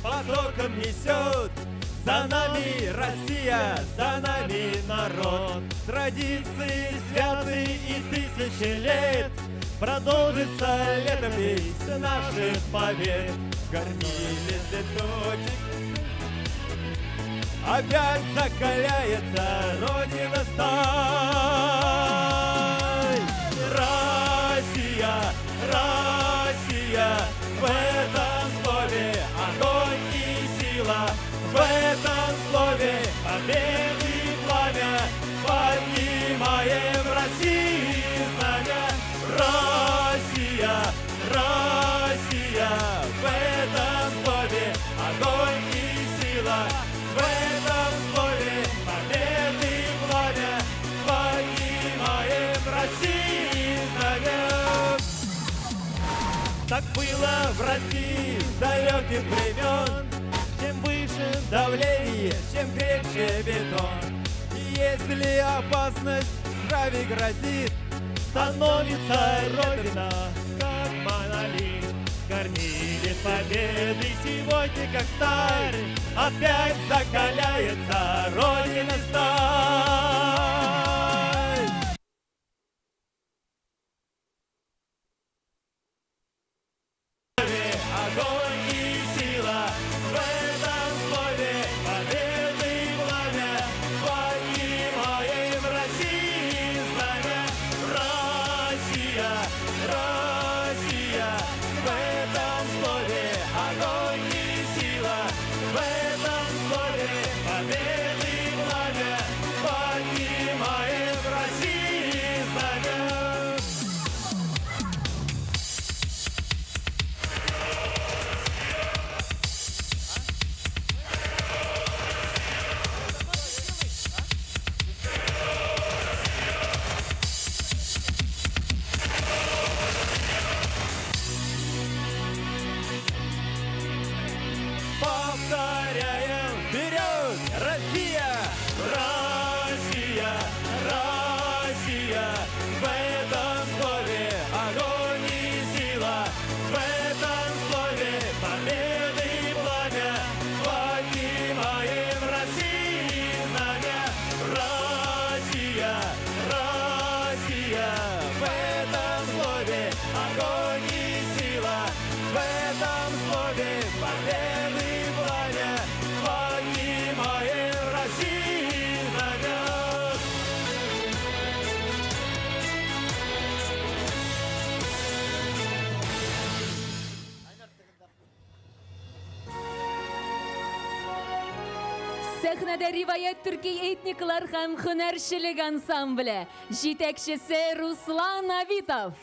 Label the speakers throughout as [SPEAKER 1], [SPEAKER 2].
[SPEAKER 1] потоком несет. За нами Россия, за нами народ. Традиции святы и тысячи лет. Продолжится летопись наших побед. Кормили цветочек, опять закаляется Родина сталь. Россия, Россия, в этом слове огонь и сила, в этом слове победы пламя. Поднимаем России знамя. Россия, Россия, в этом слове огонь и сила, в этом слове победы пламя. Поднимаем России знамя. Так было в России с далеких времен. Чем выше давление, чем крепче бетон. И если опасность здравии грозит, становится Родина как монолит. Кормили победы сегодня как сталь, опять закаляется Родина сталь. Огонь и сила, в этом слове победы пламя. Поднимаем России знамя. Россия, Россия, в этом слове огонь и сила, в этом слове победы пламя. Поднимаем России знамя. Повторяем, вперед, Россия! Россия, Россия, в этом слове огонь и сила, в этом слове победы пламя. Поднимаем России знамя. Россия, Россия, в этом слове огонь и сила, в этом слове победы пламя. Поднимаем России знамя.
[SPEAKER 2] Сәхнәдә Риваять төрки этниклар һәм һөнәрчелек ансамбле. Җитәкчесе Руслан Авитов.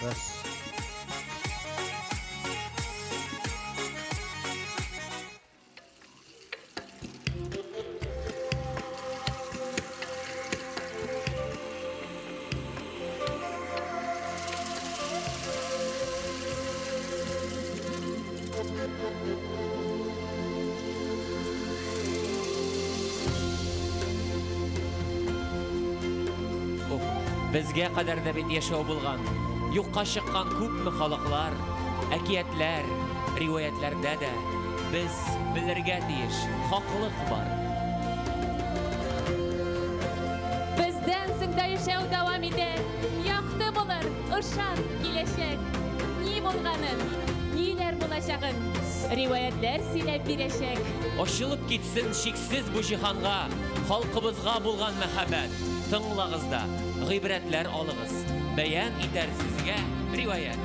[SPEAKER 3] Раз.
[SPEAKER 4] Безгә кадәр дә бит яшәү булган, юкка чыккан күпме халыклар, әкиятләр, риваятләрдә дә без белергә тиеш, хаклык бар.
[SPEAKER 2] Бездән соң да яшәү дәвам итә. Якты булыр, ышан киләчәк. Ни булганын, ниләр булачагын риваятләр сөйләп бирәчәк.
[SPEAKER 4] Ачылып китсен шиксез бу җиһанга, халкыбызга булган мәхәббәт. Тыңлагыз да, гыйбрәтләр алыгыз. Бәян итәр сезгә риваять.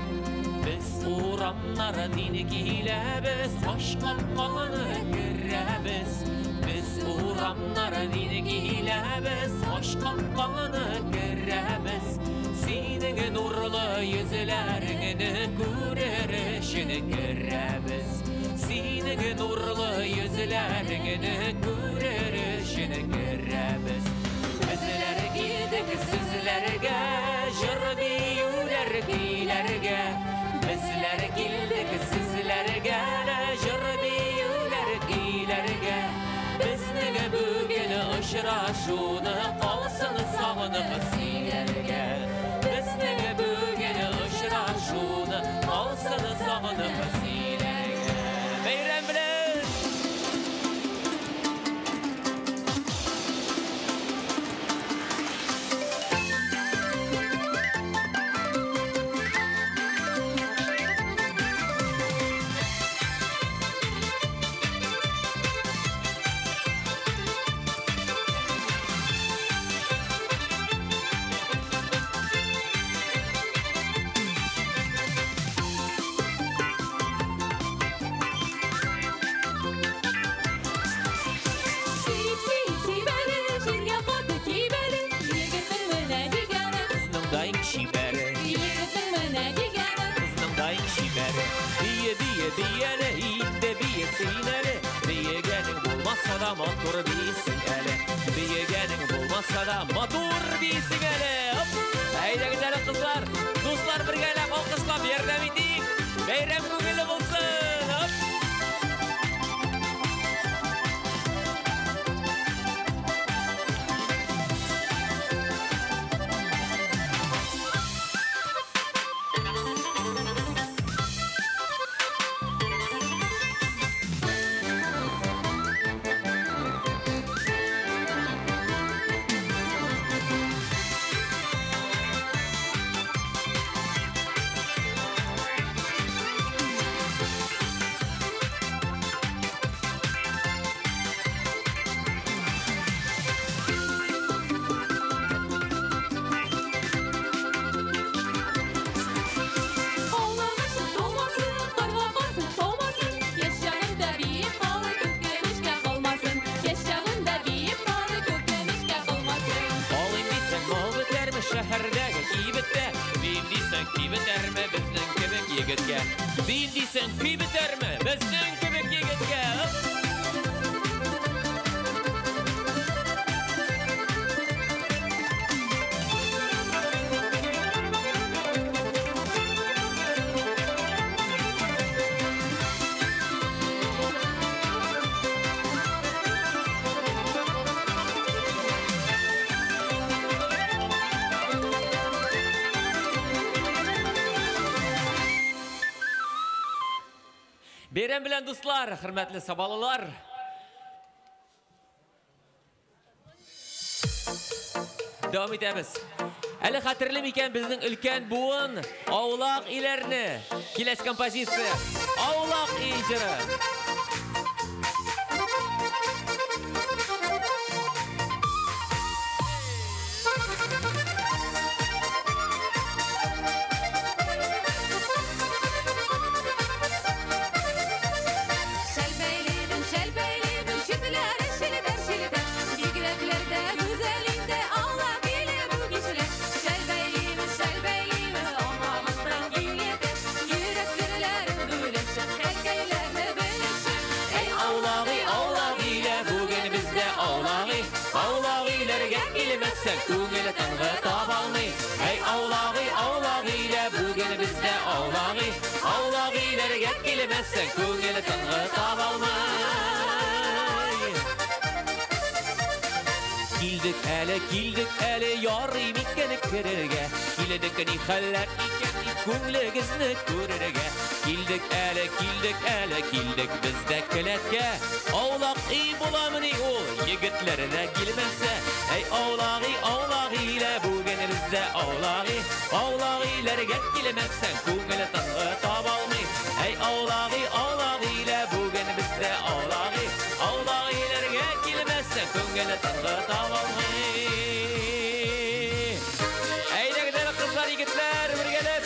[SPEAKER 4] Без урамнары дине киләбез, аш капканы керәбез. Без урамнары дине киләбез, аш капканы керәбез. Синең нурлы йөзләреңне күрер өчен керәбез. Синең нурлы йөзләреңне күрер өчен керәбез. Безләр килдек сүзләргә, җыр биюләр көйләргә. Безләр килдек сүзләргә, җыр биюләр көйләргә. Безнең бүген очрашуны калсын бияле, инде бие син әле. Биегәнең булмаса да матур биисең әле. Биегәнең булмаса да матур биисең әле. Оп! Әйдәгез әле, кызлар, дуслар, бергәләп алкышлап ярдәм итик. Бәйрәм күңелле булсын. Оп!
[SPEAKER 2] Ağlamışın olmasın, karga basın olmasın. Yaş çağında biyip kalı köklenişke kalmasın. Yaş çağında biyip kalı köklenişke kalmasın.
[SPEAKER 4] Алыйм дисәң, мал бетәрме шәһәрдәге кибеттә? Бием дисәң, көй бетәрме безнең кебек егеткә? Бием дисәң, көй бетәрме безнең кебек егеткә? Оп! Бәйрәм белән, дуслар, хөрмәтле сабалылар. Дәвам итәбез. Әле хәтерле микән безнең өлкән буын аулак өйләрне? Киләсе композиция Аулак өй җыры.
[SPEAKER 2] Şelbeylimin, şelbeylimin, şitlere şilter şilter. Bigreklerde güzelinde Allah ile bu kişiler. Şelbeylimin, şelbeylimin, olmamızdan giyete. Yürek sırların bölüşür, erkeklerle bölüşür. Ey
[SPEAKER 4] Аулак өй, аулак өйләр, бүген бездә аулак өй. Аулак өйләргә килмәсәң, күңел тынгы таба алмый. Әй, аулак өй, аулак өйләр, бүген бездә аулак өй. Аулак өйләргә килмәсәң, күңел тынгы таба алмый. Килдек әле, килдек әле, ярый микән керергә? Килдек ни хәлләр икән дип күңлегезне күрергә. Килдек әле, килдек әле, килдек без дә келәткә. Аулак өй буламыни ул, егетләр дә килмәсә? Әй, аулак өй, аулак өйләр, бүген бездә аулак өй. Аулак өйләргә килмәсәң, күңел тынгы таба алмый. Әй, аулак өй, аулак өйләр, бүген бездә аулак өй. Аулак өйләргә килмәсәң, күңел тынгы таба алмый. Әйдәгез әле, кызлар, егетләр, бергәләп.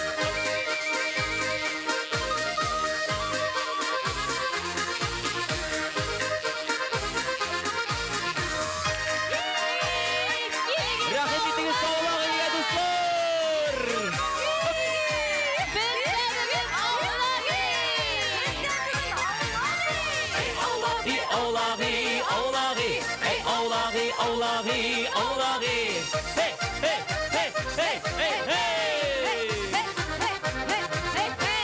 [SPEAKER 4] Рәхим итегез аулак өйгә, дуслар!
[SPEAKER 2] Bizde bugün aulak
[SPEAKER 4] Ey аулак өй, аулак өй, аулак өй. Ey аулак өй, аулак өй, аулак өй. Hey, hey, hey, hey, hey, hey!
[SPEAKER 2] Hey, hey, hey, hey, hey.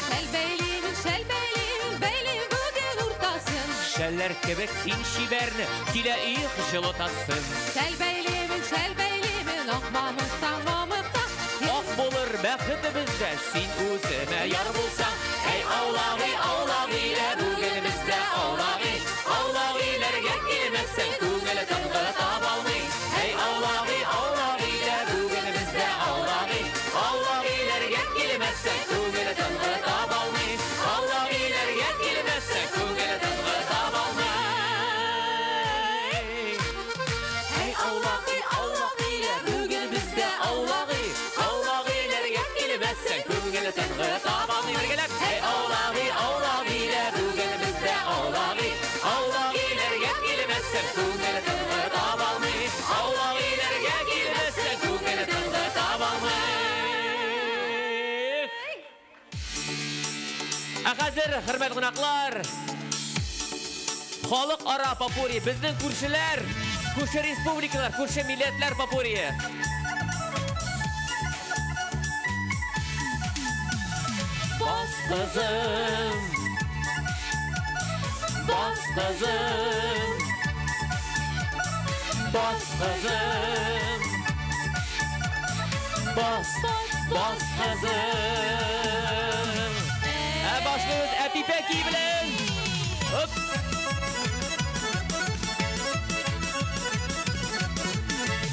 [SPEAKER 2] Şelbeylimin, şelbeylimin, beylim bugün urtasın.
[SPEAKER 4] Шәлләр кебек син чибәрне, килә их җылытасың.
[SPEAKER 2] Şelbeylimin, şelbeylimin, ak mamıkta, mamıkta.
[SPEAKER 4] Ак булыр бәхетебездә, син үземә яр булсаң. Эй, аулак өй, аулак өйләр, бүген бездә аулак өй. Аулак өйләргә килмәсәң, күңел тынгы таба алмый. Эй, аулак өй, аулак өйләр, бүген бездә аулак өй. Аулак өйләргә килмәсәң, күңел тынгы таба алмый. Аулак өйләргә килмәсәң, күңел тынгы таба алмый. Эй, аулак өй, аулак өйләр, бүген бездә аулак өй. Аулак өйләргә килмәсәң, күңел тынгы табалмый. Бергәләп, һәй, аулак өй, аулак өйдә бүген бездә аулак өй. Аулак өйләргә килмәсәң, күңел тынгы табалмый. Аулак өйләргә килмәсәң, күңел тынгы табалмый. Ә хәзер, хөрмәтле кунаклар, халыкара попурри, безнең күршеләр, күрше республикалар, күрше милләтләр попуррие. Бас кызым, бас кызым, бас кызым, бас, бас кызым. Ә башлыйбыз Әпипә белән. Оп.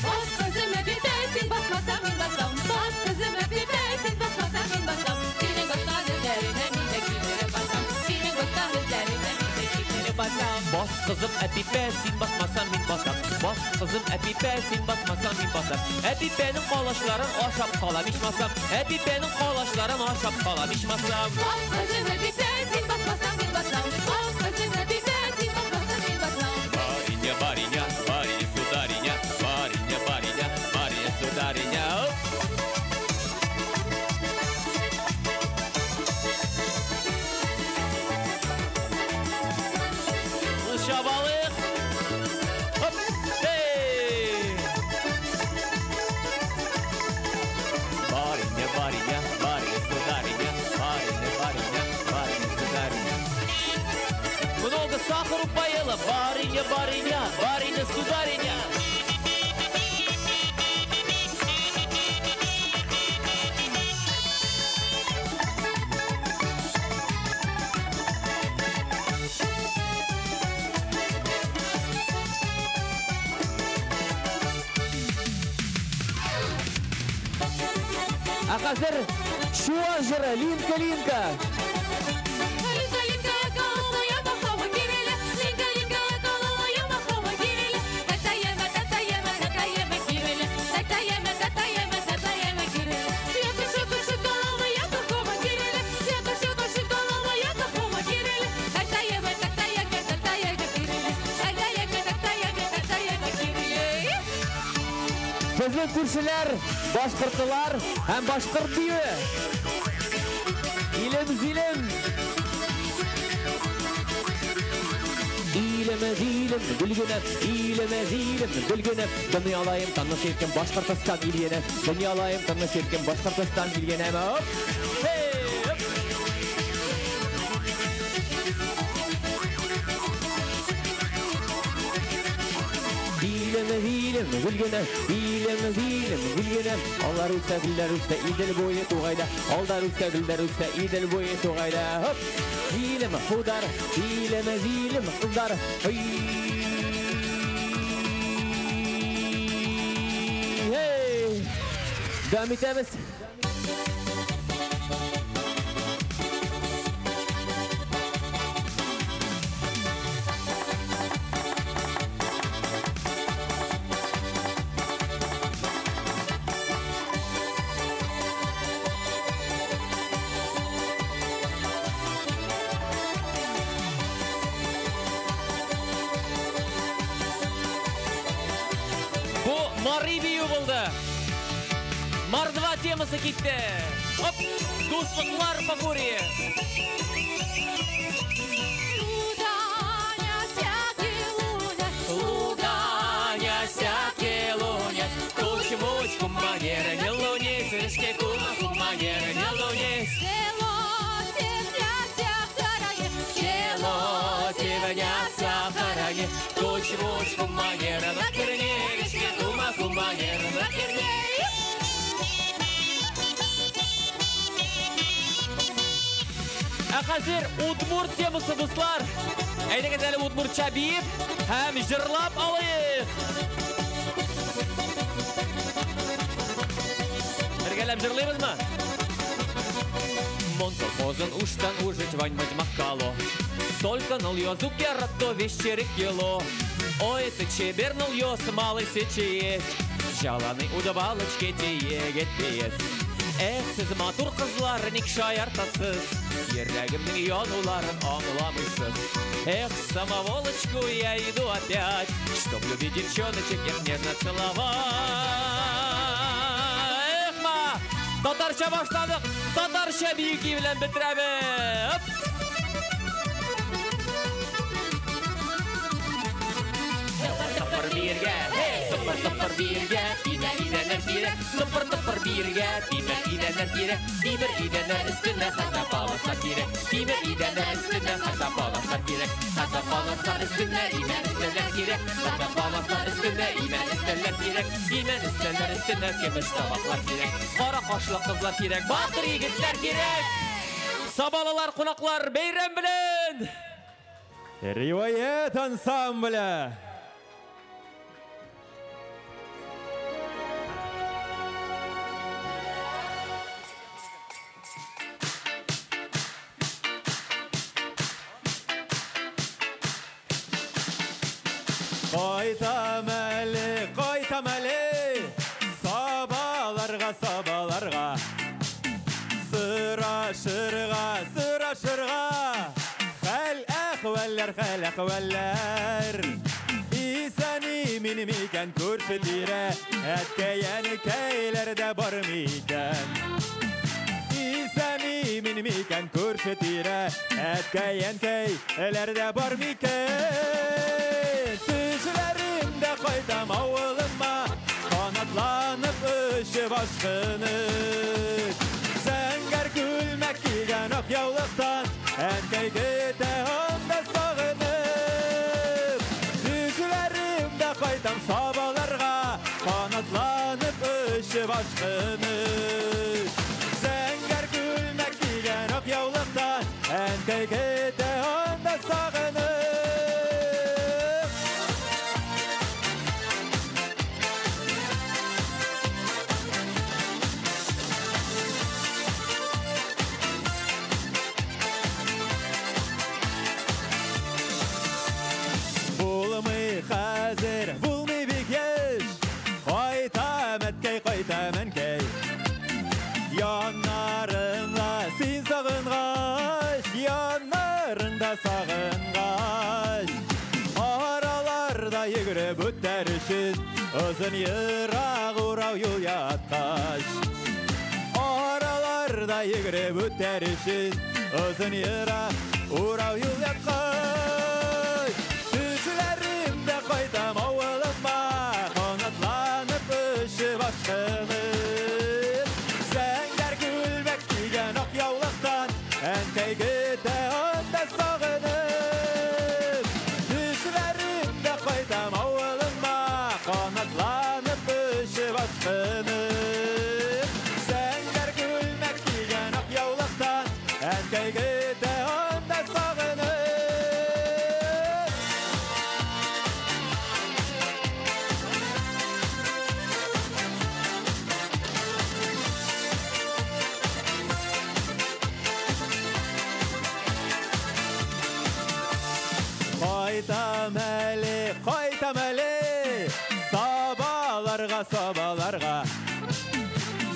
[SPEAKER 2] Бас кызым Әпипә, син басмасаң мин басам. Бас кызым Әпипә, син басмасаң мин басам. Синең баскан эзләреңә мин дә килеп басам. Синең баскан эзләреңә мин дә килеп басам.
[SPEAKER 4] Бас кызым Әпипә, син басмасаң мин басам. Бас кызым Әпипә, син басмасаң мин басам. Әпипәнең калачларын ашап калам ичмасам. Әпипәнең калачларын ашап калам ичмасам.
[SPEAKER 2] Бас кызым Әпипә, син басмасаң мин басам. Бас кызым Әпипә, син басмасаң мин басам.
[SPEAKER 4] Барыня, барыня, барыня, сударыня, барыня, барыня, барыня, сударыня. Оп. Кул чабалык. Оп. Эй! Барыня, барыня, барыня, сударыня, барыня, барыня, барыня, сударыня. Много сахару поела, барыня, барыня, барыня, сударыня. Ә хәзер чуаш җыры, Линка, Линка.
[SPEAKER 2] Линка, линка, колола, махова киреле. Линка, линка, колола, махова киреле. Татаема, татаема, татаема киреле. Татаема, татаема, татаема киреле. Я кышы, кышы, колола, я махова киреле. Я кышы, кышы, колола, я махова киреле. Татаема, татаема, татаема киреле. Татаема, татаема, татаема киреле.
[SPEAKER 4] Безнең күршеләр, башкортлар һәм башкорт биюе. Илем зилем. Илем зилем гөлгенә, илем зилем гөлгенә. Дөньялаем таныш иткән Башкортстан илгенә. Дөньялаем таныш иткән Башкортстан илгенә. Оп. Hey, оп. Илем зилем гөлгенә, илем зилем гөлгенә. Алар үсә, гөлләр үсә, Идел буе тугайда. Алдар үсә, гөлләр үсә, Идел буе тугайда. Хоп! Зилем худар, илем зилем кыздар. Ой! Hey! Дәвам итәбез. Бу Мари бию булды. Мордва темасы китте. Оп! Дуслыклар попурри.
[SPEAKER 2] Луданя, всякий луня,
[SPEAKER 4] Луданя, всякие лунят, кучмучку манеры не лунись, речке кумаку манеры не лунись.
[SPEAKER 2] Село темняся в стороне,
[SPEAKER 4] Село темняся в стороне, кучмучку манеры на керне, речке кумаку манеры на керне. Ә хәзер удмурт темасы, дуслар. Әйдәгез әле удмуртча биеп һәм җырлап алыйк. Бергәләп җырлыйбызмы? Мон колхозын уштан ужить вань мазьмакало. Только нал язук я рато вещерик ело. Ой, ты чебернул ёс, малый сечи есть. Жаланы удавалочки тиегет пиес. Эх, сез матур кызлар, ник шаяртасыз? Йөрәгемнең януларын аңламыйсыз. Эх, самоволочку я иду опять, чтоб любить девчоночек, их нежно целовать. Эх, ма! Татарча башладык, татарча бию белән бетерәбез. Оп! Тыпыр биргә, тыпыр тыпыр биргә, тимер идәннәр кирәк, тыпыр тыпыр биргә, тимер идәннәр кирәк, тимер идәннәр өстенә хәтта паласлар кирәк, тимер идәннәр өстенә хәтта паласлар кирәк, хәтта паласлар өстенә имән өстәлләр кирәк, хәтта паласлар өстенә имән өстәлләр кирәк, имән өстәлләр өстенә көмеш табаклар кирәк, кара кашлы кызлар кирәк, батыр егетләр кирәк. Сабалылар, кунаклар, бәйрәм белән!
[SPEAKER 1] Риваять ансамбле! Кайтам әле, кайтам әле, сабаларга, сабаларга, сырашырга, сырашырга, хәл әхвәлләр, хәл әхвәлләр. Исән имин микән күрше тирә, әткәй әнкәйләр дә бар микән? Исән имин микән күрше тирә, әткәй әнкәйләр дә бар микән? Төшләремдә кайтам авылыма, канатланып очып ашкынып. Зәңгәр күлмәк кигән ак яулыктан, әнкәй көтә анда сагынып. Төшләремдә кайтам сабаларга, канатланып очып ашкынып. Зәңгәр күлмәк кигән ак яулыктан, әнкәй көтә анда сагынып. Булмый хәзер, булмый бик еш, кайтам әткәй, кайтам әнкәй. Яннарыңда син сагынгач, яннарыңда сагынгач. Араларда йөгереп үтәр өчен, озын ерак урау юл яткач. Араларда йөгереп үтәр өчен, озын ерак урау юл яткач. Төшләремдә кайтам авылыма, канатланып очып ашкынып. Зәңгәр күлмәк кигән ак яулыктан, әнкәй көтә анда сагынып. Төшләремдә кайтам авылыма, канатланып очып ашкынып. Зәңгәр күлмәк кигән ак яулыктан, әнкәй көтә анда сагынып. Кайтам әле, кайтам әле, сабаларга, сабаларга,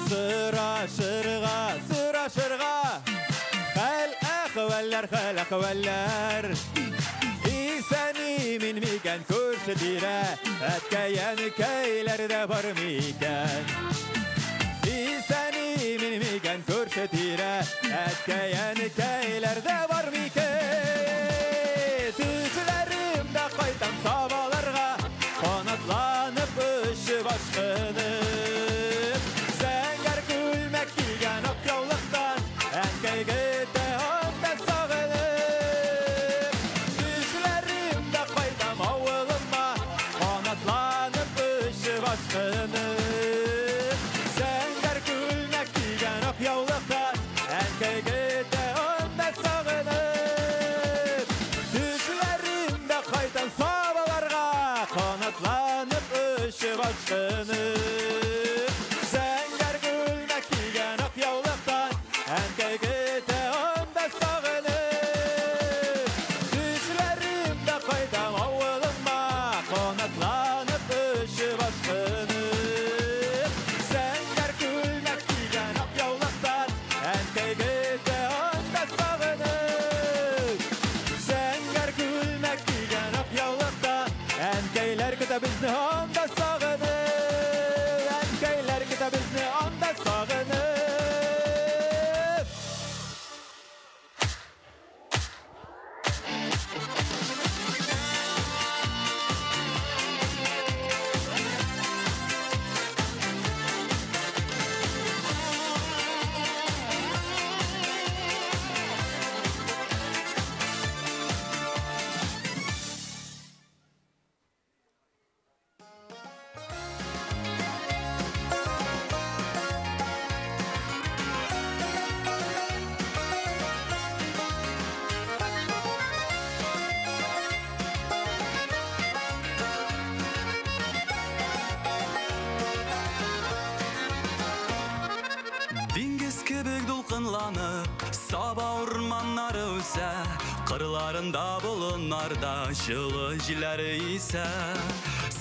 [SPEAKER 1] сырашырга, сырашырга, хәл әхвәлләр, хәл әхвәлләр. Исән имин микән күрше тирә, әткәй әнкәйләр дә бар микән? Исән имин микән күрше тирә, әткәй әнкәйләр дә бар микән? Төшләремдә кайтам сабаларга, канатланып очып ашкынып. Зәңгәр күлмәк кигән ак яулыктан, әнкәй көтә анда сагынып. Төшләремдә кайтам авылыма, канатланып очып ашкынып. Зәңгәр күлмәк кигән ак яулыктан, әнкәй көтә анда сагынып. Төшләремдә кайтам сабаларга, канатланып очып ашкынып. Зәңгәр күлмәк кигән ак яулыктан, әнкәй көтә анда сагынып. Төшләремдә кайтам авылыма, канатланып очып ашкынып. Зәңгәр күлмәк кигән ак яулыктан, көтә безне анда сагынып, әнкәйләр көтә безне анда сагынып.
[SPEAKER 3] Диңгез кебек дулкынланып, Саба урманнары үсә, кырларында болыннарда җылы җилләре исә.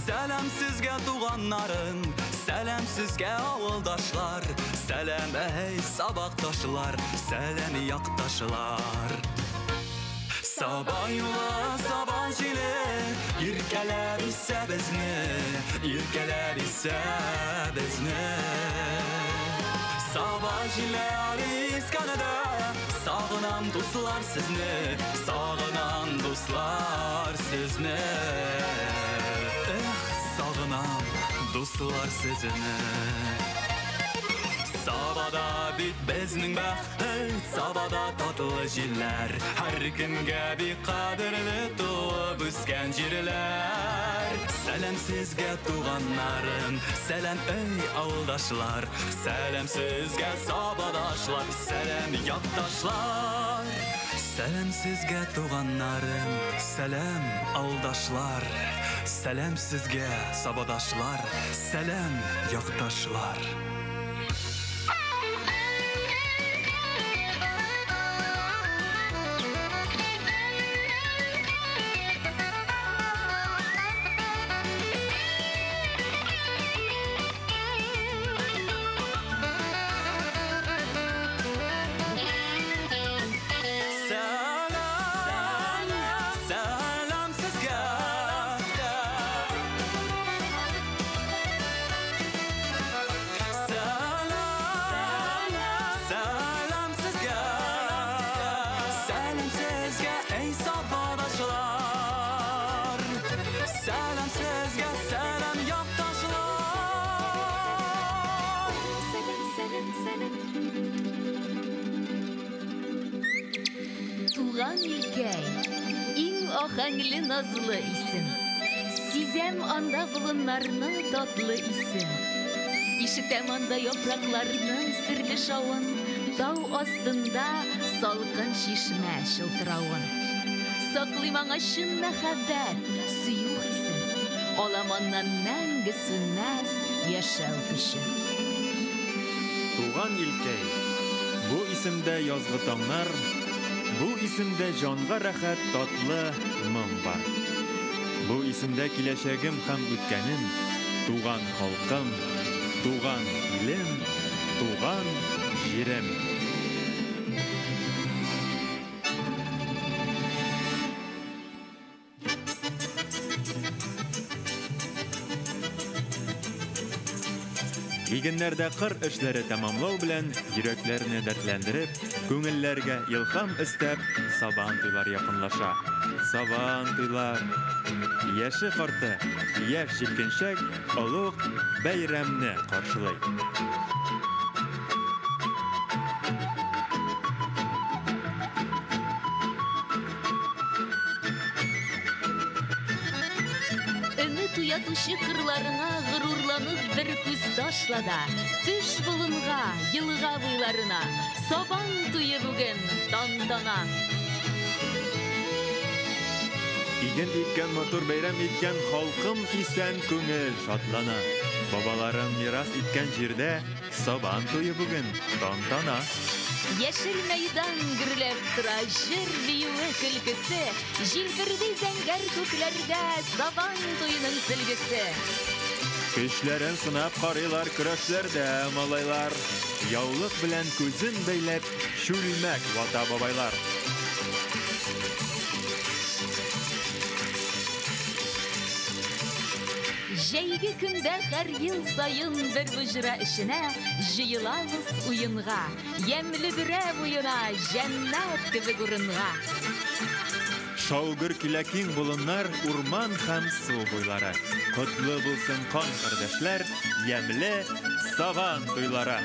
[SPEAKER 3] Сәлам сезгә, туганнарым, сәлам сезгә, авылдашлар, сәлам, әй, сабакташлар, сәлам, якташлар. Саба юлы, саба җиле, иркәләп исә безне, иркәләп исә безне. Саба җилләре искәндә, сагынам, дуслар, сезне, сагынам, дуслар, сезне. Эх, сагынам, дуслар, сезне. Сабада бит безнең бәхет, Сабада татлы җилләр, һәркемгә бик кадерле туып үскән җирләр. Сәлам сезгә, туганнарым, сәлам, эй, авылдашлар, сәлам сезгә, сабадашлар, сәлам, якташлар. Сәлам сезгә, туганнарым, сәлам, авылдашлар, сәлам сезгә, сабадашлар, сәлам, якташлар. Сәлам, сәлам сезгә. Сәлам, сәлам сезгә. Сәлам сезгә, эй, сабадашлар. Сәлам сезгә, сәлам, якташлар.
[SPEAKER 2] Сәлам, сәлам, сәлам. Туган илкәй, иң аһәңле назлы исем. Сизәм анда болыннарның татлы исен. Ишетәм анда яфракларның серле шавын, тау астында салкын чишмә чылтыравын. Саклыйм аңа чын мәхәббәт, сөю хисен. Алам аннан мәңге сүнмәс яшәү көчен.
[SPEAKER 5] Туган илкәй. Бу исемдә язгы таңнар, бу исемдә җанга рәхәт татлы моң бар. Бу исемдә киләчәгем һәм үткәнем, туган халкым, туган илем, туган җирем. Игеннәрдә кыр эшләре тәмамлау белән йөрәкләрне дәртләндереп, күңелләргә илһам өстәп, сабан туйлар якынлаша. Сабан туйлар. Яше карты, яшь җилкенчәк олуг бәйрәмне каршылый.
[SPEAKER 2] Өмет уятучы кырларыңа горурланып бер күз ташла да, төш болынга, елга буйларына. Сабан туе бүген тантана.
[SPEAKER 5] Иген иккән, матур бәйрәм иткән халкым исән, күңел шатлана. Бабаларым мирас иткән җирдә сабан туе бүген тантана.
[SPEAKER 2] Яшел мәйдан гөрләп тора, җыр биюе көлкесе, җилферди зәңгәр күкләрдә сабан туеның сөлгесе.
[SPEAKER 5] Көчләрен сынап карыйлар көрәшләрдә малайлар. Яулык белән күзен бәйләп чүлмәк вата бабайлар.
[SPEAKER 6] Җәйге көндә һәр ел саен бер боҗра эченә җыелабыз уенга. Ямьле бөрә буена, җәннәт кебек урынга.
[SPEAKER 5] Шау-гөр килә киң болыннар, урман һәм су буйлары. Котлы булсын кан кардәшләр, ямьле Сабан туйлары.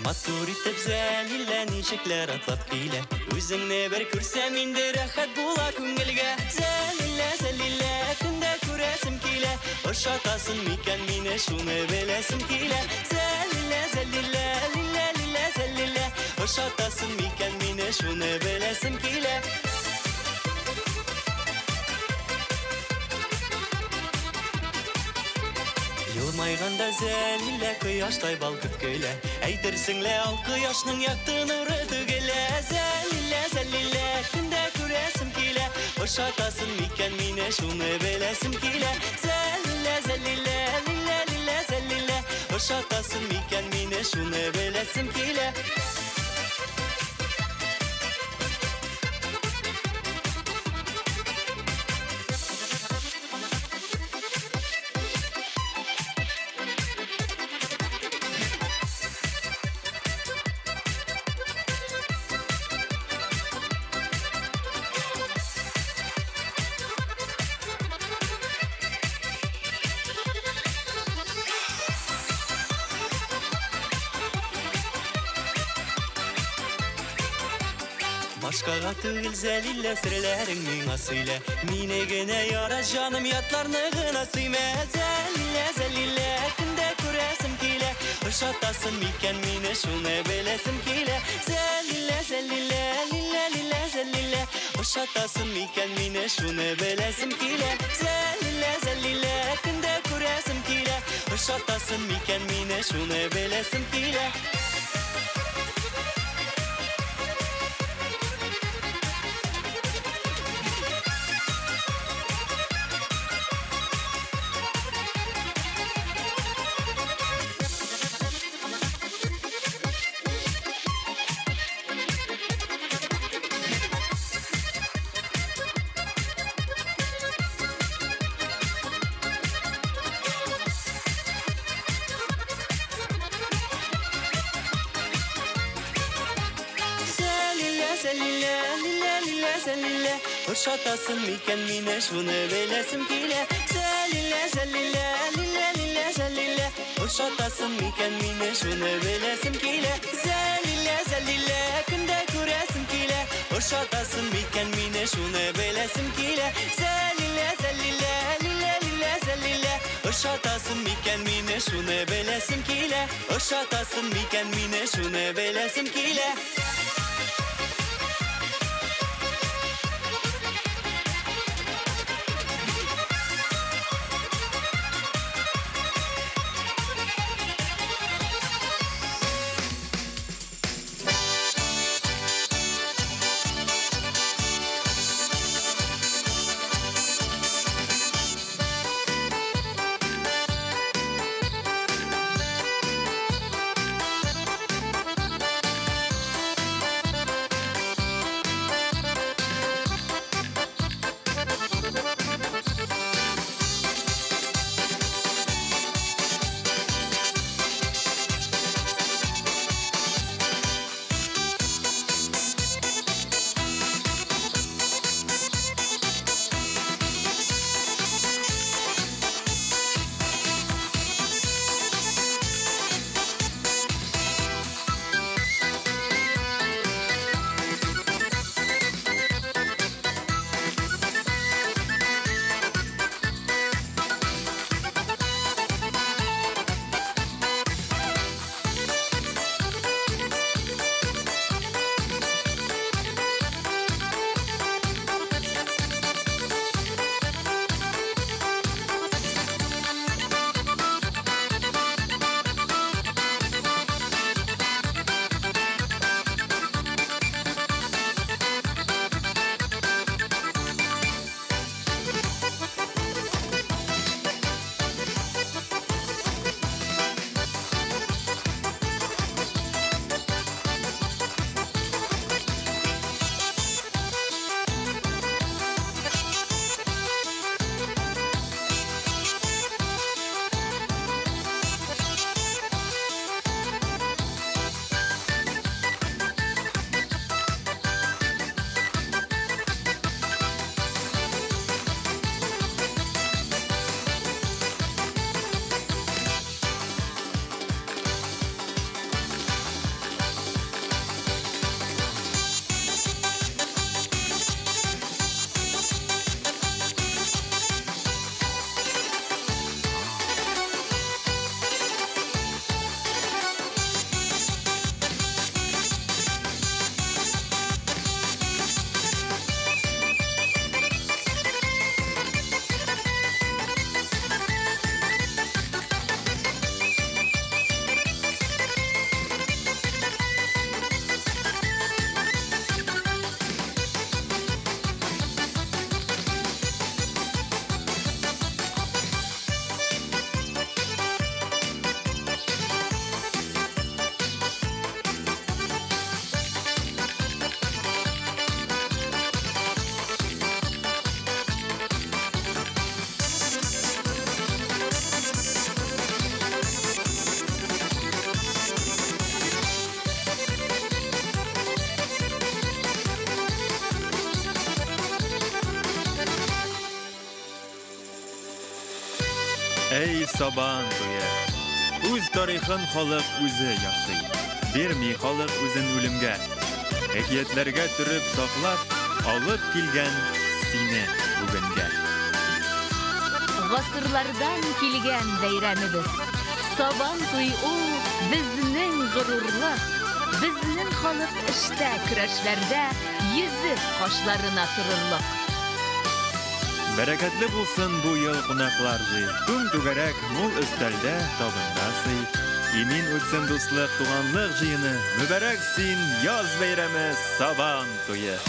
[SPEAKER 1] Матур итеп Зәлилә ничекләр атлап килә. Үзеңне бер күрсәм инде рәхәт була күңелгә. Зәлилә, Зәлилә, көндә күрәсем килә. Ошатасың микән мине, шуны беләсем килә. Зәлилә, Зәлилә, лилә, лилә, Зәлилә. Ошатасың микән мине, шуны беләсем килә. Елмайганда Зәлилә кояштай балкып көлә. Әйтерсең лә ал кояшның якты нуры түгелә. Зәлилә, Зәлилә, көндә күрәсем килә. Ошатасың микән мине, шуны беләсем килә. Зәлилә, Зәлилә, лилә, лилә, Зәлилә. Ошатасың микән мине, шуны беләсем килә. Башкага түгел, Зәлилә, серләрең миңа сөйлә. Мине генә ярат, җаным, ятларны гына сөймә. Зәлилә, Зәлилә, көндә күрәсем килә. Ошатасың микән мине, шуны беләсем килә. Зәлилә, Зәлилә, лилә, лилә, Зәлилә. Ошатасың микән мине, шуны беләсем килә. Зәлилә, Зәлилә, көндә күрәсем килә. Ошатасың микән мине, шуны беләсем килә. Зәлилә, Зәлилә, лилә, лилә, Зәлилә. Ошатасың микән мине, шуны беләсем килә. Зәлилә, Зәлилә, лилә, лилә, Зәлилә. Ошатасың микән мине, шуны беләсем килә. Зәлилә, Зәлилә, көндә күрәсем килә. Ошатасың микән мине, шуны беләсем килә. Зәлилә, Зәлилә, лилә, лилә, Зәлилә. Ошатасың микән мине, шуны беләсем килә. Ошатасың микән мине, шуны беләсем килә.
[SPEAKER 5] Әй Сабан туе! Үз тарихын халык үзе ясый. Бирми халык үзен үлемгә. Әкиятләргә төреп саклап, алып килгән сине бүгенгә.
[SPEAKER 6] Гасырлардан килгән бәйрәмебез. Сабан туй ул безнең горурлык. Безнең халык эштә, көрәшләрдә йөзек кашларына торырлык.
[SPEAKER 5] Бәрәкәтле булсын бу ел кунаклар җый. Түм түгәрәк мул өстәлдә табында сый. Имин үтсен дуслык, туганлык җыены. Мөбарәк син, яз бәйрәме, Сабан туе.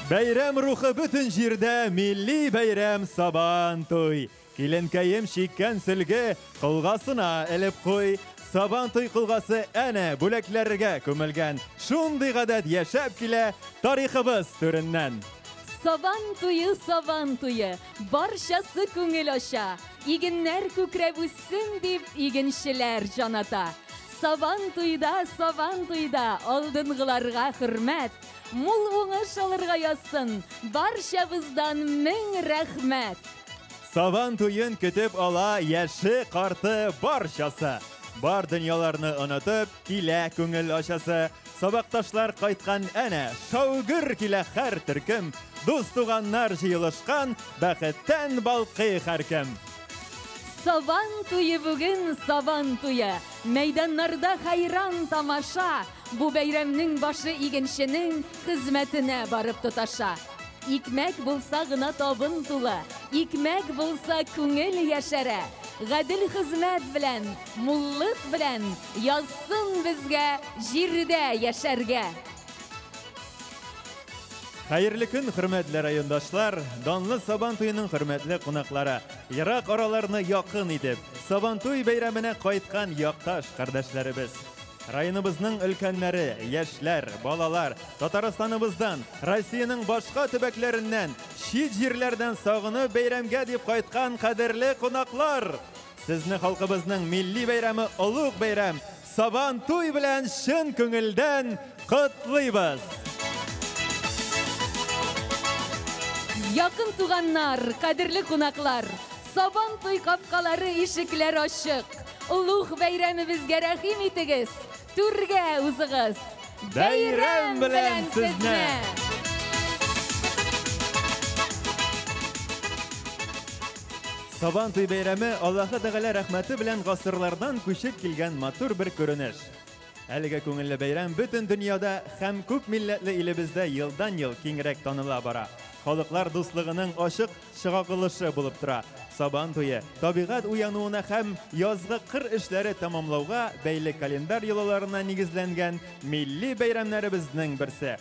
[SPEAKER 5] Бәйрәм рухы бөтен җирдә, милли бәйрәм Сабан туй. Киленкәем чиккән сөлге колгасына элеп куй. Сабан туй колгасы әнә бүләкләргә күмелгән. Шундый гадәт яшәп килә тарихыбыз түреннән.
[SPEAKER 6] Сабан туе, сабан туе, барчасы күңел ача. Игеннәр күкрәп үссен дип игенчеләр җаната. Сабан туйда, сабан туйда алдынгыларга хөрмәт. Мул уңыш алырга язсын, барчабыздан мең рәхмәт.
[SPEAKER 5] Сабан туен көтеп ала яше, карты барчасы. Бар дөньяларны онытып, килә күңел ачасы. Сабакташлар кайткан әнә, шаугыр килә һәр төркем. Дус туганнар җыелышкан, бәхеттән балкый һәркем.
[SPEAKER 6] Сабан туе бүген сабан туе. Мәйданнарда хайран тамаша. Бу бәйрәмнең башы игенченең хезмәтенә барып тоташа. Икмәк булса гына табын тулы, икмәк булса күңел яшәрә. Гадел хезмәт белән, муллык белән язсын безгә җирдә яшәргә.
[SPEAKER 5] Хәерле көн, хөрмәтле райондашлар, данлы Сабан туеның хөрмәтле кунаклары. Ерак араларны якын итеп, Сабан туй бәйрәменә кайткан якташ кардәшләребез. Районыбызның өлкәннәре, яшьләр, балалар, Татарстаныбыздан, Россиянең башка төбәкләреннән, чит җирләрдән сагынып бәйрәмгә дип кайткан кадерле кунаклар! Сезне халкыбызның милли бәйрәме олуг бәйрәм Сабан туй белән чын күңелдән котлыйбыз!
[SPEAKER 6] Якын туганнар, кадерле кунаклар, Сабан туй капкалары ишекләр ачык. Олуг бәйрәмебезгә рәхим итегез, түргә узыгыз.
[SPEAKER 5] Бәйрәм белән сезне! Сабан туй бәйрәме Аллаһы Тәгалә рәхмәте белән гасырлардан күчеп килгән матур бер күренеш. Әлеге күңелле бәйрәм бөтен дөньяда һәм күп милләтле илебездә елдан-ел киңрәк таныла бара. Халыклар дуслыгының ачык чыгагылышы булып тора. Сабан туе табигать уянуына һәм язгы кыр эшләре тәмамлауга бәйле календарь йолаларына нигезләнгән милли бәйрәмнәребезнең берсе.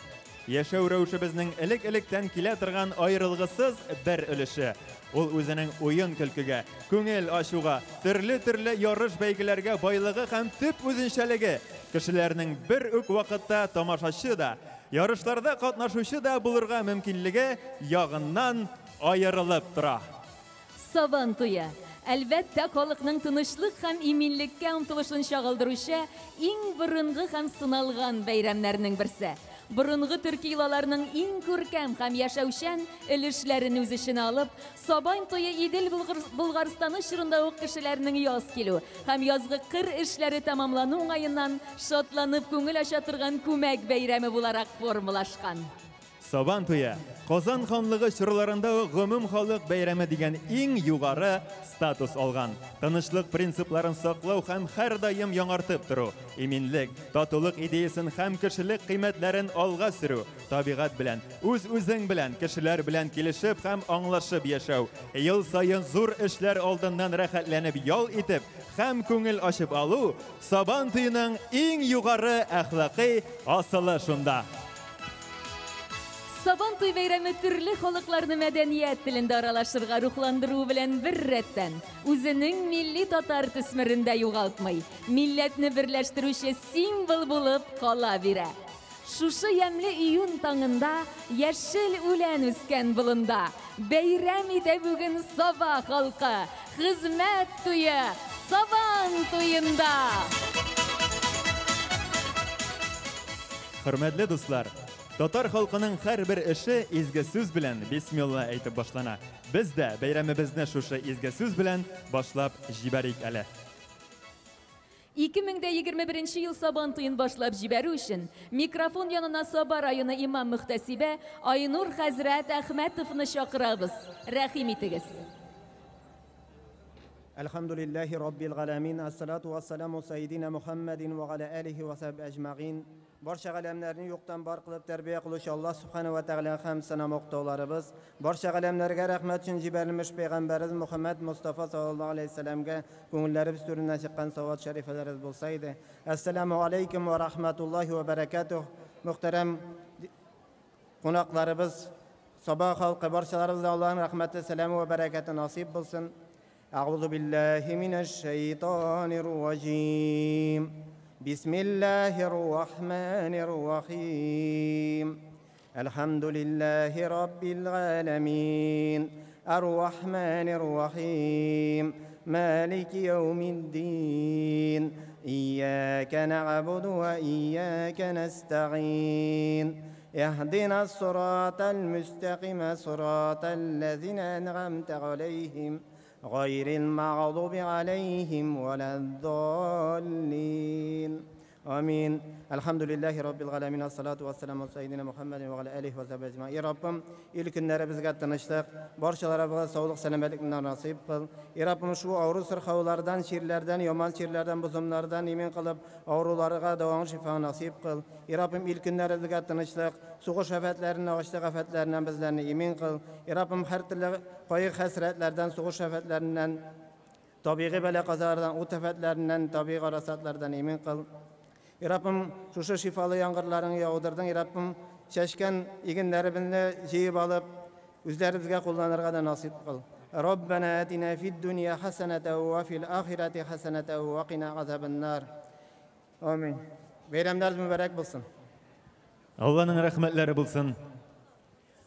[SPEAKER 5] Яшәү рәвешебезнең элек-электән килә торган аерылгысыз бер өлеше. Ул үзенең уен көлкегә, күңел ачуга, төрле-төрле ярыш бәйгеләргә байлыгы һәм төп үзенчәлеге кешеләрнең бер үк вакытта тамашачы да, ярышларда катнашучы да булырга мөмкинлеге ягыннан аерылып тора.
[SPEAKER 6] Сабан туе әлбәттә халыкның тынычлык һәм иминлеккә омтылышын чагылдыручы иң борынгы һәм сыналган бәйрәмнәрнең берсе. Борынгы төрки йолаларның иң күркәм һәм яшәүчән өлешләрен үз эченә алып, Сабан туе Идел Болгарстаны чорында ук кешеләрнең яз килү һәм язгы кыр эшләре тәмамлану уңаеннан шатланып күңел ача торган күмәк бәйрәме буларак формалашкан.
[SPEAKER 5] Сабан туе Казан ханлыгы чорларында ук гомум халык бәйрәме дигән иң югары статус алган. Тынычлык принципларын саклау һәм һәрдаим яңартып тору, иминлек, татулык идеясын һәм кешелек кыйммәтләрен алга сөрү, табигать белән, үз-үзең белән, кешеләр белән килешеп һәм аңлашып яшәү, ел саен зур эшләр алдыннан рәхәтләнеп ял итеп һәм күңел ачып алу Сабан туеның иң югары әхлакый асылы шунда.
[SPEAKER 6] Сабан туй бәйрәме төрле халыкларны мәдәният телендә аралашырга рухландыру белән бер рәттән, үзенең милли татар төсмерен дә югалтмый, милләтне берләштерүче символ булып кала бирә. Шушы ямьле июнь таңында, яшел үлән үскән болында, бәйрәм итә бүген Саба халкы, хезмәт туе, Сабан туенда!
[SPEAKER 5] Хөрмәтле дуслар, татар халкының һәрбер эше изге сүз белән бисмилла әйтеп башлана. Без дә бәйрәмебезне шушы изге сүз белән башлап җибәрик әле.
[SPEAKER 6] 2021 ел Сабан туен башлап җибәрү өчен микрофон янына Саба районы имам мөхтәсибе Айнур хәзрәт Әхмәтовны чакырабыз. Рәхим итегез.
[SPEAKER 7] Әлхәмдүлилләһи раббил галәмин, ассалату вассаламу сайидина Мухаммадин ва аля алихи ва сахби әҗмәгин. Барча галәмнәрне юктан бар кылып тәрбия кылучы Аллаһ субхана ва тәгалә һәм сана мактауларыбыз. Барча галәмнәргә рәхмәт өчен җибәрелмеш пәйгамбәребез Мухаммад Мустафа саллаллаһу алейһи вәсәлләмгә күңелләребез түреннән чыккан сават шәрифәләребез булса иде. Ассаламу алейкум ва рахматуллаһи ва баракатух. Мөхтәрәм кунакларыбыз, Саба халкы, барчаларыбызга Аллаһның рәхмәте, сәламе ва бәрәкәте насыйп булсын. Әгъузу биллаһи минәш шайтанир раҗим. بسم الله الرحمن الرحيم. الحمد لله رب العالمين الرحمن الرحيم مالك يوم الدين إياك نعبد وإياك نستعين اهدنا الصراط المستقيم صراط الذين أنعمت عليهم غير المغضوب عليهم ولا الضالين. Амин. Әлхәмдүлилләһи раббил галәмин. Ассалату вассаламу аля саййидина Мухаммадин ва аля алихи ва сахбиһи әҗмәгин. И Раббым, ил көннәребезгә тынычлык, барчаларыбызга саулык, сәламәтлек насыйп кыл. И Раббым, шу авыру сырхаулардан, чирләрдән, яман чирләрдән, бозымнардан имин кылып, авыруларга дәваң шифа насыйп кыл. И Раббым, ил көннәребезгә тынычлык, сугыш афәтләреннән, ачлык афәтләреннән безләрне имин кыл. И Раббым, һәр төрле кайгы-хәсрәтләрдән, сугыш афәтләреннән, табигый бәла-казалардан, ут афәтләреннән, табигый гарасатлардан имин кыл. И Раббым, шушы шифалы яңгырларың яудырдың. И Раббым, чәчкән игеннәребезне җыеп алып, үзләребезгә кулланырга да насыйп кыл. Раббана атина фид дөнья хасанатан ва фил ахирати хасанатан ва кина азабаннар. Амин. Бәйрәмнәрегез мөбарәк булсын.
[SPEAKER 5] Алланың рәхмәтләре булсын.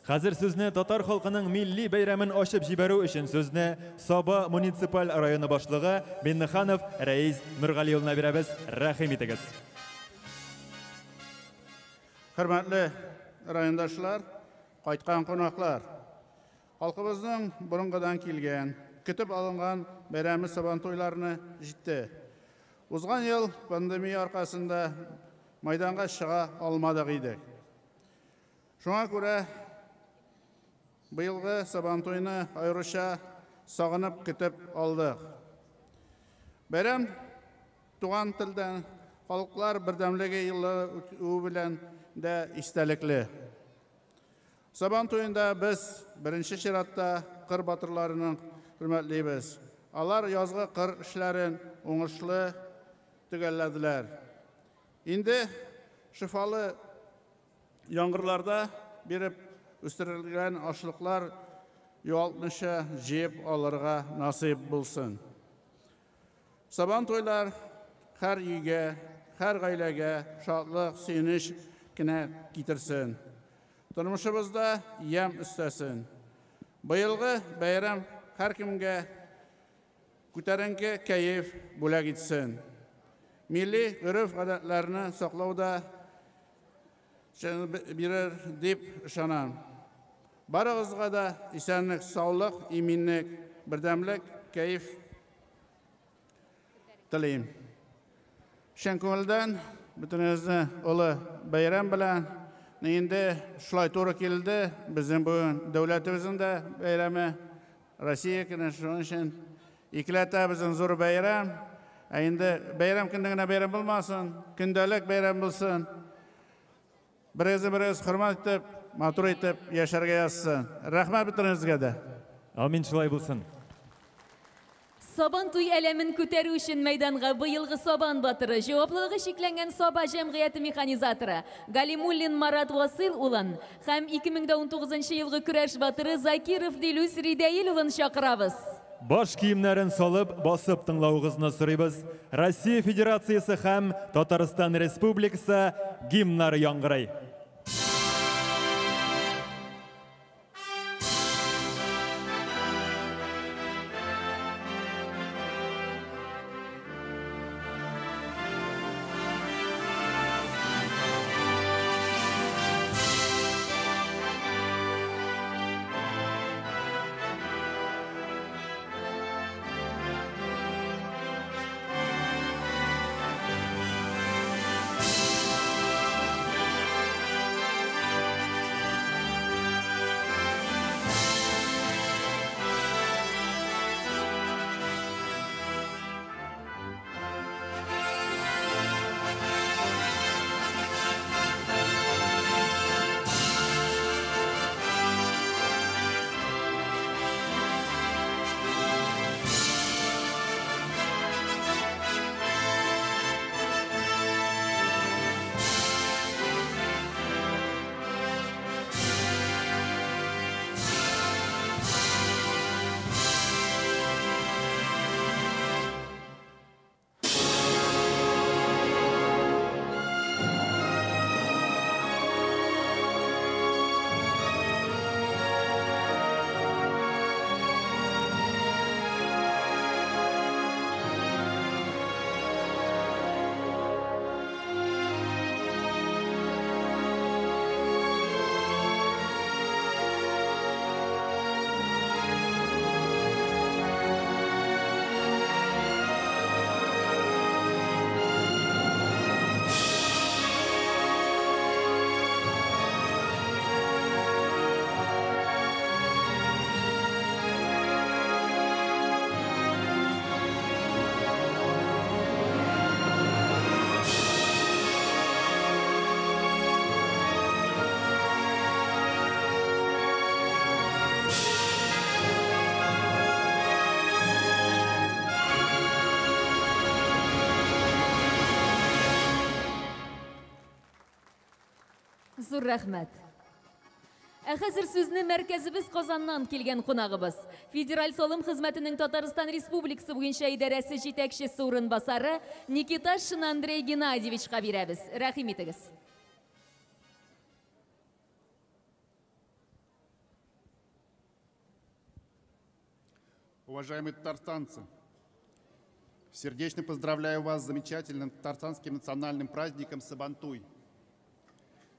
[SPEAKER 5] Хәзер сүзне татар халкының милли бәйрәмен ачып җибәрү өчен сүзне Саба муниципаль районы башлыгы Миннеханов Рәис Нургали улына бирәбез. Рәхим итегез.
[SPEAKER 8] Хөрмәтле райондашлар, кайткан кунаклар. Халкыбызның борынгыдан килгән, көтеп алынган бәйрәме Сабан туйларына җитте. Узган ел пандемия аркасында майданга чыга алмадык идек. Шуңа күрә быелгы Сабан туйны аеруча сагынып көтеп алдык. Бәйрәм туган телдән халыклар бердәмлеге елы үтүе белән дә истәлекле. Сабан туенда без беренче чиратта кыр батырларының хөрмәтлибез. Алар язгы кыр эшләрен уңышлы төгәлләделәр. Инде шифалы яңгырларда биреп үстерелгән ашлыклар югалтмыйча җыеп алырга насыйп булсын. Сабан туйлар һәр өйгә, һәр гаиләгә шатлык, сөенеч кенә китерсен. Тормышыбызда ямь өстәсен. Быелгы бәйрәм һәркемгә күтәренке кәеф бүләк итсен. Милли гореф-гадәтләрне саклауда бирер дип ышанам. Барыгызга да исәнлек, саулык, иминлек, бердәмлек, кәеф телим. Чын күңелдән бөтенегезне олы бәйрәм белән. Инде шулай туры килде, безнең бүген дәүләтебезнең дә бәйрәме, Россия көне, шуның өчен икеләтә безнең зур бәйрәм. Ә инде бәйрәм көндә генә бәйрәм булмасын, көндәлек бәйрәм булсын. Берегезне-берегез хөрмәт итеп, матур итеп яшәргә язсын. Рәхмәт бөтенегезгә дә.
[SPEAKER 5] Амин, шулай булсын.
[SPEAKER 6] Сабан туй әләмен күтәрү өчен мәйданга быелгы Сабан батыры, җаваплылыгы чикләнгән Саба җәмгыяте механизаторы Галимуллин Марат Васил улын һәм 2019 елгы көрәш батыры Закиров Дилүс Ридәил улын чакырабыз.
[SPEAKER 5] Баш киемнәрен салып, басып тыңлавыгызны сорыйбыз. Россия Федерациясе һәм Татарстан Республикасы гимнары яңгырый.
[SPEAKER 6] Зур рәхмәт. Ә хәзер сүзне мәркәзебез Казаннан килгән кунагыбыз. Федераль салым хезмәтенең Татарстан Республикасы буенча идарәсе җитәкчесе урынбасары Никиташин Андрей Геннадьевичка бирәбез. Рәхим итегез.
[SPEAKER 9] Уважаемые татарстанцы, сердечно поздравляю вас с замечательным татарстанским национальным праздником Сабантуй.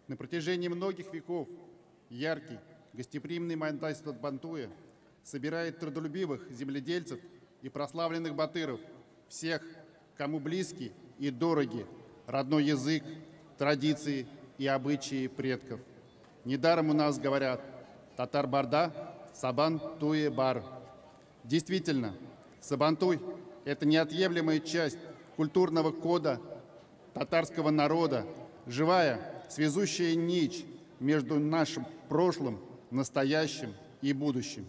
[SPEAKER 9] На протяжении многих веков яркий, гостеприимный Майдан Сабантуя собирает трудолюбивых земледельцев и прославленных батыров, всех, кому близки и дороги родной язык, традиции и обычаи предков. Недаром у нас говорят «татар-барда, сабантуе-бар». Действительно, Сабантуй – это неотъемлемая часть культурного кода татарского народа, живая, связующая нить между нашим прошлым, настоящим и будущим.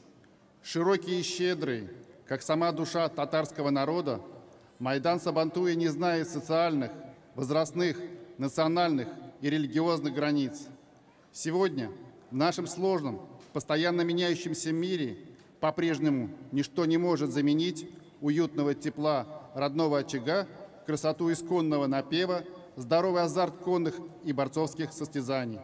[SPEAKER 9] Широкие и щедрые, как сама душа татарского народа, Майдан Сабантуя не знает социальных, возрастных, национальных и религиозных границ. Сегодня в нашем сложном, постоянно меняющемся мире по-прежнему ничто не может заменить уютного тепла родного очага, красоту исконного напева, здоровый азарт конных и борцовских состязаний.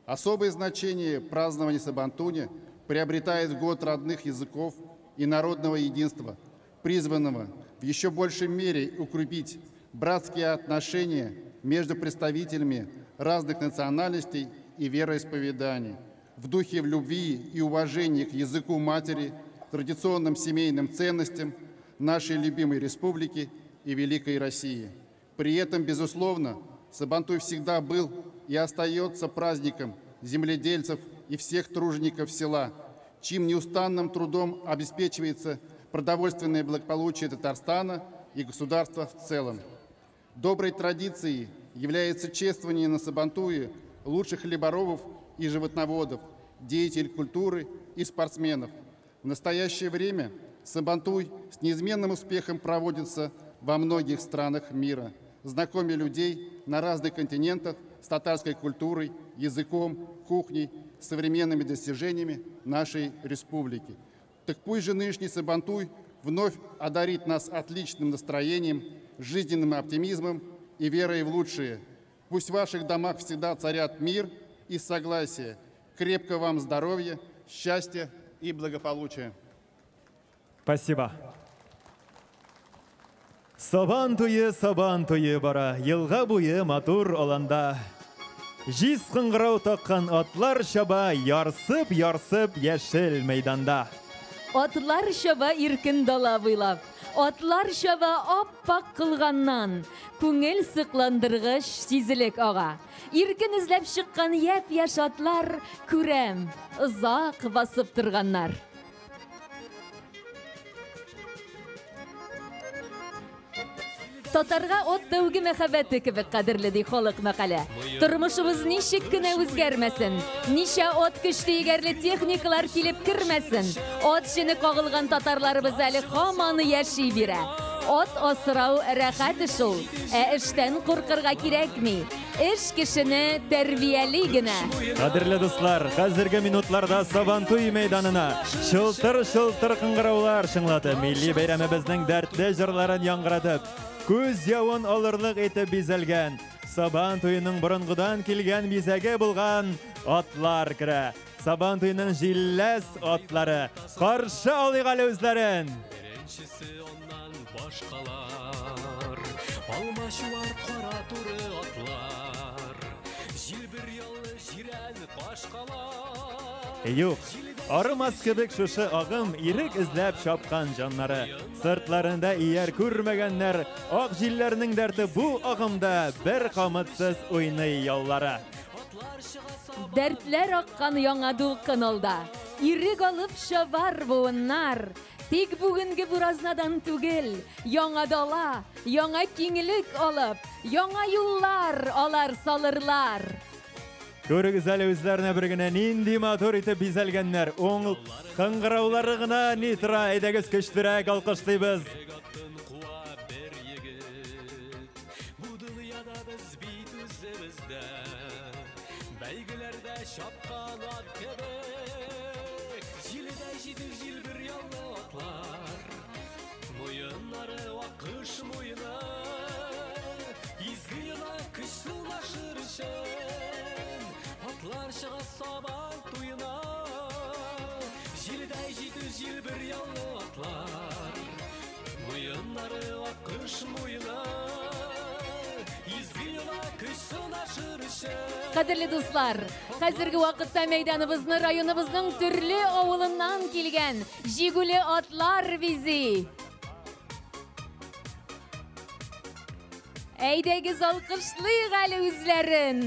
[SPEAKER 9] Особое значение празднования Сабантуя приобретает год родных языков и народного единства, призванного в еще большей мере укрепить братские отношения между представителями разных национальностей и вероисповеданий. В духе любви и уважения к языку матери, традиционным семейным ценностям нашей любимой республики и великой России. При этом, безусловно, Сабантуй всегда был и остается праздником земледельцев и всех тружеников села, чьим неустанным трудом обеспечивается продовольственное благополучие Татарстана и государства в целом. Доброй традицией является чествование на Сабантуе лучших хлеборобов и животноводов, деятелей культуры и спортсменов. В настоящее время Сабантуй с неизменным успехом проводится во многих странах мира, знакомя людей на разных континентах с татарской культурой, языком, кухней, современными достижениями нашей республики. Так пусть же нынешний Сабантуй вновь одарит нас отличным настроением, жизненным оптимизмом и верой в лучшее. Пусть в ваших домах всегда царят мир и согласие. Крепко вам здоровья, счастья и благополучия.
[SPEAKER 5] Спасибо. Сабан туе, сабан туе бара, елга буе матур аланда. Җиз кыңгырау таккан атлар чаба, ярсып-ярсып яшел мәйданда.
[SPEAKER 6] Атлар чаба иркен дала буйлап. Атлар чаба аппак кылганнан. Күңел сыкландыргыч сизелек ага. Иркен эзләп чыккан япь-яшь атлар күрәм, озак басып торганнар. Татарга ат тәүге мәхәббәте кебек кадерле ди халык мәкале. Тормышыбыз ничек кенә үзгәрмәсен, ничә ат көчле егәрле техникалар килеп кермәсен, ат җене кагылган татарларыбыз әле һаман яши бирә. Ат асрау рәхәт эш ул, ә эштән куркырга кирәкми. Эш кешене тәрбияли генә.
[SPEAKER 5] Кадерле дуслар, хәзерге минутларда Сабантуй мәйданына шылтыр-шылтыр кыңгыраулар чыңлатып, милли бәйрәмебезнең дәртле җырларын яңгыратып, күз явын алырлык итеп бизәлгән, Сабан туеның борынгыдан килгән бизәге булган атлар керә. Сабан туеның җилләс атлары. Каршы алыйк әле үзләрен.
[SPEAKER 3] Беренчесе аннан башкалар, алмачуар кара туры атлар, җилбер яллы җирән кашкалар.
[SPEAKER 5] Юк, арымас кебек шушы агым ирек эзләп чапкан җаннары. Сыртларында ияр күрмәгәннәр, ак җилләрнең дәрте бу агымда бер камытсыз уйный яллары.
[SPEAKER 6] Дәртләр аккан яңа дулкын алда. Ирек алып чабар буыннар. Тик бүгенге буразнадан түгел, яңа дала, яңа киңлек алып, яңа юллар алар салырлар.
[SPEAKER 5] Күрегез әле үзләренә бер генә нинди матур итеп бизәлгәннәр. Уң кыңгыраулары гына ни тора, әйдәгез көчлерәк алкышлыйбыз.
[SPEAKER 3] Бу дөньяда без бит үзебездә, бәйгеләрдә чапкан ат кебек, җилдәй җитез җилбер яллы атлар, муеннары аккош муены, изге йола көч сынашыр өчен, атлар чыга Сабан туена, җилдәй җитез җилбер яллы атлар, муеннары аккош муены, изге йола көч сынашыр өчен.
[SPEAKER 6] Кадерле дуслар, хәзерге вакытта мәйданыбызны районыбызның төрле авылыннан килгән җигүле атлар бизи. Әйдәгез алкышлыйк әле үзләрен.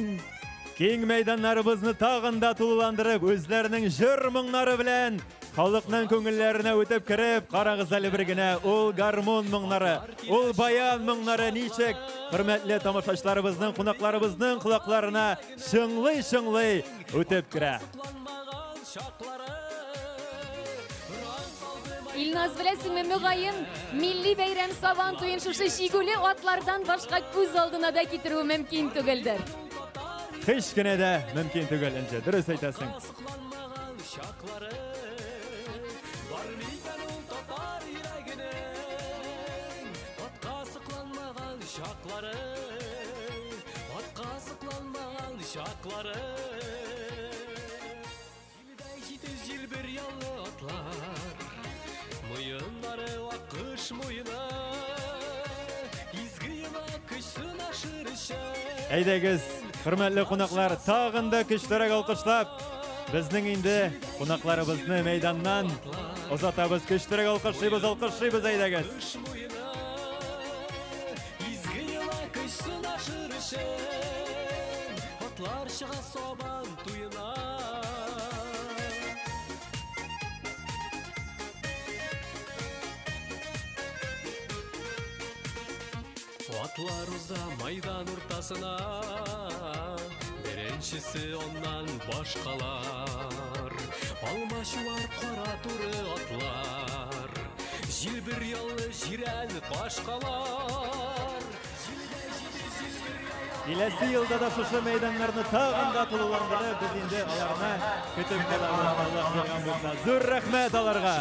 [SPEAKER 5] Киң мәйданнарыбызны тагын да тулыландырып, үзләренең җыр моңнары белән халыкның күңелләренә үтеп кереп, карагыз әле бер генә, ул гармун моңнары, ул баян моңнары ничек хөрмәтле тамашачыларыбызның, кунакларыбызның колакларына чыңлый-чыңлый үтеп керә.
[SPEAKER 6] Илназ, беләсеңме, мөгаен, милли бәйрәм Сабан туен шушы җигүле атлардан башка күз алдына да китерү мөмкин түгелдер.
[SPEAKER 5] Һич кенә дә мөмкин түгел, Энҗе, дөрес әйтәсең.
[SPEAKER 3] Җилдәй җитез җилбер яллы атлар, муеннары аккош муены, изге йола көч сынашыр өчен,
[SPEAKER 5] Әйдәгез, хөрмәтле кунаклар, тагын да көчлерәк алкышлап, безнең инде кунакларыбызны мәйданнан озатабыз. Көчлерәк алкышлыйбыз, алкышлыйбыз, әйдәгез.
[SPEAKER 3] Изге йола көч сынашыр өчен, атлар чыга Сабан туена. Атлар уза майдан уртасына, беренчесе аннан башкалар. Алмачуар кара туры атлар, җилбер яллы җирән кашкалар.
[SPEAKER 5] Киләсе елда да шушы мәйданнарны тагын да тулыландырып, без инде аларны көтеп калабыз, Аллаһ биргән булса. Зур рәхмәт аларга.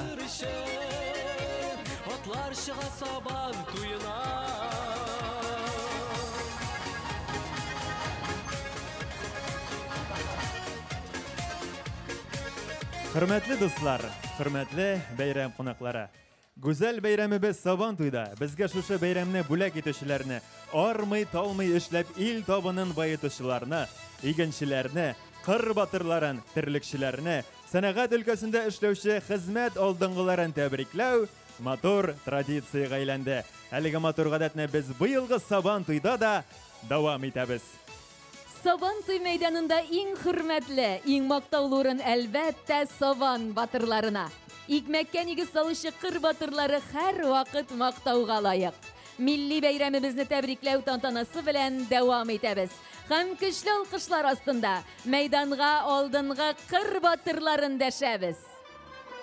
[SPEAKER 3] Атлар чыга Сабан туена.
[SPEAKER 5] Хөрмәтле дуслар, хөрмәтле бәйрәм кунаклары. Гүзәл бәйрәмебез Сабан туйда безгә шушы бәйрәмне бүләк итүчеләрне, армый талмый эшләп ил табынын баетучыларны, игенчеләрне, кыр батырларын, терлекчеләрне, сәнәгать өлкәсендә эшләүче хезмәт алдынгыларын тәбрикләү матур традициягә әйләнде. Әлеге матур гадәтне без быелгы Сабан туйда да дәвам итәбез.
[SPEAKER 6] Сабан туй мәйданында иң хөрмәтле, иң мактаулы урын әлбәттә Сабан батырларына. Икмәккә нигез салучы кыр батырлары һәр вакыт мактауга лаек. Милли бәйрәмебезне тәбрикләү тантанасы белән дәвам итәбез. Һәм көчле алкышлар астында мәйданга алдынгы кыр батырларын дәшәбез.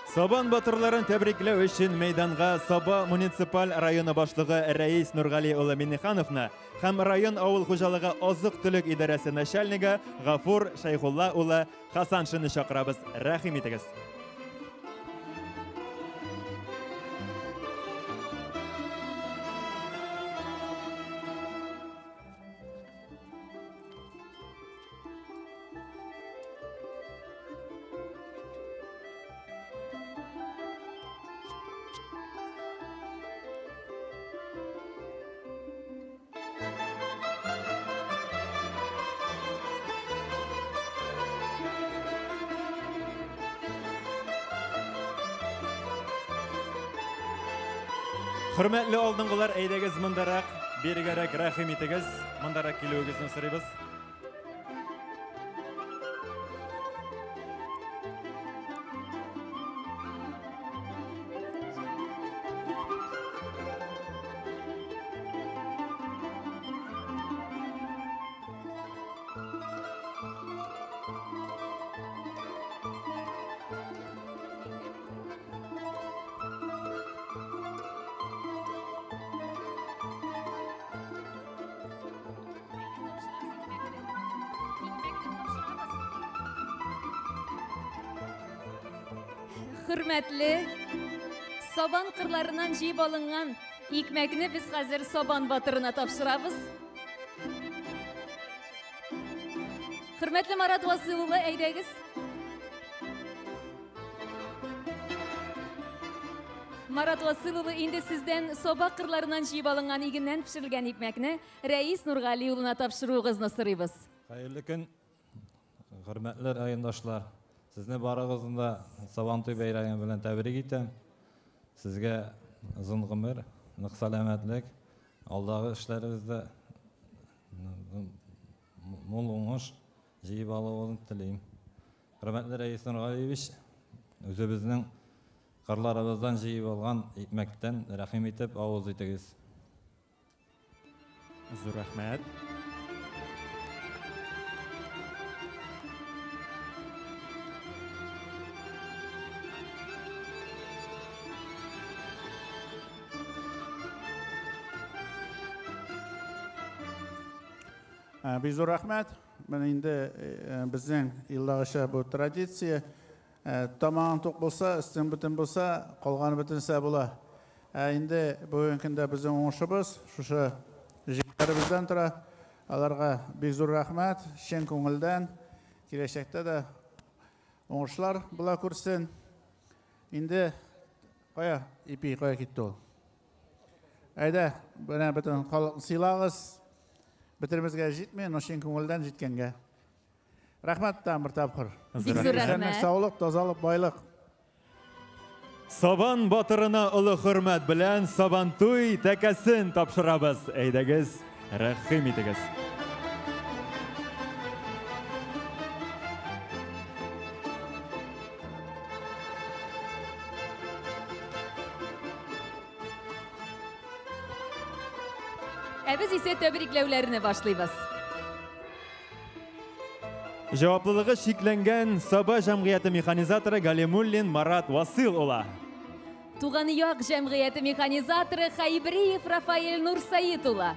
[SPEAKER 5] Сабан батырларын тәбрикләү өчен мәйданга Саба муниципаль районы башлыгы Рәис Нургали улы Миннехановны һәм район авыл хуҗалыгы азык-төлек идарәсе начальнигы Гафур Шәйхулла улы Хасаншинны чакырабыз. Рәхим итегез. Хөрмәтле алдынгылар, әйдәгез мондарак, бирегәрәк рәхим итегез, мондарак килүегезне сорыйбыз.
[SPEAKER 6] Хөрмәтле Сабан кырларыннан җыеп алынган икмәкне без хәзер Сабан батырына тапшырабыз. Хөрмәтле Марат Васил улы, әйдәгез. Марат Васил улы, инде сездән Саба кырларыннан җыеп алынган игеннән пешерелгән икмәкне Рәис Нургали улына тапшыруыгызны сорыйбыз.
[SPEAKER 10] Хәерле көн, хөрмәтле райондашлар. Сезне барыгызны да Сабантуй бәйрәме белән тәбрик итәм. Сезгә озын гомер, нык сәламәтлек, алдагы эшләрегездә мул уңыш җыеп алуыгызны телим. Хөрмәтле Рәис Нургалиевич, үзебезнең кырларыбыздан җыеп алган икмәктән рәхим итеп авыз итегез.
[SPEAKER 5] Зур рәхмәт.
[SPEAKER 8] Бик зур рәхмәт. Менә инде безнең елдагыча бу традиция. Тамагың тук булса, өстең бөтен булса, калганы бөтенсә була. Инде бүгенге көндә безнең уңышыбыз шушы җегетләребездән тора. Аларга бик зур рәхмәт, чын күңелдән. Киләчәктә дә уңышлар була күрсен. Инде кая ипи, кая китте ул? Әйдә, менә бөтен халыкны сыйлагыз. Бөтенебезгә җитми, но чын күңелдән җиткәнгә. Рәхмәт тагын бер тапкыр.
[SPEAKER 6] Бик зур рәхмәт.
[SPEAKER 8] Саулык, тазалык, байлык.
[SPEAKER 5] Сабан батырына олы хөрмәт белән Сабантуй тәкәсен тапшырабыз. Әйдәгез, рәхим итегез.
[SPEAKER 6] Ә без исә тәбрикләүләрне башлыйбыз.
[SPEAKER 5] Җаваплылыгы чикләнгән Саба җәмгыяте механизаторы Галимуллин Марат Васил улы.
[SPEAKER 6] Туган як җәмгыяте механизаторы Хайбриев Рафаэль Нурсаит улы.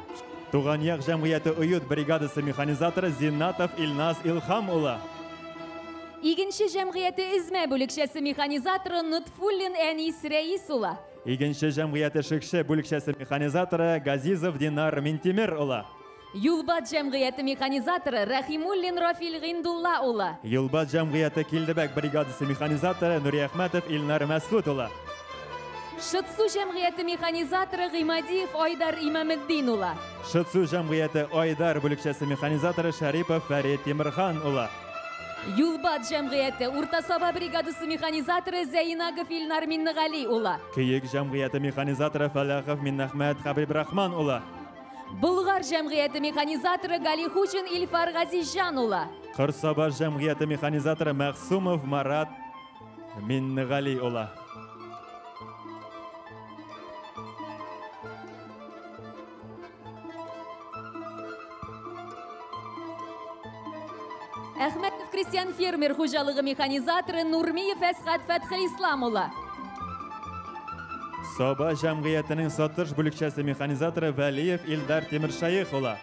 [SPEAKER 5] Туган як җәмгыяте Оют бригадасы механизаторы Зиннатов Илназ Илхам улы.
[SPEAKER 6] Игенче җәмгыяте Эзмә бүлекчәсе механизаторы Нотфуллин Әнис Рәис улы.
[SPEAKER 5] Игенче җәмгыяте Шекше бүлекчәсе механизаторы Газизов Динар Минтимер улы.
[SPEAKER 6] Юлбат җәмгыяте механизаторы Рахимуллин Рафил Гиндулла улы.
[SPEAKER 5] Юлбат җәмгыяте Килдебәк бригадасы механизаторы Нуриәхмәтов Илнар Мәсхүт улы.
[SPEAKER 6] Шытсу җәмгыяте механизаторы Гыймадиев Айдар Имаметдин улы.
[SPEAKER 5] Шытсу җәмгыяте Айдар бүлекчәсе механизаторы Шарипов Фәрит Тимерхан улы.
[SPEAKER 6] Юлбат җәмгыяте Урта Саба бригадасы механизаторы Зәйнагов Илнар Миннегали улы.
[SPEAKER 5] Көек җәмгыяте механизаторы Фәләхов Миннәхмәт Хәбибрахман улы.
[SPEAKER 6] Болгар җәмгыяте механизаторы Галихуҗин Илфар Газизҗан улы.
[SPEAKER 5] Кырсаба җәмгыяте механизаторы Мәгъсумов Марат Миннегали улы.
[SPEAKER 6] Әхмәтов крестьян фермер хуҗалыгы механизаторы Нурмиев Әсхәт Фәтхелислам улы.
[SPEAKER 5] Саба җәмгыятенең сатыш бүлекчәсе механизаторы Вәлиев Илдар Тимершәех улы.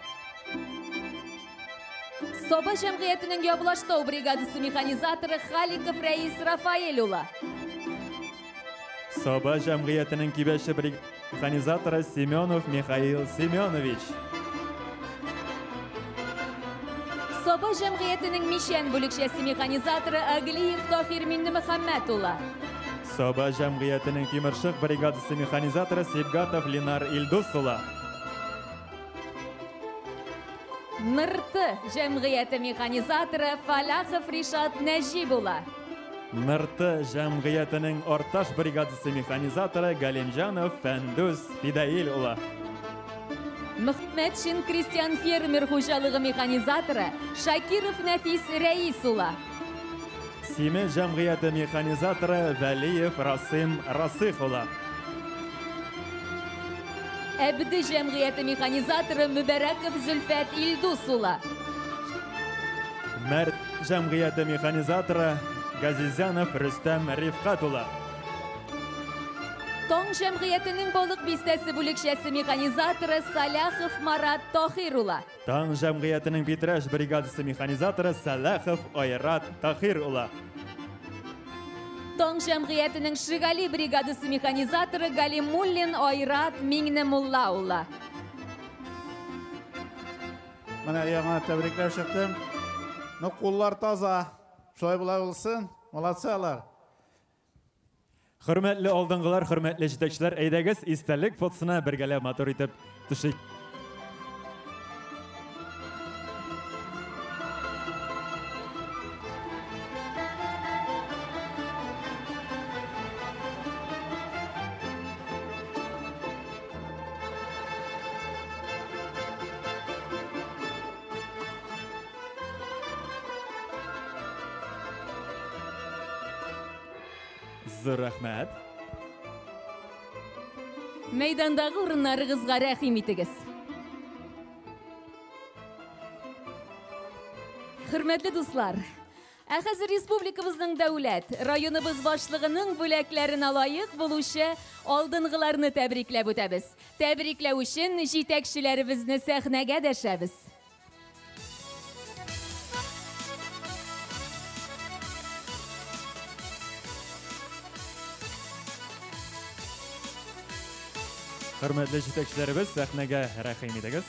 [SPEAKER 6] Саба җәмгыятенең Яблаштау бригадасы механизаторы Халиков Рәис Рафаэль улы.
[SPEAKER 5] Саба җәмгыятенең кибәче механизаторы Семенов Михаил Семенович.
[SPEAKER 6] Саба җәмгыятенең Мишән бүлекчәсе механизаторы Аглиев Таһир Миннемөхәммәт улы.
[SPEAKER 5] Саба җәмгыятенең Тимершык бригадасы механизаторы Сибгатов Ленар Илдус улы.
[SPEAKER 6] Нырты җәмгыяте механизаторы Фалахов Ришат Нәҗип улы.
[SPEAKER 5] Нырты җәмгыятенең Арташ бригадасы механизаторы Галимҗанов Фәндүс Фидаил улы.
[SPEAKER 6] Мөхмәтшин крестьян фермер хуҗалыгы механизаторы Шакиров Нәфис Рәис улы.
[SPEAKER 5] Симе җәмгыяте механизаторы Вәлиев Расим Расых улы.
[SPEAKER 6] Әбде җәмгыяте механизаторы Мөбәрәков Зөлфәт Илдус улы.
[SPEAKER 5] Мәрт җәмгыяте механизаторы Газизянов Рөстәм Рифкат улы.
[SPEAKER 6] Таң җәмгыятенең Балык бистәсе бүлекчәсе механизаторы Саляхов Марат Тахир улы.
[SPEAKER 5] Таң җәмгыятенең Питрәш бригадасы механизаторы Саляхов Айрат Тахир улы.
[SPEAKER 6] Таң җәмгыятенең Шигали бригадасы механизаторы Галимуллин Айрат Миңнемулла улы.
[SPEAKER 8] Менә яңа тәбрикләп чыктым. Ну, куллар таза. Шулай була булсын. Молодцы алар.
[SPEAKER 5] Хөрмәтле алдынгылар, хөрмәтле җитәкчеләр, әйдәгез истәлек фотосына бергәләп матур итеп төшик. Зур рәхмәт.
[SPEAKER 6] Мәйдандагы урыннарыгызга рәхим итегез. Хөрмәтле дуслар, ә хәзер республикабызның дәүләт, районыбыз башлыгының бүләкләренә лаек булучы алдынгыларны тәбрикләп үтәбез. Тәбрикләү өчен җитәкчеләребезне сәхнәгә дәшәбез.
[SPEAKER 5] Хөрмәтле җитәкчеләребез, сәхнәгә рәхим итегез.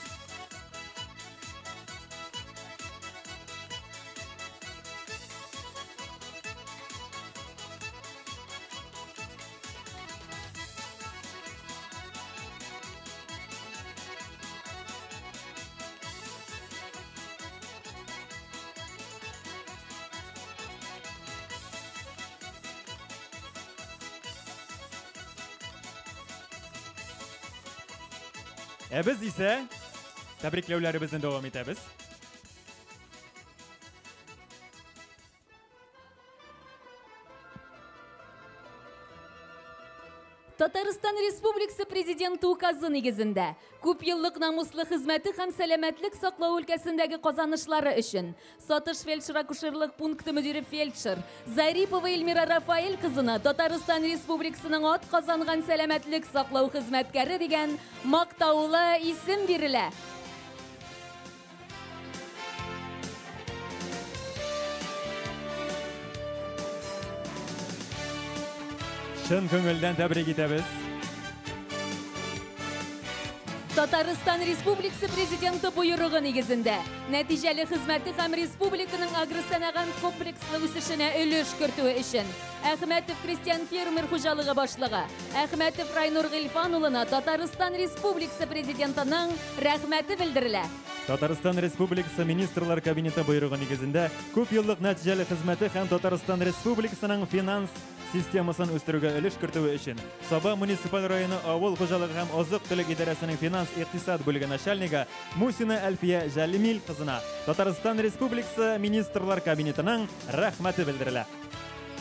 [SPEAKER 5] Ә без исә тәбрикләүләребезне дәвам итәбез.
[SPEAKER 6] Татарстан Республикасы Президенты указы нигезендә күп еллык намуслы хезмәте һәм сәламәтлек саклау өлкәсендәге казанышлары өчен Сатыш фельдшер-акушерлык пункты мөдире фельдшер Зарипова Эльмира Рафаэль кызына Татарстан Республикасының ат казанган сәламәтлек саклау хезмәткәре дигән мактаулы исем бирелә.
[SPEAKER 5] Чын күңелдән тәбрик итәбез.
[SPEAKER 6] Татарстан Республикасы Президенты боерыгы нигезендә нәтиҗәле хезмәте һәм республиканың агросәнәгать комплекслы үсешенә өлеш кертүе өчен Әхмәтов крестьян фермер хуҗалыгы башлыгы Әхмәтов Райнур Гыйльфан улына Татарстан Республикасы Президентының рәхмәте белдерелә.
[SPEAKER 5] Татарстан Республикасы Министрлар Кабинеты боерыгы нигезендә күп еллык нәтиҗәле хезмәте һәм Татарстан Республикасының финанс системасын үстерүгә өлеш кертүе өчен Саба муниципаль районы авыл хуҗалыгы һәм азык-төлек идарәсенең финанс-икътисад бүлеге начальнигы Мусина Әлфия Җәлимил кызына Татарстан Республикасы Министрлар Кабинетының рәхмәте белдерелә.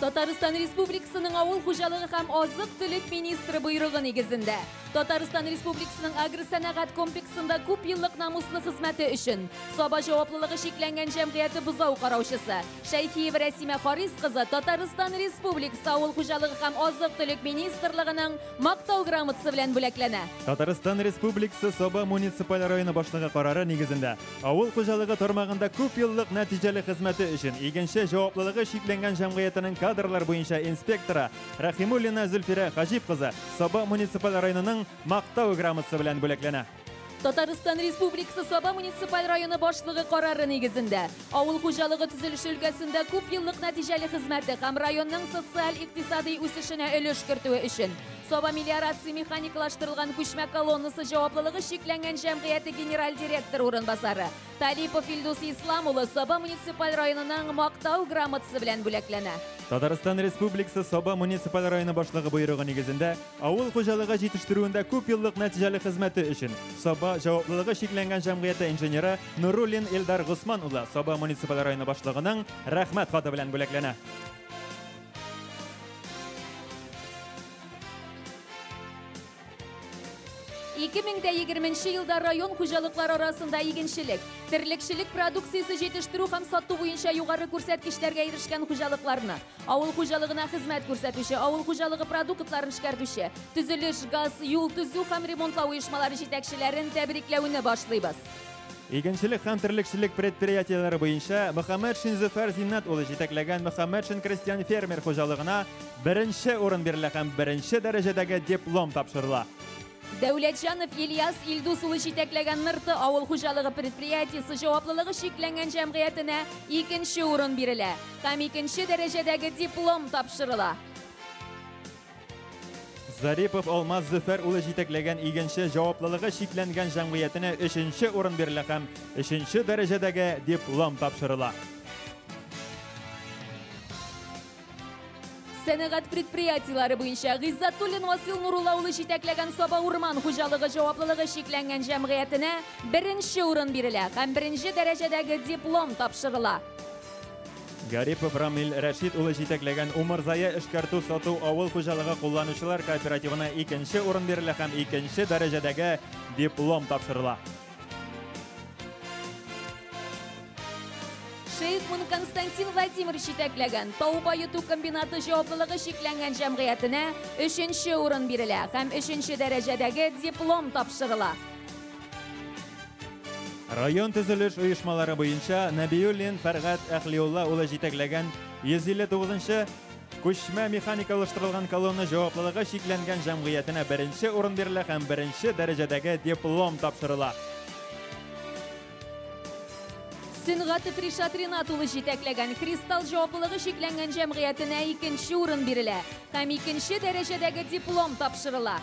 [SPEAKER 6] Татарстан Республикасының авыл хуҗалыгы һәм азык-төлек министры боерыгы нигезендә Татарстан Республикасының агросәнәгать комплексында күп еллык намуслы хезмәте өчен Саба җаваплылыгы чикләнгән җәмгыяте бозау караучысы Шәйхиева Рәсимә Харис кызы Татарстан Республикасы авыл хуҗалыгы һәм азык-төлек министрлыгының мактау грамотасы белән бүләкләнә.
[SPEAKER 5] Татарстан Республикасы Саба муниципаль районы башлыгы карары нигезендә авыл хуҗалыгы тармагында күп еллык нәтиҗәле хезмәте өчен игенче җаваплылыгы чикләнгән җәмгыятенең кадрлар буенча инспекторы Рахимуллина Зөлфирә Хаҗип кызы Саба муниципаль районының мактау грамотасы белән бүләкләнә.
[SPEAKER 6] Татарстан Республикасы Саба муниципаль районы башлыгы карары нигезендә авыл хуҗалыгы төзелеше өлкәсендә күп еллык нәтиҗәле хезмәте һәм районның социаль-икътисади үсешенә өлеш кертүе өчен Саба мелиорация механикалаштырылган күчмә колоннасы җаваплылыгы чикләнгән җәмгыяте генераль директоры урынбасары Талипов Илдус Ислам улы Саба муниципаль районының мактау грамотасы белән бүләкләнә.
[SPEAKER 5] Татарстан Республикасы Саба муниципаль районы башлыгы боерыгы нигезендә авыл хуҗалыгы җитештерүендә күп еллык нәтиҗәле хезмәте өчен Саба җаваплылыгы чикләнгән җәмгыяте инженеры Нуруллин Илдар Госман улы Саба муниципаль районы башлыгының рәхмәт хаты белән бүләкләнә.
[SPEAKER 6] 2020 елда район хуҗалыклары арасында игенчелек, терлекчелек продукциясе җитештерү һәм сату буенча югары күрсәткечләргә ирешкән хуҗалыкларны, авыл хуҗалыгына хезмәт күрсәтүче, авыл хуҗалыгы продуктларын эшкәртүче, төзелеш, газ, юл төзү һәм ремонтлау оешмалары җитәкчеләрен тәбрикләүне башлыйбыз.
[SPEAKER 5] Игенчелек һәм терлекчелек предприятиеләре буенча Мөхәммәтшин Зөфәр Зиннәт улы җитәкләгән Мөхәммәтшин крестьян фермер хуҗалыгына беренче урын бирелә һәм беренче дәрәҗәдәге диплом тапшырыла.
[SPEAKER 6] Дәүләтҗанов Ильяс Илдус улы җитәкләгән Нырты авыл хуҗалыгы предприятиесе җаваплылыгы чикләнгән җәмгыятенә икенче урын бирелә һәм икенче дәрәҗәдәге диплом тапшырыла.
[SPEAKER 5] Зарипов Алмаз Зөфәр улы җитәкләгән игенче җаваплылыгы чикләнгән җәмгыятенә өченче урын бирелә һәм өченче дәрәҗәдәге диплом тапшырыла.
[SPEAKER 6] Сәнәгать предприятиеләре буенча Гыйззатуллин Васил Нурулла улы җитәкләгән Саба урман хуҗалыгы җаваплылыгы чикләнгән җәмгыятенә беренче урын бирелә һәм беренче дәрәҗәдәге диплом тапшырыла.
[SPEAKER 5] Гарипов Рамил Рәшит улы җитәкләгән Умырзая эшкәртү сату авыл хуҗалыгы кулланучылар кооперативына икенче урын бирелә һәм икенче дәрәҗәдәге диплом тапшырыла.
[SPEAKER 6] Шейхман Константин Владимирович җитәкләгән тау баету комбинаты җаваплылыгы чикләнгән җәмгыятенә өченче урын бирелә һәм өченче дәрәҗәдәге диплом тапшырыла.
[SPEAKER 5] Район төзелеш оешмалары буенча Нәбиуллин Фәргать Әхлиулла улы җитәкләгән 159-нчы күчмә механикалаштырылган колонна җаваплылыгы чикләнгән җәмгыятенә беренче урын бирелә һәм беренче дәрәҗәдәге диплом тапшырыла.
[SPEAKER 6] Сөнгатов Ришат Ринат улы җитәкләгән Кристалл җаваплылыгы чикләнгән җәмгыятенә икенче урын бирелә һәм икенче дәрәҗәдәге диплом тапшырыла.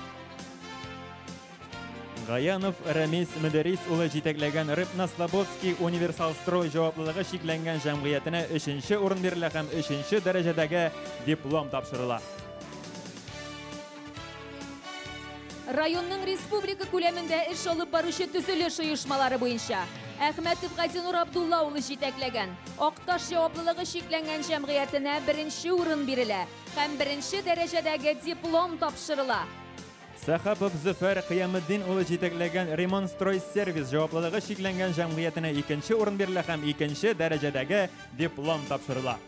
[SPEAKER 5] Гаянов Рәмис Мөдәрис улы җитәкләгән Рыбнослободский универсалстрой җаваплылыгы чикләнгән җәмгыятенә өченче урын бирелә һәм өченче дәрәҗәдәге диплом тапшырыла.
[SPEAKER 6] Районның республика күләмендә эш алып баручы төзелеш оешмалары буенча Әхмәтов Газинур Абдулла улы җитәкләгән Акташ җаваплылыгы чикләнгән җәмгыятенә беренче урын бирелә һәм беренче дәрәҗәдәге диплом тапшырыла.
[SPEAKER 5] Сәхапов Зөфәр Кыяметдин улы җитәкләгән Ремонстройсервис җаваплылыгы чикләнгән җәмгыятенә икенче урын бирелә һәм икенче дәрәҗәдәге диплом тапшырыла.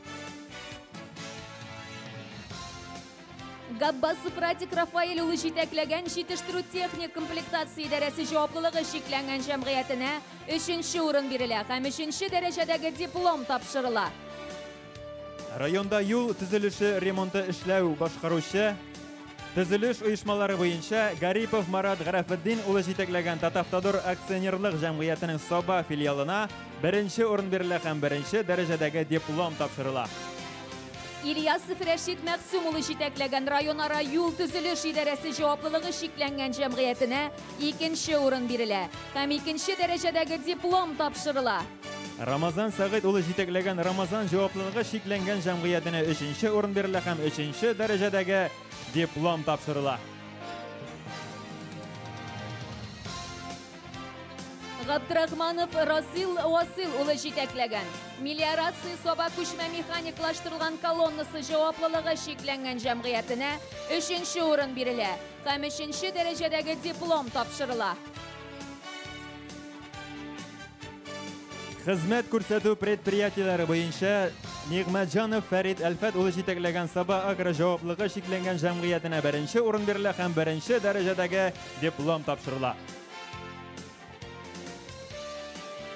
[SPEAKER 6] Габбасов Радик Рафаэль улы җитәкләгән җитештерү техник комплектация идарәсе җаваплылыгы чикләнгән җәмгыятенә өченче урын бирелә һәм өченче дәрәҗәдәге диплом тапшырыла.
[SPEAKER 5] Районда юл төзелеше ремонты эшләү башкаручы төзелеш оешмалары буенча Гарипов Марат Гарәфетдин улы җитәкләгән Татавтодор акционерлык җәмгыятенең Саба филиалына беренче урын бирелә һәм беренче дәрәҗәдәге диплом тапшырыла.
[SPEAKER 6] Ильясов Рәшит Мәгъсүм улы җитәкләгән районара юл төзелеш идарәсе җаваплылыгы чикләнгән җәмгыятенә икенче урын бирелә һәм икенче дәрәҗәдәге диплом тапшырыла.
[SPEAKER 5] Рамазан Сәгыйть улы җитәкләгән Рамазан җаваплылыгы чикләнгән җәмгыятенә өченче урын бирелә һәм өченче дәрәҗәдәге диплом тапшырыла.
[SPEAKER 6] Габдрахманов Расил Васил улы җитәкләгән Мелиорация Саба күчмә механиклаштырылган колоннасы җаваплылыгы чикләнгән җәмгыятенә өченче урын бирелә һәм өченче дәрәҗәдәге диплом тапшырыла.
[SPEAKER 5] Хезмәт күрсәтү предприятиеләре буенча Нигъмәтҗанов Фәрит Әлфәт улы җитәкләгән Саба агро җаваплылыгы чикләнгән җәмгыятенә беренче урын бирелә һәм беренче дәрәҗәдәге диплом тапшырыла.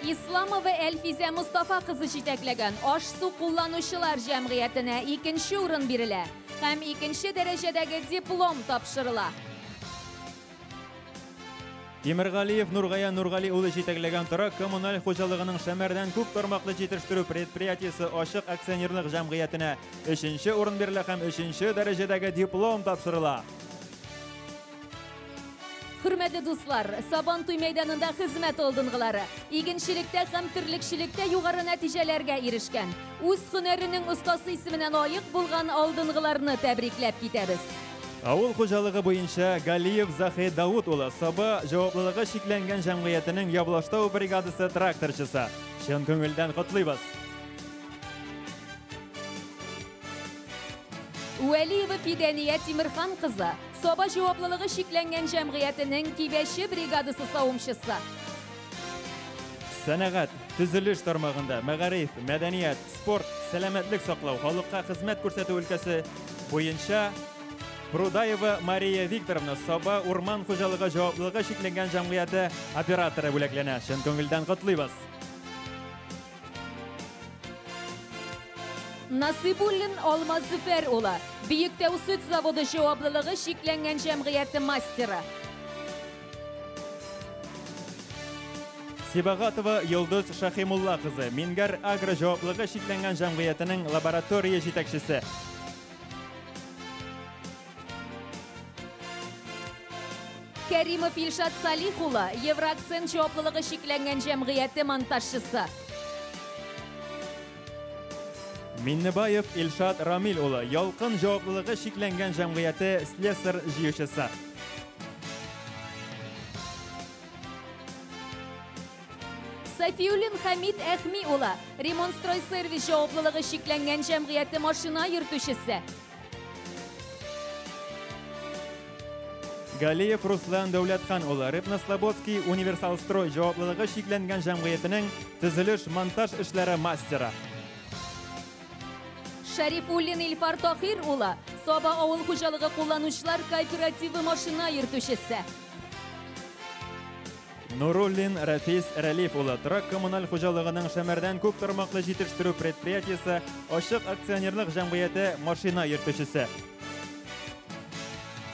[SPEAKER 6] Исламова Әлфизә Мустафа кызы җитәкләгән аш-су кулланучылар җәмгыятенә икенче урын бирелә һәм икенче дәрәҗәдәге диплом тапшырыла.
[SPEAKER 5] Тимергалиев Нургаян Нургали улы җитәкләгән торак коммуналь хуҗалыгының Шәмәрдән күп тармаклы җитештерү предприятиесе ачык акционерлык җәмгыятенә өченче урын бирелә һәм өченче дәрәҗәдәге диплом тапшырыла.
[SPEAKER 6] Хөрмәтле дуслар, Сабантуй мәйданында хезмәт алдынгылары, игенчелектә һәм терлекчелектә югары нәтиҗәләргә ирешкән, үз һөнәренең остасы исеменә лаек булган алдынгыларны тәбрикләп китәбез.
[SPEAKER 5] Авыл хуҗалыгы буенча Галиев Захид Дауд улы Саба җаваплылыгы чикләнгән җәмгыятенең Явлаштау бригадасы тракторчысы. Чын күңелдән котлыйбыз.
[SPEAKER 6] Вәлиева Фидәния Тимерхан кызы, Саба җаваплылыгы чикләнгән җәмгыятенең Кибәче бригадасы савымчысы.
[SPEAKER 5] Сәнәгать, төзелеш тармагында мәгариф, мәдәният, спорт, сәламәтлек саклау, халыкка хезмәт күрсәтү өлкәсе буенча Прудаева Мария Викторовна Саба урман хуҗалыгы җаваплылыгы чикләнгән җәмгыяте операторы бүләкләнә. Чын күңелдән котлыйбыз.
[SPEAKER 6] Насибуллин Алмаз Зөфәр улы, Биектау сөт заводы җаваплылыгы чикләнгән җәмгыяте мастеры.
[SPEAKER 5] Сибагатова Йолдыз Шахимулла кызы, Мингәр агро җаваплылыгы чикләнгән җәмгыятенең лаборатория җитәкчесе.
[SPEAKER 6] Кәримов Илшат Салих улы, Евроакцент җаваплылыгы чикләнгән җәмгыяте монтажчысы.
[SPEAKER 5] Миннебаев Илшат Рамил улы, Ялкын җаваплылыгы чикләнгән җәмгыяте слесарь җыючысы.
[SPEAKER 6] Сафиуллин Хамид Әхми улы, Ремонстройсервис җаваплылыгы чикләнгән җәмгыяте машина йөртүчесе.
[SPEAKER 5] Галиев Руслан Дәүләтхан улы, Рыбнослободский универсалстрой җаваплылыгы чикләнгән җәмгыятенең төзелеш монтаж эшләре мастеры.
[SPEAKER 6] Шәрифуллин Илфар Тахир улы, Саба авыл хуҗалыгы кулланучылар кооперативы машина йөртүчесе.
[SPEAKER 5] Нуруллин Рафис Рәлиф улы, торак коммуналь хуҗалыгының Шәмәрдән күп тармаклы җитештерү предприятиесе ачык акционерлык җәмгыяте машина йөртүчесе.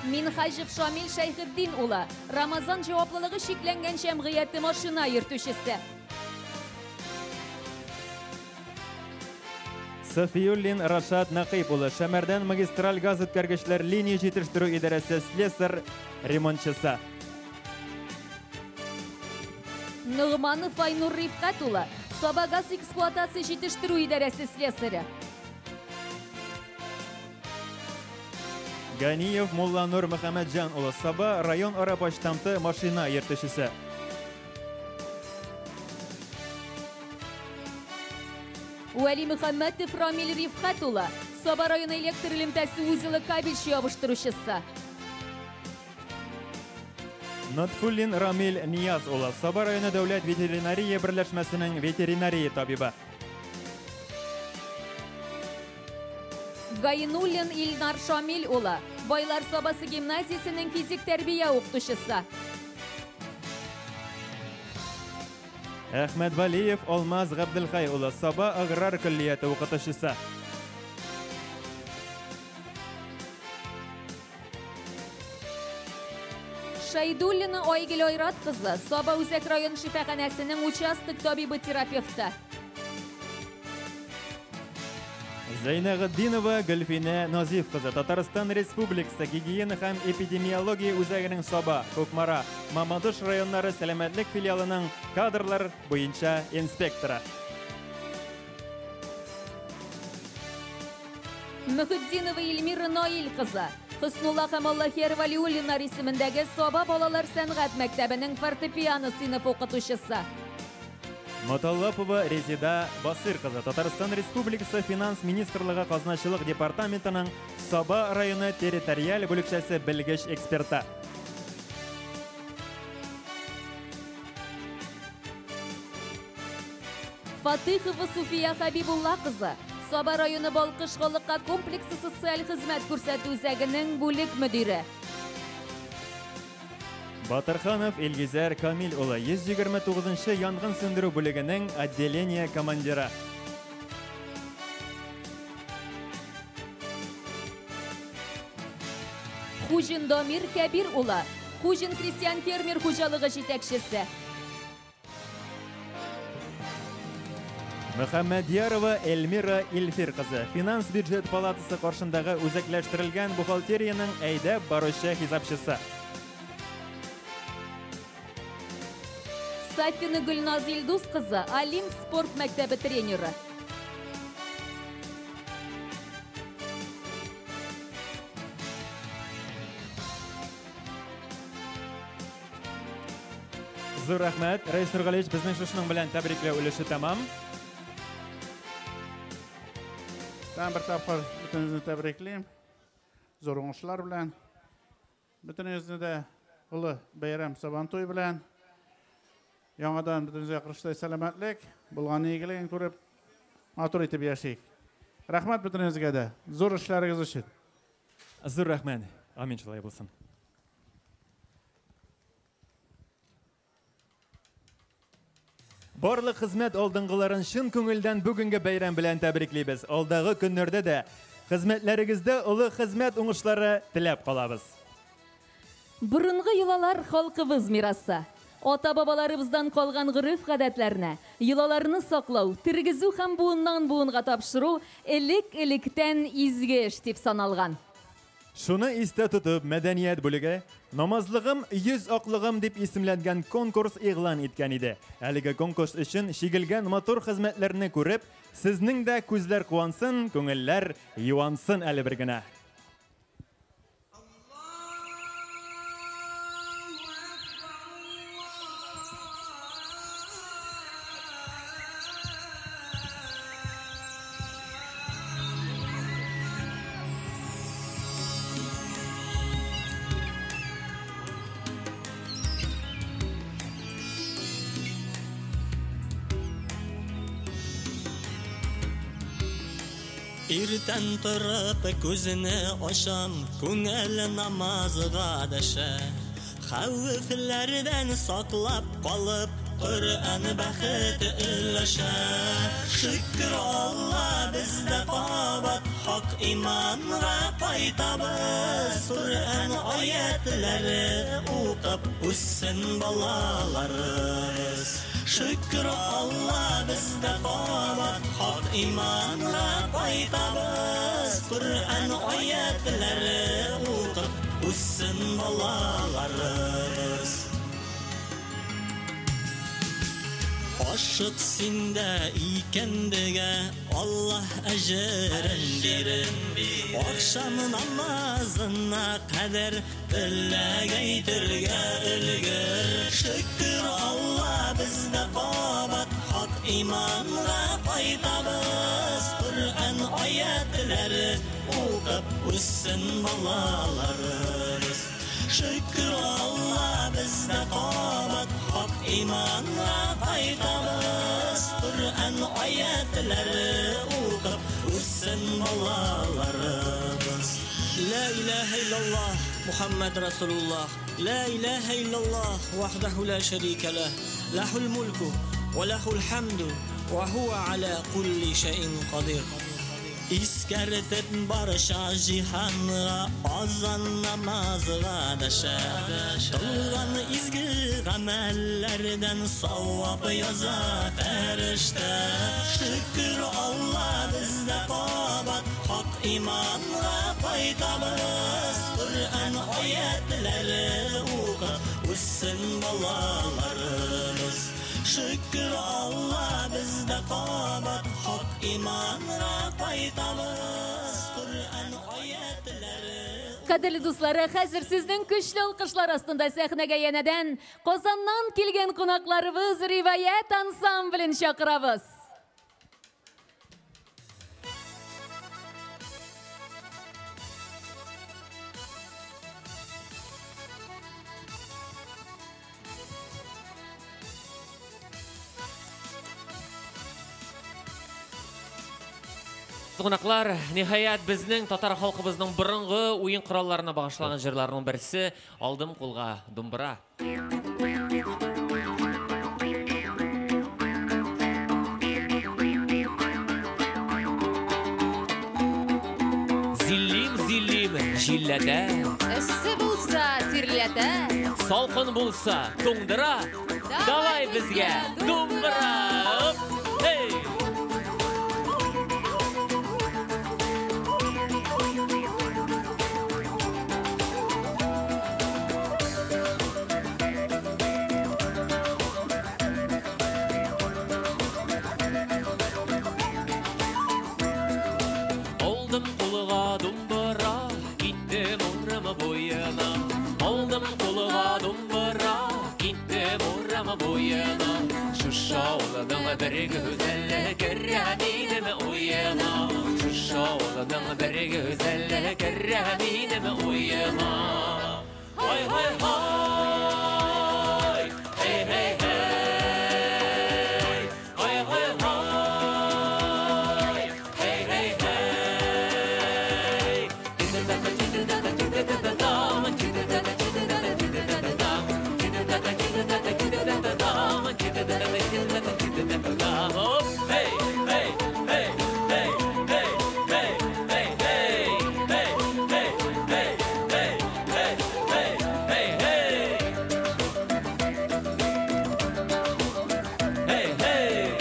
[SPEAKER 6] Минхаҗев Шамил Шәйхетдин улы, Рамазан җаваплылыгы чикләнгән җәмгыяте машина йөртүчесе.
[SPEAKER 5] Сафиуллин Рашат Нақип улы, Шәмәрдән магистраль газ үткәргечләр линия җитештерү идарәсе слесарь ремонтчысы.
[SPEAKER 6] Ногманов Айнур Рифкать улы, Саба газ эксплуатация җитештерү идарәсе слесаре.
[SPEAKER 5] Ганиев Мулланур Мөхәммәтҗан улы, Саба район ара почтамты машина йөртүчесе.
[SPEAKER 6] Вәли Мөхәммәтов Рамил Рифхәт улы, Саба районы электр элемтәсе узелы кабельче ябыштыручысы.
[SPEAKER 5] Нотфуллин Рамил Нияз улы, Саба районы дәүләт ветеринария берләшмәсенең ветеринария табибы.
[SPEAKER 6] Гайнуллин Илнар Шамил улы, Байлар Сабасы гимназиясенең физик тәрбия укытучысы.
[SPEAKER 5] Әхмәт Валиев Алмаз Габделхай улы, Саба аграр көллияте укытучысы.
[SPEAKER 6] Шайдуллина Айгөл Айрат кызы, Саба үзәк район шифаханәсенең участок табибы терапевты.
[SPEAKER 5] Зәйнәгытдинова Гөлфинә Назиф кызы, Татарстан Республикасы гигиена һәм эпидемиология үзәгенең Саба, Кукмара, Мамадыш районнары сәламәтлек филиалының кадрлар буенча инспекторы.
[SPEAKER 6] Мөхетдинова Эльмира Наил кызы, Хөснулла һәм Аллахияр Валиуллиннар исемендәге Саба балалар сәнгать мәктәбенең фортепиано сыйныф укытучысы.
[SPEAKER 5] Моталлапова Резида Басыр кызы, Татарстан Республикасы Финанс Министрлыгы Казначылык департаментының Саба районы территориаль бүлекчәсе белгеч эксперты.
[SPEAKER 6] Фатыхова Суфия Хабибулла кызы, Саба районы Балкыш халыкка комплексы социаль хезмәт күрсәтү үзәгенең бүлек мөдире.
[SPEAKER 5] Батырханов Илгизәр Камил улы, 129-нчы янгын сүндерү бүлегенең отделение командиры.
[SPEAKER 6] Хуҗин Дамир Кәбир улы, Хуҗин крестьян фермер хуҗалыгы җитәкчесе.
[SPEAKER 5] Мөхәммәдьярова Эльмира Илфир кызы, Финанс бюджет палатасы каршындагы үзәкләштерелгән бухгалтериянең әйдәп баручы хисапчысы.
[SPEAKER 6] Сафина Гөлназ Илдус кызы, Олимп спорт мәктәбе тренеры.
[SPEAKER 5] Зур рәхмәт, Рәис Нургалиевич, безнең шушының белән тәбрикләү өлеше тәмам.
[SPEAKER 8] Тагын бер тапкыр бөтенегезне тәбриклим. Зур уңышлар белән. Бөтенегезне дә олы бәйрәм Сабантуй белән. Яңадан бөтенегезгә кырыштай сәламәтлек, булган игелеген күреп, матур итеп яшик. Рәхмәт бөтенегезгә дә. Зур эшләрегез өчен.
[SPEAKER 5] Зур рәхмәт. Амин, шулай булсын. Барлык хезмәт алдынгыларын чын күңелдән бүгенге бәйрәм белән тәбриклибез. Алдагы көннәрдә дә хезмәтләрегездә олы хезмәт уңышлары теләп калабыз.
[SPEAKER 6] Борынгы йолалар халкыбыз мирасы. Ата-бабаларыбыздан калган гореф-гадәтләрне, йолаларны саклау, тергезү һәм буыннан буынга тапшыру элек-электән изге эш дип саналган.
[SPEAKER 5] Шуны истә тотып, мәдәният бүлеге «Намазлыгым, йөз аклыгым» дип исемләнгән конкурс игълан иткән иде. Әлеге конкурс өчен чигелгән матур хезмәтләрне күреп, сезнең дә күзләр куансын, күңелләр юансын әле бер генә.
[SPEAKER 1] Иртән торып күзне ачам, күңел намазга дәшә. Хәвефләрдән саклап калып, Коръән бәхет өләшә. Шөкер Алла, бездә кабат хак иманга кайтабыз. Коръән аятлары укып үссен балаларыбыз. Шөкер Алла, бездә кабат хак иманга кайтабыз. Коръән аятлары укып үссен балаларыбыз. Ашык синдә икәндегә Аллаһ әҗерен бирер. Ахшам намазына кадәр теләк әйтергә өлгер. Шөкер Алла бездә кабат хак иманга кайтабыз. Коръән аятлары укып үссен балаларыбыз. Шөкер Алла бездә кабат хак иманга кайтабыз. Коръән аятлары укып үссен балаларыбыз.
[SPEAKER 11] Ла илаһа иллаллаһ Мухаммад Расулуллаһ. Ла илаһа иллаллаһ вахдаху ла шарика лах. Лахул мульку ва лахул хамду ва хуа аля кулли шайин кадир.
[SPEAKER 1] Искәртеп барша җиһанга азан намазга дәшә. Кылган изге гамәлләрдән савап яза фәрештә. Шөкер Алла бездә кабат хак иманга кайтабыз. Коръән аятлары укып үссен балаларыбыз. Шөкер Алла бездә кабат хак иманга кайтабыз. Коръән аятлары.
[SPEAKER 6] Кадерле дуслары, хәзер сезнең көчле алкышлар астында сәхнәгә янәдән Казаннан килгән кунакларыбыз Риваят ансамблен чакырабыз.
[SPEAKER 4] Кунаклар, ниһаять безнең татар халкыбызның борынгы уен коралларына багышланган җырларның берсе Алдым кулга думбра. Зиллим, зиллим, җилләтә.
[SPEAKER 2] Эссе булса, тирләтә.
[SPEAKER 4] Салкын булса, туңдыра. Давай безгә думбра. Эй! Алдым кулга думбра, киттем урам буена. Алдым кулга думбра, киттем урам буена. Шушы авылның бер гүзәле керә минем уема. Шушы авылның бер гүзәле керә минем уема. Һай, һай, һай, һей, һей, һей. Һай, һай, һай, һей, һей, һей. Hey, hey, hey, hey, hey, hey, hey, hey, hey, hey, hey, hey, hey, hey, hey, hey. Hey, hey.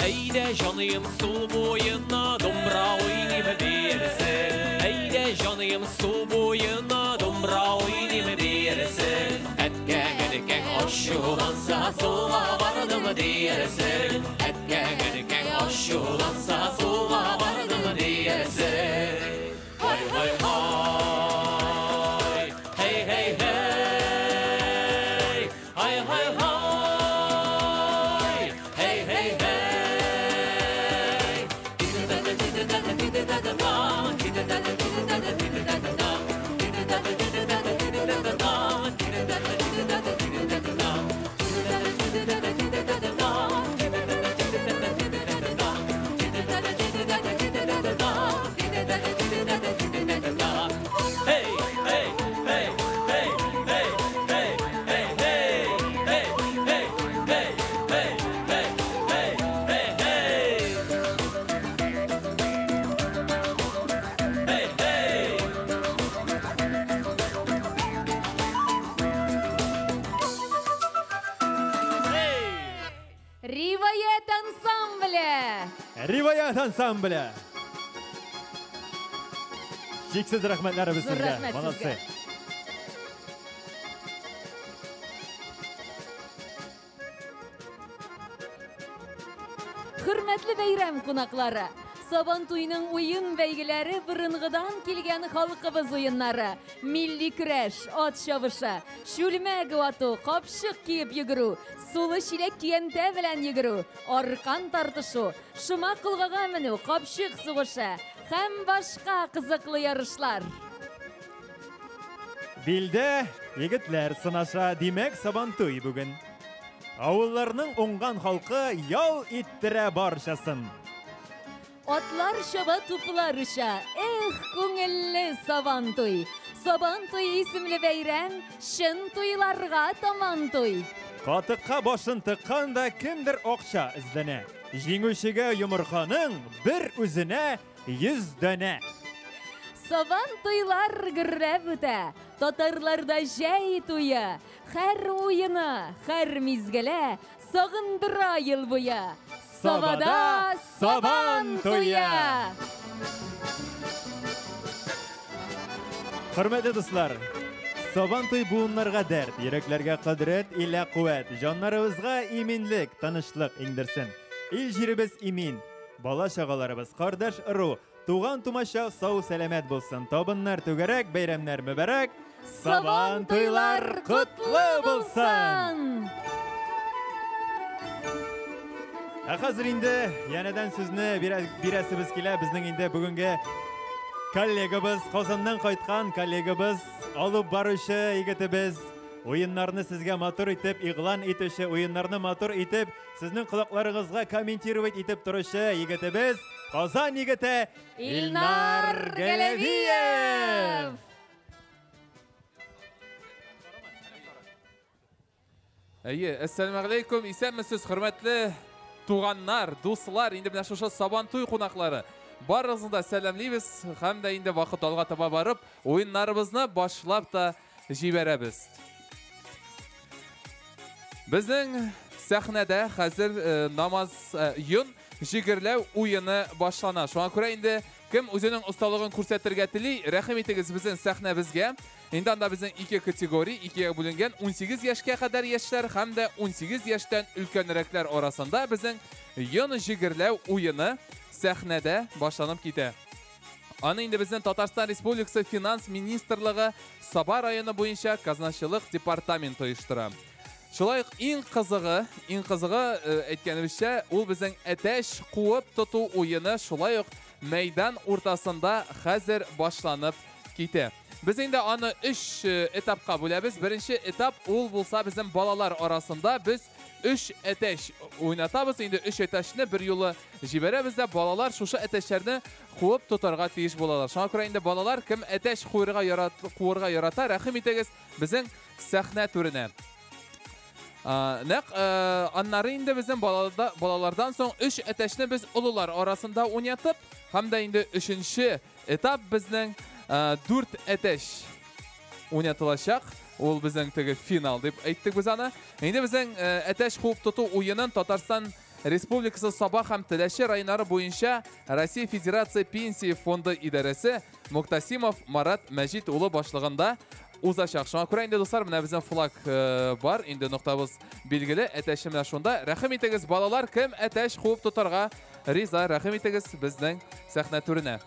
[SPEAKER 4] Әйдә җаныем су буена, думбра уйныйм диярсең. Әйдә җаныем су буена, думбра уйныйм диярсең. Әткәң, әнкәң ачуланса, суга бардым диярсең. Әткәң, әнкәң ачуланса, суга бардым диярсең. Һай, һай, һай, һей, һей, һей. Һай, һай, һай, һей, һей, һей. Hey, hey, hey, hey, hey, hey, hey, hey, hey, hey, hey, hey, hey, hey, hey, hey. Hey, hey.
[SPEAKER 6] Риваят ансамбле!
[SPEAKER 5] Риваят ансамбле! Чиксез рәхмәтләребез
[SPEAKER 6] Зур
[SPEAKER 5] сезгә.
[SPEAKER 6] рәхмәт
[SPEAKER 5] Молодцы.
[SPEAKER 6] сезгә. Хөрмәтле бәйрәм кунаклары, Сабан туеның уен бәйгеләре борынгыдан килгән халкыбыз уеннары. Милли көрәш, ат чабышы, чүлмәк вату, капчык киеп йөгерү, сулы чиләк көянтә белән йөгерү, аркан тартышу, шома колгага менү, капчык сугышы һәм башка кызыклы ярышлар.
[SPEAKER 5] Билдә егетләр сынаша, димәк, Сабантуй бүген. Авылларның уңган халкы ял иттерә барчасын.
[SPEAKER 6] Атлар чаба, туплар оча. Эх, күңелле Сабантуй! Сабантуй исемле бәйрәм чын туйларга таман туй.
[SPEAKER 5] Катыкка башын тыккан да кемдер акча эзләнә. Җиңүчегә йомырканың бер үзенә 100 данә.
[SPEAKER 6] Сабан туйлар гөрләп үтә. Татарларда җәй туе. Һәр уены, һәр мизгеле сагындыра ел буе. Сабада Сабан туе!
[SPEAKER 5] Хөрмәтле дуслар, Сабан туй буыннарга дәрт, йөрәкләргә кодрәт илә куәт, җаннарыбызга иминлек, тынычлык иңдерсен. Ил җиребез имин, бала чагаларыбыз, кардәш ыру, туган тумача сау сәламәт булсын. Табыннар түгәрәк, бәйрәмнәр мөбарәк, Сабан туйлар котлы булсын! Ә хәзер инде янәдән сүзне бирәсебез килә. Безнең инде бүгенге коллегабыз, Казаннан кайткан коллегабыз, алып баручы егетебез, уеннарны сезгә матур итеп игълан итүче, уеннарны матур итеп сезнең колакларыгызга комментировать итеп торучы егетебез, Казан егете
[SPEAKER 6] Илнар Галәвиев!
[SPEAKER 12] Әйе, әссәламәгаләйкүм, исәнмесез, хөрмәтле туганнар, дуслар, инде менә шушы Сабантуй кунаклары. Барыгызны да сәламлибез һәм дә инде вакыт алга таба барып, уеннарыбызны башлап та җибәрәбез. Безнең сәхнәдә хәзер намаз йон җигерләү уены башлана. Шуңа күрә инде кем үзенең осталыгын күрсәтергә тели, рәхим итегез безнең сәхнәбезгә. Инде анда безнең ике категория, икегә бүленгән 18 яшькә кадәр яшьләр һәм дә 18 яшьтән өлкәнрәкләр арасында безнең йон җигерләү уены сәхнәдә башланып китә. Аны инде безнең Татарстан Республикасы Финанс Министрлыгы Саба районы буенча казначылык департаменты оештыра. Шулай ук иң кызыгы, иң кызыгы, әйткәнебезчә, ул безнең әтәч куып тоту уены шулай ук мәйдан уртасында хәзер башланып китә. Без инде аны 3 этапка бүләбез. Беренче этап ул булса безнең балалар арасында без 3 әтәч уйнатабыз. Инде 3 әтәчне бер юлы җибәрәбез дә балалар шушы әтәчләрне куып тотарга тиеш булалар. Шуңа күрә инде балалар кем әтәч куырга ярата, рәхим итегез безнең сәхнә түренә. Нәкъ аннары инде безнең балалардан соң 3 әтәчне без олылар арасында уйнатып, һәм дә инде 3-нче этап безнең 4 әтәч уйнатылачак. Ул безнең теге финал дип әйттек без аны. Инде безнең әтәч куып тоту уенын Татарстан Республикасы Саба һәм Теләче районнары буенча Россия Федерация Пенсия фонды идарәсе Муктасимов Марат Мәҗит улы башлыгында узачак. Шуңа күрә инде, дуслар, менә безнең флаг бар, инде ноктабыз билгеле, әтәче менә шунда. Рәхим итегез, балалар, кем әтәч куып тотарга риза, рәхим итегез безнең сәхнә түренә.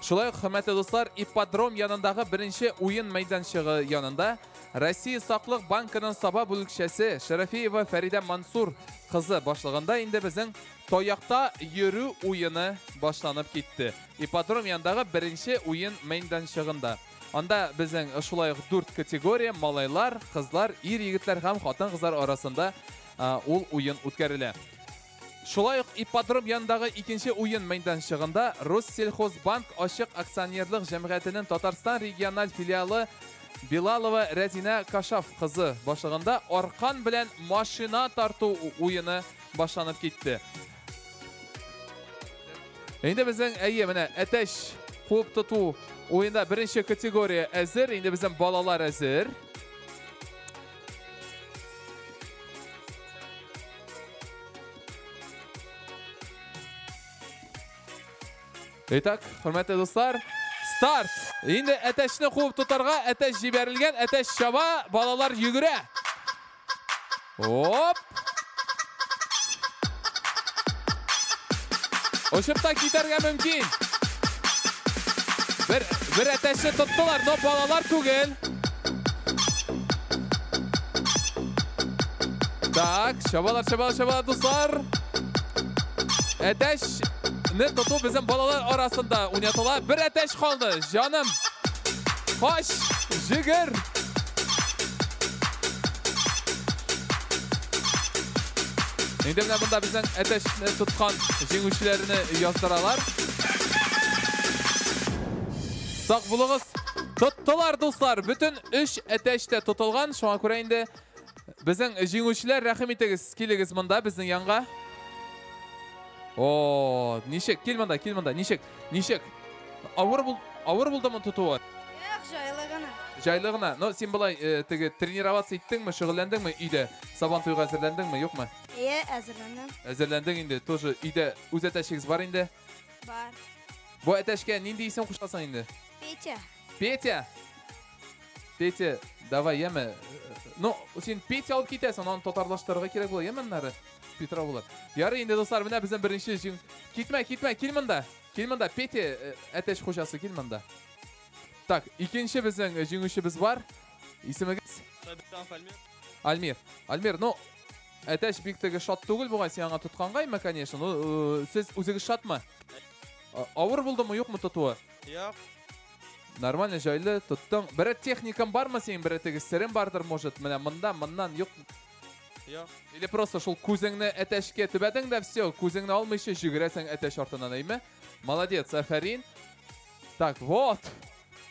[SPEAKER 12] Шулай ук, хөрмәтле дуслар, ипподром янындагы беренче уен мәйданчыгы янында Россия Саклык банкының Саба бүлекчәсе Шәрәфиева Фәридә Мансур кызы башлыгында инде безнең таякта йөрү уены башланып китте. Ипподром янындагы беренче уен мәйданчыгында. Анда безнең шулай ук 4 категория: малайлар, кызлар, ир-егетләр һәм хатын-кызлар арасында ул уен үткәрелә. Шулай ук ипподром янындагы икенче уен мәйданчыгында Россельхозбанк ачык акционерлык җәмгыятенең Татарстан региональ филиалы Билалова Рәзинә Кашаф кызы башлыгында аркан белән машина тарту уены башланып китте. Инде безнең, әйе, менә әтәч куып тоту уенда беренче категория әзер, инде безнең балалар әзер. Итак, хөрмәтле дуслар, старт! Инде әтәчне куып тотарга, әтәч җибәрелгән, әтәч чаба, балалар йөгерә. Оп! Очып та китәргә мөмкин. Бер әтәчне тоттылар, но балалар түгел. Так, чабалар, чабалар, чабалар, дуслар. Әтәчне тоту безнең балалар арасында уйнатыла. Бер әтәч калды, җаным. Кач, җигер. Инде менә монда безнең әтәчне тоткан җиңүчеләрне яздыралар. Сак булыгыз. Тоттылар, дуслар. Бөтен 3 әтәч тә тотылган. Шуңа күрә инде безнең җиңүчеләр, рәхим итегез, килегез монда безнең янга. О, ничек? Кил монда, кил монда. Ничек? Ничек? Авыр бул, авыр булдымы тотуы?
[SPEAKER 13] Юк, җайлы гына.
[SPEAKER 12] Җайлы гына. Но син болай теге тренироваться иттеңме, шөгыльләндеңме өйдә? Сабан туйга әзерләндеңме, юкмы?
[SPEAKER 13] Әйе, әзерләндем.
[SPEAKER 12] Әзерләндең инде, тоже өйдә үз әтәчегез бар инде?
[SPEAKER 13] Бар.
[SPEAKER 12] Бу әтәчкә нинди исем кушасың инде?
[SPEAKER 13] Петя.
[SPEAKER 12] Петя? Петя, давай, яме. Ну, син Петя алып китәсең, аны татарлаштырырга кирәк була, яме аннары? Петра була. Ярый инде, дуслар, менә безнең беренче җиң. Китмә, китмә, кил монда. Кил монда, Петя, әтәч хуҗасы, кил монда. Так, икенче безнең җиңүчебез бар. Исемегез?
[SPEAKER 14] Сабитанов Альмир.
[SPEAKER 12] Альмир. Альмир, ну, әтәч бик теге шат түгел бугай, син аңа тоткангаймы, конечно. Ну, сез үзегез шатмы? Авыр булдымы, юкмы тотуы?
[SPEAKER 14] Юк.
[SPEAKER 12] Нормально, җайлы тоттың. Берәр техникаң бармы синең, берәр теге серең бардыр, может, менә монда, моннан, юк?
[SPEAKER 14] Юк.
[SPEAKER 12] Или просто шул күзеңне әтәчкә төбәдең дә все, күзеңне алмыйча җөгерәсең әтәч артыннан, әйме? Молодец, афәрин. Так, вот.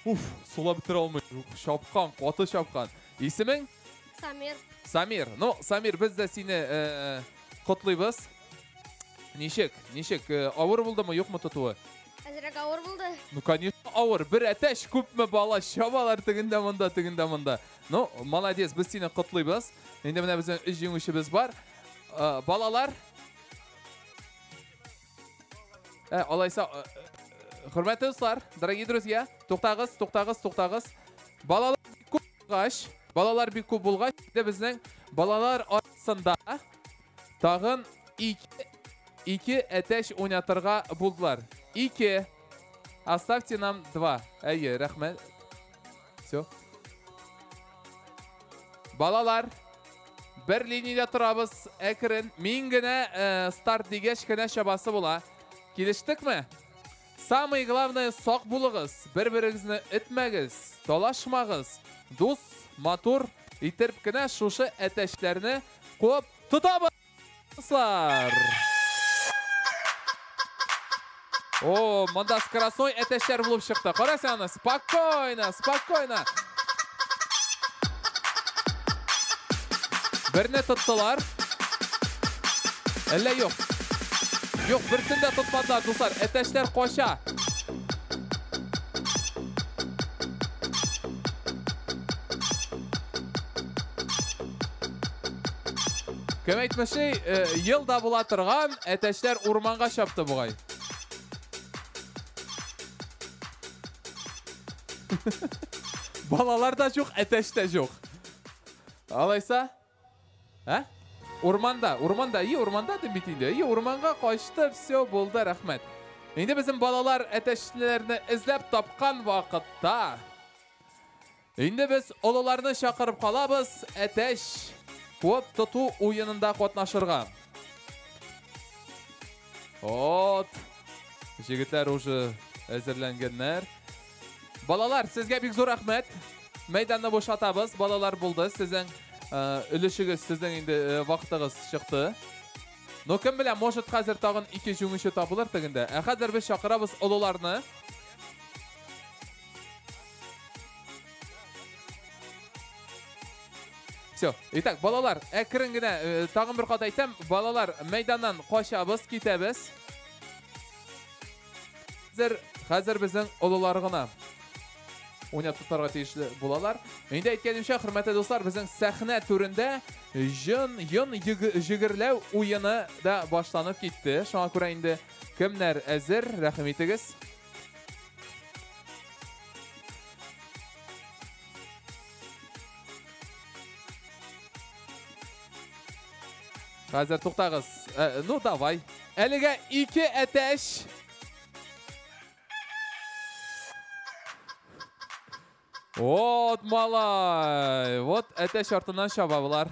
[SPEAKER 12] Уф, сулап бетерә алмый. Чапкан, каты чапкан. Исемең?
[SPEAKER 13] Самир.
[SPEAKER 12] Самир. Ну, Самир, без дә сине котлыйбыз. Ничек? Ничек? Авыр булдымы, юкмы тотуы?
[SPEAKER 13] Әзрәк авыр булды.
[SPEAKER 12] Ну, конечно, авыр. Бер әтәч, күпме бала чабалар тегендә монда, тегендә монда. Ну, молодец, без сине котлыйбыз. Инде менә безнең өч җиңүчебез бар. Балалар. Алайса, хөрмәтле дуслар, дорогие друзья, туктагыз, туктагыз, туктагыз. Балалар бик күп булгач, балалар бик күп булгач, инде безнең балалар арасында тагын ике әтәч уйнатырга булдылар. 2. Оставьте нам 2. Әйе, рәхмәт. Все. Балалар, бер линиядә торабыз, әкрен. Мин генә старт дигәч кенә чабасы була. Килештекме? Самое главное, сак булыгыз, бер-берегезне этмәгез, талашмагыз. Дус, матур итеп кенә шушы әтәчләрне куып тотабыз. Дуслар. О, монда скоростной әтәчләр булып чыкты. Кара син аны, спокойно, спокойно. Берне тоттылар. Әллә юк. Юк, берсен дә тотмадылар, дуслар. Әтәчләр кача. Кем әйтмешли, ел да була торган әтәчләр урманга чапты бугай. Балалар да юк, әтәч тә юк. Алайса? Ә? Урманда, урманда, и урманда дип бит инде. И урманга качты, все булды, рәхмәт. Инде безнең балалар әтәчләрне эзләп тапкан вакытта инде без олыларны чакырып калабыз, әтәч куып тоту уенында катнашырга. Вот. Җегетләр уже әзерләнгәннәр. Балалар, сезгә бик зур рәхмәт. Мәйданны бушатабыз. Балалар булды. Сезнең өлешегез, сезнең инде вакытыгыз чыкты. Но кем белә, может, хәзер тагын ике җиңүче табылыр тегендә. Ә хәзер без чакырабыз олыларны. Все. Итак, балалар, әкрен генә тагын бер кат әйтәм, балалар, мәйданнан качабыз, китәбез. Хәзер безнең олылар гына уйнап тотарга тиешле булалар. Инде әйткәнемчә, хөрмәтле дуслар, безнең сәхнә түрендә йон җегерләү уены да башланып китте. Шуңа күрә инде кемнәр әзер, рәхим итегез. Хәзер туктагыз. Ну, давай. Әлегә 2 әтәч. Вот малай. Вот әтәч артыннан чаба болар.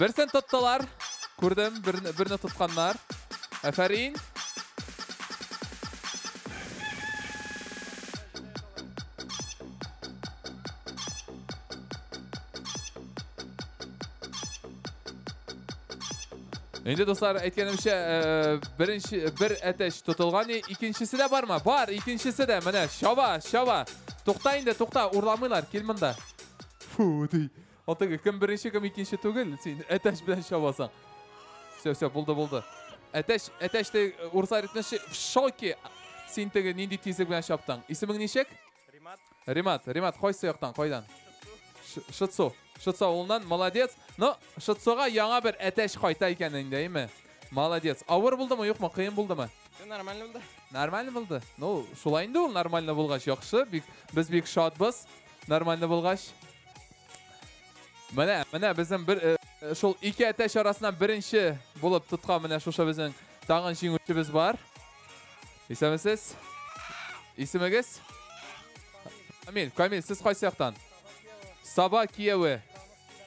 [SPEAKER 12] Берсен тоттылар. Күрдем, берне тотканнар. Афәрин. Инде дуслар, әйткәнемчә, беренче бер әтәч тотылган, икенчесе дә бармы? Бар, икенчесе дә. Менә чаба, чаба. Тукта инде, тукта, урламыйлар, кил монда. Фу, ди. Алтыгы кем беренче, кем икенче түгел, син әтәч белән чабасың. Все, все, булды, булды. Әтәч, әтәч те урыслар әйтмешли, в шоке. Син теге нинди тизлек белән чаптың? Исемең ничек? Римат. Римат, Римат, кайсы яктан, кайдан? Шытсу. Шытсу авылыннан, молодец. Но Шытсуга яңа бер әтәч кайта икән инде, әйме? Молодец. Авыр булдымы, юкмы? Кыен булдымы?
[SPEAKER 14] Нормально булды.
[SPEAKER 12] Нормально булды. Ну, шулай инде ул нормально булгач, яхшы. Бик, без бик шатбыз. Нормально булгач. Менә, менә безнең бер шул ике әтәч арасыннан беренче булып тоткан менә шушы безнең тагын җиңүчебез бар. Исәнмесез? Исемегез? Камил, Камил, сез кайсы яктан? Саба кияве.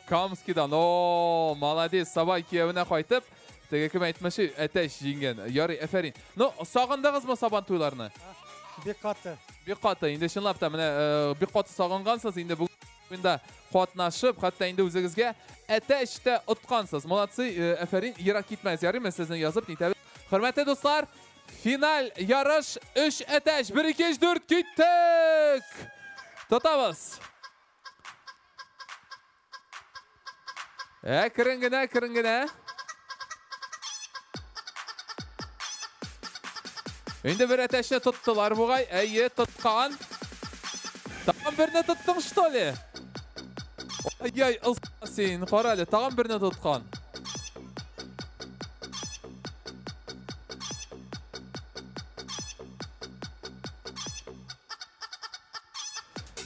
[SPEAKER 12] Камскидан. О, молодец, Саба киявенә кайтып, теге кем әйтмешли, әтәч җиңгән. Ярый, әфәрин. Ну, сагындыгызмы Сабан туйларны?
[SPEAKER 15] Бик каты.
[SPEAKER 12] Бик каты. Инде чынлап та менә бик каты сагынгансыз, инде бүген катнашып, хәтта инде үзегезгә әтәч тә откансыз. Молодцы, әфәрин, ерак китмәгез, ярыймы? Сезне язып нитәбез. Хөрмәтле дуслар, финаль ярыш 3 әтәч, 1 2 3 4 киттек. Тотабыз. Әкрен генә, әкрен генә. Инде бер әтәчне тоттылар бугай. Әйе, тоткан. Тагын берне тоттың, что ли? Ай-яй, ылса син, кара әле, тагын берне тоткан.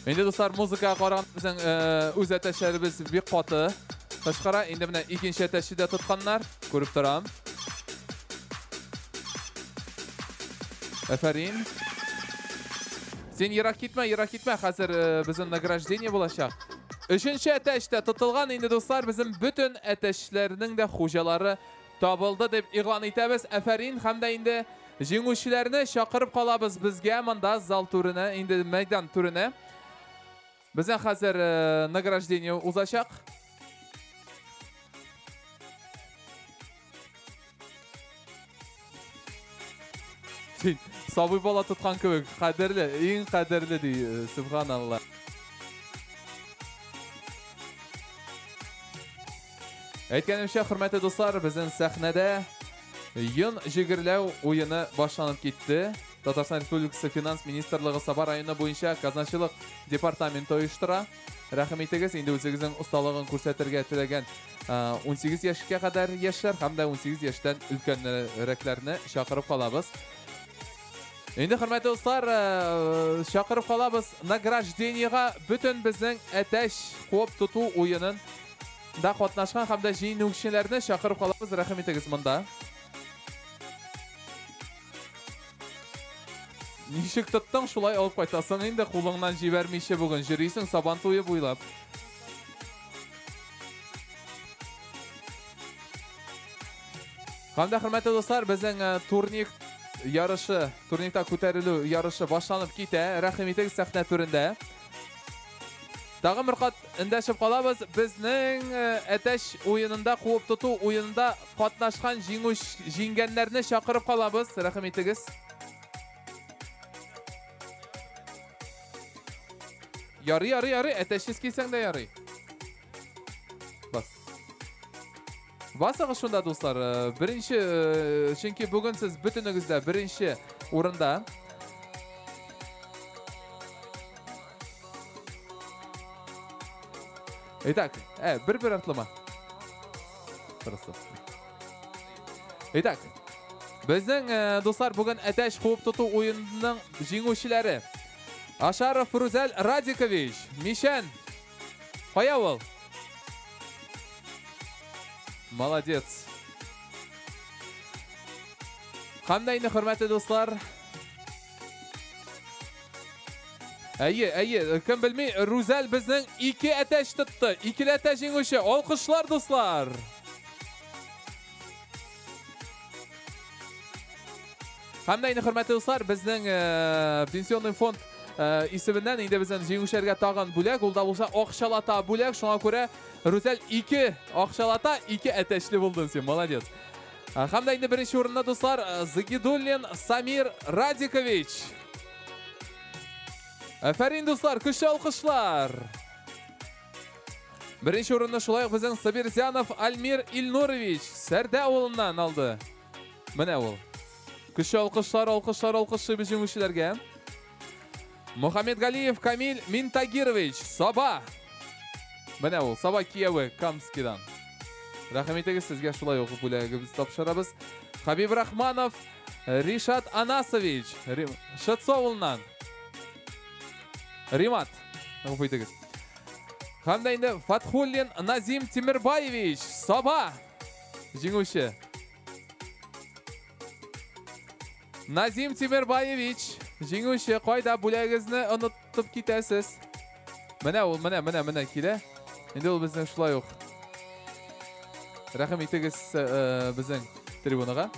[SPEAKER 12] Инде дуслар, музыкага караганда безнең үз әтәчләребез бик каты кычкыра. Инде менә икенче әтәчне дә тотканнар, күреп торам. Әфәрин. Син ерак китмә, ерак китмә, хәзер безнең награждение булачак. Өченче әтәч тә тотылган. Инде дуслар, безнең бөтен әтәчләрнең дә хуҗалары табылды дип игълан итәбез. Әфәрин, һәм дә инде җиңүчеләрне чакырып калабыз безгә монда зал түренә, инде мәйдан түренә. Безнең хәзер награждение узачак. Син сабый бала тоткан кебек, кадерле, иң кадерле ди, субханалла. Әйткәнемчә, хөрмәтле дуслар, безнең сәхнәдә йон җигерләү уены башланып китте. Татарстан Республикасы Финанс Министрлыгы Саба районы буенча казначылык департаменты оештыра. Рәхим итегез, инде үзегезнең осталыгын күрсәтергә теләгән 18 яшькә кадәр яшьләр һәм дә 18 яшьтән өлкәнрәкләрне чакырып калабыз. Инде, хөрмәтле дуслар, чакырып калабыз награждениега бөтен безнең әтәч куып тоту уенын да катнашкан һәм дә җиңүчеләрне чакырып калабыз. Рәхим итегез монда. Ничек тоттың, шулай алып кайтасың инде, кулыңнан җибәрмичә бүген йөрисең Сабан туе буйлап. Һәм дә, хөрмәтле дуслар, безнең турник ярышы, турникта күтәрелү ярышы башланып китә. Рәхим итегез сәхнә түрендә. Тагын бер кат эндәшеп калабыз. Безнең әтәч уенында, куып тоту уенында катнашкан җиңгәннәрне чакырып калабыз. Рәхим итегез. Ярый, ярый, ярый, әтәчсез килсәң дә ярый. Бас. Басыгыз шунда, дуслар. Беренче, чөнки бүген сез бөтенегез дә беренче урында. Итак, бер-бер артлыма. Просто. Итак, безнең, дуслар, бүген әтәч куып тоту уенының җиңүчеләре. Ашаров Рузәл Радикович, Мишән. Кая ул? Молодец. Һәм дә инде, хөрмәтле дуслар, әйе, әйе, кем белми, Рүзәл безнең 2 әтәч тотты. Икеләтә җиңүче. Алкышлар, дуслар. Һәм дә инде, хөрмәтле дуслар, безнең пенсионный фонд исеменнән инде безнең җиңүчеләргә тагын бүләк, ул да булса акчалата бүләк. Шуңа күрә Рүзәл 2 акчалата, 2 әтәчле булдың син, молодец. Һәм дә инде беренче урында, дуслар, Загидуллин Самир Радикович. Афәрин, дуслар, көчле алкышлар. Беренче урынны шулай ук безнең Сабирзянов Альмир Илнурович Сәрдә авылыннан алды. Менә ул. Көчле алкышлар, алкышлар, алкышлыйбыз җиңүчеләргә. Мухаммедгалиев Камиль Минтагирович, Саба. Менә ул, Саба кияве Камскидан. Рәхим итегез, сезгә шулай ук бүләгебез тапшырабыз. Хабиб Рахманов Ришат Анасович, Шытсовылнан. Римат, гафу итегез. Һәм дә инде Фатхуллин Назим Тимирбаевич, Саба. Җиңүче. Назим Тимирбаевич, җиңүче, кайда бүләгегезне онытып китәсез? Менә ул, менә, менә, менә килә. Инде ул безнең шулай ук. Рәхим итегез безнең трибунага.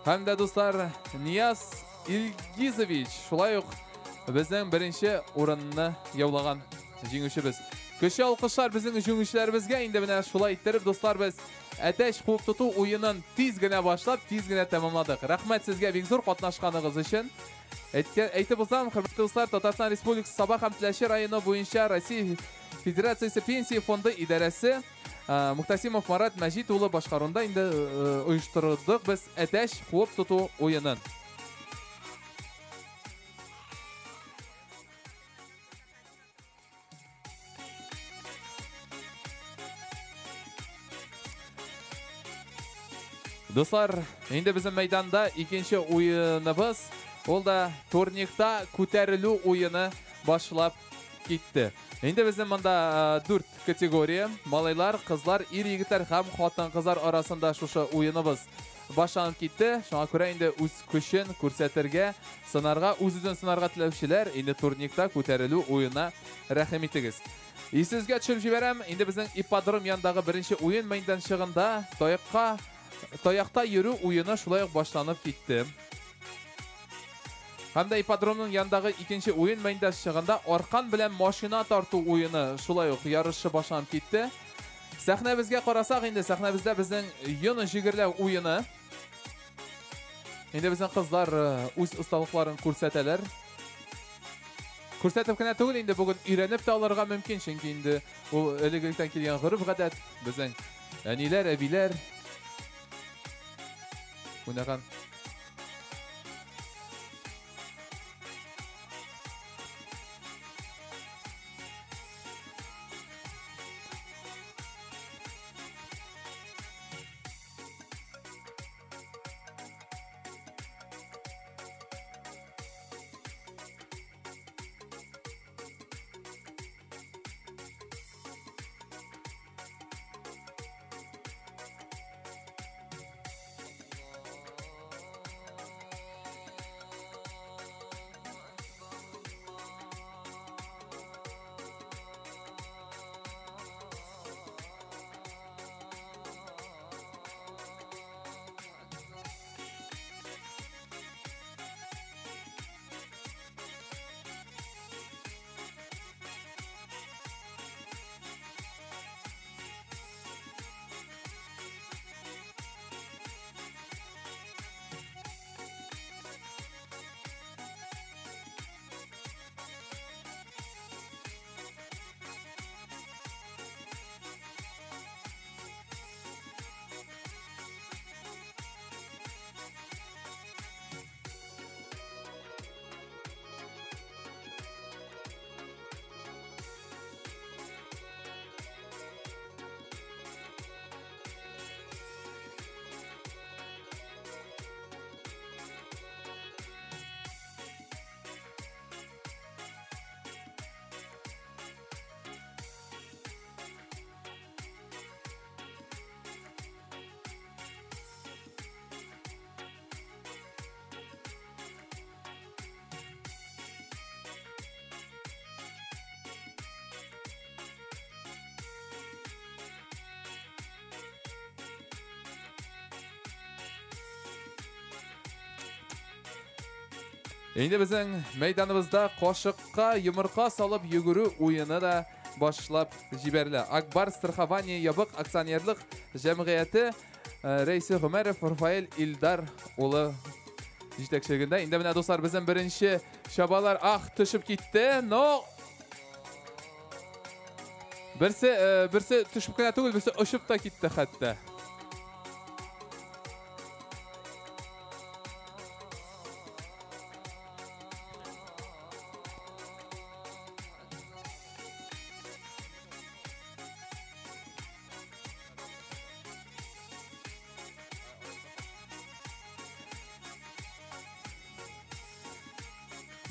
[SPEAKER 12] Һәм дә, дуслар, Нияз Илгизович шулай ук безнең беренче урынны яулаган җиңүчебез. Көчле алкышлар безнең җиңүчеләребезгә. Инде менә шулай иттереп, дуслар, без әтәч куып тоту уенын тиз генә башлап, тиз генә тәмамладык. Рәхмәт сезгә бик зур катнашканыгыз өчен. Әйтеп узам, хөрмәтле дуслар, Татарстан Республикасы Саба һәм Теләче районы буенча Россия Федерациясе Пенсия фонды идарәсе Муктасимов Марат Мәҗит улы башкаруында инде оештырдык без әтәч куып тоту уенын. Дуслар, инде безнең мәйданда икенче уеныбыз, ул да турникта күтәрелү уены башлап китте. Инде безнең монда 4 категория: малайлар, кызлар, ир-егетләр һәм хатын-кызлар арасында шушы уеныбыз башланып китте. Шуңа күрә инде үз көчен күрсәтергә, сынарга, үз-үзен сынарга теләүчеләр инде турникта күтәрелү уенына рәхим итегез. Исегезгә төшереп җибәрәм, инде безнең ипподром янындагы беренче уен мәйданчыгында таякта йөрү уены шулай ук башланып китте. Һәм дә ипподромның янындагы икенче уен мәйданчыгында аркан белән машина тарту уены шулай ук ярышы башланып китте. Сәхнәбезгә карасак, инде сәхнәбездә безнең йон җигерләү уены. Инде безнең кызлар үз осталыкларын күрсәтәләр. Күрсәтеп кенә түгел, инде бүген өйрәнеп тә алырга мөмкин, чөнки инде ул элек-электән килгән гореф-гадәт. Безнең әниләр, әбиләр уйнаган. Инде безнең мәйданыбызда кашыкка йомырка салып йөгерү уены да башлап җибәрелә. Акбар страхование ябык акционерлык җәмгыяте рәисе Гомәров Рафаэль Илдар улы җитәкчелегендә. Инде менә, дуслар, безнең беренче чабалар ах төшеп китте, но берсе төшеп кенә түгел, берсе очып та китте хәтта.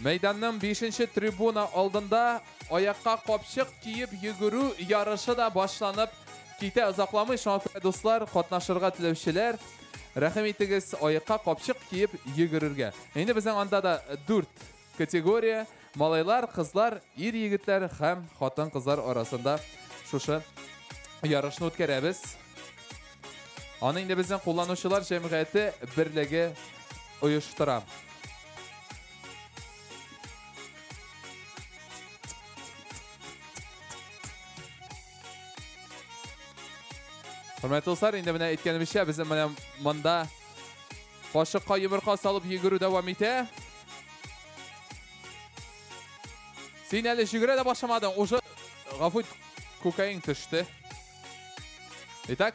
[SPEAKER 12] Мәйданның 5-нче трибуна алдында аякка капчык киеп йөгерү ярышы да башланып китә. Озакламый, шуңа күрә, дуслар, катнашырга теләүчеләр, рәхим итегез аякка капчык киеп йөгерергә. Инде безнең анда да 4 категория: малайлар, кызлар, ир-егетләр һәм хатын-кызлар арасында шушы ярышны үткәрәбез. Аны инде безнең кулланучылар җәмгыяте берлеге оештыра. Хөрмәтле дуслар, инде менә әйткәнебезчә, безнең менә монда кашыкка йомырка салып йөгерү дәвам итә. Син әле йөгерә дә башламадың, уже гафу ит, күкәең төште. Итак,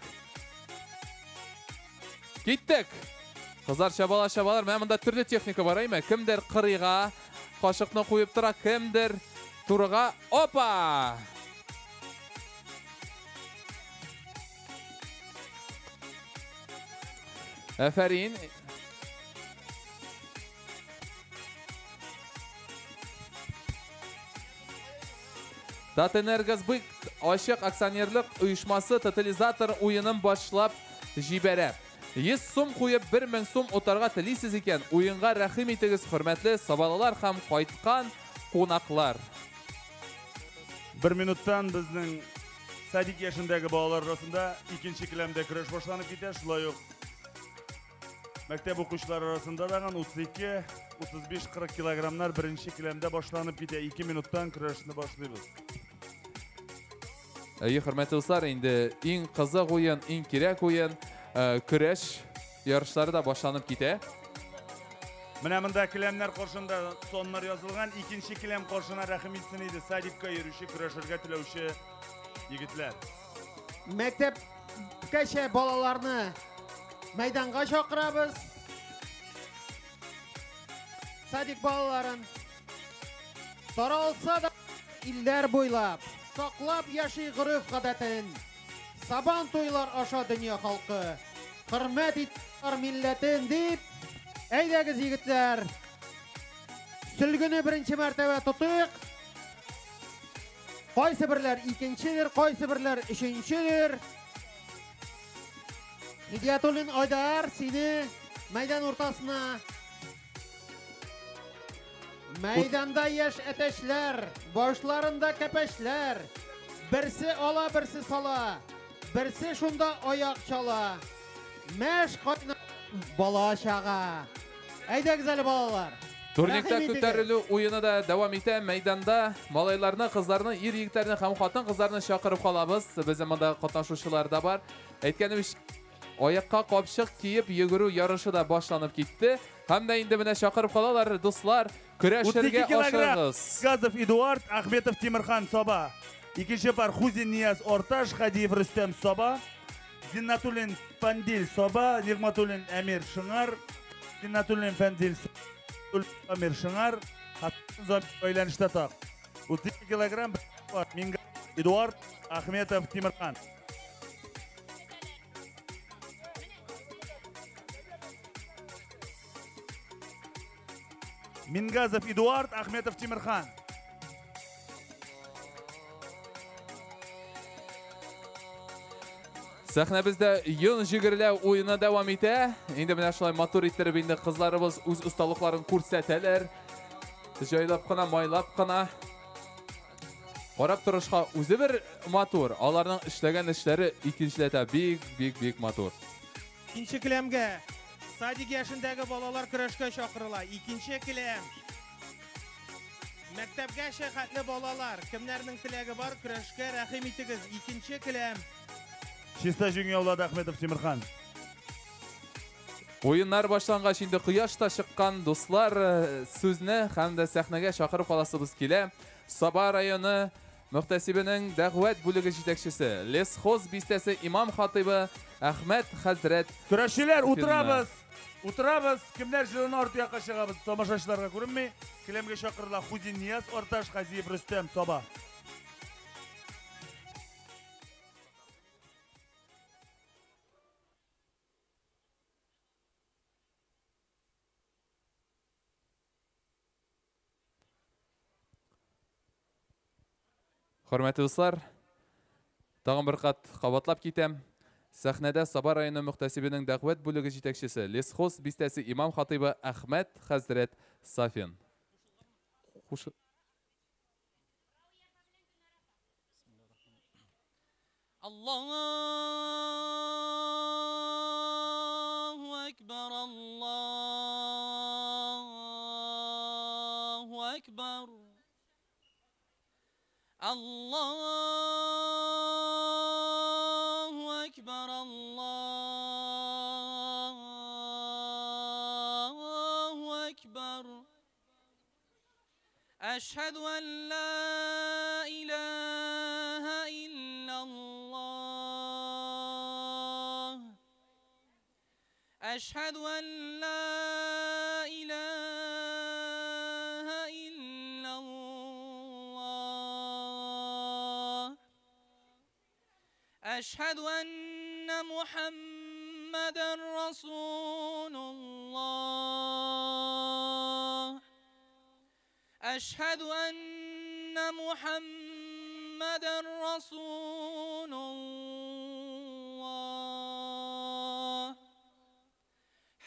[SPEAKER 12] киттек. Кызлар чабалар, чабалар. Менә монда төрле техника бар, әйме? Кемдер кырыйга кашыкны куеп тора, кемдер турыга. Опа! Әфәрин. Татэнергосбыт ачык акционерлык оешмасы тотализатор уенын башлап җибәрә. 100 сум куеп 1000 сум отарга телисез икән, уенга рәхим итегез, хөрмәтле сабалалар һәм кайткан кунаклар.
[SPEAKER 15] Бер минуттан безнең садик яшендәге балалар арасында икенче келәмдә көрәш башланып китә. Шулай ук мәктәп укучылары арасында дагы 32, 35, 40 килограммнар беренче келәмдә башланып китә. 2 минуттан көрәшне башлыйбыз.
[SPEAKER 12] Әйе, хөрмәтле дуслар, инде иң кызык уен, иң кирәк уен, көрәш ярышлары да башланып китә.
[SPEAKER 15] Менә монда келәмнәр каршында соннар язылган. Икенче келәм каршына рәхим итсен иде садикка йөрүче, көрәшергә теләүче егетләр.
[SPEAKER 16] Мәктәпкәчә балаларны мәйданга чакырабыз. Садик балаларын таралса да илләр буйлап, саклап яши гореф-гадәтен. Сабан туйлар аша дөнья халкы, хөрмәт итәр милләтен дип, әйдәгез, егетләр, сөлгене беренче мәртәбә тотыйк. Кайсы берләр икенчедер, кайсы берләр өченчедер. Хидиятуллин Айдар, сине мәйдан уртасына. Мәйданда яшь әтәчләр, башларында кәпәчләр. Берсе ала, берсе сала, берсе шунда аяк чала. Мәш кайнар бала чага. Әйдәгез әле, балалар.
[SPEAKER 12] Турникта
[SPEAKER 16] Рәхим итегез.
[SPEAKER 12] күтәрелү уены да дәвам итә. Мәйданда малайларны, кызларны, ир-егетләрне һәм хатын-кызларны чакырып калабыз. Безнең монда катнашучылар да бар. Әйткәнебезчә, аякка капчык киеп йөгерү ярышы да башланып китте. Һәм дә инде менә чакырып калалар, дуслар, көрәшергә
[SPEAKER 15] 32 килограмм.
[SPEAKER 12] ашыгыз.
[SPEAKER 15] Газов Эдуард, Ахметов Тимирхан Саба. Икенче пар Хузин Нияз Орташ, Хадиев Рөстәм Саба. Зиннатуллин Фандил Саба, Нигматуллин Әмир Шыңар, Зиннатуллин Фандил Әмир Шыңар, Хасан Замир әйләнештә так. 32 килограмм пар Мингазов Эдуард, Ахметов Тимирхан. Мингазов Эдуард, Ахметов Тимирхан.
[SPEAKER 12] Сәхнәбездә йон җигерләү уены дәвам итә. Инде менә шулай матур иттереп инде кызларыбыз үз осталыкларын күрсәтәләр. Җайлап кына, майлап кына. Карап торышка үзе бер матур. Аларның эшләгән эшләре икенчеләтә бик, бик, бик матур.
[SPEAKER 16] Икенче келәмгә садик яшендәге балалар көрәшкә чакырыла. Икенче келәм. Мәктәпкәчә хәтле балалар, кемнәрнең теләге бар, көрәшкә рәхим итегез. Икенче келәм.
[SPEAKER 15] Чиста җиңү яулады Ахметов Тимирхан.
[SPEAKER 12] Уеннар башлангач инде кояш та чыккан, дуслар, сүзне һәм дә сәхнәгә чакырып каласыбыз килә. Саба районы мөхтәсибенең дәгъват бүлеге җитәкчесе, Лесхоз бистәсе имам хатыйбы Әхмәт хәзрәт.
[SPEAKER 15] Көрәшчеләр, утырабыз. Утырабыз. Кемнәр җылына арт якка чыгабыз? Тамашачыларга күренми. Келәмгә чакырыла Хузин Нияз Арташ, Хазиев Рөстәм Саба.
[SPEAKER 12] Хөрмәтле дуслар, тагын бер кат кабатлап китәм. Сәхнәдә Саба районы мөхтәсибенең дәгъват бүлеге җитәкчесе, Лесхоз бистәсе имам хатыйбы Әхмәт хәзрәт Сафин. Хуш.
[SPEAKER 14] Аллаһу акбар, Аллаһу акбар. Аллаһу акбар, Аллаһу акбар. Әшһәду ан ла илаһа иллаллаһ. Әшһәду ан ла илаһа иллаллаһ. Әшһәду анна Мухаммадан расулуллаһ. Әшһәду анна Мухаммадан расулуллаһ.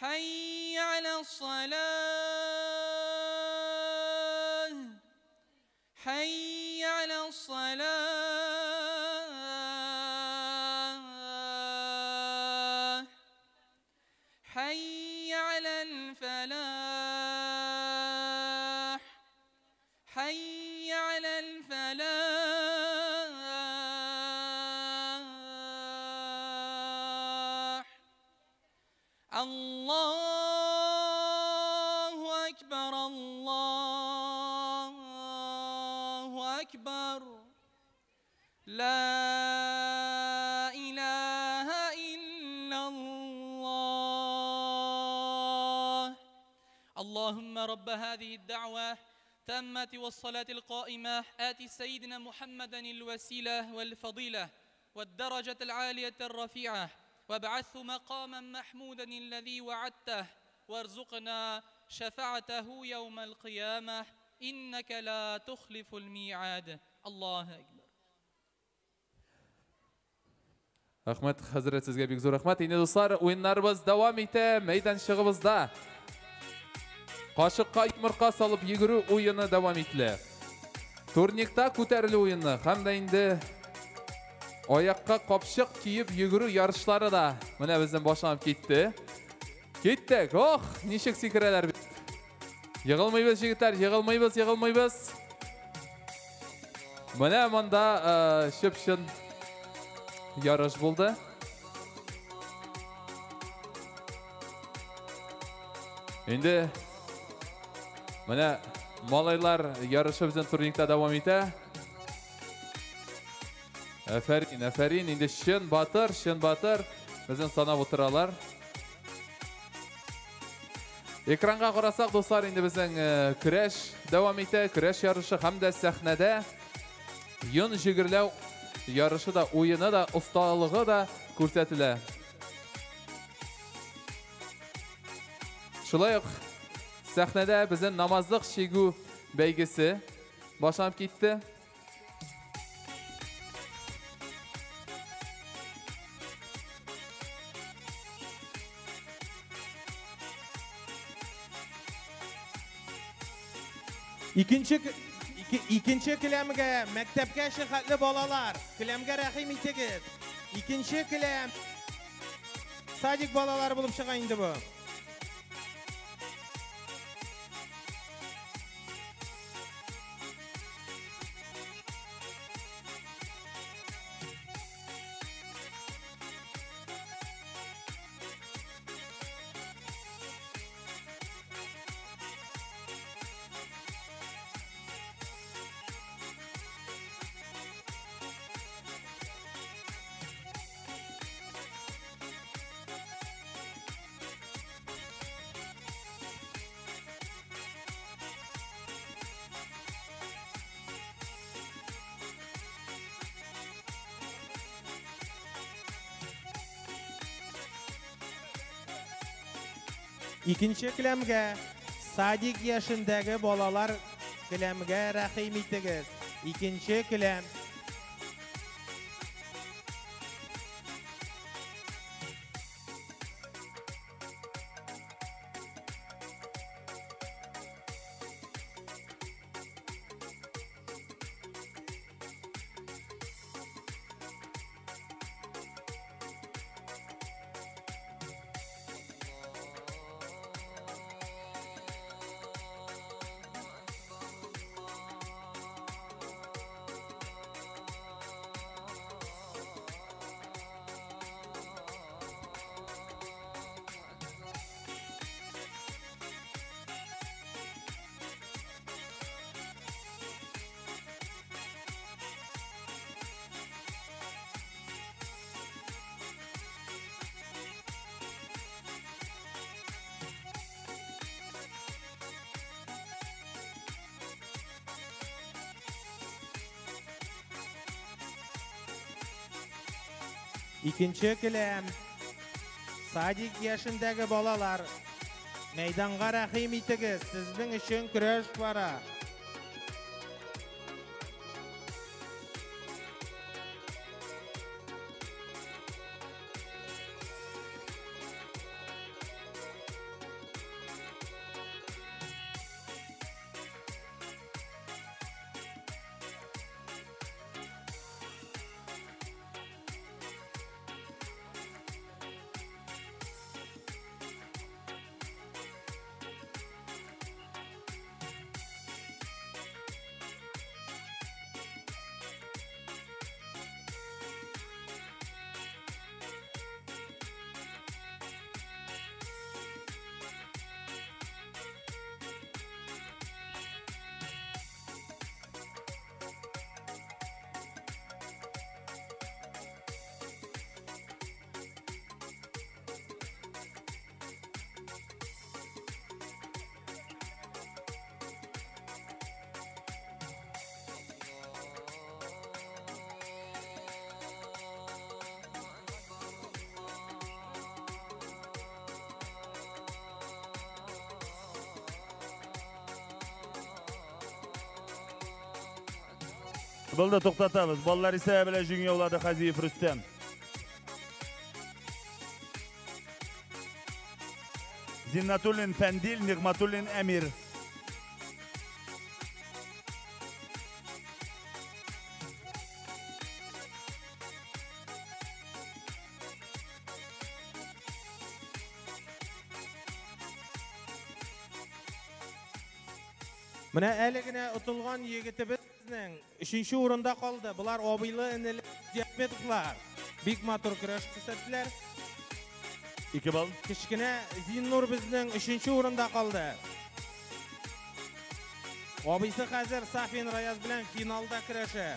[SPEAKER 14] Хәйя аляс-салах. Хәйя аляс-салах. Хәйя алял-фалах. Хәйя алял-фалах. Аллаһу акбар, Аллаһу акбар. Ла илаһа иллаллаһ. اللهم رب هذه الدعوة تامة والصلاة القائمة آت سيدنا محمدا الوسيلة والفضيلة والدرجة العالية الرفيعة وابعثه مقاما محمودا الذي وعدته وارزقنا شفاعته يوم القيامة إنك لا تخلف الميعاد. الله أكبر.
[SPEAKER 12] Әхмәт хәзрәт, сезгә бик зур рәхмәт. Инде дуслар, уеннарыбыз дәвам итә. Мәйданчыгыбызда кашыкка йомырка салып йөгерү уены дәвам ителә. Турникта күтәрелү уены һәм дә инде аякка капчык киеп йөгерү ярышлары да менә безнең башланып китте. Киттек. Ох, ничек сикерәләр бит. Егылмыйбыз, егетләр, егылмыйбыз, егылмыйбыз. Менә монда чып-чын ярыш булды. Инде менә малайлар ярышы безнең турникта дәвам итә. Әфәрин, әфәрин, инде чын батыр, чын батыр безнең санап утыралар. Экранга карасак, дуслар, инде безнең көрәш дәвам итә, көрәш ярышы һәм дә сәхнәдә йон җигерләү ярышы да, уены да, осталыгы да күрсәтелә. Шулай ук сәхнәдә безнең намазлык чигү бәйгесе башланып китте.
[SPEAKER 16] Икенче келәмгә мәктәпкәчә хәтле балалар, келәмгә рәхим итегез. Икенче келәм садик балалары булып чыга инде бу. Икенче келәмгә садик яшендәге балалар келәмгә рәхим итегез. Икенче келәм. Икенче келәм. Садик яшендәге балалар, мәйданга рәхим итегез, сезнең өчен көрәш бара.
[SPEAKER 15] Булды, туктатабыз. Балалар исә белән җиңү яулады Хазиев Рөстәм. Зиннатуллин Фәндил, Нигматуллин Әмир.
[SPEAKER 16] Менә әле генә отылган егетебезнең 3нче урында калды. Булар абыйлы энеле Диабетовлар. Бик матур көрәш күрсәттеләр.
[SPEAKER 15] 2 балл.
[SPEAKER 16] Кечкенә Зиннур безнең 3нче урында калды. Абыйсы хәзер Сафин Раяз белән финалда көрәшә.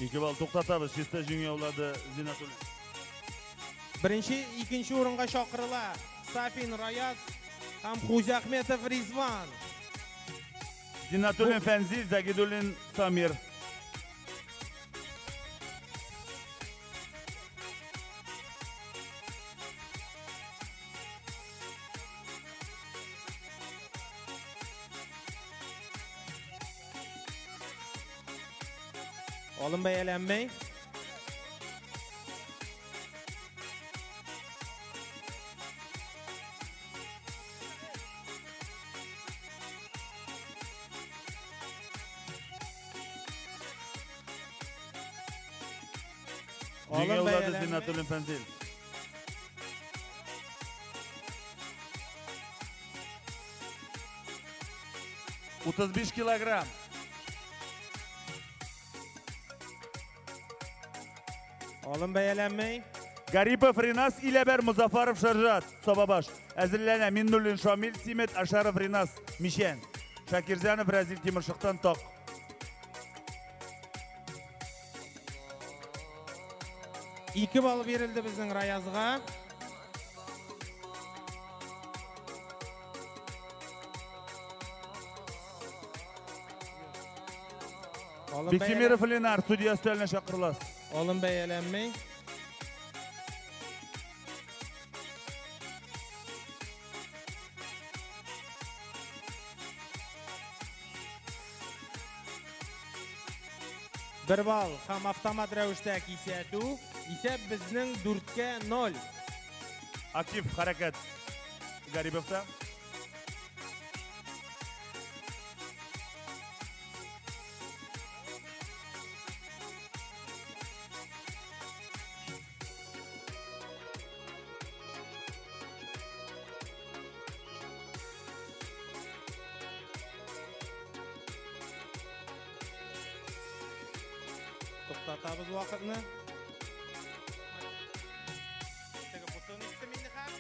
[SPEAKER 15] 2 балл туктатабыз. Чиста җиңү яулады Зиннатуллин.
[SPEAKER 16] Беренче, икенче урынга чакырыла Сафин Раяз һәм Хузяхметов Ризван.
[SPEAKER 15] Зиннатуллин Фәнзил, Загидуллин Самир.
[SPEAKER 16] Алым бәяләнмәй.
[SPEAKER 15] Җиңү яулады Зиннатуллин Фәнзил. 35 килограмм.
[SPEAKER 16] Алым бәяләнмәй.
[SPEAKER 15] Гарипов Ринас, Иләбәр Музафаров Шаржат, Сабабаш. Әзерләнә Миннуллин Шамил, Симет Ашаров Ринас, Мишән. Шакирзянов Разил Тимершыктан Ток.
[SPEAKER 16] 2 балл бирелде безнең Раязга.
[SPEAKER 15] Бектимиров Ленар, судья өстәленә чакырыласыз.
[SPEAKER 16] Алым бәяләнмәй. Бер балл һәм автомат рәвештә кисәтү. Исәп безнең 4-0.
[SPEAKER 15] Актив хәрәкәт Гариповта.
[SPEAKER 16] Туктатабыз вакытны. Теге бутын иттем инде хәм.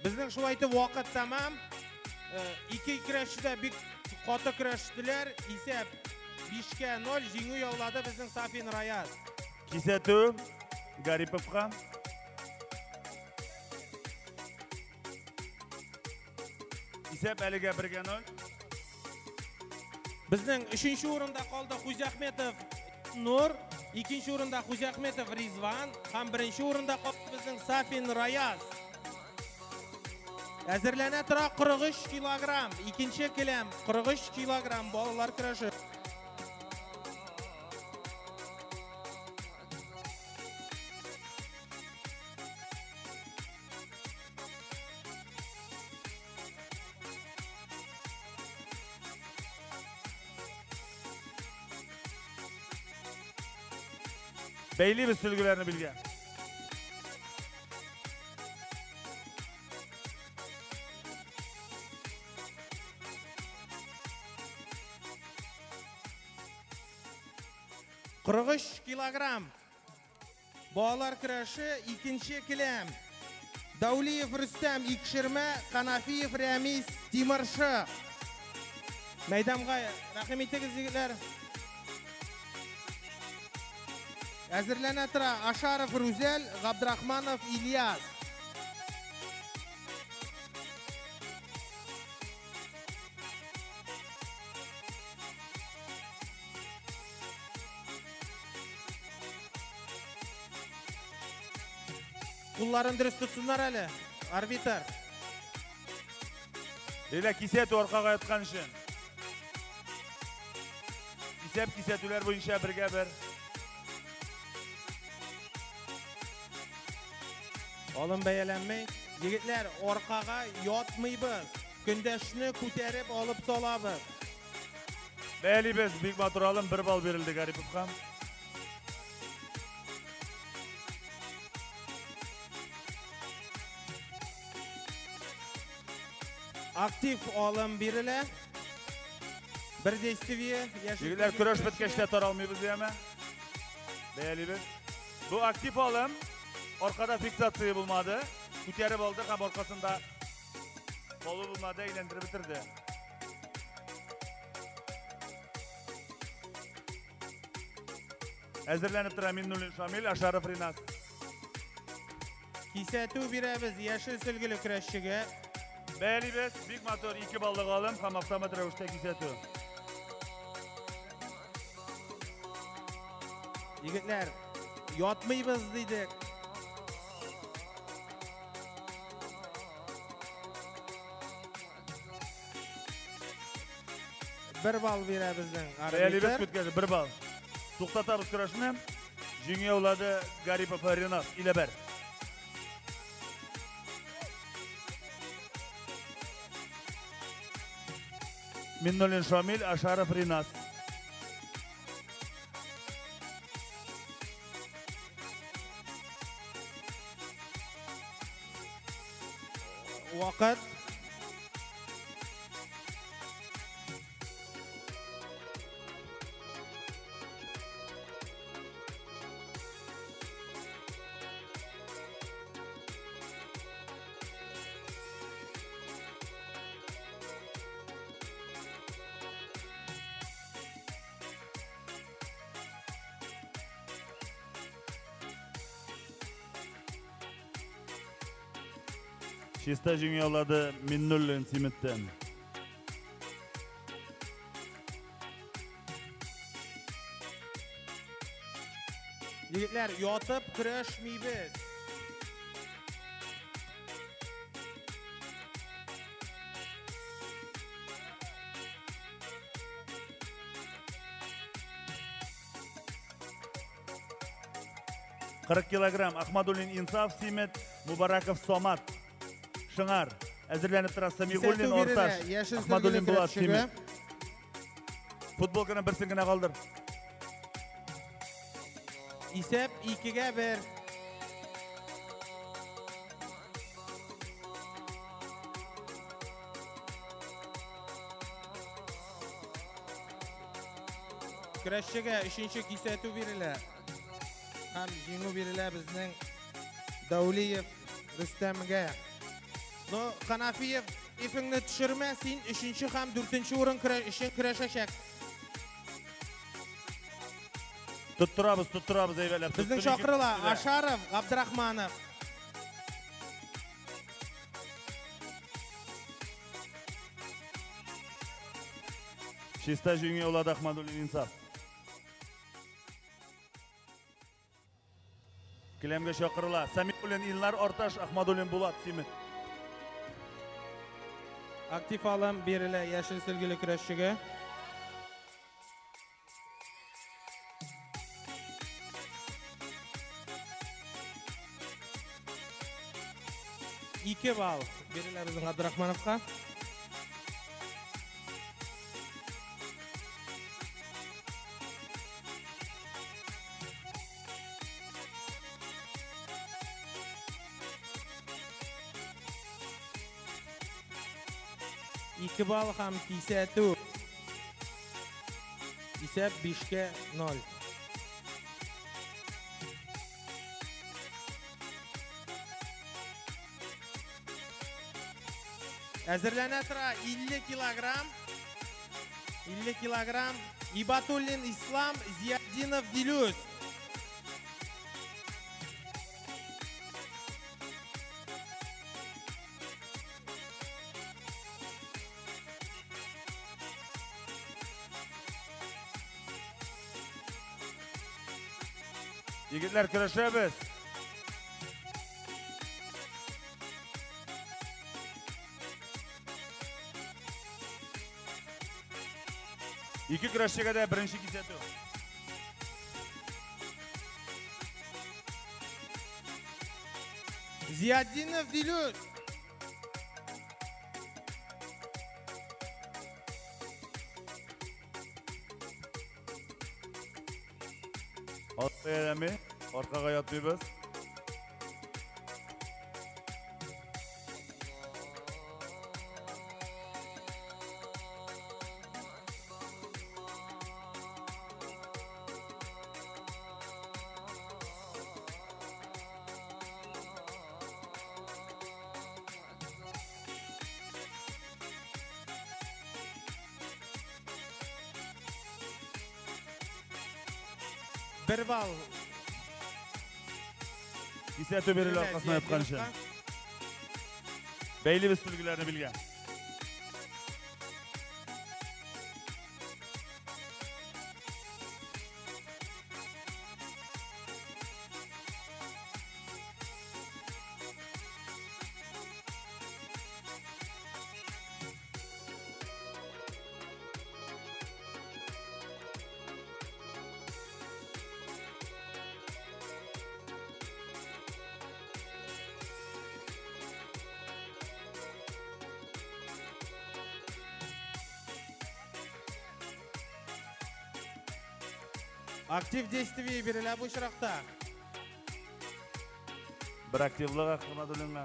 [SPEAKER 16] Безнең шулай итеп вакыт тәмам. Ике көрәшче дә бик каты көрәштеләр. Исәп 5-0 җиңү яулады безнең Сафин Раяз.
[SPEAKER 15] Кисәтү Гариповка. Исәп әлегә 1-0.
[SPEAKER 16] Безнең 3-нче урында калды Хуҗахметов Нур, 2-нче урында Хуҗахметов Ризван һәм 1-нче урында калды безнең Сафин Раяз. Әзерләнә тора 43 килограмм, икенче келәм 43 килограмм балалар көрәше.
[SPEAKER 15] Бәйлибез сөлгеләрне билгә.
[SPEAKER 16] Кырык өч килограмм. Балалар көрәше икенче келәм. Даулиев Рөстәм Икшермә, Канафиев Рәмис Тимершы. Мәйданга рәхим итегез, егетләр. Әзерләнә тора Ашаров Рүзәл, Габдрахманов Ильяс. Кулларын дөрес тотсыннар әле, арбитр.
[SPEAKER 15] Ләйлә, кисәтү аркага яткан өчен. Исәп кисәтүләр буенча бергә бер.
[SPEAKER 16] Алым бәяләнмәй. Егетләр, аркага ятмыйбыз. Көндәшне күтәреп алып салабыз.
[SPEAKER 15] Бәялибез, бик матур алым, 1 балл бирелде Гариповка.
[SPEAKER 16] Актив алым бирелә. Бер действие.
[SPEAKER 15] Егетләр, көрәш беткәч тә таралмыйбыз, яме. Бәялибез. Бу актив алым. Аркада фиксация булмады. Күтәреп алды һәм аркасында калу булмады, әйләндереп бетерде. Әзерләнеп тора Миннуллин Шамил, Ашаров Ринас.
[SPEAKER 16] Кисәтү бирәбез яшел сөлгеле көрәшчегә.
[SPEAKER 15] Бәялибез, бик матур 2 баллык алым һәм автомат рәвештә кисәтү.
[SPEAKER 16] Егетләр, ятмыйбыз дидек. Бер балл бирә безнең арбитр.
[SPEAKER 15] Бәялибез көткән 1 балл. Туктатабыз көрәшне. Җиңү яулады Гарипов Ринас Иләбәр. Миннуллин Шамил, Ашаров Ринас.
[SPEAKER 16] Вакыт.
[SPEAKER 15] Чиста җиңү яулады Миннуллин Симеттән.
[SPEAKER 16] Егетләр, ятып көрәшмибез.
[SPEAKER 15] Кырык килограмм Ахмадуллин Инсаф Симет, Мубараков Самат Шыңар. Әзерләнеп тора Самигуллин Орташ, Ахмадуллин Булат Симет. Футболканы берсен генә калдыр.
[SPEAKER 16] Исәп 2-1. Көрәшчегә 3-нче кисәтү бирелә. Һәм җиңү бирелә безнең Даулиев Рөстәмгә. Но Ханафиев, ипеңне төшермә, син 3-нче һәм 4-нче урын өчен көрәшәчәк.
[SPEAKER 15] Тоттырабыз, тоттырабыз әйбәтләп.
[SPEAKER 16] Безнең чакырыла Ашаров, Габдрахманов.
[SPEAKER 15] Чиста җиңү яулады Ахмадуллин Инсаф. Келәмгә чакырыла Самигуллин Илнар Орташ, Ахмадуллин Булат Симет.
[SPEAKER 16] Актив алым бирелә яшел сөлгеле көрәшчегә. Ике балл бирелә безнең Габдрахмановка. Ике балл һәм кисәтү. Исәп 5-0. Әзерләнә тора 50 килограмм. 50 килограмм. Ибатуллин Ислам, Зиятдинов Дилюс.
[SPEAKER 15] Егетләр, көрәшәбез. Ике көрәшчегә дә беренче кисәтү.
[SPEAKER 16] Зиятдинов Дилюс.
[SPEAKER 15] Атка ярәми, аркага ятмыйбыз.
[SPEAKER 16] Бер балл.
[SPEAKER 15] Кисәтү бирелә аркасына яткан өчен. Бәйлибез сөлгеләрне билгә.
[SPEAKER 16] Актив действие бирелә бу очракта.
[SPEAKER 15] Бер активлык Ахмадуллинга.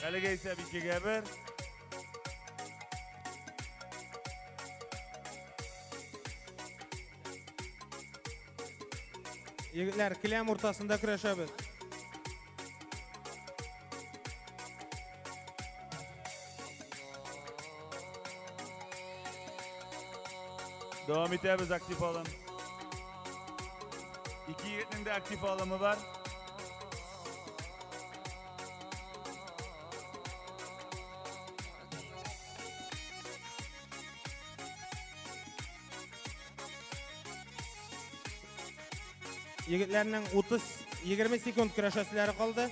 [SPEAKER 15] Әлегә исәп 2-1.
[SPEAKER 16] Егетләр, келәм уртасында көрәшәбез.
[SPEAKER 15] Дәвам итәбез актив алым. Ике егетнең дә актив алымы бар.
[SPEAKER 16] Егетләрнең 30-20 секунд көрәшәселәре калды.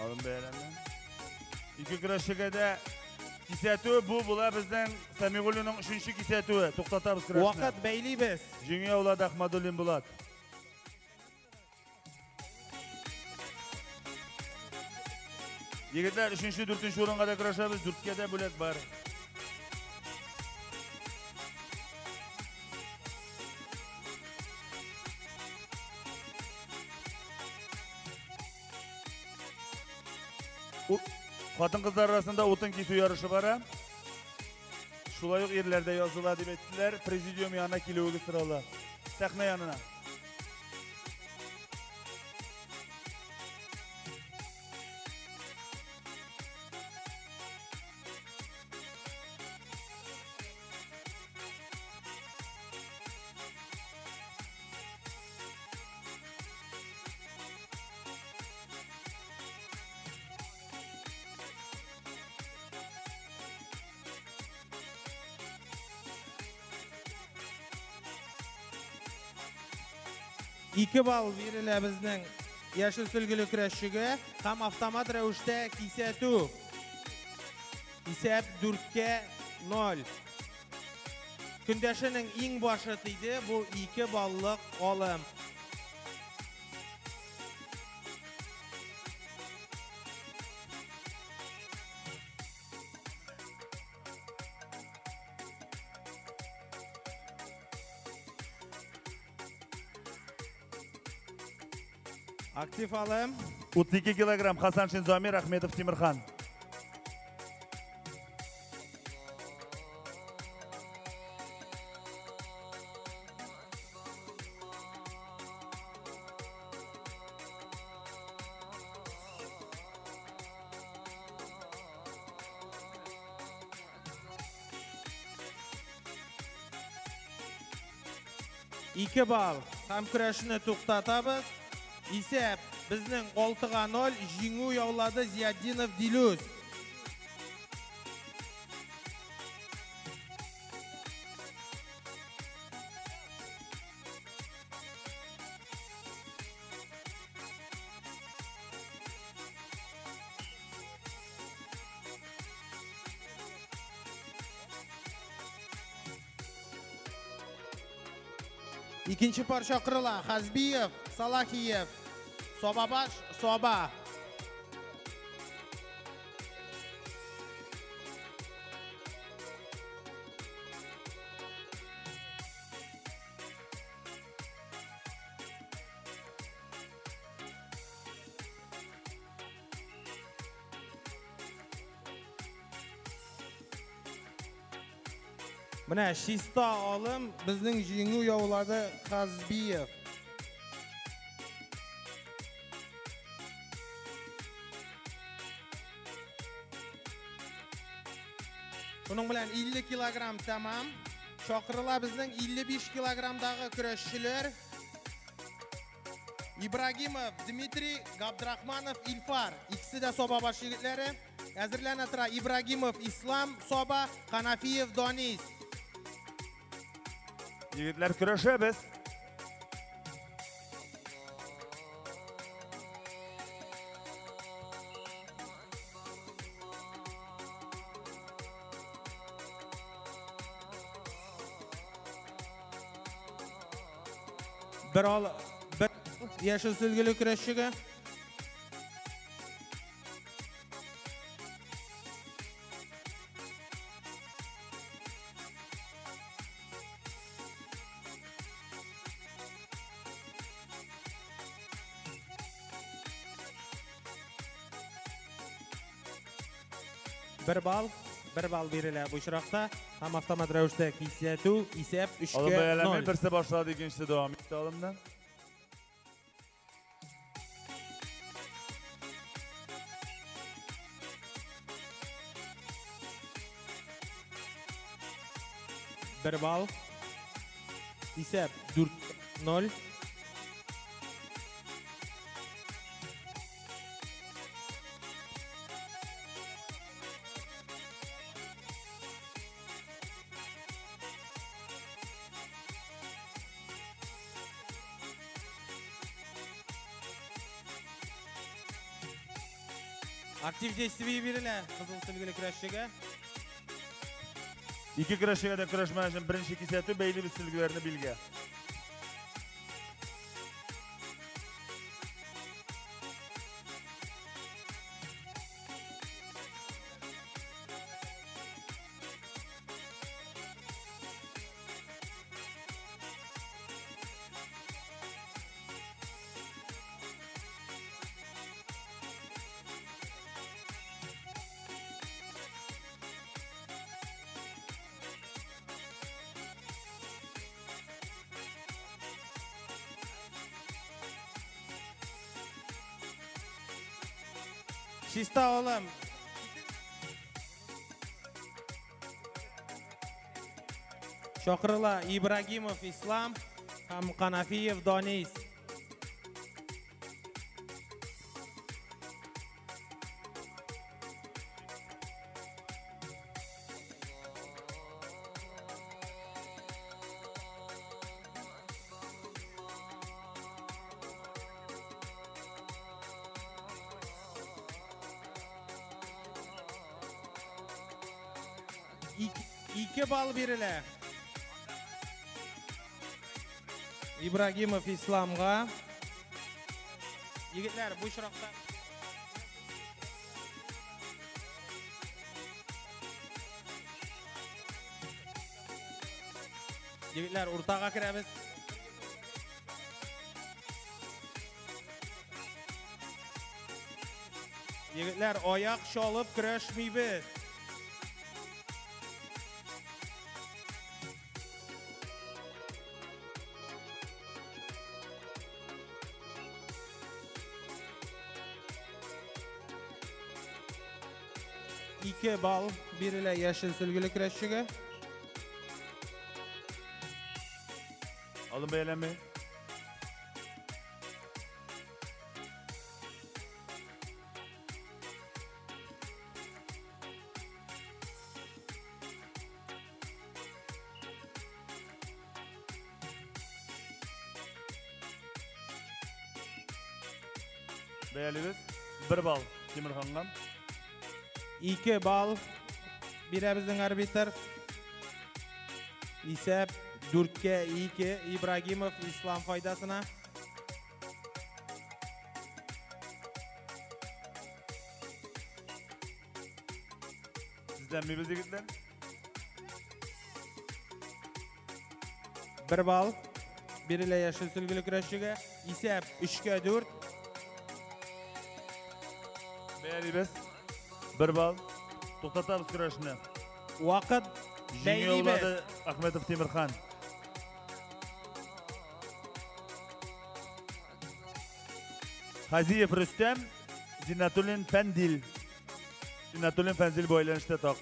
[SPEAKER 15] Алым бәяләнде. Ике көрәшчегә дә кисәтү бу була безнең Самигуллинның 3нче кисәтүе. Туктатабыз көрәшне.
[SPEAKER 16] Вакыт бәйлибез.
[SPEAKER 15] Җиңү яулады Ахмадуллин Булат. Егетләр, 3нче, 4нче урынга да көрәшәбез. 4кә дә бүләк бар. Хатын-кызлар арасында утын кисү ярышы бара. Шулай ук ирләр дә языла дип әйттеләр. Президиум янына килүегез сорала. Сәхнә янына.
[SPEAKER 16] Ике балл бирелә безнең яшел сөлгеле көрәшчегә һәм автомат рәвештә кисәтү. Исәп 4-0. Көндәшенең иң башы тиде, бу 2 баллык алым. Актив алым.
[SPEAKER 15] 32 килограмм Хасаншин Замир, Ахметов Тимирхан.
[SPEAKER 16] Ике балл. Һәм көрәшне туктатабыз. Исәп безнең 6-0 җиңү яулады Зиятдинов Дилүс. Икенче пар чакырыла. Хазбиев, Салахиев, Собабаш, Соба. Менә чиста алым безнең җиңү яулады Хазбиев. Шуның белән 50 килограмм тәмам. Чакырыла безнең 55 килограммдагы көрәшчеләр. Ибрагимов Дмитрий, Габдрахманов Илфар. Икесе дә Собабаш егетләре. Әзерләнә тора Ибрагимов Ислам, Соба, Ханафиев Донис.
[SPEAKER 15] Егетләр, көрәшәбез.
[SPEAKER 16] Бер ал, бер яшел сөлгеле көрәшчегә. Бер балл 1 балл бирелә бу очракта һәм автомат рәвештә кисәтү, исәп 3-ке
[SPEAKER 15] Алым бәяләми,
[SPEAKER 16] 0.
[SPEAKER 15] берсе башлады, икенчесе дәвам итте алымнан.
[SPEAKER 16] 1 балл. Исәп 4-0. Актив действие бирелә кызыл сөлгеле көрәшчегә.
[SPEAKER 15] Ике көрәшчегә дә көрәш мәнәшен беренче кисәтү, бәйлибез сөлгеләрне билгә.
[SPEAKER 16] Чиста алым. Чакырыла Ибрагимов Ислам һәм Канафиев Данис. Ике балл бирелә. Ибрагимов Исламга. Егетләр, бу очракта Егетләр, уртага керәбез. Егетләр, аяк чалып көрәшмибез. 2 балл бирелә яшел сөлгеле көрәшчегә.
[SPEAKER 15] Алым бәяләми. Бәялибез. 1 балл Тимирханга.
[SPEAKER 16] 2 балл бирә безнең арбитр. Исәп 4-2 Ибрагимов Ислам файдасына.
[SPEAKER 15] Sizlenmeybiz егетләр.
[SPEAKER 16] 1 балл бирелә яшел сөлгеле көрәшчегә. Исәп 3-4.
[SPEAKER 15] Бәялибез. 1 балл. Туктатабыз көрәшне.
[SPEAKER 16] Вакыт
[SPEAKER 15] бәйлибез. Ахметов Тимирхан. Хазиев Рөстәм, Зиннатуллин Фәндил. Зиннатуллин Фәнзил бу әйләнештә так.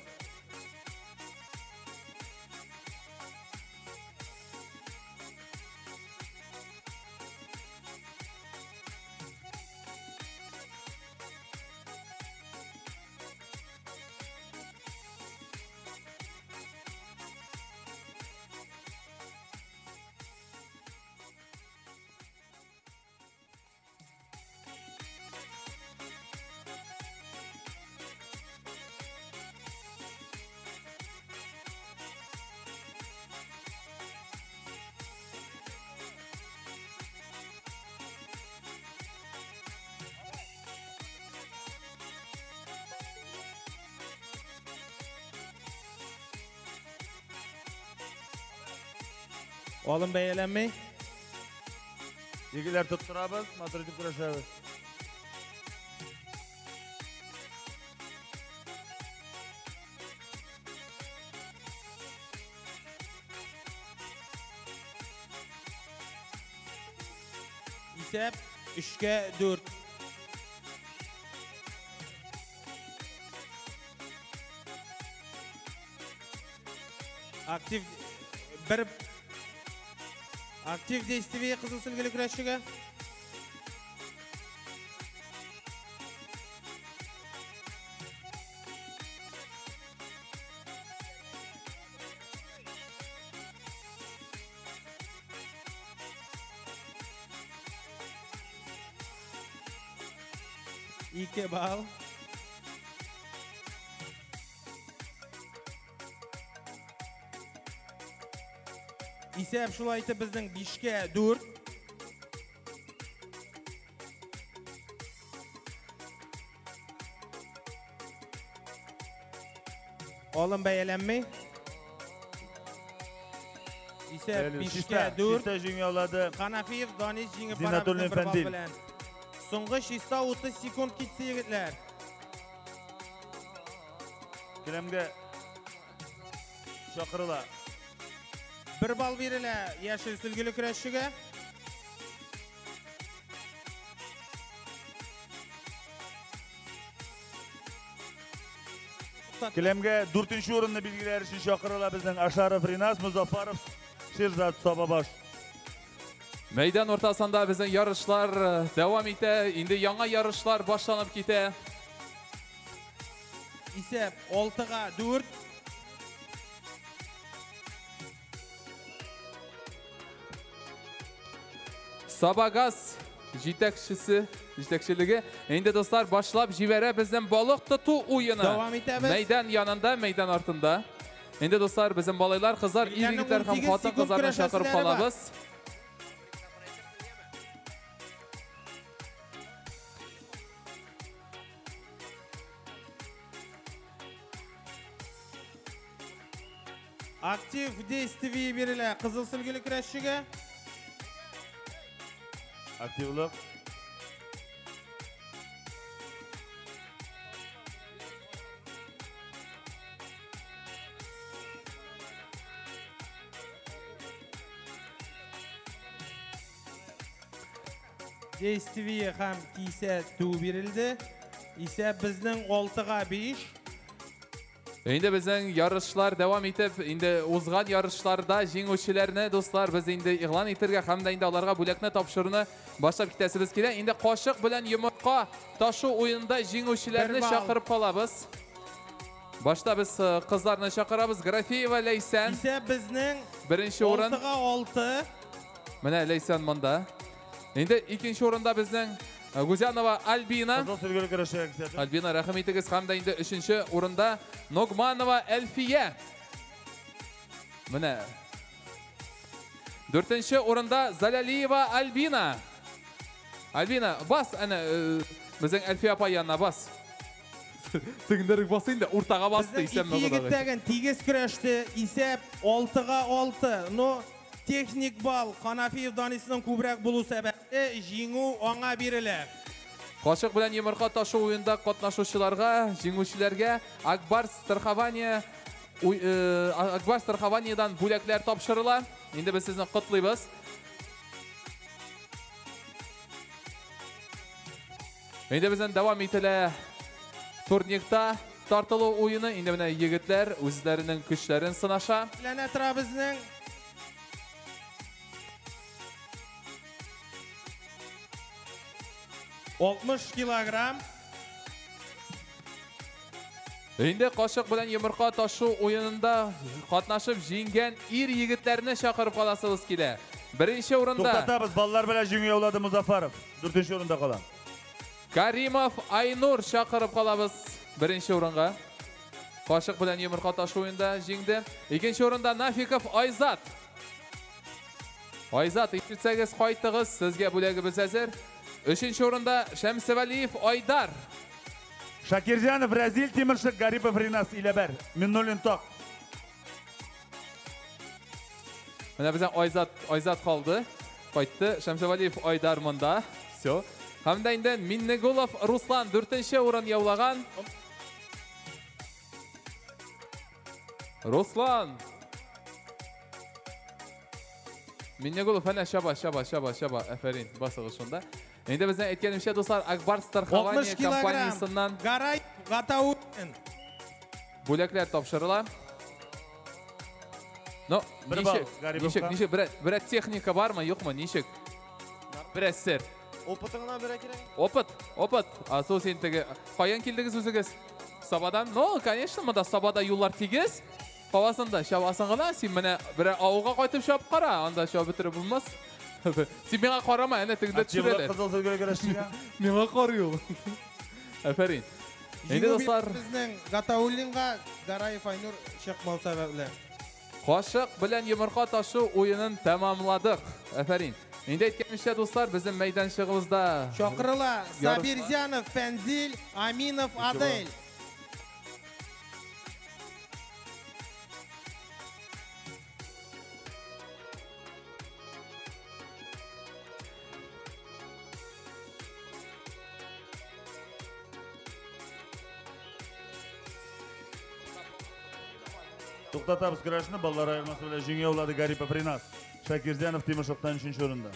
[SPEAKER 16] Алым бәяләнми.
[SPEAKER 15] Егетләр тоттырабыз, матур итеп көрәшәбез.
[SPEAKER 16] Исәп 3-4. Актив бер актив действие кызыл сөлгеле көрәшчегә. Ике балл. Исәп шулай итеп безнең 5-4. Алым бәяләнми. Исәп 5-4.
[SPEAKER 15] Чиста җиңә алады.
[SPEAKER 16] Ханафиев Данис җиңеп бара
[SPEAKER 15] Зиннатуллин
[SPEAKER 16] безнең бер балл
[SPEAKER 15] Фәндил.
[SPEAKER 16] белән. Соңгы чиста 30 секунд китте, егетләр.
[SPEAKER 15] Келәмгә чакырыла.
[SPEAKER 16] Бер балл бирелә яшел сөлгеле көрәшчегә.
[SPEAKER 15] Келәмгә 4-нче урынны билгеләр өчен чакырыла безнең Ашаров Ринас, Музафаров Ширзат Сабабаш.
[SPEAKER 12] Мәйдан уртасында безнең ярышлар дәвам итә. Инде яңа ярышлар башланып китә.
[SPEAKER 16] Исәп 6-4.
[SPEAKER 12] Сабагаз җитәкчесе, җитәкчелеге инде дуслар башлап җибәрә безнең балык тоту уены.
[SPEAKER 16] Дәвам итәбез.
[SPEAKER 12] Мәйдан янында, мәйдан артында. Инде дуслар безнең малайлар, кызлар, ир егетләр һәм
[SPEAKER 16] 18
[SPEAKER 12] хатын
[SPEAKER 16] секунд
[SPEAKER 12] кызларны чакырып
[SPEAKER 16] көрәшәселәре бар.
[SPEAKER 12] калабыз.
[SPEAKER 16] Актив действие бирелә кызыл сөлгеле көрәшчегә.
[SPEAKER 15] Активлык.
[SPEAKER 16] Действие һәм кисәтү бирелде. Исәп безнең 6-5.
[SPEAKER 12] Инде безнең ярышлар дәвам итеп, инде узган ярышларда җиңүчеләрне, дуслар, без инде игълан итәргә һәм дә инде аларга бүләкне тапшыруны башлап китәсебез килә. Инде кашык белән йомырка ташу уенында җиңүчеләрне
[SPEAKER 16] Бер балл.
[SPEAKER 12] чакырып калабыз. Башта без кызларны чакырабыз. Графеева Ләйсән.
[SPEAKER 16] Исәп безнең
[SPEAKER 12] Беренче урын.
[SPEAKER 16] 6-6.
[SPEAKER 12] Менә Ләйсән монда. Инде икенче урында безнең Гузянова Альбина.
[SPEAKER 15] Кызыл сөлгеле көрәшчегә кисәтү.
[SPEAKER 12] Альбина, рәхим итегез. Һәм дә инде өченче урында Ногманова Әлфия. Менә. Дүртенче урында Залялиева Альбина. Альбина, бас, әнә, безнең Әлфия апа янына бас. Тегендәрәк бас инде, уртага басты,
[SPEAKER 16] Безнең
[SPEAKER 12] исәнме
[SPEAKER 16] ике
[SPEAKER 12] Ходай.
[SPEAKER 16] егет тәген тигез көрәште. Исәп 6-6. Но техник балл Ханафиев Данисның күбрәк булу сәбәпле җиңү аңа бирелә.
[SPEAKER 12] Кашык белән йомырка ташу уенда катнашучыларга, җиңүчеләргә Акбар страхование Акбар страхованиедан бүләкләр тапшырыла. Инде без сезне котлыйбыз. Инде безнең дәвам ителә турникта тартылу уены. Инде менә егетләр үзләренең көчләрен сынаша.
[SPEAKER 16] Ләнә тора безнең. Алтмыш килограмм.
[SPEAKER 12] Инде кашык белән йомырка ташу уенында катнашып җиңгән ир егетләрне чакырып каласыбыз килә. Беренче урында
[SPEAKER 15] Туктатабыз, баллар белән җиңү яулады Музафаров. Дүртенче урында кала.
[SPEAKER 12] Каримов Айнур чакырып калабыз беренче урынга. Кашык белән йомырка ташу уенында җиңде. Икенче урында Нафиков Айзат. Айзат, ишетсәгез кайтыгыз, сезгә бүләгебез әзер. Өченче урында Шәмсевәлиев Айдар.
[SPEAKER 15] Шакирҗанов Разил, Тимершик Гарипов Ринас Иләбәр. Миннуллин Ток.
[SPEAKER 12] Менә безнең Айзат калды. Кайтты. Шәмсевәлиев Айдар монда. Всё. Һәм дә инде Миннегулов Руслан дүртенче урын яулаган. Руслан. Миннегулов әнә чаба, чаба, чаба, чаба. Әфәрин, басыгыз шунда. Инде безнең әйткәнемчә, дуслар, Акбар страхование компаниясеннән
[SPEAKER 16] Гарай Гатауллин.
[SPEAKER 12] Бүләкләр тапшырыла. Ну, ничек, ничек, ничек, берәр техника бармы, юкмы, ничек? Берәр сер.
[SPEAKER 17] Опытыңна берәр кирәк.
[SPEAKER 12] Опыт, опыт. Асыл син теге, каян килдегез үзегез? Сабадан? Ну, конечно, монда Сабада юллар тигез. Каласың да, чабасың гына, син менә берәр авылга кайтып чабып кара, анда чабып бетереп булмас. Син миңа карама, әнә тегендә төшерәләр.
[SPEAKER 15] Кызыл сөлгеле көрәшчегә.
[SPEAKER 12] Миңа карый ул. Афәрин. Инде дуслар,
[SPEAKER 16] безнең Гатауллинга Гараев Айнур чыкмау сәбәпле.
[SPEAKER 12] Кашык белән йомырка ташу уенын тәмамладык. Афәрин. Инде әйткәнемчә, дуслар, безнең мәйданчыгыбызда
[SPEAKER 16] чакырыла Сабирзянов Фәнзил, Аминов Адель.
[SPEAKER 15] Туктатабыз көрәшне, баллар аермасы белән җиңү яулады Гарипов Ринас. Шакирзянов Тимошевтан 3нче урында.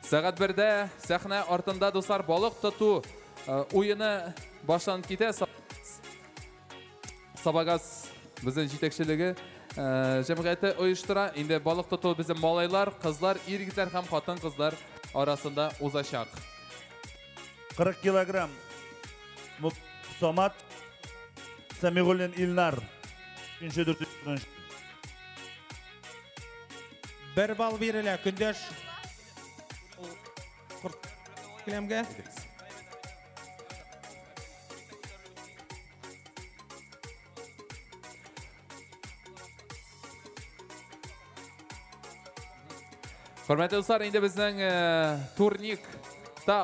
[SPEAKER 12] Сәгать 1дә сәхнә артында, дуслар, балык тоту уены башланып китә. Сабагаз безнең җитәкчелеге җәмгыяте оештыра. Инде балык тоту безнең малайлар, кызлар, ир-егетләр һәм хатын-кызлар арасында узачак.
[SPEAKER 15] 40 килограмм Самат Самигуллин Илнар. Üçüncü, dördüncü.
[SPEAKER 16] Бер балл бирелә көндәш келәмгә.
[SPEAKER 12] Хөрмәтле дуслар, инде безнең турникта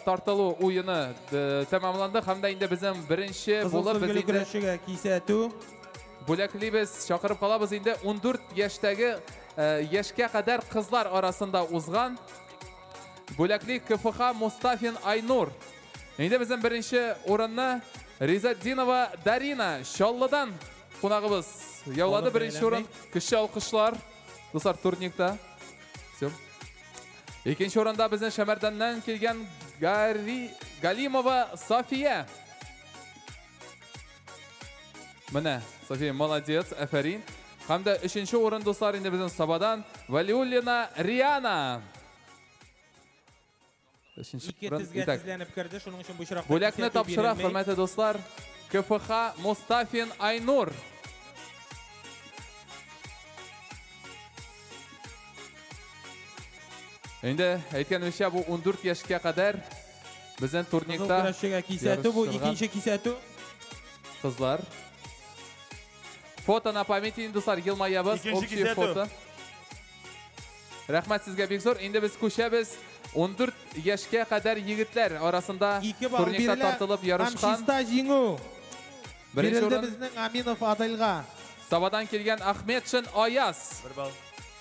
[SPEAKER 12] тартылу уены тәмамланды һәм дә инде безнең беренче булып без инде
[SPEAKER 16] көрәшчегә кисәтү
[SPEAKER 12] бүләклибез, чакырып калабыз инде 14 яшьтәге яшькә кадәр кызлар арасында узган бүләкли КФХ Мустафин Айнур. Инде безнең беренче урынны Ризатдинова Дарина Чаллыдан кунагыбыз яулады. Беренче урын. Көчле алкышлар, дуслар, турникта. Все. Икенче урында безнең Шәмәрдәннән килгән Галимова София. Менә, София, молодец, әфәрин. Һәм дә өченче урын, дуслар, инде безнең Сабадан Валиуллина Риана. Өченче урын.
[SPEAKER 16] Ике тезгә тезләнеп керде, шуның өчен бу очракта
[SPEAKER 12] бүләкне тапшыра, хөрмәтле дуслар, КФХ Мустафин Айнур. Инде әйткәнемчә, бу 14 яшькә кадәр безнең турникта
[SPEAKER 16] көрәшчегә кисәтү, бу икенче кисәтү.
[SPEAKER 12] Кызлар. Фото на памяти, дуслар, елмаябыз, общий фото. Рәхмәт сезгә бик зур. Инде без күчәбез 14 яшькә кадәр егетләр арасында турникта тартылып ярышкан.
[SPEAKER 16] Чиста җиңү. Бирелде безнең Аминов Адельга.
[SPEAKER 12] Сабадан килгән Ахметшин Аяз.
[SPEAKER 15] Бер балл.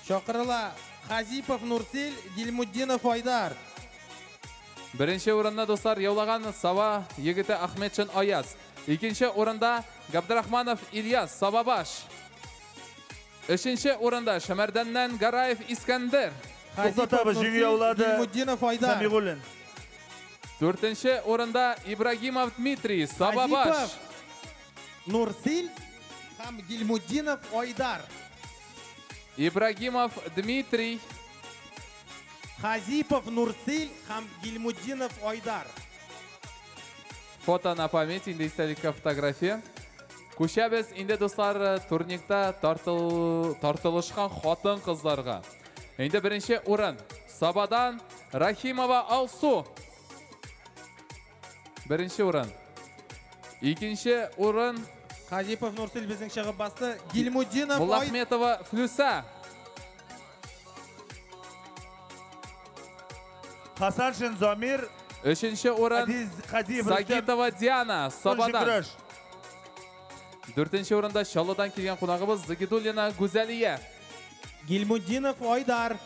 [SPEAKER 16] Чакырыла Хазипов Нурсил, Гилмутдинов Айдар.
[SPEAKER 12] Беренче урынны, дуслар, яулаган Саба егете Ахметшин Аяз. Икенче урында Габдрахманов Ильяс, Сабабаш. Өченче урында Шәмәрдәннән Гараев Искәндер.
[SPEAKER 15] Туктатабыз, җиңү яулады Самигуллин.
[SPEAKER 12] Дүртенче урында Ибрагимов Дмитрий, Сабабаш.
[SPEAKER 16] Хазипов Нурсил һәм Гилмутдинов Айдар.
[SPEAKER 12] Ибрагимов Дмитрий.
[SPEAKER 16] Хазипов Нурсил һәм Гилмутдинов Айдар.
[SPEAKER 12] Фото на память, инде истәлеккә фотография. Күчәбез инде, дуслар, турникта тартылышкан хатын-кызларга. Инде беренче урын Сабадан Рахимова Алсу. Беренче урын. Икенче урын
[SPEAKER 16] Хазипов Нурсил безнең чыгып басты. Гилмутдинов
[SPEAKER 12] Муллахметова Флюса.
[SPEAKER 15] Хасаншин Замир.
[SPEAKER 12] Өченче урын Загитова Диана, Сабадан. Дүртенче урында Чаллыдан килгән кунагыбыз Загидуллина Гүзәлия.
[SPEAKER 16] Гилмутдинов Айдар.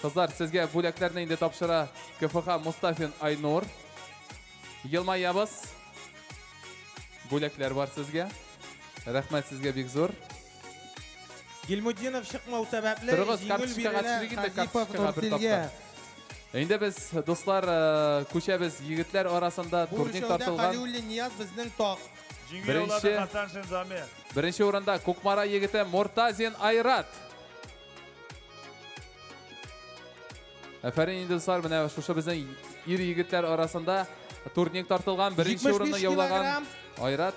[SPEAKER 12] Кызлар, сезгә бүләкләрне инде тапшыра КФХ Мустафин Айнур. Елмаябыз. Бүләкләр бар сезгә. Рәхмәт сезгә бик зур.
[SPEAKER 16] Гилмутдинов чыкмау сәбәпле
[SPEAKER 12] Торыгыз,
[SPEAKER 16] җиңел
[SPEAKER 12] карточкага
[SPEAKER 16] бирелә
[SPEAKER 12] төшерик инде,
[SPEAKER 16] Хазипов
[SPEAKER 12] карточкага бер
[SPEAKER 16] Нурсилгә.
[SPEAKER 12] тапкыр. Инде без, дуслар, күчәбез егетләр арасында
[SPEAKER 16] Бу
[SPEAKER 12] турнир
[SPEAKER 16] үлчәүдә
[SPEAKER 12] тартылган.
[SPEAKER 16] Халиуллин Нияз безнең так.
[SPEAKER 15] Җиңү
[SPEAKER 12] Беренче-
[SPEAKER 15] яулады Хасаншин Замир.
[SPEAKER 12] Беренче урында Кукмара егете Муртазин Айрат. Әфәрин инде, дуслар, менә шушы безнең ир егетләр арасында турнир тартылган беренче
[SPEAKER 16] 75
[SPEAKER 12] урынны яулаган
[SPEAKER 16] килограмм.
[SPEAKER 12] Айрат.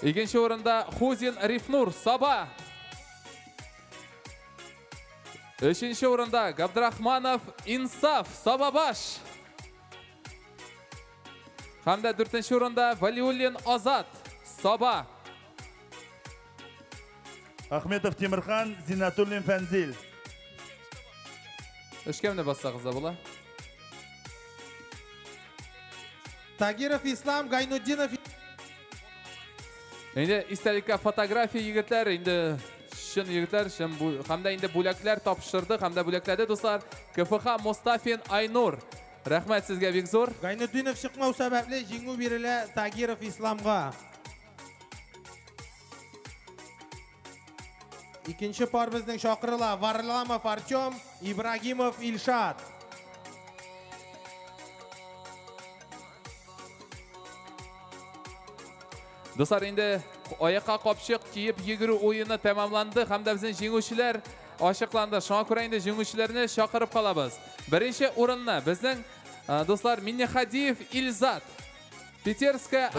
[SPEAKER 12] Икенче урында Хузин Рифнур Саба. Өченче урында Габдрахманов Инсаф Сабабаш. Һәм дә дүртенче урында Валиуллин Азат Саба.
[SPEAKER 15] Ахметов Тимирхан, Зинатуллин Фәнзил.
[SPEAKER 12] Өчкә менә бассагыз да була.
[SPEAKER 16] Тагиров Ислам, Гайнутдинов
[SPEAKER 12] Инде истәлеккә фотография егетләр, инде чын егетләр, чын бу, һәм дә инде бүләкләр тапшырды, һәм дә бүләкләде дуслар. КФХ Мустафин Айнур. Рәхмәт сезгә бик зур.
[SPEAKER 16] Гайнутдинов чыкмау сәбәпле җиңү бирелә Тагиров Исламга. Икенче пар безнең чакырыла. Варламов Артем, Ибрагимов Илшат.
[SPEAKER 12] Дуслар, инде аякка капчык киеп йөгерү уены тәмамланды һәм дә безнең җиңүчеләр ачыкланды. Шуңа күрә инде җиңүчеләрне чакырып калабыз. Беренче урынны безнең, дуслар, Миннехадиев Илзат, Питерская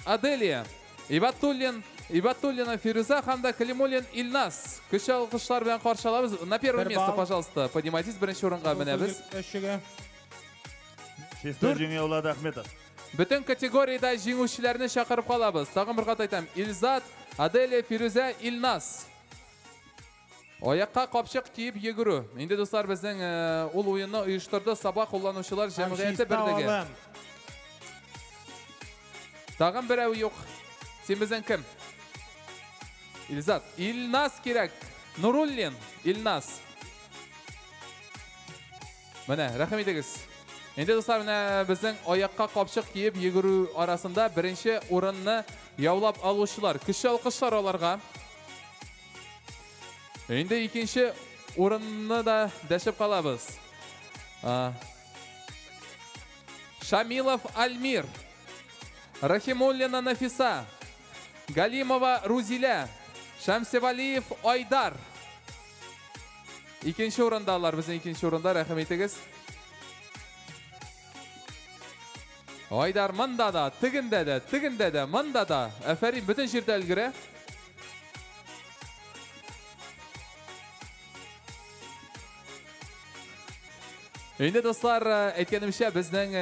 [SPEAKER 12] Аделия, Ибатуллин, Ибатуллина Фируза һәм дә Калимуллин Илназ. Көчле алкышлар белән каршы алабыз. На первое
[SPEAKER 16] Бер
[SPEAKER 12] место,
[SPEAKER 16] балл.
[SPEAKER 12] пожалуйста, поднимайтесь. Беренче урынга менәбез.
[SPEAKER 16] Өчегә.
[SPEAKER 15] Чиста җиңү яулады Ахметов.
[SPEAKER 12] Бөтен категориядә җиңүчеләрне чакырып калабыз. Тагын бер кат әйтәм. Илзат, Аделия, Фируза, Илназ. Аякка капчык киеп йөгерү. Инде дуслар, безнең ул уенны оештырды Саба кулланучылар
[SPEAKER 16] Һәм
[SPEAKER 12] җәмгыяте
[SPEAKER 16] чиста
[SPEAKER 12] берлеге.
[SPEAKER 16] алым.
[SPEAKER 12] Тагын берәү юк. Син безнең кем? Илзат. Илназ кирәк. Нуруллин, Илназ. Менә, рәхим итегез. Инде дуслар, менә безнең аякка капчык киеп йөгерү арасында беренче урынны яулап алучылар. Көчле алкышлар аларга. Инде икенче урынны да дәшеп калабыз. Шамилов Альмир, Рахимуллина Нафиса, Галимова Рузиля, Шамсевалиев Айдар. Икенче урында алар, безнең икенче урында, рәхим итегез. Айдар монда да, тегендә дә, тегендә дә, монда да. Әфәрин, бөтен җирдә өлгерә. Инде дуслар, әйткәнемчә, безнең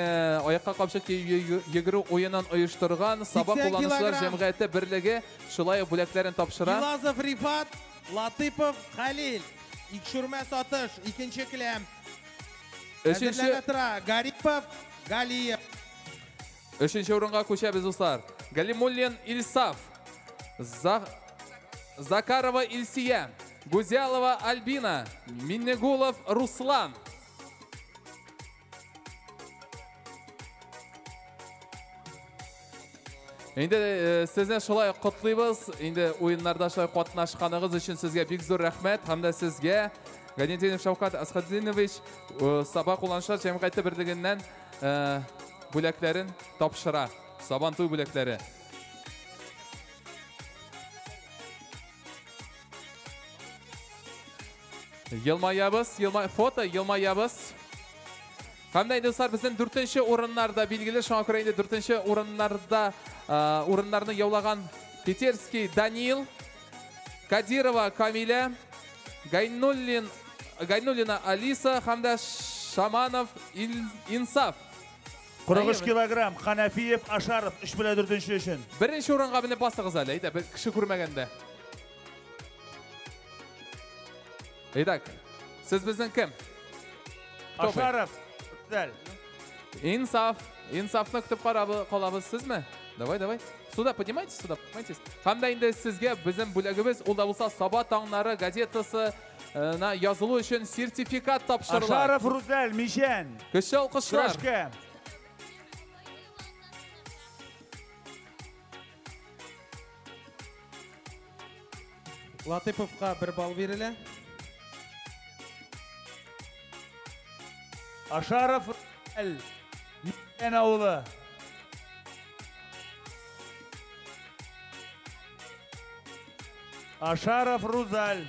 [SPEAKER 12] аякка капчык киеп йөгерү уенын оештырган Саба
[SPEAKER 16] Сиксән
[SPEAKER 12] кулланучылар
[SPEAKER 16] килограмм.
[SPEAKER 12] җәмгыяте берлеге шулай ук бүләкләрен тапшыра.
[SPEAKER 16] Гилазов Рифат, Латыпов Халил. Икшүрмә сатыш, икенче келәм.
[SPEAKER 12] Өченче
[SPEAKER 16] Әзерләнә тора Гарипов, Галиев.
[SPEAKER 12] Өченче урынга күчәбез, дуслар. Галимуллин Илсаф, Закарова Илсия, Гузялова Альбина, Миннегулов Руслан. Инде сезне шулай котлыйбыз. Инде уеннарда шулай катнашканыгыз өчен сезгә бик зур рәхмәт һәм дә сезгә Ганетдинов Шәүкәт Асхатдинович Саба кулланучылар җәмгыяте берлегеннән бүләкләрен тапшыра. Сабантуй бүләкләре. Елмаябыз, фото елмаябыз. Һәм дә инде дуслар, безнең дүртенче урыннарда билгеле, шуңа күрә инде дүртенче урыннарны яулаган Питерский Даниил, Кадирова Камиля, Гайнуллина Алиса һәм дә Шаманов Инсаф.
[SPEAKER 15] Кырык өч килограмм Ханафиев Ашаров өч белән дүртенче өчен.
[SPEAKER 12] Беренче урынга менеп басыгыз әле, әйдә, бер кеше күрмәгәндә. Итак, сез безнең кем? Кто вы?
[SPEAKER 15] Ашаров. Дәл.
[SPEAKER 12] Инсаф. Инсафны көтеп калабыз сезме? Давай, давай. Сюда поднимайтесь, сюда поднимайтесь. Һәм дә инде сезгә безнең бүләгебез, ул да булса Саба таңнары газетасы на язылу өчен сертификат тапшырыла.
[SPEAKER 15] Ашаров Рузәл, Мишән.
[SPEAKER 12] Көчле алкышлар.
[SPEAKER 15] Көрәшкә.
[SPEAKER 16] Латыповка 1 балл бирелә.
[SPEAKER 15] Ашаров Әл. Мичән авылы. Ашаров Рузаль.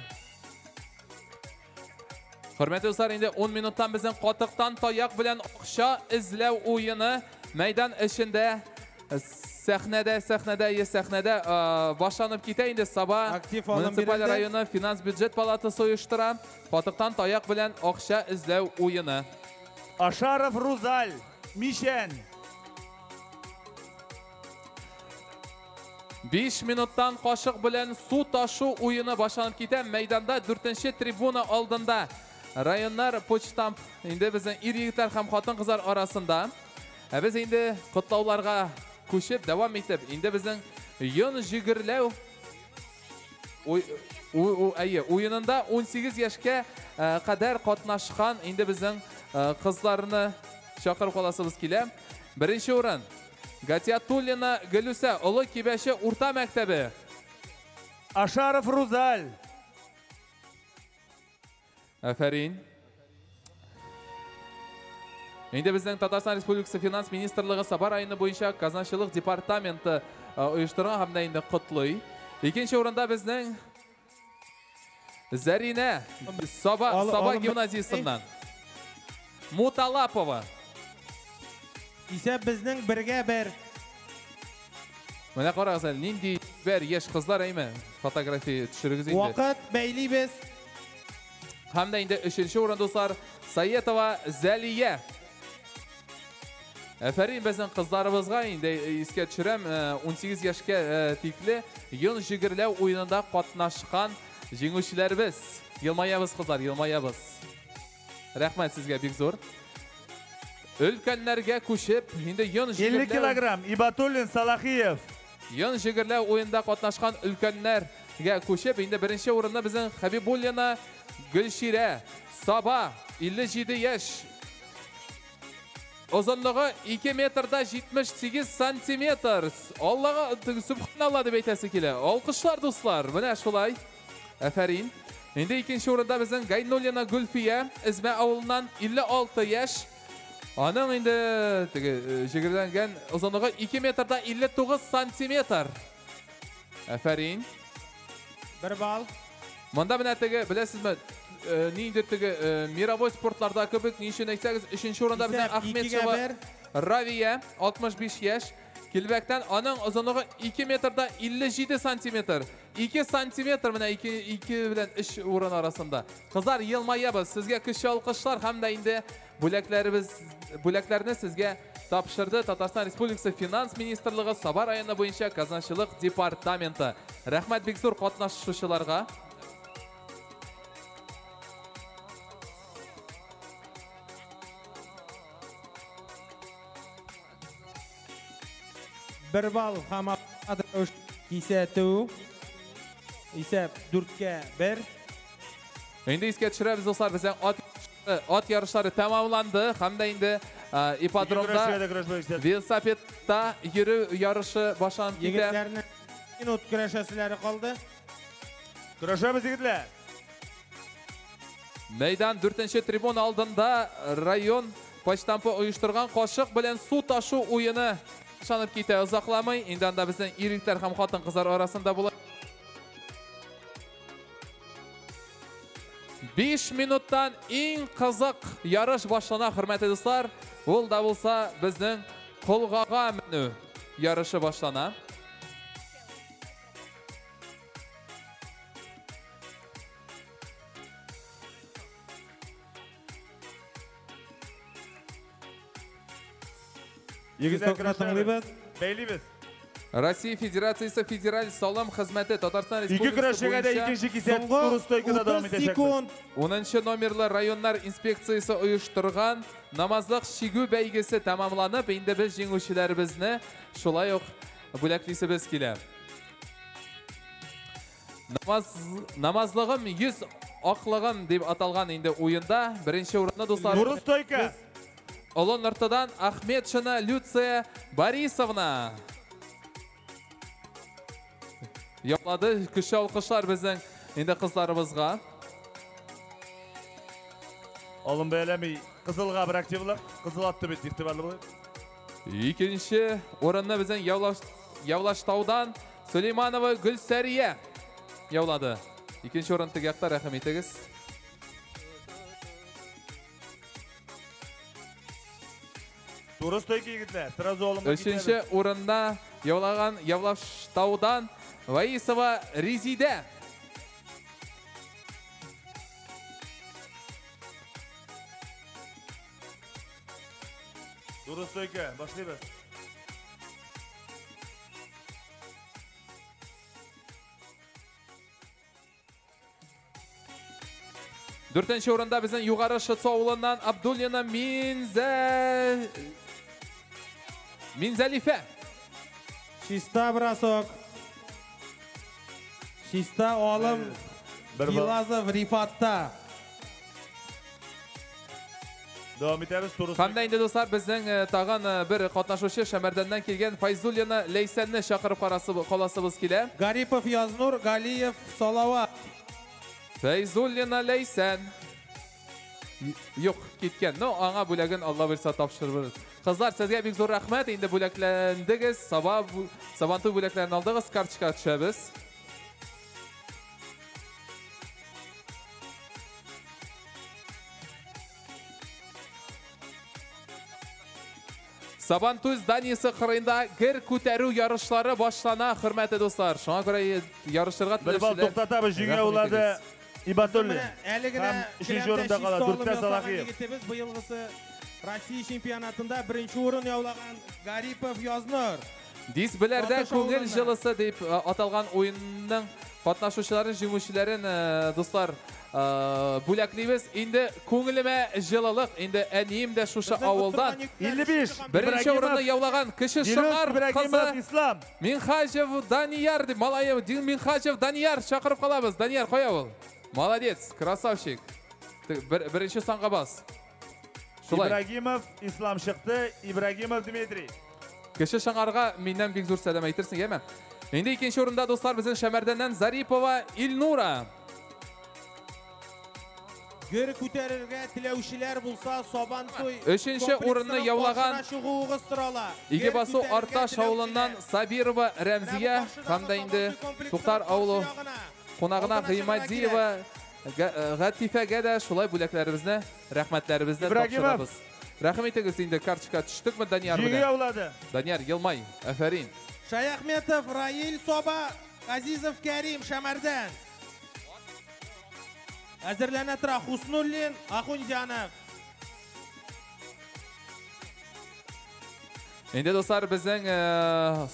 [SPEAKER 12] Хөрмәтле дуслар, инде 10 минуттан безнең катыктан таяк белән акча эзләү уены мәйдан эчендә сәхнәдә башланып китә инде. Саба муниципаль районы финанс бюджет палатасы оештыра катыктан таяк белән акча эзләү уены.
[SPEAKER 15] Ашаров Рузаль, Мичән.
[SPEAKER 12] 5 минуттан кашык белән су ташу уены башланып китә. Мәйданда 4-нче трибуна алдында районнар почтамп инде безнең ир-егетләр һәм хатын-кызлар арасында. Ә без инде котлауларга күчеп дәвам итеп, инде безнең йон җигерләү уенында 18 яшькә кадәр катнашкан инде безнең кызларны чакырып каласыбыз килә. Беренче урын Гатиатуллина Гөлүсә, Олы Кибәче урта мәктәбе.
[SPEAKER 15] Ашаров Рузаль.
[SPEAKER 12] Афәрин. Инде безнең Татарстан Республикасы Финанс Министрлыгы Саба районы буенча казначылык департаменты оештырган һәм дә инде котлый. Икенче урында безнең Зәринә Саба гимназиясеннән. Муталапова.
[SPEAKER 16] Исәп безнең бергә бер.
[SPEAKER 12] Менә карагыз әле, нинди бер яшь кызлар, әйме? Фотография төшерегез инде.
[SPEAKER 16] Вакыт бәйлибез.
[SPEAKER 12] Һәм дә инде өченче урын, дуслар, Саетова Зәлия. Әфәрин безнең кызларыбызга, инде искә төшерәм, 18 яшькә тикле йон җигерләү уенында катнашкан җиңүчеләребез. Елмаябыз, кызлар, елмаябыз. Рәхмәт сезгә бик зур. Өлкәннәргә күчеп, инде йон җигерләү
[SPEAKER 15] 50 килограмм Ибатуллин Салахиев.
[SPEAKER 12] Йон җигерләү уенында катнашкан өлкәннәргә күчеп, инде беренче урынны безнең Хабибуллина Гөлширә, Саба, 57 яшь. Озынлыгы 2 метрда 78 сантиметр. Аллага субханалла дип әйтәсе килә. Алкышлар, дуслар. Менә шулай. Афәрин. Инде икенче урында безнең Гайнуллина Гөлфия, Эзмә авылыннан 56 яшь. Аның инде теге җигерләнгән озынлыгы 2 метрда 59 сантиметр. Афәрин.
[SPEAKER 16] 1 балл.
[SPEAKER 12] Монда менә теге, беләсезме, ниндидер теге мировой спортларда кебек, ни өчен әйтсәгез, өченче урында безнең Ахметшева Равия, 65 яшь. Килбәктән аның озынлыгы 2 метрда 57 сантиметр. 2 сантиметр менә 2 белән 3 урын арасында. Кызлар, елмаябыз. Сезгә көчле алкышлар һәм дә инде бүләкләрне сезгә тапшырды Татарстан Республикасы Финанс Министрлыгы Саба районы буенча казначылык департаменты. Рәхмәт бик зур катнашучыларга.
[SPEAKER 16] Бер балл һәм кисәтү. Исәп 4-1.
[SPEAKER 12] Инде искә төшерәбез, дуслар, безнең ат ярышлары тәмамланды һәм дә инде ипподромда велосипедта йөрү ярышы башланып китә.
[SPEAKER 16] Егетләрнең минут көрәшәселәре калды.
[SPEAKER 15] Көрәшәбез, егетләр.
[SPEAKER 12] Мәйдан 4-нче трибуна алдында район почтампы оештырган кашык белән су ташу уены башланып китә. Озакламый инде анда безнең ир-егетләр һәм хатын-кызлар арасында була. 5 минуттан иң кызык ярыш башлана, хөрмәтле дуслар. Ул да булса безнең колгага менү ярышы башлана.
[SPEAKER 15] Егетләр, тыңлыйбыз. Бәйлибез.
[SPEAKER 12] Россия Федерациясе Федераль Салым Хезмәте Татарстан
[SPEAKER 15] Ике
[SPEAKER 12] Республикасы
[SPEAKER 15] көрәшчегә дә
[SPEAKER 12] буенча
[SPEAKER 15] икенче кисәт туры стойкада дәвам итәчәкбез.
[SPEAKER 12] 10 номерлы районнар инспекциясе оештырган намазлык чигү бәйгесе тәмамланып, инде без җиңүчеләребезне шулай ук бүләклисебез килә. Намазлыгым 100 аклыгым дип аталган инде уенда беренче урынны, дуслар,
[SPEAKER 15] Туры стойка.
[SPEAKER 12] Олы Ныртыдан Ахметшина Люция Борисовна яулады. Көчле алкышлар безнең Инде кызларыбызга.
[SPEAKER 15] Алым бәяләми кызылга бер активлык. Кызыл атты бит, игътибарлы булыйк.
[SPEAKER 12] Икенче урынны безнең Явлаштаудан Сулейманова Гөлсәрия яулады. Икенче урын теге якта, рәхим итегез.
[SPEAKER 15] Туры стойка, егетләр. Сразу алымга
[SPEAKER 12] Өченче урында яулаган Явлаштаудан Ваисова Резидә.
[SPEAKER 15] Туры стойка, башлыйбыз.
[SPEAKER 12] Дүртенче урында безнең Югары Шытсу авылыннан Абдуллина Минзәлифә.
[SPEAKER 16] Чиста бросок. Чиста алым Гилазов Рифатта.
[SPEAKER 15] Дәвам итәбез. Туры
[SPEAKER 12] Һәм дә инде, дуслар, безнең тагын бер катнашучы Шәмәрдәннән килгән Файзуллина Ләйсәнне чакырып каласыбыз килә.
[SPEAKER 16] Гарипов Язнур, Галиев Салават.
[SPEAKER 12] Фәйзуллина Ләйсән. Юк, киткән. Ну, аңа бүләген Алла бирсә тапшырырбыз. Кызлар, сезгә бик зур рәхмәт. Инде бүләкләндегез. Сабантуй бүләкләрен алдыгыз. Карточка төшәбез. Сабантуй зданиесе кырыенда гер күтәрү ярышлары башлана, хөрмәтле дуслар. Шуңа күрә ярышларга
[SPEAKER 15] Бер балл
[SPEAKER 12] теләүчеләр
[SPEAKER 15] туктатабыз, җиңә
[SPEAKER 12] рәхим
[SPEAKER 15] улады
[SPEAKER 12] итегез.
[SPEAKER 15] Ибатуллин.
[SPEAKER 16] Әле генә
[SPEAKER 15] Һәм өченче урында кала, дүрттә Салахиев.
[SPEAKER 16] Егетебез быелгысы Россия чемпионатында беренче урын яулаган Гарипов Язнур.
[SPEAKER 12] Дисбеләрдә
[SPEAKER 16] Сатыш
[SPEAKER 12] күңел
[SPEAKER 16] авылында.
[SPEAKER 12] җылысы дип аталган уенның катнашучыларын, җиңүчеләрен, дуслар, бүләклибез. Инде күңелемә җылылык, инде әнием дә шушы авылдан.
[SPEAKER 15] 55.
[SPEAKER 12] Беренче урынны яулаган Кече
[SPEAKER 15] Дилүс
[SPEAKER 12] Шыңар
[SPEAKER 15] Ибрагимов
[SPEAKER 12] кызы
[SPEAKER 15] Ислам.
[SPEAKER 12] Минхаҗев Данияр дип, малае Минхаҗев Данияр чакырып калабыз. Данияр, кая ул? Молодец, красавчик. Беренче санга бас. Шулай.
[SPEAKER 15] Ибрагимов Ислам чыкты, Ибрагимов Дмитрий.
[SPEAKER 12] Кече Шыңарга миннән бик зур сәлам әйтерсең, яме? Инде икенче урында, дуслар, безнең Шәмәрдәннән Зарипова Илнура.
[SPEAKER 16] Гер күтәрергә теләүчеләр булса, Сабантуй
[SPEAKER 12] Өченче урынны
[SPEAKER 16] комплексының
[SPEAKER 12] яулаган
[SPEAKER 16] каршына чыгуыгыз сорала.
[SPEAKER 12] Иге
[SPEAKER 16] Гер
[SPEAKER 12] басу
[SPEAKER 16] күтәрергә
[SPEAKER 12] Арташ авылыннан Сабирова Рәмзия һәм дә инде Туктар авылы кунагына Гыймадиева Гатифәгә дә шулай бүләкләребезне, рәхмәтләребезне
[SPEAKER 15] Ибрагимов.
[SPEAKER 12] тапшырабыз. Рәхим итегез, инде карточка төштекме Данияр
[SPEAKER 15] Җиңү
[SPEAKER 12] белән?
[SPEAKER 15] яулады.
[SPEAKER 12] Данияр, елмай, афәрин.
[SPEAKER 16] Шаяхметов Раил Соба, Азизов Кәрим Шәмәрдән. Әзерләнә тора Хуснуллин, Ахунзянов.
[SPEAKER 12] Инде, дуслар, безнең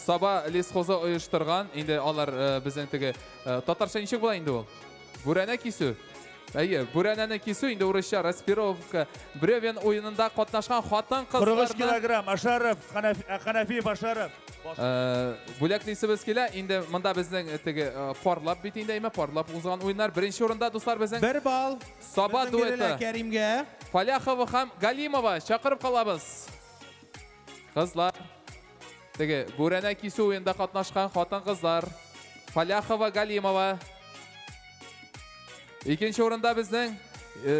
[SPEAKER 12] Саба лесхозы оештырган, инде алар безнең теге татарча ничек була инде ул? Бүрәнә кисү. Әйе, бүрәнәне кисү инде урысча распировка бревен уенында катнашкан хатын-кызларны
[SPEAKER 15] 43 килограмм Ашаров, Ханафиев Ашаров.
[SPEAKER 12] Бүләклисебез килә. Инде монда безнең теге парлап бит инде, әйме, парлап узган уеннар. Беренче урында, дуслар, безнең
[SPEAKER 16] Бер балл.
[SPEAKER 12] Саба
[SPEAKER 16] Безнең бирелә
[SPEAKER 12] дуэты.
[SPEAKER 16] Кәримгә.
[SPEAKER 12] Фаляхова һәм Галимова чакырып калабыз. Кызлар, теге бүрәнә кисү уенында катнашкан хатын-кызлар. Фаляхова, Галимова. Икенче урында безнең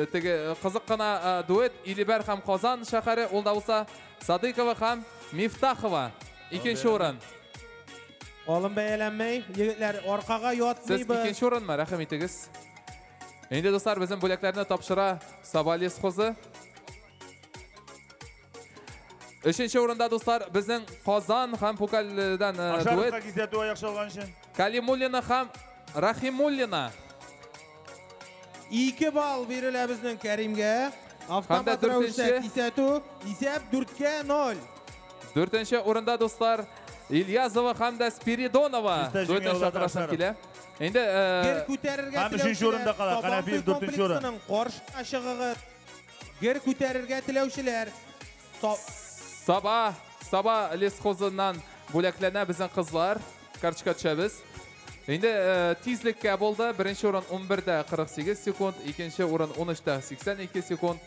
[SPEAKER 12] теге кызык кына дуэт Илибәр һәм Казан шәһәре, ул да булса Садыкова һәм Мифтахова. Икенче урын.
[SPEAKER 16] Алым бәяләнмәй, егетләр, аркага
[SPEAKER 12] Сез
[SPEAKER 16] ятмыйбыз.
[SPEAKER 12] икенче урынмы? Рәхим итегез. Инде, дуслар, безнең бүләкләрне тапшыра Саба лесхозы. Өченче урында, дуслар, безнең Казан һәм Пукальдан
[SPEAKER 15] Ашаровка
[SPEAKER 12] дуэт
[SPEAKER 15] кисәтү аяк чалган өчен.
[SPEAKER 12] Калимуллина һәм Рахимуллина.
[SPEAKER 16] 2 балл бирелә безнең Кәримгә. Автомат
[SPEAKER 12] Һәм дә
[SPEAKER 16] рәвештә
[SPEAKER 12] дүртенче.
[SPEAKER 16] кисәтү, исәп 4-0.
[SPEAKER 12] Дүртенче урында, дуслар, Ильязова һәм дә Спиридонова.
[SPEAKER 15] Чиста җиңә
[SPEAKER 12] Дуэтын
[SPEAKER 15] улады
[SPEAKER 12] чакырасым
[SPEAKER 15] Ашаров.
[SPEAKER 12] килә. Инде,
[SPEAKER 16] Гер күтәрергә
[SPEAKER 15] Һәм өченче урында кала,
[SPEAKER 16] теләүчеләр,
[SPEAKER 15] Ханафиев
[SPEAKER 16] Сабантуй
[SPEAKER 15] дүртенче урын.
[SPEAKER 16] комплексының каршына чыгыгыз. Гер күтәрергә теләүчеләр.
[SPEAKER 12] Саба лесхозыннан бүләкләнә безнең кызлар. Карточка төшәбез. Инде тизлеккә булды. Беренче урын 11:48 секунд, икенче урын 13:82 секунд,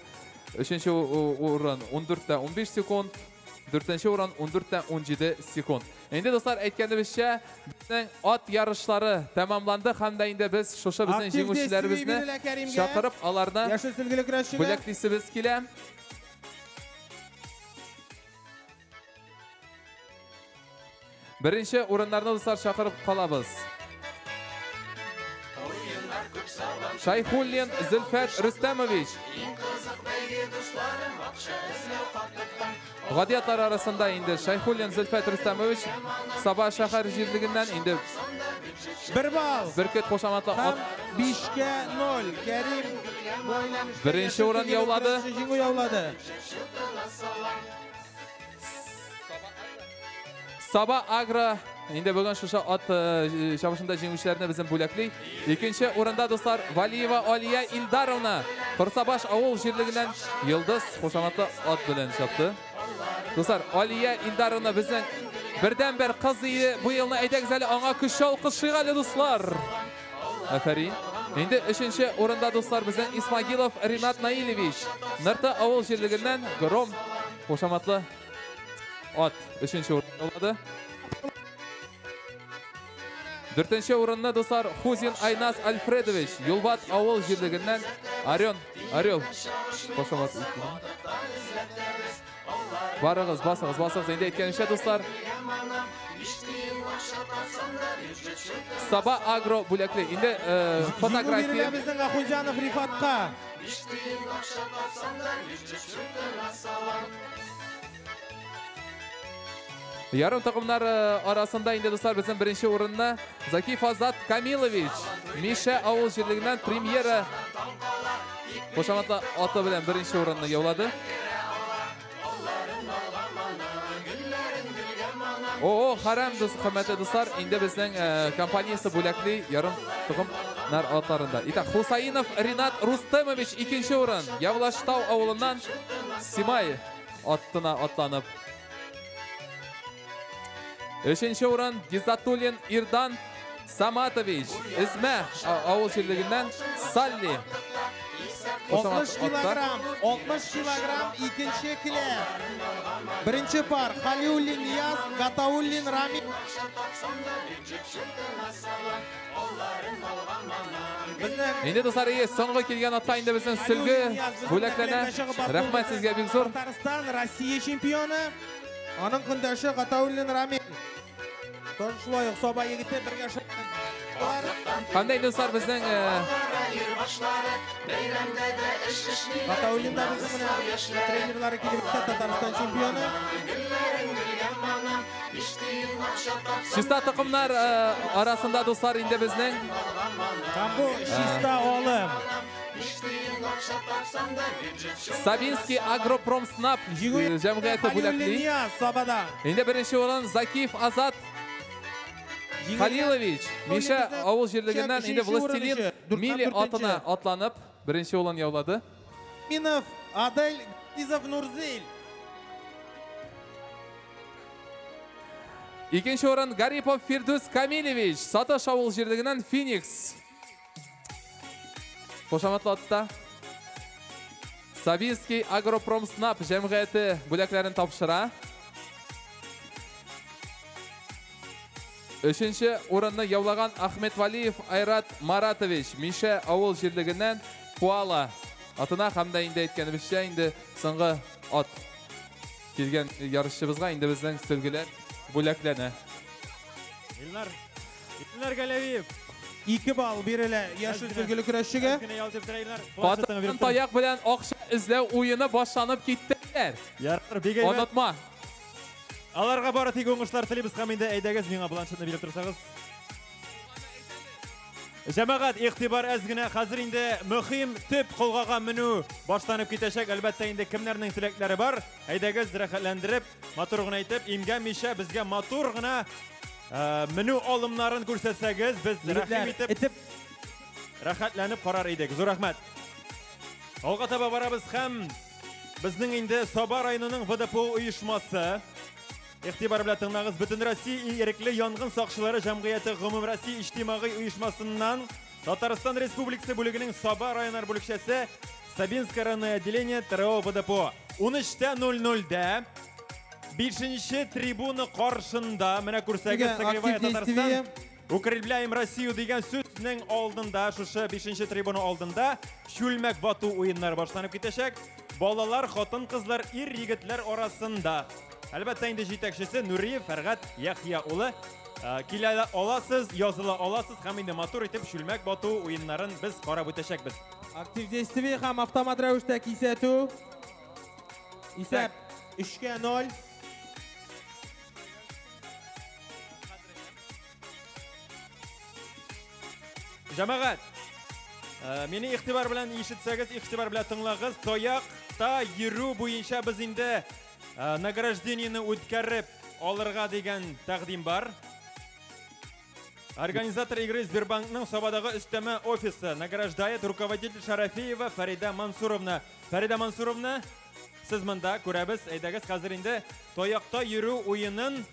[SPEAKER 12] өченче урын 14:15 секунд, Дүртенче урын 14,17 секунд. Инде, дуслар, әйткәнебезчә, безнең ат ярышлары тәмамланды һәм дә инде без шушы безнең
[SPEAKER 16] Актив действие
[SPEAKER 12] җиңүчеләребезне
[SPEAKER 16] бирелә Кәримгә.
[SPEAKER 12] чакырып, аларны
[SPEAKER 16] Яшел сөлгеле көрәшчегә.
[SPEAKER 12] бүләклисебез килә. Беренче урыннарны, дуслар, чакырып калабыз. Шайхуллин Зөлфәт Рөстәмович. Гади атлар арасында инде Шайхуллин Зөлфәт Рөстәмович Саба шәһәр җирлегеннән инде
[SPEAKER 16] 1 балл.
[SPEAKER 12] Бөркет кушаматлы ат
[SPEAKER 16] 5-0. Кәрим бу әйләнештә
[SPEAKER 12] Беренче
[SPEAKER 16] яшел
[SPEAKER 12] урын
[SPEAKER 16] сөлгеле
[SPEAKER 12] яулады.
[SPEAKER 16] көрәшче җиңү яулады.
[SPEAKER 12] Саба Агро инде бүген шушы ат чабышында җиңүчеләрне безнең бүләкли. Икенче урында, дуслар, Валиева Алия Илдаровна Корсабаш авыл җирлегеннән Йолдыз кушаматлы ат белән чапты. Дуслар, Алия Илдаровна безнең бердән-бер кыз иде. Бу елны әйдәгез әле аңа көч алкышыйк әле, дуслар. Афәрин. Инде өченче урында, дуслар, безнең Исмагилов Ринат Наилевич Нырты авыл җирлегеннән Гром кушаматлы ат өченче урын яулады. Дүртенче урынны, дуслар, Хузин Айназ Альфредович Юлбат авыл җирлегеннән Орел, Орел кушаматлы. Барыгыз, басыгыз, басыгыз. Инде әйткәнемчә, дуслар, Саба Агро бүләкле. Инде фотография.
[SPEAKER 16] Җиңү бирелә безнең Ахунҗанов Рифатка.
[SPEAKER 12] Ярым такымнар арасында инде, дуслар, безнең беренче урынны Закиф Азат Камилович Миша авыл җирлегеннән премьера кушаматлы аты белән беренче урынны яулады. О, харам, дус, хөрмәтле дуслар, инде безнең компаниясе бүләкли ярым токымнар атларында. Итак, Хусаинов Ринат Рустемович икенче урын. Явлаштау авылыннан Симай аттына атланып. Өченче урын Гизатуллин Ирдан Саматович Эзмә авыл җирлегеннән Салли.
[SPEAKER 16] 60 килограмм, 60 килограмм икенче келәм. Беренче пар Халиуллин Нияз, Гатауллин Рамил. Безнең
[SPEAKER 12] Инде, дуслар, ие, соңгы килгән атка инде безнең сөлге бүләкләнә. Рәхмәт сезгә бик зур.
[SPEAKER 16] Татарстан Россия чемпионы. Аның көндәше Гатауллин Рамил. Тоже шулай ук Саба егете бергә шулар.
[SPEAKER 12] Кандай, дуслар, безнең
[SPEAKER 16] Гатауллин да безнең менә тренерлары килеп бетте, Татарстан чемпионы.
[SPEAKER 12] Чиста токымнар арасында, дуслар, инде безнең
[SPEAKER 16] Һәм бу чиста алым.
[SPEAKER 12] Сабинский Агропромснаб җәмгыяте бүләкли.
[SPEAKER 16] Нияз Сабада.
[SPEAKER 12] Инде беренче урын Закиев Азат Халилович Миша авыл җирлегеннән инде Властелин Мили атына атланып беренче урын яулады.
[SPEAKER 16] Минов Адель Изов Нурзиль.
[SPEAKER 12] Икенче урын Гарипов Фирдүс Камилевич Саташ авыл җирлегеннән Феникс. Кушаматлы атта Сабинский Агропромснаб җәмгыяте бүләкләрен тапшыра. Өченче урынны яулаган Ахметвалиев Айрат Маратович Миша авыл җирлегеннән Куала атына һәм дә инде әйткәнебезчә инде соңгы ат килгән ярышчыбызга инде безнең сөлгеләр бүләкләнә.
[SPEAKER 5] Илнар, Илнар Галәвиев.
[SPEAKER 16] 2 балл бирелә яшел сөлгеле көрәшчегә.
[SPEAKER 12] Батырдан таяк белән акча эзләү уены башланып китте.
[SPEAKER 5] Ярар, бик әйбәт.
[SPEAKER 12] Онытма.
[SPEAKER 5] Аларга бары тик уңышлар телибез һәм инде әйдәгез миңа планшетны биреп торсагыз. Җәмәгать, игътибар әз генә. Хәзер инде мөһим төп колгага менү башланып китәчәк. Әлбәттә инде кемнәрнең теләкләре бар, әйдәгез рәхәтләндереп, матур гына итеп, имгәнмичә безгә матур гына менү алымнарын күрсәтсәгез, без
[SPEAKER 16] Егетләр,
[SPEAKER 5] рәхим итеп,
[SPEAKER 16] итеп
[SPEAKER 5] рәхәтләнеп карар идек. Зур рәхмәт. Алга таба барабыз һәм безнең инде Саба районының ВДПО оешмасы. Игътибар белән тыңлагыз. Бөтен Россия ирекле янгын сакчылары җәмгыяте Гомумроссия иҗтимагый оешмасыннан Татарстан Республикасы бүлегенең Саба районнар бүлекчәсе Сабинское районное отделение ТРО ВДПО. Ун өчтә ноль нольдә 5-нче трибуна каршында, менә күрсәгез, Согревая Татарстан, Укрепляем Россию дигән сүзнең алдында, шушы 5-нче трибуна алдында чүлмәк вату уеннары башланып китәчәк. Балалар, хатын-кызлар, ир-егетләр арасында. Әлбәттә инде җитәкчесе Нуриев Фәргать Яхья улы. Килә аласыз, языла аласыз һәм инде матур итеп чүлмәк вату уеннарын без карап үтәчәкбез.
[SPEAKER 16] Актив действие һәм автомат рәвештә кисәтү. Исәп 3-0.
[SPEAKER 5] Җәмәгать, мине игътибар белән ишетсәгез, игътибар белән тыңлагыз. Таякта йөрү буенча без инде награждениене үткәреп алырга дигән тәкъдим бар. Организатор игры Сбербанкның Сабадагы өстәмә офисы награждает руководитель Шарафиева Фарида Мансуровна. Фарида Мансуровна, сез монда күрәбез, әйдәгез хәзер инде таякта йөрү уенын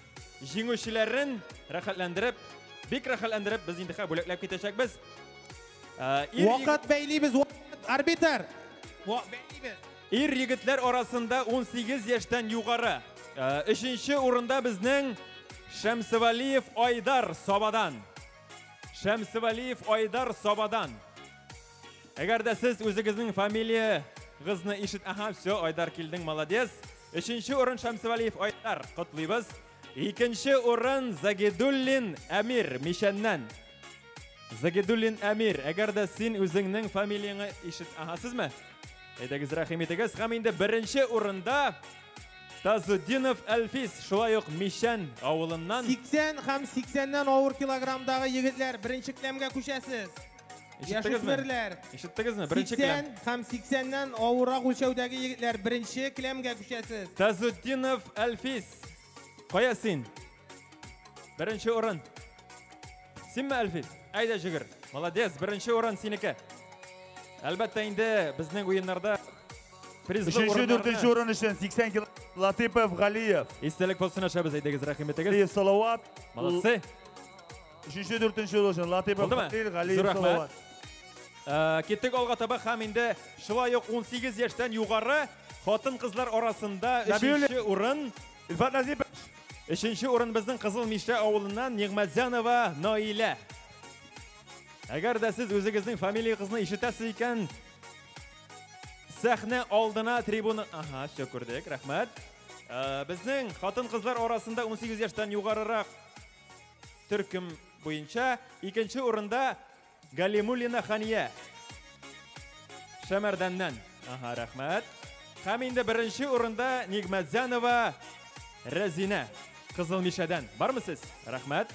[SPEAKER 5] җиңүчеләрен рәхәтләндереп, бик рәхәтләндереп без инде бүләкләп китәчәкбез.
[SPEAKER 16] Вакыт бәйлибез, арбитр. Бәйлибез.
[SPEAKER 5] Ир егетләр арасында 18 яшьтән югары. 3-нче урында безнең Шәмсевалиев Айдар Сабадан. Шәмсевалиев Айдар Сабадан. Әгәр дә сез үзегезнең фамилиягызны ишет, аха, все, Айдар килдең, молодец. 3-нче урын Шәмсевалиев Айдар, котлыйбыз. 2-нче урын Загидуллин Әмир Мишәннән. Загидуллин Әмир, әгәр дә син үзеңнең фамилияңне ишет, аха, сезме? Әйдәгез, рәхим итегез. Һәм инде 1-нче урында Тазуддинов Әлфис, шулай ук Мишән авылыннан.
[SPEAKER 16] 80 һәм 80-нән авыр килограммдагы егетләр беренче келәмгә күчәсез. Яшүсмерләр.
[SPEAKER 5] Ишеттегезме? Беренче келәм.
[SPEAKER 16] 80 һәм 80-нән авыррак үлчәүдәге егетләр беренче келәмгә күчәсез.
[SPEAKER 5] Тазуддинов Әлфис. Кая син? Беренче урын. Синме, Әлфис? Әйдә, җигер. Молодец, беренче урын синеке. Әлбәттә инде безнең уеннарда призлы
[SPEAKER 15] 3-нче, 4-нче урын өчен 80 кило Латыпов Галиев.
[SPEAKER 5] Истәлек фотосына төшәбез, әйдәгез, рәхим итегез.
[SPEAKER 15] Галиев Салават.
[SPEAKER 5] Молодцы.
[SPEAKER 15] 3-нче, 4-нче урын өчен Латыпов Галиев, Галиев Салават.
[SPEAKER 5] Киттек алга таба һәм инде шулай ук 18 яшьтән югары хатын-кызлар арасында 3-нче урын
[SPEAKER 15] Илфат Назипов.
[SPEAKER 5] 3-нче урын безнең Кызыл Мишә авылыннан Нигъмәтзянова Наилә. Әгәр дә сез үзегезнең фамилиягызны ишетәсез икән, сәхнә алдына трибуна... Ага, все күрдек, рәхмәт. Безнең хатын-кызлар арасында 18 яшьтән югарырак төркем буенча 2-нче урында Галимуллина Хания. Шәмәрдәннән. Ага, рәхмәт. Һәм инде 1-нче урында Нигъмәтзянова Рәзинә. Кызыл Мишәдән. Бармы сез? Рәхмәт.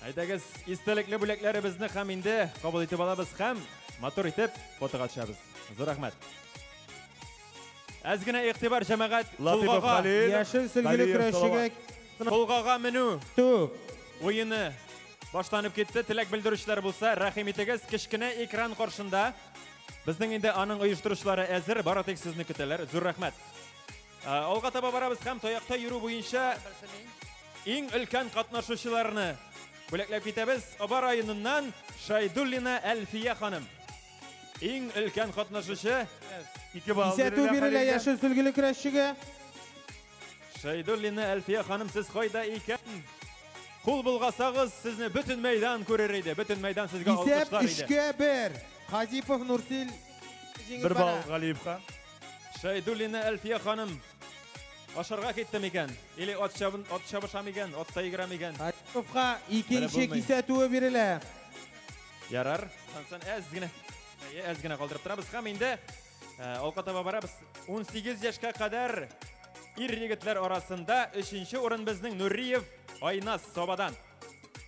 [SPEAKER 5] Әйдәгез, истәлекле бүләкләребезне һәм инде кабул итеп алабыз һәм матур итеп фотога төшәбез. Зур рәхмәт. Әз генә игътибар, җәмәгать,
[SPEAKER 15] Латыпов Халил,
[SPEAKER 16] яшел сөлгеле көрәшчегә
[SPEAKER 5] колгага менү уены башланып китте. Теләк белдерүчеләр булса, рәхим итегез. Кечкенә экран каршында безнең инде аның оештыручылары әзер, бары тик сезне көтәләр. Зур рәхмәт. Алга таба барабыз һәм таякта йөрү буенча иң өлкән катнашучыларны бүләкләп китәбез. Оба районыннан Шайдуллина Әлфия ханым. Иң өлкән катнашучы.
[SPEAKER 15] 2 балл
[SPEAKER 16] Кисәтү бирелә яшел сөлгеле көрәшчегә.
[SPEAKER 5] Шайдуллина Әлфия ханым, сез кайда икән? Кул булгасагыз, сезне бөтен мәйдан күрер иде. Бөтен мәйдан сезгә алкышлар иде.
[SPEAKER 16] Исәп 3-1. Хазипов Нурсил җиңеп
[SPEAKER 15] 1 балл
[SPEAKER 16] бара.
[SPEAKER 15] Галиевка.
[SPEAKER 5] Шайдуллина Әлфия ханым ашарга китте микән? Или ат чабыша микән, атта йөгерә микән?
[SPEAKER 16] Хазиповка икенче
[SPEAKER 5] булмый.
[SPEAKER 16] кисәтүе бирелә.
[SPEAKER 5] Ярар. Ансын әз генә, әз генә калдырып торабыз һәм инде алга таба барабыз. 18 яшькә кадәр ир егетләр арасында 3-нче урын безнең Нуриев Айназ Сабадан.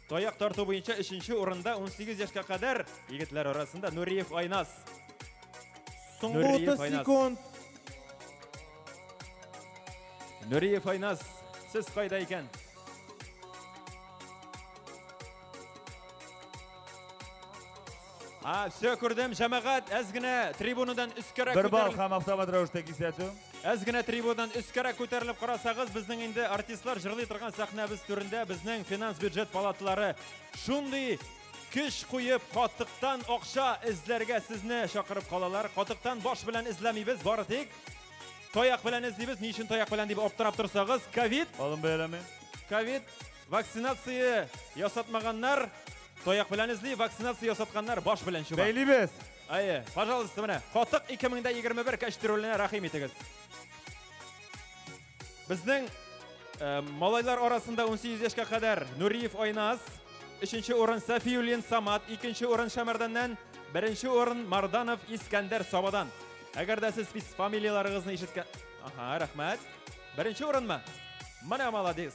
[SPEAKER 5] Таяк тарту буенча 3-нче урында 18 яшькә кадәр егетләр арасында Нуриев Айназ.
[SPEAKER 16] Соңгы
[SPEAKER 5] Нуриев
[SPEAKER 16] 30
[SPEAKER 5] Айназ.
[SPEAKER 16] секунд.
[SPEAKER 5] Нуриев Айназ, сез кайда икән? А, все күрдем, җәмәгать, әз генә трибунадан өскәрәк
[SPEAKER 15] 1 балл
[SPEAKER 5] күтәрелеп,
[SPEAKER 15] һәм автомат рәвештә кисәтү.
[SPEAKER 5] әз генә трибунадан өскәрәк күтәрелеп карасагыз, безнең инде артистлар җырлый торган сәхнәбез түрендә безнең финанс бюджет палаталары шундый көч куеп, катыктан акча эзләргә сезне чакырып калалар. Катыктан баш белән эзләмибез, бары тик Таяк белән эзлибез. Ни өчен таяк белән дип аптырап торсагыз, ковид.
[SPEAKER 15] Алым бәйләме.
[SPEAKER 5] Ковид вакцинация ясатмаганнар таяк белән эзли, вакцинация ясатканнар баш белән чума.
[SPEAKER 15] Бәйлибез.
[SPEAKER 5] Әйе, пожалуйста, менә. Катык 2021 кәчтерүленә рәхим итегез. Безнең малайлар арасында 18 яшькә кадәр Нуриев Айназ, 3нче урын Сафиуллин Самат, 2нче урын Шәмәрдәннән, 1нче урын Марданов Искәндәр Сабадан. Әгәр дә сез фамилияләрегезне ишеткән... Аһа, рәхмәт. 1нче урынмы? Менә молодец.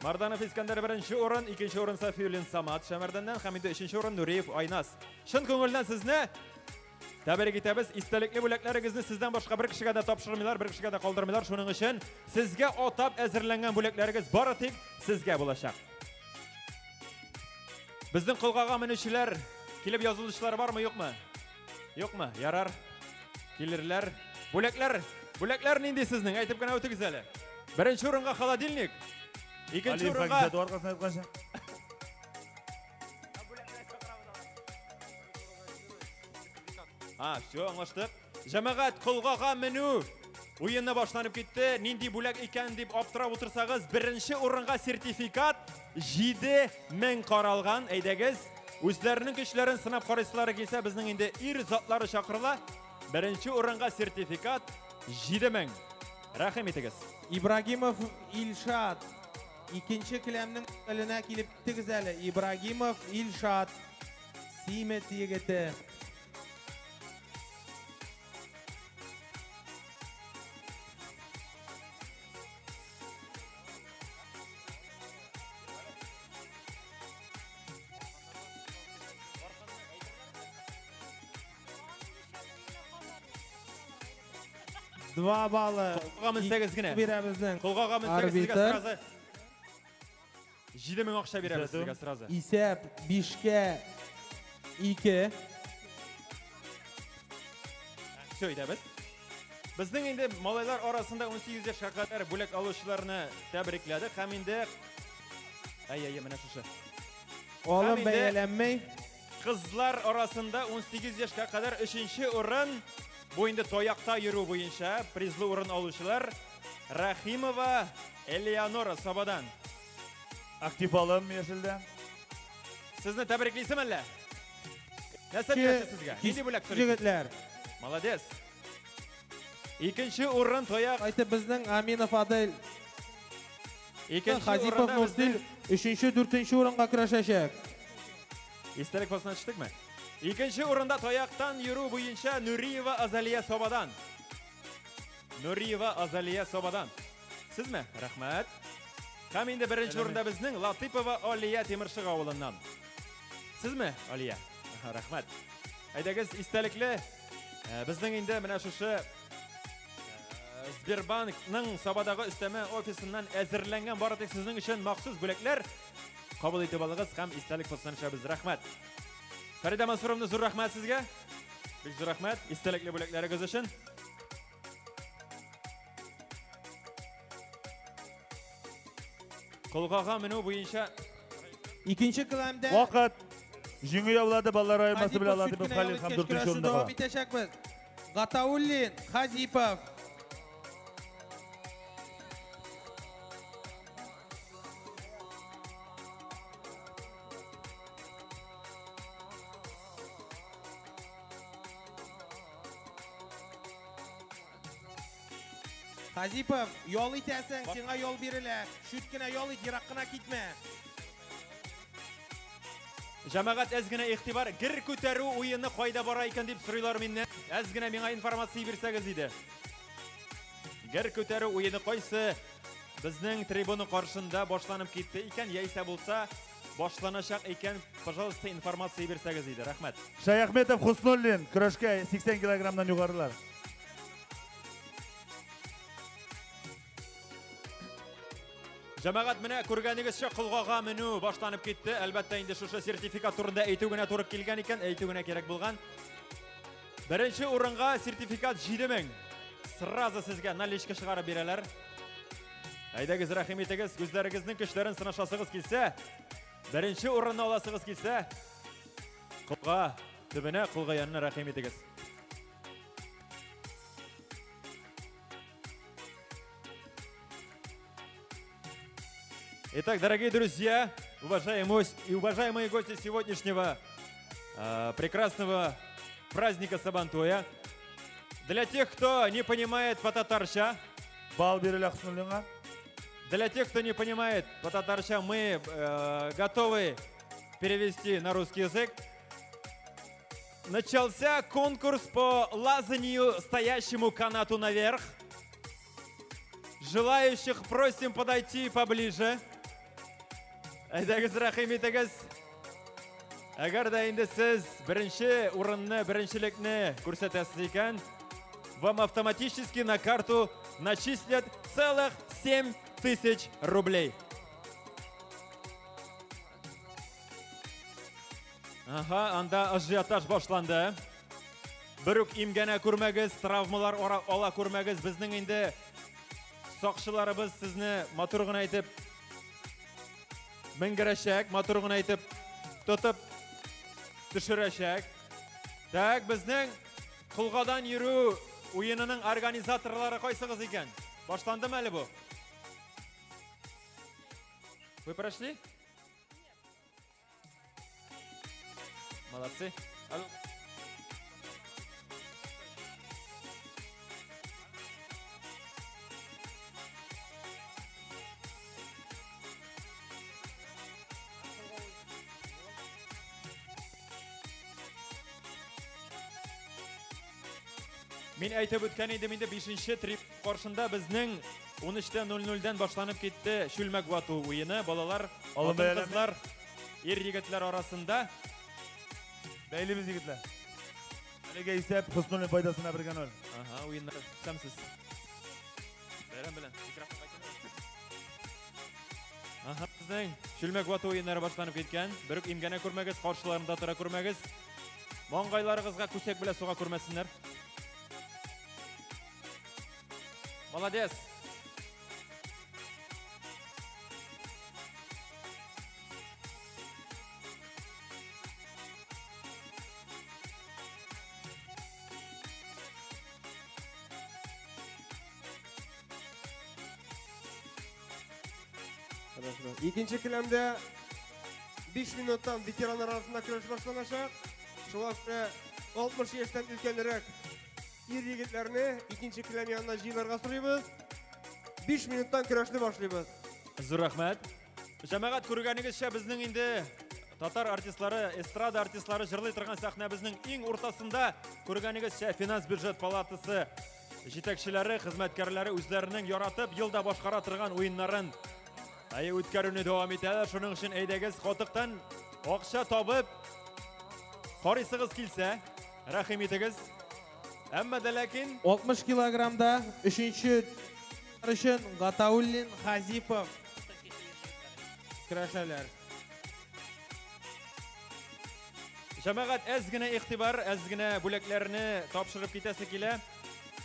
[SPEAKER 5] Марданов Искәндәр 1нче урын, 2нче урын Сафиуллин Самат Шәмәрдәннән һәм инде 3нче урын Нуриев Айназ. Чын күңелдән сезне тәбрик итәбез. Истәлекле бүләкләрегезне сездән башка бер кешегә дә тапшырмыйлар, бер кешегә дә калдырмыйлар. Шуның өчен сезгә атап әзерләнгән бүләкләрегез бары тик сезгә булачак. Безнең колгага менүчеләр, килеп язылучылар бармы, юкмы? Юкмы? Ярар. Килерләр. Бүләкләр, бүләкләр нинди сезнең? Әйтеп кенә үтегез әле. 1нче урынга холодильник. 2нче урынга А, все, аңлаштык. Җәмәгать, колгага менү уены башланып китте. Нинди бүләк икән дип аптырап утырсагыз, 1нче урынга сертификат 7000 каралган. Әйдәгез, үзләренең көчләрен сынап карыйсылары килсә, безнең инде ир затлары чакырыла. 1нче урынга сертификат 7000. Рәхим итегез.
[SPEAKER 16] Ибрагимов Илшат. 2нче келәмнең өстәленә килеп киттегез әле. Ибрагимов Илшат. Симет егете. Два балла.
[SPEAKER 5] Колга менсәгез генә.
[SPEAKER 16] Бирәбезнең.
[SPEAKER 5] Колгага менсәгез сезгә
[SPEAKER 16] Арбитр.
[SPEAKER 5] сразу 7000 акча бирәбез сезгә сразу.
[SPEAKER 16] Исәп 5-кә 2.
[SPEAKER 5] Все, әйдәбез. Безнең инде малайлар арасында 18 яшькә кадәр бүләк алучыларны тәбрикләдек һәм инде Әй, әй, менә шушы.
[SPEAKER 16] Алым
[SPEAKER 5] Һәм инде
[SPEAKER 16] бәяләнмәй.
[SPEAKER 5] Кызлар арасында 18 яшькә кадәр 3нче урын. Бу инде таякта йөрү буенча призлы урын алучылар Рахимова Элеонора Сабадан.
[SPEAKER 15] Актив алым яшелдә.
[SPEAKER 5] Сезне тәбриклисем әллә? Нәрсә бирәсез сезгә? Нинди бүләк сорыйсыз?
[SPEAKER 16] Егетләр.
[SPEAKER 5] Молодец. 2нче урын таяк.
[SPEAKER 16] Айтып безнең Аминов Адель.
[SPEAKER 5] Икенче
[SPEAKER 16] Хазипов
[SPEAKER 5] урында
[SPEAKER 16] Нурзил
[SPEAKER 5] безнең
[SPEAKER 16] 3нче, 4нче урынга көрәшәчәк.
[SPEAKER 5] Истәлек фасына төштекме? 2нче урында таяктан йөрү буенча Нуриева Азалия Сабадан. Нуриева Азалия Сабадан. Сезме? Рәхмәт. Һәм инде 1нче урында безнең Латыпова Алия Тимершык авылыннан. Сезме, Алия? Аһа, рәхмәт. Әйдәгез, истәлекле, безнең инде менә шушы Сбербанкның Сабадагы өстәмә офисыннан әзерләнгән бары тик сезнең өчен махсус бүләкләр кабул итеп алыгыз һәм истәлек фотосына төшәбез. Рәхмәт. Фәридә Мансуровна, зур рәхмәт сезгә. Бик зур рәхмәт истәлекле бүләкләрегез өчен. Колгага менү буенча
[SPEAKER 16] 2нче келәмдә
[SPEAKER 15] Вакыт. Җиңү яулады балалар аермасы белән
[SPEAKER 16] Хазипов
[SPEAKER 15] Латыпов
[SPEAKER 16] чүт кенә
[SPEAKER 15] Халил һәм
[SPEAKER 16] ял иткәч
[SPEAKER 15] 4нче
[SPEAKER 16] көрәшне
[SPEAKER 15] урында
[SPEAKER 16] дәвам
[SPEAKER 15] кала.
[SPEAKER 16] итәчәкбез. Гатауллин, Хазипов. Хазипов, ял итәсең, сиңа ял бирелә. Чүт кенә ял ит, ерак кына китмә.
[SPEAKER 5] Җәмәгать, әз генә игътибар, гер күтәрү уены кайда бара икән дип сорыйлар миннән. Әз генә миңа информация бирсәгез иде. Гер күтәрү уены кайсы безнең трибуна каршында башланып китте икән, яисә булса башланачак икән, пожалуйста, информация бирсәгез иде. Рәхмәт.
[SPEAKER 15] Шаяхметов Хуснуллин көрәшкә 80 килограммнан югарылар.
[SPEAKER 5] Җәмәгать, менә күргәнегезчә колгага менү башланып китте. Әлбәттә, инде шушы сертификат турында әйтү генә туры килгән икән, әйтү генә кирәк булган. Беренче урынга сертификат 7000. Сразу сезгә наличка чыгарып бирәләр. Әйдәгез, рәхим итегез, күзләрегезнең көчләрен сынашасыгыз килсә, беренче урынны аласыгыз килсә, колга төбенә, колга янына рәхим итегез. Итак, дорогие друзья, уважаемые гости сегодняшнего прекрасного праздника Сабантуя, для тех, кто не понимает по-татарча,
[SPEAKER 15] Балл бирелә Хөснуллинга.
[SPEAKER 5] Для тех, кто не понимает по-татарча, мы готовы перевести на русский язык. Начался конкурс по лазанию стоящему канату наверх. Желающих просим подойти поближе. Әйдәгез, рәхим итегез. Әгәр дә инде сез беренче урынны, беренчелекне күрсәтәсез икән, вам автоматически на карту начислят целых 7000 рублей. Ага, анда ажиотаж башланды. Бер үк имгәнә күрмәгез, травмалар ала күрмәгез. Безнең инде сакчыларыбыз сезне матур гына итеп менгерәчәк, матур гына итеп тотып төшерәчәк. Так, безнең колгадан йөрү уенының организаторлары кайсыгыз икән? Башландымы әле бу? Вы прошли? Молодцы. Алло. Мин әйтеп үткән идем инде 5-нче трип каршында безнең 13:00-дән башланып китте чүлмәк вату уены. Балалар, хатын-кызлар, ир-егетләр арасында.
[SPEAKER 15] Бәйлибез, егетләр. Әлегә исәп Хөснуллин файдасына 1-0.
[SPEAKER 5] Ага, уеннар сәмсез. Бәйрәм белән. Ага, безнең чүлмәк вату уеннары башланып киткән. Бер үк имгәнә күрмәгез, каршыларында тора күрмәгез. Маңгайларыгызга күсәк белән суга күрмәсеннәр. Молодец.
[SPEAKER 17] Хорошо. Икенче келәмдә 5 минуттан ветераннар арасында көрәш башланачак. Шуңа күрә 60 яшьтән өлкәнрәк ир егетләрне икенче келәм янына җыелырга сорыйбыз. 5 минуттан көрәшне башлыйбыз.
[SPEAKER 5] Зур рәхмәт. Җәмәгать, күргәнегезчә, безнең инде татар артистлары, эстрада артистлары җырлый торган сәхнәбезнең иң уртасында, күргәнегезчә, финанс бюджет палатасы җитәкчеләре, хезмәткәрләре үзләренең яратып елда башкара торган уеннарын үткәрүне дәвам итәләр. Шуның өчен әйдәгез, катыктан акча табып карыйсыгыз килсә, рәхим итегез. Әмма дә ләкин
[SPEAKER 16] 60 килограммда 3-нче өчен Гатауллин, Хазипов көрәшәләр.
[SPEAKER 5] Җәмәгать, әз генә игътибар, әз генә бүләкләрне тапшырып китәсе килә.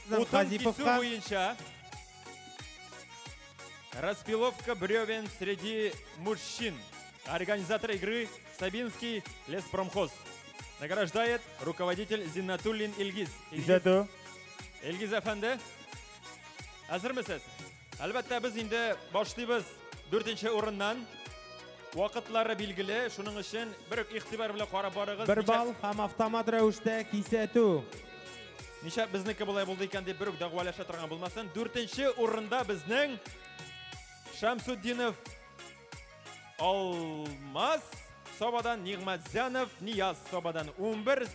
[SPEAKER 5] Утын кисү буенча распиловка бревен среди мужчин. Организатор игры Сабинский леспромхоз. Награждает руководитель Зиннатуллин Илгиз.
[SPEAKER 15] Күзәтү.
[SPEAKER 5] Илгиз әфәнде, әзермесез? Әлбәттә, без инде башлыйбыз 4-нче урыннан. Вакытлары билгеле, шуның өчен бер үк игътибар белән карап барыгыз.
[SPEAKER 16] 1 балл һәм автомат рәвештә кисәтү.
[SPEAKER 5] Ничә безнеке болай булды икән дип бер үк дәгъвалаша торган булмасын. 4-нче урында безнең Шамсуддинов Алмаз Сабадан, Нигматзянов Нияз Сабадан. 11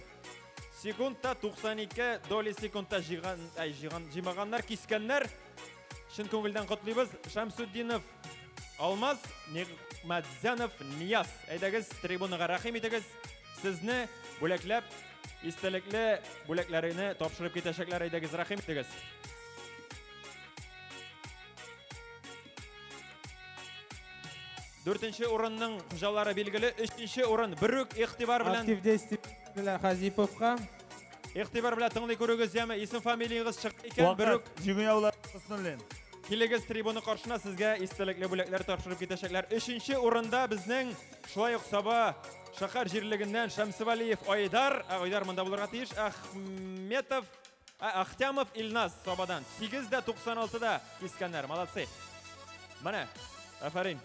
[SPEAKER 5] секундта 92 доли секундта җыймаганнар, кискәннәр. Чын күңелдән котлыйбыз. Шамсуддинов Алмаз, Нигматзянов Нияз. Әйдәгез, трибунага рәхим итегез. Сезне бүләкләп, истәлекле бүләкләрне тапшырып китәчәкләр. Әйдәгез, рәхим итегез. Дүртенче урынның хуҗалары билгеле. Өченче урын бер үк игътибар белән.
[SPEAKER 16] Актив действие Хазиповка.
[SPEAKER 5] Игътибар белән тыңлый күрегез, яме исем фамилиягез чыкты икән, бер үк
[SPEAKER 15] Җиңү яулап Хөснуллин.
[SPEAKER 5] Килегез трибуна каршына, сезгә истәлекле бүләкләр тапшырып китәчәкләр. Өченче урында безнең шулай ук Саба шәһәр җирлегеннән Шәмсевалиев Айдар, Айдар монда булырга тиеш, Ахметов, Ахтямов Илназ Сабадан. 8.96-да кискәннәр. Молодцы. Менә, афәрин.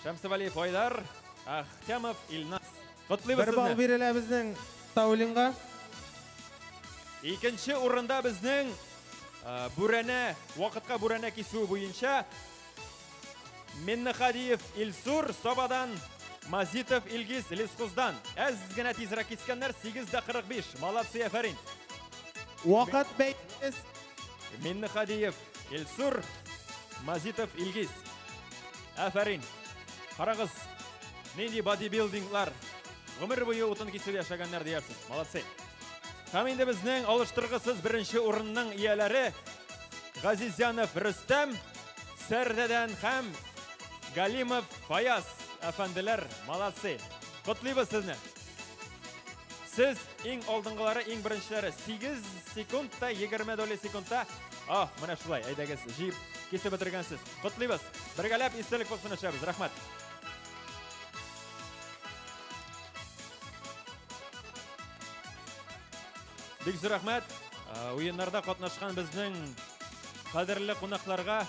[SPEAKER 5] Шәмсевалиев Айдар, Ахтямов Илназ. Котлыйбыз
[SPEAKER 16] Бер балл
[SPEAKER 5] сезне.
[SPEAKER 16] бирелә безнең Таулинга.
[SPEAKER 5] Икенче урында безнең бүрәнә, вакытка бүрәнә кисү буенча Миннехадиев Илсур Сабадан, Мазитов Илгиз Лесхоздан. Әз генә тизрәк кискәннәр, 8:45. Молодцы, афәрин.
[SPEAKER 16] Вакыт бәйгес.
[SPEAKER 5] Миннехадиев Илсур, Мазитов Илгиз. Афәрин. Карагыз, нинди бодибилдинглар. Гомер буе утын кисеп яшәгәннәр диярсез. Молодцы. Һәм инде безнең алыштыргысыз беренче урынның ияләре Газизянов Рөстәм, Сәрдәдән һәм Галимов Фаяз әфәнделәр. Молодцы. Котлыйбыз сезне. Сез иң алдынгылары, иң беренчеләре. 8 секундта, 20 доля секундта. А, менә шулай, әйдәгез, җыеп кисеп бетергәнсез. Котлыйбыз. Бергәләп истәлек фотосын төшәбез. Рәхмәт. Бик зур рәхмәт. Уеннарда катнашкан безнең кадерле кунакларга,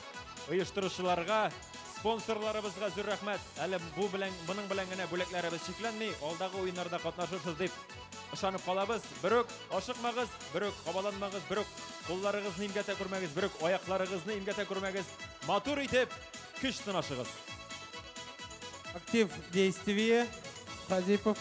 [SPEAKER 5] оештыручыларга, спонсорларыбызга зур рәхмәт. Әле моның белән генә бүләкләребез чикләнми. Алдагы уеннарда катнашырсыз дип ышанып калабыз. Берүк ашыкмагыз, берүк кабаланмагыз, берүк кулларыгызны имгәтә күрмәгез, берүк аякларыгызны имгәтә күрмәгез. Матур итеп көч сынашыгыз.
[SPEAKER 16] Актив действие. Хазипов.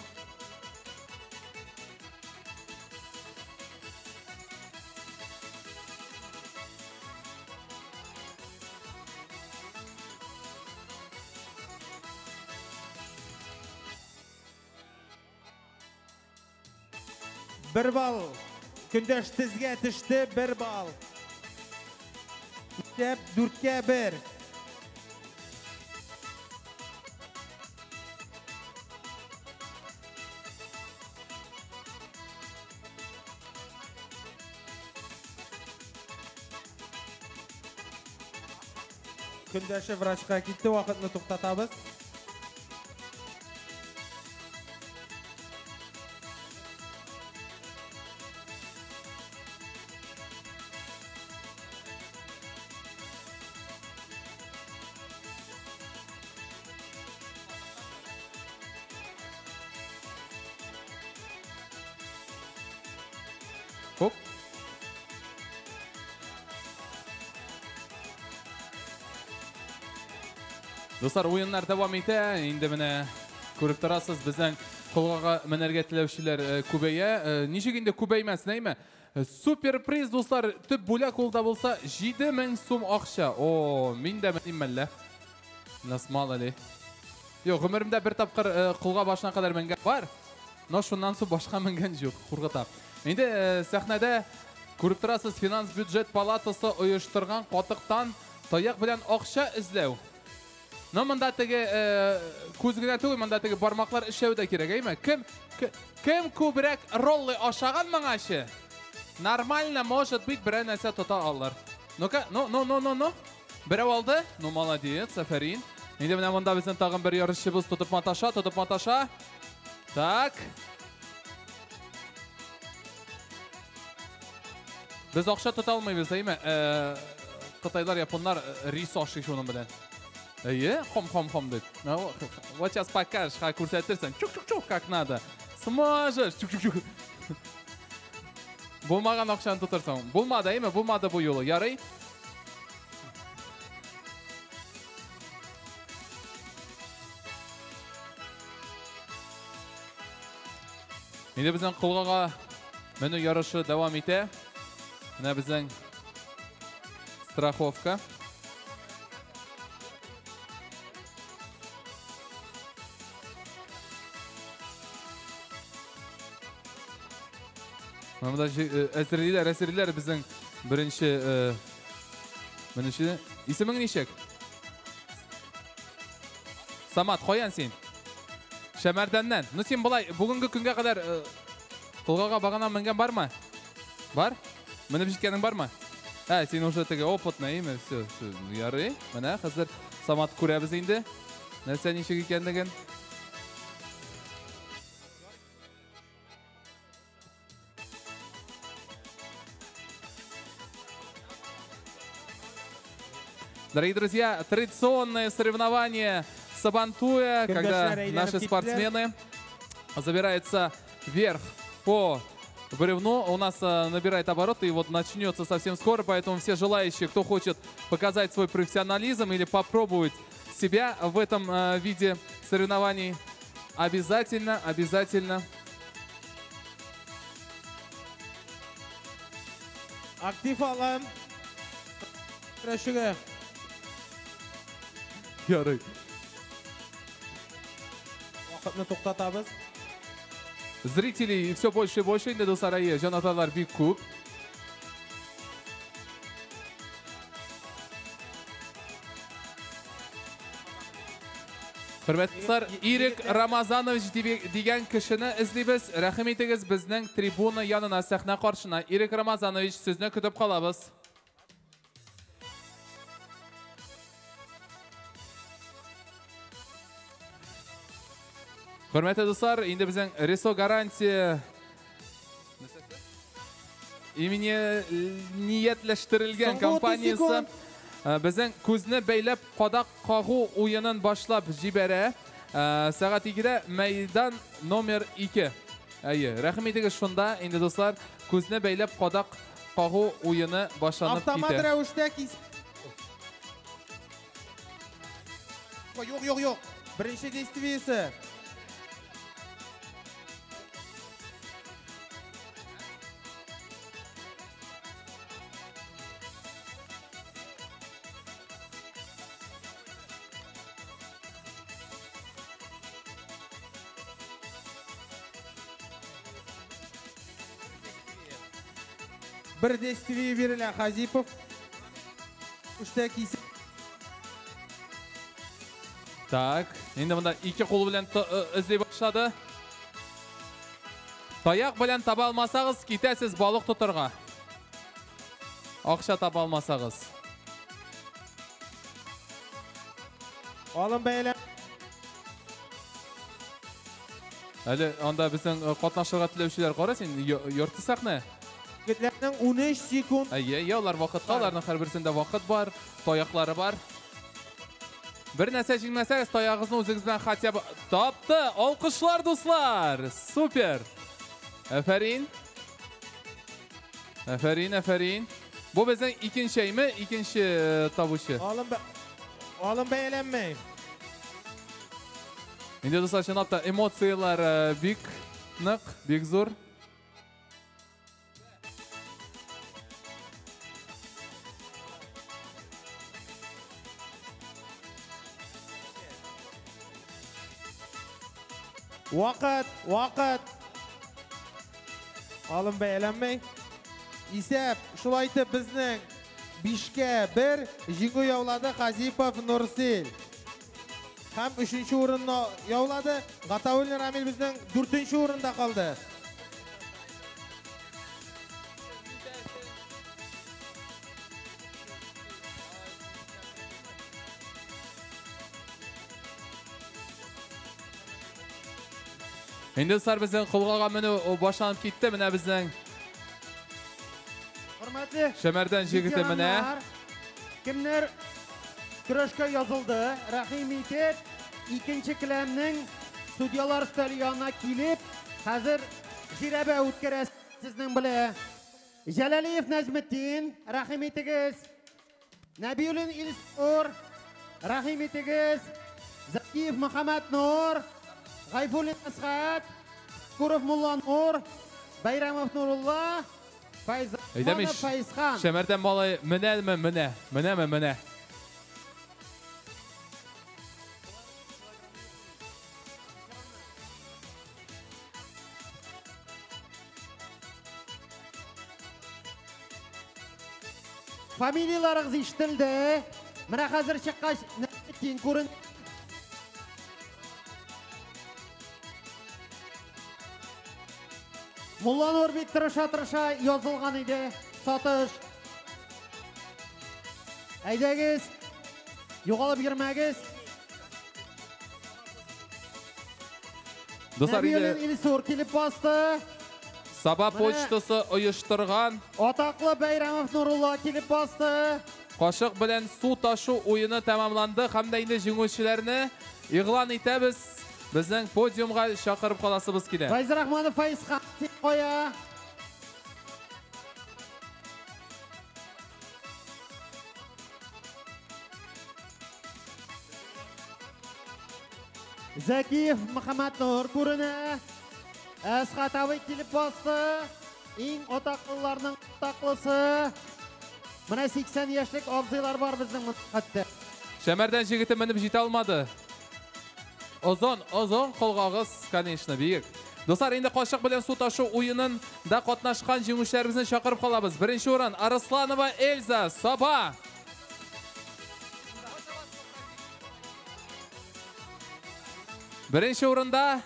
[SPEAKER 16] Бер балл. Көндәш тезгә төште, бер балл. Исәп 4-1. Көндәше врачка китте, вакытны туктатабыз.
[SPEAKER 12] Хоп. Дуслар, уеннар дәвам итә. Инде менә күреп торасыз, безнең колгага менәргә теләүчеләр күбәя. Ничек инде күбәймәсен, әйме? Супер приз, дуслар, төп бүләк ул да булса 7000 сум акча. О, мин дә меним мәллә. Нас мало ли. Юк, гомеремдә бер тапкыр колга башына кадәр менгән бар. Но шуннан соң башка менгән юк, куркыта. Инде сәхнәдә күреп торасыз, финанс бюджет палатасы оештырган катыктан таяк белән акча эзләү. Но монда теге күз генә түгел, монда теге бармаклар эшләү дә кирәк, әйме? Кем күбрәк роллы ашаган моңачы? Нормально, может быть, берәр нәрсә тота алыр. Ну-ка, ну, ну, ну, ну, ну. Берәү алды. Ну, молодец, афәрин. Инде менә монда безнең тагын бер ярышчыбыз тотып маташа, тотып маташа. Так. Без акча тота алмыйбыз, әйме? Кытайлар, японнар рис ашый шуның белән. Әйе, хом-хом-хом дип. Ну, вот сейчас покажешь, ха, күрсәтерсең. Чук-чук-чук, как надо. Сможешь. Чук-чук-чук. Булмаган акчаны тотырсың. Булмады, әйме? Булмады бу юлы. Ярый. Инде безнең колгага менү ярышы дәвам итә. Менә безнең страховка. Монда әзерлиләр, әзерлиләр безнең беренче менүче. Исемең ничек? Самат, каян син? Шәмәрдәннән. Ну син болай бүгенге көнгә кадәр колгага багана менгән бармы? Бар? Менеп җиткәнең бармы? Ә, син уже теге опытный, әйме? Всё, всё, ярый. Менә хәзер Самат күрәбез инде. Нәрсә ничек икәнлеген. Дорогие друзья, традиционное соревнование Сабантуя, когда наши спортсмены забираются вверх по бревну. У нас набирает обороты и вот начнется совсем скоро, поэтому все желающие, кто хочет показать свой профессионализм или попробовать себя в этом виде соревнований, обязательно, обязательно.
[SPEAKER 16] Актив алым. Көрәшчегә.
[SPEAKER 12] Ярый.
[SPEAKER 16] Вакытны туктатабыз.
[SPEAKER 12] Зрителей все больше и больше. Инде дуслар, әйе, җанатарлар бик күп. Хөрмәтле дуслар, Ирек Рамазанович дигән кешене эзлибез. Рәхим итегез безнең трибуна янына, сәхнә каршына. Ирек Рамазанович, сезне көтеп калабыз. Хөрмәтле дуслар, инде безнең Ресо гарантия имени ниятләштерелгән компаниясе безнең күзне бәйләп кадак кагу уенын башлап җибәрә. Сәгать 2-дә мәйдан номер 2. Әйе, рәхим итегез шунда, инде дуслар, күзне бәйләп кадак кагу уены башланып китә.
[SPEAKER 16] Автомат рәвештә кис. Юк, юк, юк. Беренче действиесе. Бер действие бирелә Хазипов. Үштә кисә.
[SPEAKER 12] Так, инде монда ике кул белән эзли башлады. Таяк белән таба алмасагыз, китәсез балык тотарга. Акча таба алмасагыз.
[SPEAKER 16] Алым бәйләм.
[SPEAKER 12] Әле анда безнең катнашырга теләүчеләр кара син, ярты сәхнә.
[SPEAKER 16] Егетләрнең 13 секунд.
[SPEAKER 12] Әйе, алар вакытка, аларның һәрберсендә вакыт бар, таяклары бар. Бер нәрсә җиңмәсәгез, таягызны үзегез белән хотя бы тапты. Алкышлар, дуслар! Супер! Афәрин. Афәрин, афәрин. Бу безнең икенче әйме, икенче табучы.
[SPEAKER 16] Алым бәяләнмәй.
[SPEAKER 12] Инде дуслар, чынлап та эмоцияләр бик нык, бик зур.
[SPEAKER 16] Вакыт, вакыт. Алым бәяләнмәй. Исәп, шулай итеп безнең 5-1 җиңү яулады Хазипов Нурсил. Һәм 3-нче урынны яулады. Гатауллин Рамил безнең 4-нче урында калды.
[SPEAKER 12] Инде дуслар, безнең колгага менү башланып китте. Менә безнең
[SPEAKER 18] хөрмәтле
[SPEAKER 12] Шәмәрдән җегете менә.
[SPEAKER 18] Кемнәр көрәшкә язылды, рәхим итеп, икенче келәмнең судьялар өстәле янына килеп, хәзер жирәбә үткәрә сезнең белән. Җәләлиев Нәҗметдин, рәхим итегез. Нәбиуллин Илсур, рәхим итегез. Закиев Мөхәммәд Нур, Гайфуллин Асхат, Куров Мулла Нур, Байрамов Нурулла, Файзанов Файзхан.
[SPEAKER 12] Шәмәрдән малай менәме менә, менәме менә.
[SPEAKER 18] Фамилияларыгыз ишетелде. Менә хәзер чыккач, тиң күрен. Мулланур бик тырыша-тырыша язылган иде. Сатыш. Әйдәгез, югалып йөрмәгез.
[SPEAKER 12] Дуслар,
[SPEAKER 18] Нәбиуллин Илсур килеп басты.
[SPEAKER 12] Саба почтасы оештырган
[SPEAKER 18] Атаклы Бәйрәмов Нурулла килеп басты.
[SPEAKER 12] Кашык белән су ташу уены тәмамланды һәм дә инде җиңүчеләрне игълан итәбез. Безнең подиумга чакырып каласыбыз килә.
[SPEAKER 18] Файзрахманов Файзхан кая. Зәкиев Мөхәммәтнур күренә. Әсхат абый килеп басты. Иң атаклыларның атаклысы. Менә 80 яшьлек абзыйлар бар безнең хәтта.
[SPEAKER 12] Шәмәрдән җегете менеп җитә алмады. Озон, озон колгагыз, конечно, биек. Дуслар, инде кашык белән су ташу уенын да катнашкан җиңүчеләребезне чакырып калабыз. Беренче урын Арысланова Эльза, Саба. Беренче урында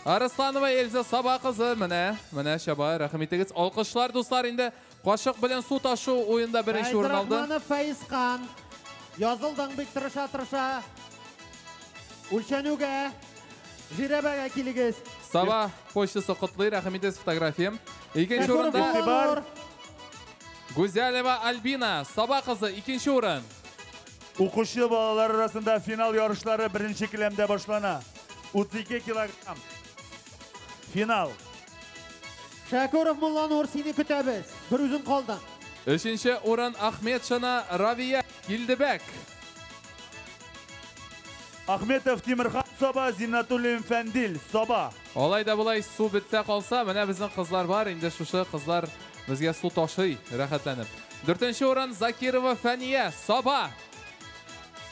[SPEAKER 12] Арысланова Эльза Саба кызы. Менә, менә чаба, рәхим итегез. Алкышлар, дуслар, инде кашык белән су ташу уенда беренче урын алды.
[SPEAKER 18] Файзрахманов Фәизхан. Язылдың бик тырыша-тырыша. Үлчәнүгә, жирәбәгә килегез.
[SPEAKER 12] Саба почтасы котлый, рәхим итегез фотографиям. Икенче урында Гүзәлева Альбина, Саба кызы, икенче урын.
[SPEAKER 15] Укучы балалар арасында финал ярышлары беренче келәмдә башлана. 32 килограмм. Финал.
[SPEAKER 18] Шәкүров Мулланур, сине көтәбез. Бер үзең калдың.
[SPEAKER 12] Өченче урын Ахметшина Равия Килдебәк.
[SPEAKER 15] Ахметов Тимирхан Саба, Зиннатуллин Фәндил Саба.
[SPEAKER 12] Алай да болай су бетсә калса, менә безнең кызлар бар, инде шушы кызлар безгә су ташый, рәхәтләнеп. Дүртенче урын Закирова Фәния Саба.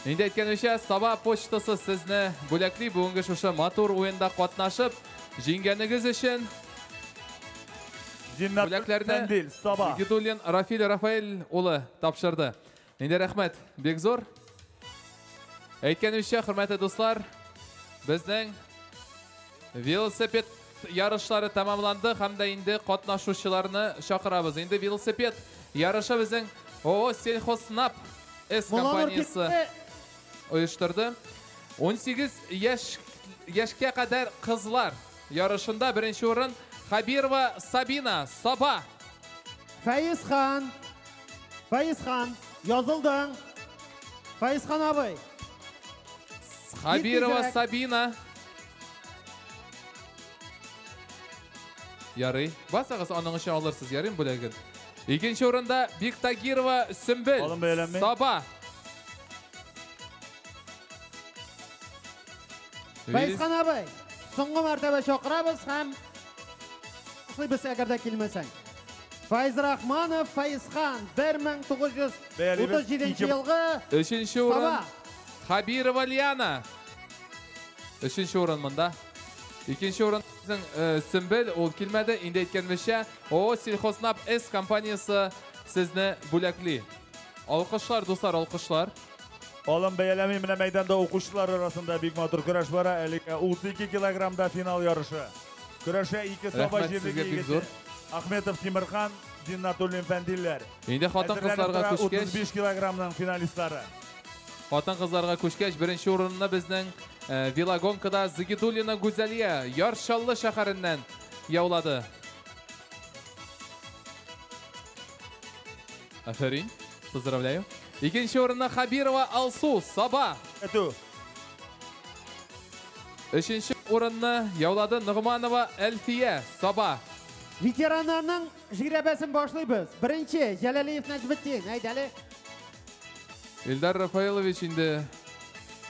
[SPEAKER 12] Инде әйткәнемчә, Саба почтасы сезне бүләкли. Бүгенге шушы матур уенда катнашып, җиңгәнегез өчен бүләкләрне Зигидуллин Рафил Рафаэль улы тапшырды. Инде рәхмәт, бик зур. Әйткәнемчә, хөрмәтле дуслар, безнең велосипед ярышлары тәмамланды һәм дә инде катнашучыларны чакырабыз. Инде велосипед ярышы безнең ООО Сельхознаб С компаниясе оештырды. 18 яшькә кадәр кызлар ярышында беренче урын Хабирова Сабина, Саба.
[SPEAKER 18] Фәизхан, Фәизхан, язылдың. Фәизхан абый.
[SPEAKER 12] Хабирова Сабина. Ярый. Басагыз, аның өчен алырсыз, ярыйм бүләген. Икенче урында Биктагирова Сөмбел, Саба.
[SPEAKER 18] Фәизхан абый, соңгы мәртәбә чакырабыз һәм башлыйбыз, әгәр дә килмәсәң. Файзрахманов Фәизхан, 1937 елгы.
[SPEAKER 12] Өченче урын Хабирова Лиана. Өченче урын монда. Икенче урын Сөмбел, ул килмәде. Инде әйткәнемчә, ООО Сельхознаб С компаниясе сезне бүләкли. Алкышлар, дуслар, алкышлар.
[SPEAKER 15] Алым бәяләми, менә мәйданда укучылар арасында бик матур көрәш бара. Әлегә 32 килограммда финал ярышы. Көрәшә ике Саба җирлеге егете. Ахметов Тимирхан, Зиннатуллин Фәндилләр.
[SPEAKER 12] Инде хатын-кызларга күчкәч,
[SPEAKER 15] 35 килограммның финалистлары.
[SPEAKER 12] Хатын-кызларга күчкәч, беренче урынны безнең велогонкада Зигидуллина Гүзәлия Яр Чаллы шәһәреннән яулады. Афәрин, поздравляю. Икенче урынны Хабирова Алсу, Саба. Өченче урынны яулады Ногманова Әлфия, Саба.
[SPEAKER 18] Ветераннарның жирәбәсен башлыйбыз. Беренче Җәләлиев Нәҗметдин, әйдәле.
[SPEAKER 12] Илдар Рафаэлович инде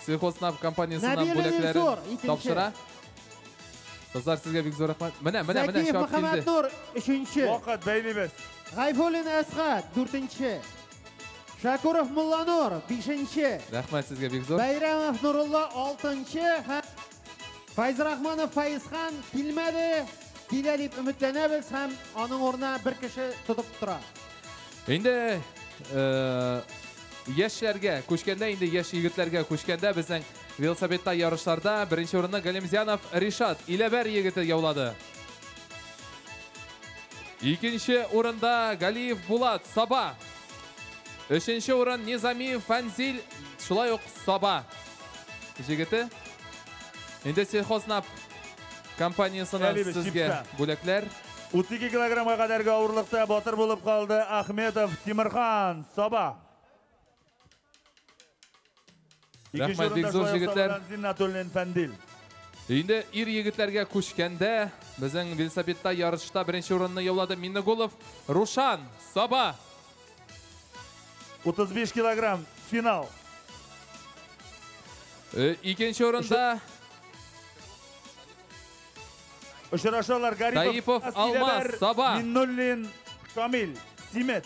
[SPEAKER 12] Сельхознаб компаниясеннән бүләкләрен тапшыра. Кызлар, сезгә бик зур рәхмәт. Менә, менә, менә
[SPEAKER 18] Зәкиев Мөхәммәтнур өченче.
[SPEAKER 15] Вакыт бәйлибез.
[SPEAKER 18] Гайфуллин Әсхат дүртенче. Шакуров Мулланур бишенче.
[SPEAKER 12] Рәхмәт сезгә бик зур.
[SPEAKER 18] Бәйрәмов Нурулла алтынчы һәм Файзрахманов Фәизхан килмәде. Килә дип өметләнәбез һәм аның урынына бер кеше тотып тора.
[SPEAKER 12] Инде яшьләргә күчкәндә, инде яшь егетләргә күчкәндә безнең велосипедта ярышларда беренче урынны Галимзянов Ришат Иләбәр егете яулады. Икенче урында Галиев Булат, Саба. Өченче урын Низамиев Фәнзил, шулай ук Саба егете. Инде Сельхознаб компаниясеннән сезгә бүләкләр.
[SPEAKER 15] 32 килограммга кадәрге авырлыкта батыр булып калды Ахметов Тимирхан, Саба.
[SPEAKER 12] Рәхмәт бик зур, егетләр.
[SPEAKER 15] Зиннатуллин Фәндил.
[SPEAKER 12] Инде ир егетләргә күчкәндә, безнең велосипедта ярышта беренче урынны яулады Миннегулов Рушан, Саба.
[SPEAKER 15] 35 килограмм, финал.
[SPEAKER 12] Икенче урында
[SPEAKER 15] Очрашалар Гарипов,
[SPEAKER 12] Таипов Алмаз, Саба.
[SPEAKER 15] Миннуллин Камил, Симет.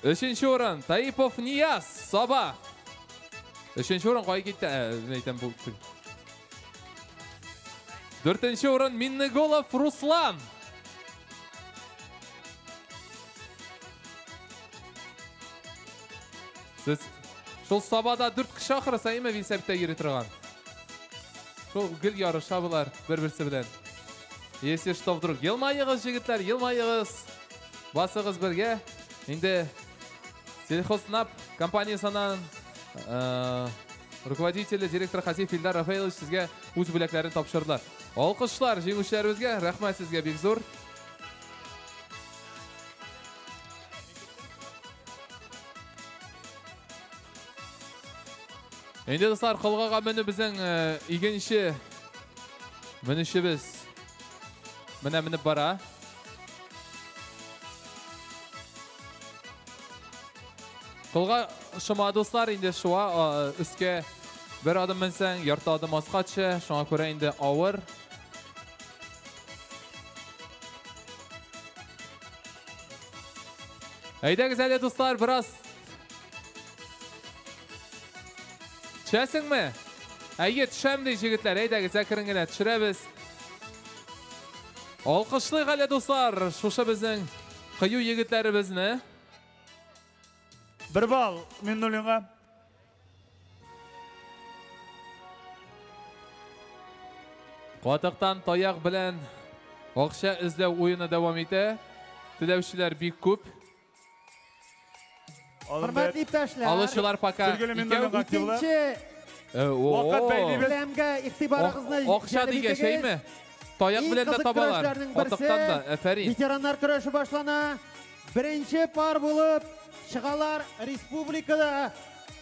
[SPEAKER 12] Өченче урын Таипов Нияз, Саба. Өченче урын кая китте? Әйтәм бу. Дүртенче урын Миннеголов Руслан. Сез шул Сабада 4 кеше ахрысы, әйме, велосипедта йөри торган. Шул гел ярыша булар бер-берсе белән. Если что вдруг елмайыгыз, егетләр, елмайыгыз. Басыгыз бергә. Инде Сельхознаб компаниясеннән руководителе, директор Хасиф Илдар Рафаэлович сезгә үз бүләкләрен тапшырдылар. Алкышлар җиңүчеләребезгә, рәхмәт сезгә бик зур. Инде дуслар, колгага менү безнең икенче менүчебез менә менеп бара. Колга шома дуслар, инде шуа өскә бер адым менсәң, ярты адым аска төшә, шуңа күрә инде авыр. Әйдәгез әле дуслар, бераз төшәсеңме? Әйе, төшәм ди егетләр. Әйдәгез, әкрен генә төшерәбез. Алкышлыйк әле дуслар, шушы безнең кыю егетләребезне.
[SPEAKER 15] Бер балл Миннуллинга.
[SPEAKER 12] Катыктан таяк белән акча эзләү уены дәвам итә. Теләүчеләр бик күп.
[SPEAKER 18] Хөрмәтле иптәшләр.
[SPEAKER 12] Алучылар пока
[SPEAKER 18] икәү. Икенче келәмгә игътибарыгызны
[SPEAKER 12] Акча дигәч, әйме? Таяк белән дә табалар. Катыктан да, әфәрин.
[SPEAKER 18] Ветераннар көрәше башлана. Беренче пар булып чыгалар республикада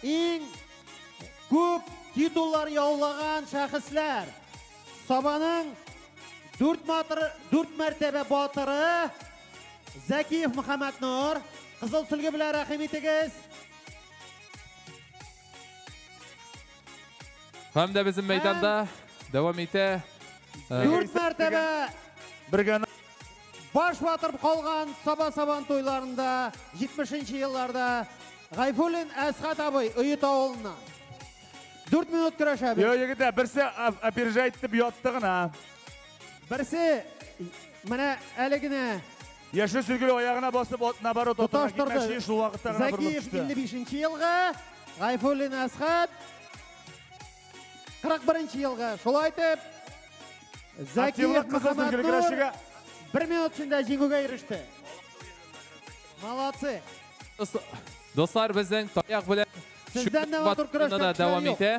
[SPEAKER 18] иң күп титуллар яулаган шәхесләр. Сабаның 4 мәртәбә батыры Зәкиев Мөхәммәтнур. Кызыл сөлге белән рәхим итегез.
[SPEAKER 12] Һәм дә безнең мәйданда дәвам итә.
[SPEAKER 18] 4 мәртәбә
[SPEAKER 15] бергә
[SPEAKER 18] баш батырып калган Саба Сабан туйларында 70 елларда Гайфуллин Әсхат абый Өет авылыннан. 4 минут көрәшәбез.
[SPEAKER 15] Йо, егетләр, берсе опережать итеп ятты гына.
[SPEAKER 18] Берсе менә әле генә
[SPEAKER 15] Яшел сөлгеле аягына басып, наоборот, отыра китмәкче, шул вакытта гына борылып
[SPEAKER 18] Зәкиев
[SPEAKER 15] төште.
[SPEAKER 18] 55 елгы, Гайфуллин Әсхат 41 елгы. Шулай итеп, Зәкиев
[SPEAKER 15] Активлык кызыл сөлгеле
[SPEAKER 18] Мөхәммәтнур
[SPEAKER 15] көрәшчегә.
[SPEAKER 18] 1 минут эчендә җиңүгә иреште. Молодцы.
[SPEAKER 12] Дуслар, безнең таяк белән
[SPEAKER 18] Сездән дә матур көрәшкә
[SPEAKER 12] да дәвам
[SPEAKER 18] кешеләр юк.
[SPEAKER 12] итә.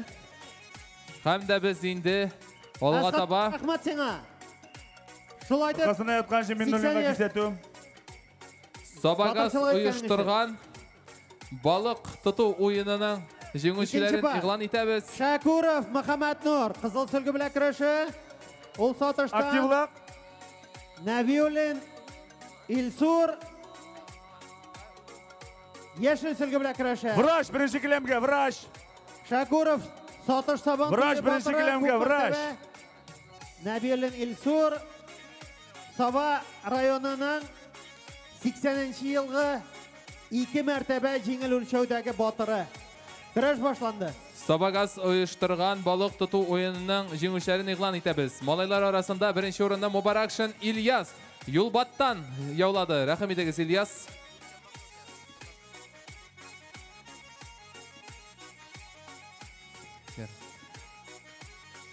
[SPEAKER 12] Һәм дә без инде алга
[SPEAKER 18] Әсхат,
[SPEAKER 12] таба
[SPEAKER 18] рәхмәт сиңа. Шулай итеп,
[SPEAKER 15] Аркасына яткан өчен Миннуллинга
[SPEAKER 18] 80 яшь.
[SPEAKER 15] кисәтү.
[SPEAKER 12] Сабагаз
[SPEAKER 18] Батырчылык иткән
[SPEAKER 12] оештырган балык тоту уенының җиңүчеләрен
[SPEAKER 18] Икенче пар.
[SPEAKER 12] игълан итәбез.
[SPEAKER 18] Шәкуров Мөхәммәтнур кызыл сөлге белән көрәше. Ул сатыштан
[SPEAKER 15] Активлык.
[SPEAKER 18] Нәбиуллин Илсур яшел сөлге белән көрәшә.
[SPEAKER 15] Врач беренче келәмгә, врач.
[SPEAKER 18] Шәкуров сатыш сабан
[SPEAKER 15] Врач
[SPEAKER 18] туе
[SPEAKER 15] беренче
[SPEAKER 18] батыры,
[SPEAKER 15] келәмгә,
[SPEAKER 18] күп
[SPEAKER 15] врач.
[SPEAKER 18] мәртәбә. Нәбиуллин Илсур Саба районының 80 елгы 2 мәртәбә җиңел үлчәүдәге батыры. Көрәш башланды.
[SPEAKER 12] Сабагаз оештырган балык тоту уенының җиңүчеләрен игълан итәбез. Малайлар арасында беренче урынны Мубаракшин Ильяс Юлбаттан яулады. Рәхим итегез, Ильяс.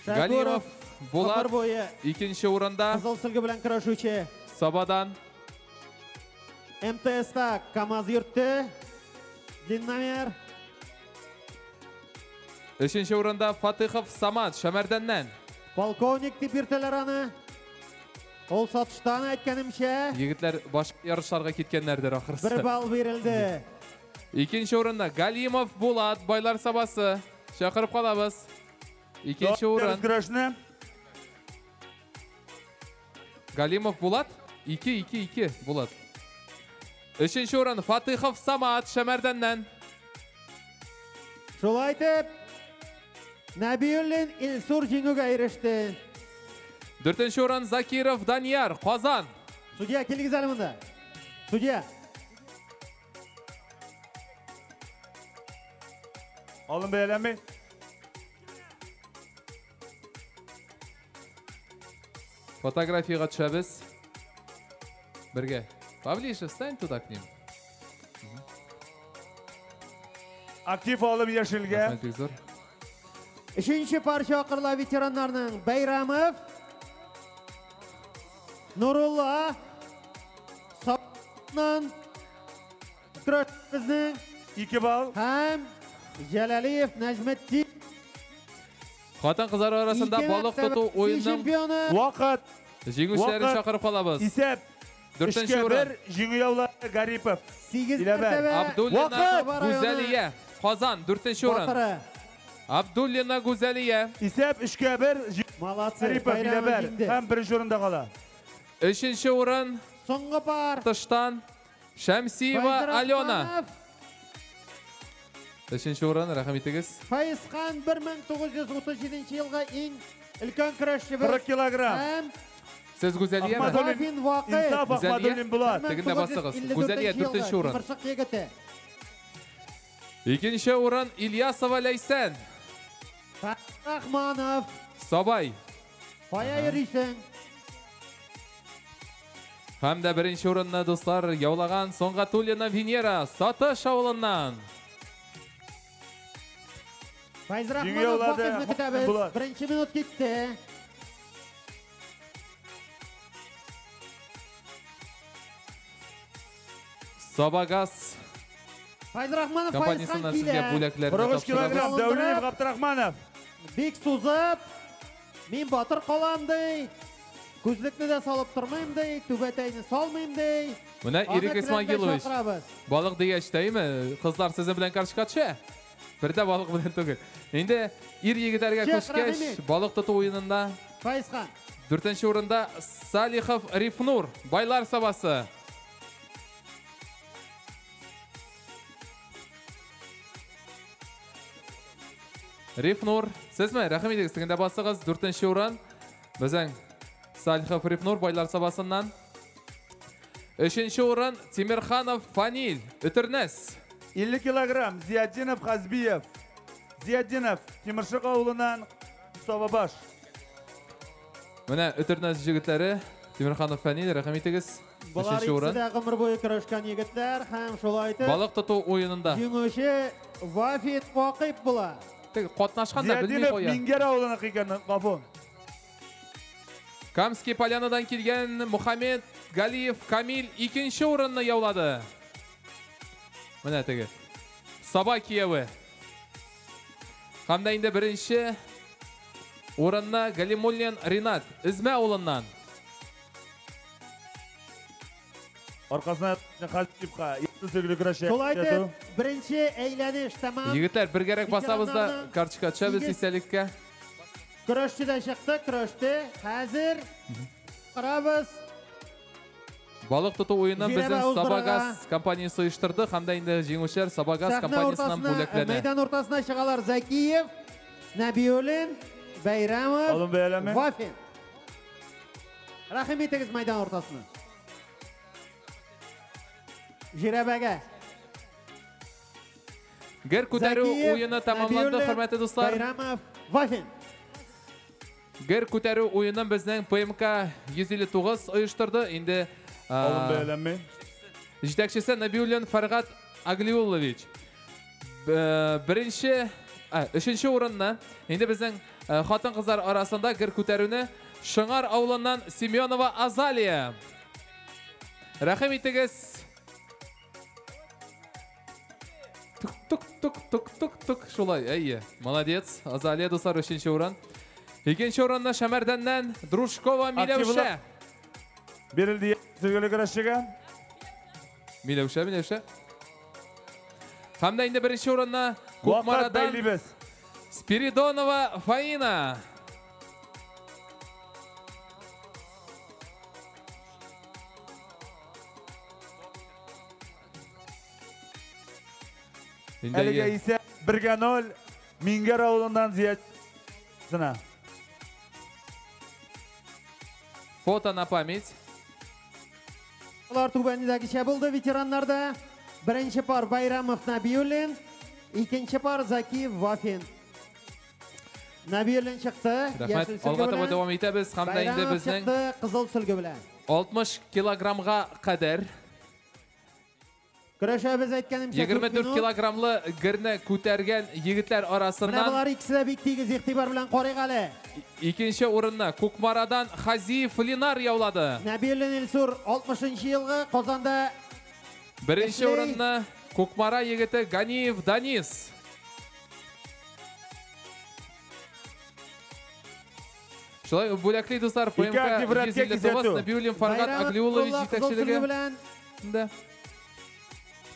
[SPEAKER 12] Галимов Булат
[SPEAKER 18] гомер буе
[SPEAKER 12] икенче урында.
[SPEAKER 18] Кызыл сөлге белән көрәшүче.
[SPEAKER 12] Сабадан.
[SPEAKER 18] МТСта КАМАЗ йөртте. Длинномер.
[SPEAKER 12] Өченче урында Фатыхов Самат Шәмәрдәннән.
[SPEAKER 18] Полковник дип йөртәләр аны. Ул сатыштан әйткәнемчә,
[SPEAKER 12] Егетләр башка ярышларга киткәннәрдер ахрысы.
[SPEAKER 18] 1 балл бирелде.
[SPEAKER 12] Икенче урында Галимов Булат Байлар Сабасы. Чакырып калабыз. Икенче урын.
[SPEAKER 15] Көрәшне.
[SPEAKER 12] Галимов Булат. 2-2-2 Булат. Өченче урын Фатыхов Самат Шәмәрдәннән.
[SPEAKER 18] Шулай итеп, Нәбиуллин Илсур җиңүгә иреште.
[SPEAKER 12] Дүртенче урын Закиров Данияр, Казан.
[SPEAKER 18] Судья, килегез әле монда. Судья.
[SPEAKER 15] Алым бәяләнми.
[SPEAKER 12] Фотографиягә төшәбез. Бергә. Поближе встань туда к ним.
[SPEAKER 15] Актив алым яшелгә.
[SPEAKER 12] Рәхмәт бик зур.
[SPEAKER 18] Өченче пар чакырыла ветераннарның Бәйрәмов, Нурулла, Сабнан, көрәшебезнең
[SPEAKER 15] 2 балл
[SPEAKER 18] һәм Җәләлиев Нәҗметдин.
[SPEAKER 12] Хатын-кызлар арасында
[SPEAKER 18] Ике
[SPEAKER 12] балык
[SPEAKER 18] мәртәбә
[SPEAKER 12] тоту уенының
[SPEAKER 18] чемпионы.
[SPEAKER 15] Вакыт.
[SPEAKER 12] җиңүчеләрен чакырып калабыз.
[SPEAKER 15] Исәп.
[SPEAKER 12] Дүртенче
[SPEAKER 15] Өчкә
[SPEAKER 12] урын.
[SPEAKER 15] бер җиңү яулады Гарипов.
[SPEAKER 18] Сигез
[SPEAKER 15] Иләбәр.
[SPEAKER 18] мәртәбә
[SPEAKER 12] Абдуллина
[SPEAKER 15] Вакыт.
[SPEAKER 12] Гүзәлия, Казан, дүртенче урын.
[SPEAKER 18] Батыры.
[SPEAKER 12] Абдуллина Гүзәлия.
[SPEAKER 15] Исәп өчкә бер
[SPEAKER 18] Молодцы.
[SPEAKER 15] Гарипов
[SPEAKER 18] Бәйрәмов
[SPEAKER 15] Иләбәр
[SPEAKER 18] җиңде.
[SPEAKER 15] һәм беренче урында кала.
[SPEAKER 12] Өченче урын.
[SPEAKER 18] Соңгы пар.
[SPEAKER 12] Тыштан Шәмсиева Алена.
[SPEAKER 18] Фәйзрахманов,
[SPEAKER 12] Өченче урын, рәхим итегез.
[SPEAKER 18] Фәйзхан 1937 елгы иң өлкән көрәшчебез.
[SPEAKER 15] 40 килограмм.
[SPEAKER 18] Һәм
[SPEAKER 12] Сез Гүзәлияме?
[SPEAKER 15] Ахмадуллин,
[SPEAKER 18] Вафин Вакыйф.
[SPEAKER 15] Инсаф Ахмадуллин Булат.
[SPEAKER 12] Тегендә басыгыз. Гүзәлия дүртенче урын.
[SPEAKER 18] Тимершык егете.
[SPEAKER 12] Икенче урын Ильясова Ләйсән.
[SPEAKER 18] Рахманов.
[SPEAKER 12] Сабай.
[SPEAKER 18] Кая йөрисең?
[SPEAKER 12] Һәм дә беренче урынны, дуслар, яулаган Соңгатуллина Венера Сатыш авылыннан.
[SPEAKER 18] Фәйзрахманов
[SPEAKER 15] Җиңү яулады
[SPEAKER 18] Вакыйфны көтәбез.
[SPEAKER 15] Булат.
[SPEAKER 18] Беренче минут китте.
[SPEAKER 12] Сабагаз
[SPEAKER 18] Фәйзрахманов Фәйзхан
[SPEAKER 12] компаниясеннән сезгә
[SPEAKER 18] килә.
[SPEAKER 12] бүләкләрне
[SPEAKER 15] 43 килограмм
[SPEAKER 12] тапшырабыз.
[SPEAKER 15] Дәүлиев Габдрахманов.
[SPEAKER 18] Бик сузып, мин батыр калам ди. Күзлекне дә салып тормыйм ди, түбәтәйне салмыйм ди.
[SPEAKER 12] Менә
[SPEAKER 18] Аны
[SPEAKER 12] Ирек
[SPEAKER 18] келәмгә
[SPEAKER 12] Исмагилович.
[SPEAKER 18] чакырабыз.
[SPEAKER 12] Балык дигәч тәйме? Кызлар сезнең белән каршыга төшә. Бер дә балык белән түгел. Инде ир егетләргә
[SPEAKER 18] Чык,
[SPEAKER 12] күчкәч,
[SPEAKER 18] Рәхим ит.
[SPEAKER 12] балык тоту уенында
[SPEAKER 18] Фәйзхан.
[SPEAKER 12] дүртенче урында Салихов Рифнур, Байлар Сабасы. Рифнур, сезме? Рәхим итегез, тегендә басыгыз. Дүртенче урын безнең Салихов Рифнур, Байлар Сабасыннан. Өченче урын Тимирханов Фанил, Өтернәс.
[SPEAKER 15] 50 килограмм Зиятдинов Хазбиев. Зиятдинов Тимершык авылыннан Сабабаш.
[SPEAKER 12] Менә Өтернәс җегетләре Тимирханов Фанил, рәхим итегез.
[SPEAKER 18] Болар
[SPEAKER 12] Өченче
[SPEAKER 18] икесе
[SPEAKER 12] урын.
[SPEAKER 18] дә гомер буе көрәшкән егетләр һәм шулай итеп
[SPEAKER 12] Балык тоту уенында.
[SPEAKER 18] җиңүче Вафин Вакыйф була.
[SPEAKER 12] Теге катнашкан да белми
[SPEAKER 15] Зиятдинов
[SPEAKER 12] куя.
[SPEAKER 15] Мингәр авылыныкы икән, гафу.
[SPEAKER 12] Камский Полянадан килгән Мухаммед Галиев Камил икенче урынны яулады. Менә теге. Саба кияве. Һәм дә инде беренче урынны Галимуллин Ринат Измә авылыннан.
[SPEAKER 15] Аркасына Хазбиевка сөйгеле көрәшче.
[SPEAKER 18] Шулай итеп, беренче әйләнеш тәмам.
[SPEAKER 12] Егетләр, бергәрәк басабыз да
[SPEAKER 18] Ветераннарның
[SPEAKER 12] карточка төшәбез
[SPEAKER 18] сигез
[SPEAKER 12] истәлеккә.
[SPEAKER 18] Көрәшче дә чыкты, көрәште. Хәзер карабыз.
[SPEAKER 12] Балык тоту уенын
[SPEAKER 18] Жирәбә
[SPEAKER 12] безнең
[SPEAKER 18] уздырырга.
[SPEAKER 12] Сабагаз компаниясе оештырды һәм дә инде җиңүчеләр Сабагаз
[SPEAKER 18] Сәхнә
[SPEAKER 12] компаниясеннән
[SPEAKER 18] уртасына,
[SPEAKER 12] бүләкләнә.
[SPEAKER 18] мәйдан уртасына чыгалар Закиев, Нәбиуллин, Бәйрәмов,
[SPEAKER 15] Алым бәяләме?
[SPEAKER 18] Вафин. Рәхим итегез мәйдан уртасына. Жирәбәгә.
[SPEAKER 12] Гер күтәрү
[SPEAKER 18] Закиев,
[SPEAKER 12] уены тәмамланды,
[SPEAKER 18] Нәбиуллин,
[SPEAKER 12] хөрмәтле дуслар.
[SPEAKER 18] Бәйрәмов, Вафин.
[SPEAKER 12] Гер күтәрү уенын безнең ПМК 159 оештырды. Инде
[SPEAKER 15] Алым бәяләнми.
[SPEAKER 12] җитәкчесе Нәбиуллин Фәргать Аглиуллович. Беренче, өченче урынны инде безнең хатын-кызлар арасында гер күтәрүне Шыңар авылыннан Семенова Азалия. Рәхим итегез. Тук тук тук тук тук тук шулай. Әйе, молодец. Азалия дуслар өченче урын. Икенче урынны Шәмәрдәннән Дружкова Миләүшә.
[SPEAKER 15] Бирелде сөйгеле көрәшчегә.
[SPEAKER 12] Миләүшә, Миләүшә. Һәм дә инде беренче урынны
[SPEAKER 15] Вакыт
[SPEAKER 12] Кукмарадан
[SPEAKER 15] бәйлибез.
[SPEAKER 12] Спиридонова Фаина.
[SPEAKER 15] Әлегә исә 1-0 Мингәр авылыннан Зиятдинова.
[SPEAKER 12] Фото на память.
[SPEAKER 18] Алар түбәндәгечә булды ветераннарда. Беренче пар Байрамов Набиуллин, икенче пар Закиев Вафин. Набиуллин чыкты.
[SPEAKER 12] Рәхмәт. Алга таба дәвам итәбез һәм дә инде безнең
[SPEAKER 18] кызыл сөлге белән
[SPEAKER 12] 60 килограммга кадәр
[SPEAKER 18] көрәшәбез, әйткәнемчә.
[SPEAKER 12] 24 килограммлы герне күтәргән егетләр арасыннан
[SPEAKER 18] Менә болар икесе дә бик тигез, игътибар белән карыйк әле.
[SPEAKER 12] Икенче урынны Кукмарадан Хазиев Ленар яулады.
[SPEAKER 18] Нәбиуллин Илсур 60 елгы Казанда.
[SPEAKER 12] Беренче урынны Кукмара егете Ганиев Данис. Шулай бүләкли дуслар, ПМК 159 Нәбиуллин Фаргат Аглиуллович җитәкчелеге. Да.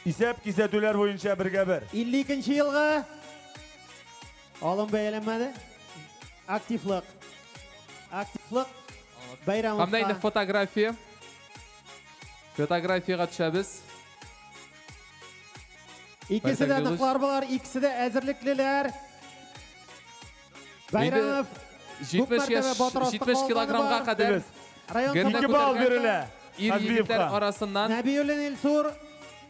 [SPEAKER 15] Исәп кисәтүләр буенча 1-1.
[SPEAKER 18] 52 елгы алым бәяләнмәде. Активлык. Активлык. Байрамовка.
[SPEAKER 12] Һәм дә инде фотография. Фотографиягә төшәбез.
[SPEAKER 18] Икесе дә ныклар булар, икесе дә әзерлеклеләр. Байрамов
[SPEAKER 12] 70 килограммга кадәр.
[SPEAKER 15] 2 балл бирелә.
[SPEAKER 12] Ир егетләр арасыннан
[SPEAKER 18] Нәбиуллин Илсур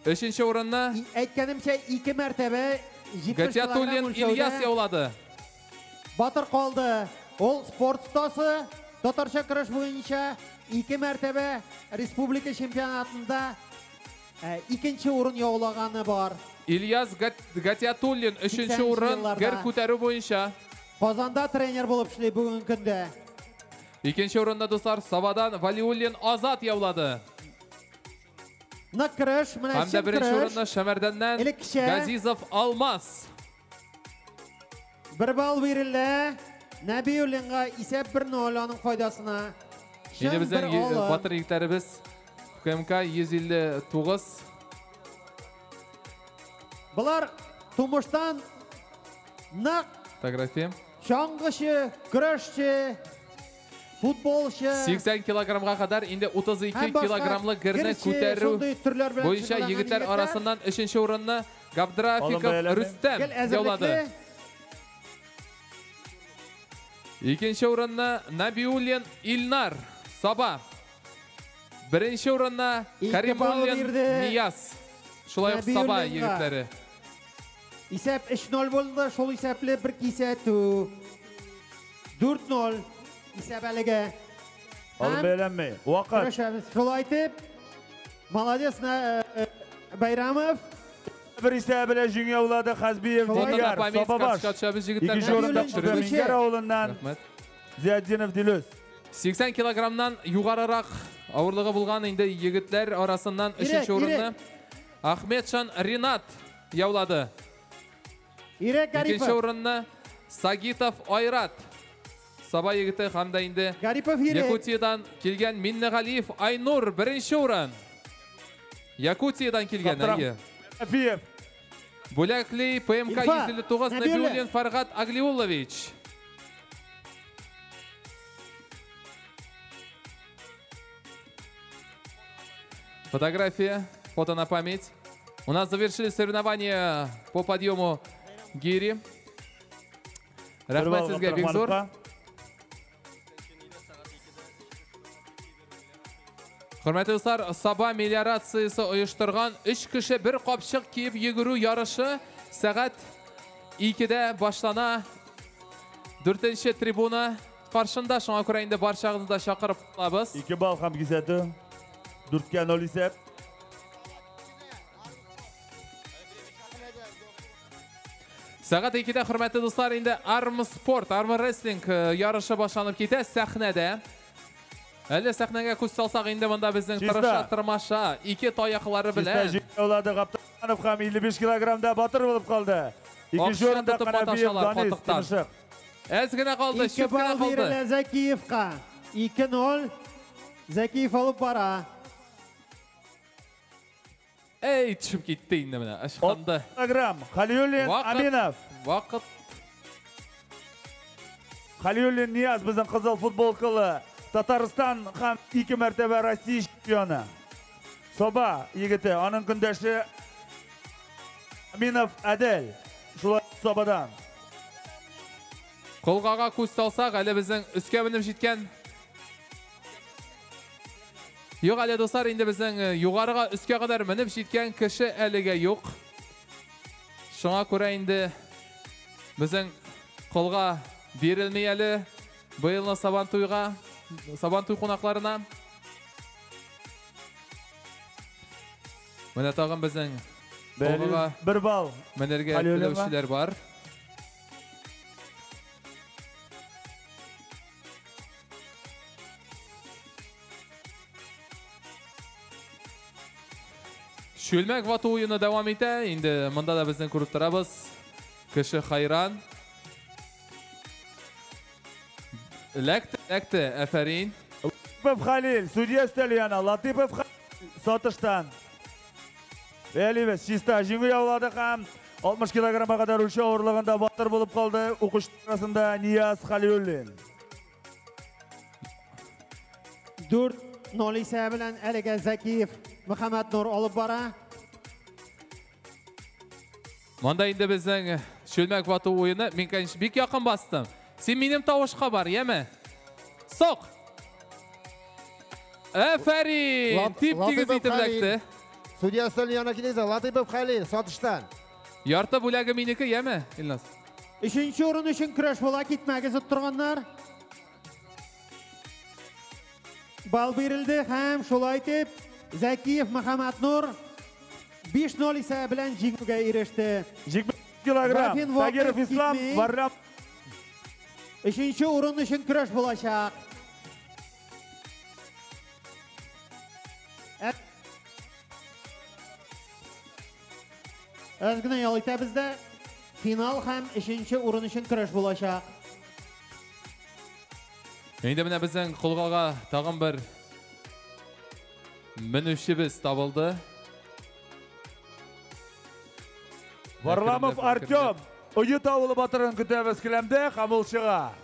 [SPEAKER 12] өченче урынны
[SPEAKER 18] әйткәнемчә 2 мәртәбә 70
[SPEAKER 12] Гатиатуллин Ильяс яулады.
[SPEAKER 18] Батыр калды. Ул спорт остасы, татарча көрәш буенча 2 мәртәбә республика чемпионатында икенче урын яулаганы бар.
[SPEAKER 12] Ильяс Гатиатуллин өченче урын гер күтәрү буенча.
[SPEAKER 18] Казанда тренер булып эшли бүгенге көндә.
[SPEAKER 12] Икенче урында дуслар Сабадан Валиуллин Азат яулады.
[SPEAKER 18] Нык көрәш, менә
[SPEAKER 12] Һәм дә беренче урынны Шәмәрдәннән Газизов Алмаз.
[SPEAKER 18] 1 балл бирелә Нәбиуллинга, исәп 1-0 аның файдасына.
[SPEAKER 12] Инде безнең батыр егетләребез КМК 159.
[SPEAKER 18] Болар тумыштан нык
[SPEAKER 12] фотография.
[SPEAKER 18] Чаңгычы, көрәшче, футболчы.
[SPEAKER 12] 80 килограммга кадәр инде 32 килограммлы герне күтәрү буенча егетләр арасыннан өченче урынны Габдрафиков Рөстәм яулады. Икенче урынны Набиуллин Илнар Саба. Беренче урынны Каримуллин Нияз. Шулай ук Саба егетләре.
[SPEAKER 18] Исәп 3-0 булды, шул исәпле бер кисәтү. 4-0 исәп әлегә.
[SPEAKER 15] Алым бәйләнмәй. Вакыт.
[SPEAKER 18] Шулай итеп, молодец Байрамов.
[SPEAKER 15] Бер исәп белән җиңү яулады Хазбиев Дияр Сабабаш. Икенче урында Мингәр авылыннан Зиятдинов Дилүс.
[SPEAKER 12] 80 килограммнан югарырак авырлыгы булган инде егетләр арасыннан өченче урынны Ахметшан Ринат яулады. Икенче урынны Сагитов Айрат. Саба егете һәм дә инде Якутиядан килгән Миннегалиев Айнур беренче урын. Якутиядан килгән, әйе. Бүләкли ПМК 159 Нәбиуллин Фаргат Аглиуллович. Фотография, фото на память. У нас завершили соревнования по подъему гири. Рәхмәт сезгә бик зур. Хөрмәтле дуслар, Саба мелиорациясе оештырган 3 кеше бер капчык киеп йөгерү ярышы сәгать 2-дә башлана. 4-нче трибуна каршында, шуңа күрә инде барчагызны да чакырып калабыз.
[SPEAKER 15] 2 балл һәм кисәтү. 4-0 исәп.
[SPEAKER 12] Сәгать 2-дә, хөрмәтле дуслар, инде армспорт, армрестлинг ярышы башланып китә сәхнәдә. Әле сәхнәгә күз салсак, инде монда безнең тырыша, тырмаша, ике таяклары белән.
[SPEAKER 15] Чиста җиңү Гаптанов һәм 55 килограммда батыр булып калды. Икенче урында Канабиев Данис Тимшек.
[SPEAKER 12] Әз генә калды, чүп кенә калды.
[SPEAKER 18] 2 балл Зәкиевка. 2-0. Зәкиев алып бара.
[SPEAKER 12] Эй, төшеп китте инде менә, ышканды.
[SPEAKER 15] Килограмм. Халиуллин Аминов.
[SPEAKER 12] Вакыт.
[SPEAKER 15] Халиуллин Нияз безнең кызыл футболкалы Татарстан һәм 2 мәртәбә Россия чемпионы. Саба егете, аның көндәше Аминов Әдел. Шулай Сабадан.
[SPEAKER 12] Колгага күз салсак, әле безнең өскә менеп җиткән. Юк, әле дуслар, инде безнең югарыга өскә кадәр менеп җиткән кеше әлегә юк. Шуңа күрә инде безнең колга бирелми әле быелны Сабантуйга, Сабантуй кунакларына. Менә тагын безнең колгага
[SPEAKER 15] бер балл
[SPEAKER 12] менергә теләүчеләр бар. Чүлмәк вату уены дәвам итә. Инде монда да безнең күреп торабыз. Кеше хайран. Эләкте, эләкте, әфәрин.
[SPEAKER 15] Латыпов Халил, судья өстәле яна. Латыпов Халил сатыштан. Әлибез чиста җиңү яулады һәм 60 килограммга кадәр үлчәү авырлыгында батыр булып калды. Укучылар арасында Нияз Халиуллин.
[SPEAKER 18] 4-0 исәбе белән әлегә Зәкиев Мөхәммәд Нур алып бара.
[SPEAKER 12] Монда инде безнең чүлмәк вату уены. Мин, конечно, бик якын бастым. Син минем тавышка бар, яме? Сок! Әфәрин! Тип-тигез итеп эләкте.
[SPEAKER 19] Судья өстәле янына килегез. Латыпов Халил, сатыштан.
[SPEAKER 12] Ярты бүләге минеке, яме, Илназ?
[SPEAKER 18] Өченче урын өчен көрәш була, китмәгез оттырганнар. Бал бирелде һәм шулай итеп Зәкиев Мөхәммәд Нур 5-0 исәбе белән җиңүгә иреште.
[SPEAKER 15] 70 килограмм. Тагиров Ислам, Варлам.
[SPEAKER 18] Өченче урын өчен көрәш булачак. Әз генә ял итәбез дә, финал һәм өченче урын өчен көрәш булачак.
[SPEAKER 12] Инде менә безнең колгага тагын бер менүчебез табылды.
[SPEAKER 15] Варламов Артем Оет авылы батырын көтәбез келәмдә һәм ул чыга.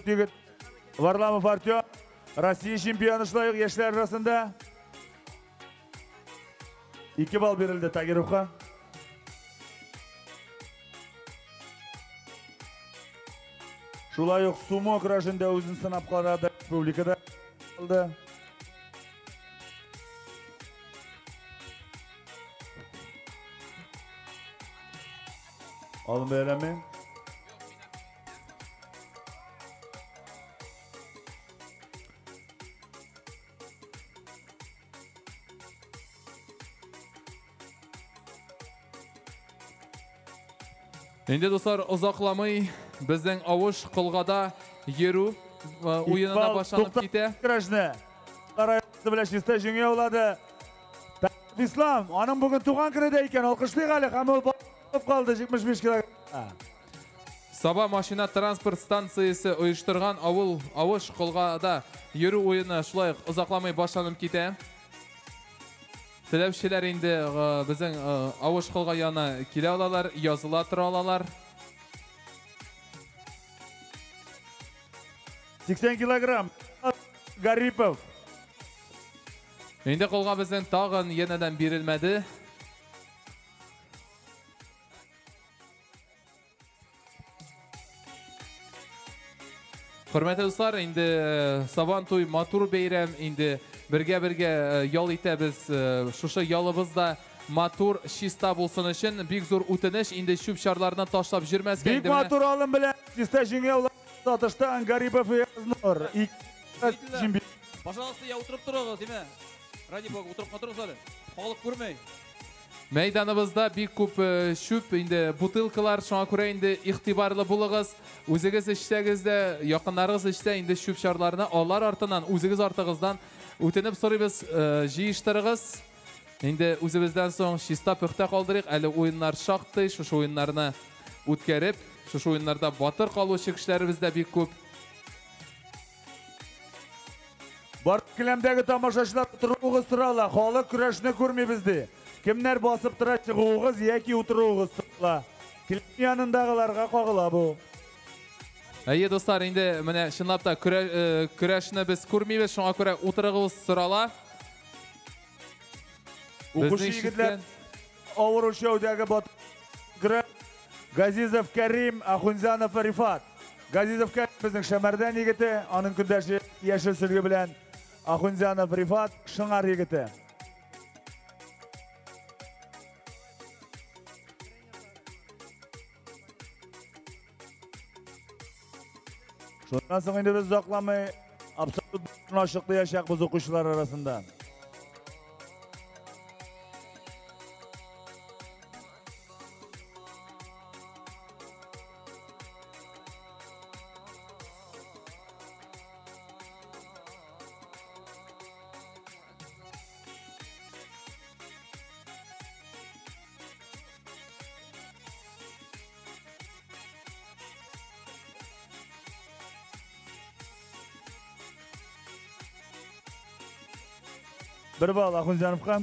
[SPEAKER 15] Егет Варламов Артем Россия чемпионы шулай ук яшьләр арасында. 2 балл бирелде Тагировка. Шулай ук сумо көрәшендә үзен сынап карады, республикада алды. Алым бәйләме?
[SPEAKER 12] Инде дуслар, озакламый безнең авыш колгада йөрү уены да башланып китә.
[SPEAKER 15] Көрәшне Карай белән чиста җиңү яулады. Ислам, аның бүген туган көне дә икән, алкышлыйк әле һәм ул булып калды 75 килограмм.
[SPEAKER 12] Саба машина транспорт станциясе оештырган авыл авыш колгада йөрү уены шулай ук озакламый башланып китә. Теләүчеләр инде безнең авыш колга янына килә алалар, языла тора алалар.
[SPEAKER 15] 80 килограмм Гарипов.
[SPEAKER 12] Инде колга безнең тагын янәдән бирелмәде. Хөрмәтле дуслар, инде Сабантуй матур бәйрәм, инде бергә-бергә ял итәбез. Шушы ялыбыз да матур, чиста булсын өчен бик зур үтенеч, инде чүп-чарларны ташлап җөрмәскә.
[SPEAKER 15] Бик матур алым белән чиста җиңү яулады сатыштан Гарипов Язнур.
[SPEAKER 14] Пожалуйста, я утырып торыгыз, димә. Ради бога, утырып торыгыз әле. Халык күрмәй.
[SPEAKER 12] Мәйданыбызда бик күп чүп, инде бутылкалар, шуңа күрә инде игътибарлы булыгыз. Үзегез эчсәгез дә, якыннарыгыз эчсә, инде чүп-чарларны алар артыннан, үзегез артыгыздан үтенеп сорыйбыз, җыештырыгыз. Инде үзебездән соң чиста пөхтә калдырыйк. Әле уеннар шактый, шушы уеннарны үткәреп, шушы уеннарда батыр калучы кешеләребез дә бик күп.
[SPEAKER 15] Бар келәмдәге тамашачылар утыруыгыз сорала. Халык көрәшне күрмибез ди. Кемнәр басып тора, чыгуыгыз яки утыруыгыз сорала. Келәм янындагыларга кагыла бу.
[SPEAKER 12] Әйе, дуслар, инде менә чынлап та көрәшне без күрмибез, шуңа күрә утырыгыз сорала.
[SPEAKER 15] Укучы егетләр авыр үлчәүдәге батыр Газизов Кәрим, Ахунзянов Рифат. Газизов Кәрим безнең Шәмәрдән егете, аның көндәше яшел сөлге белән Ахунзянов Рифат, Шыңар егете. Шуннан соң инде без озакламый абсолют ачыклаячакбыз укучылар арасында. Бер балл Ахунзяновка.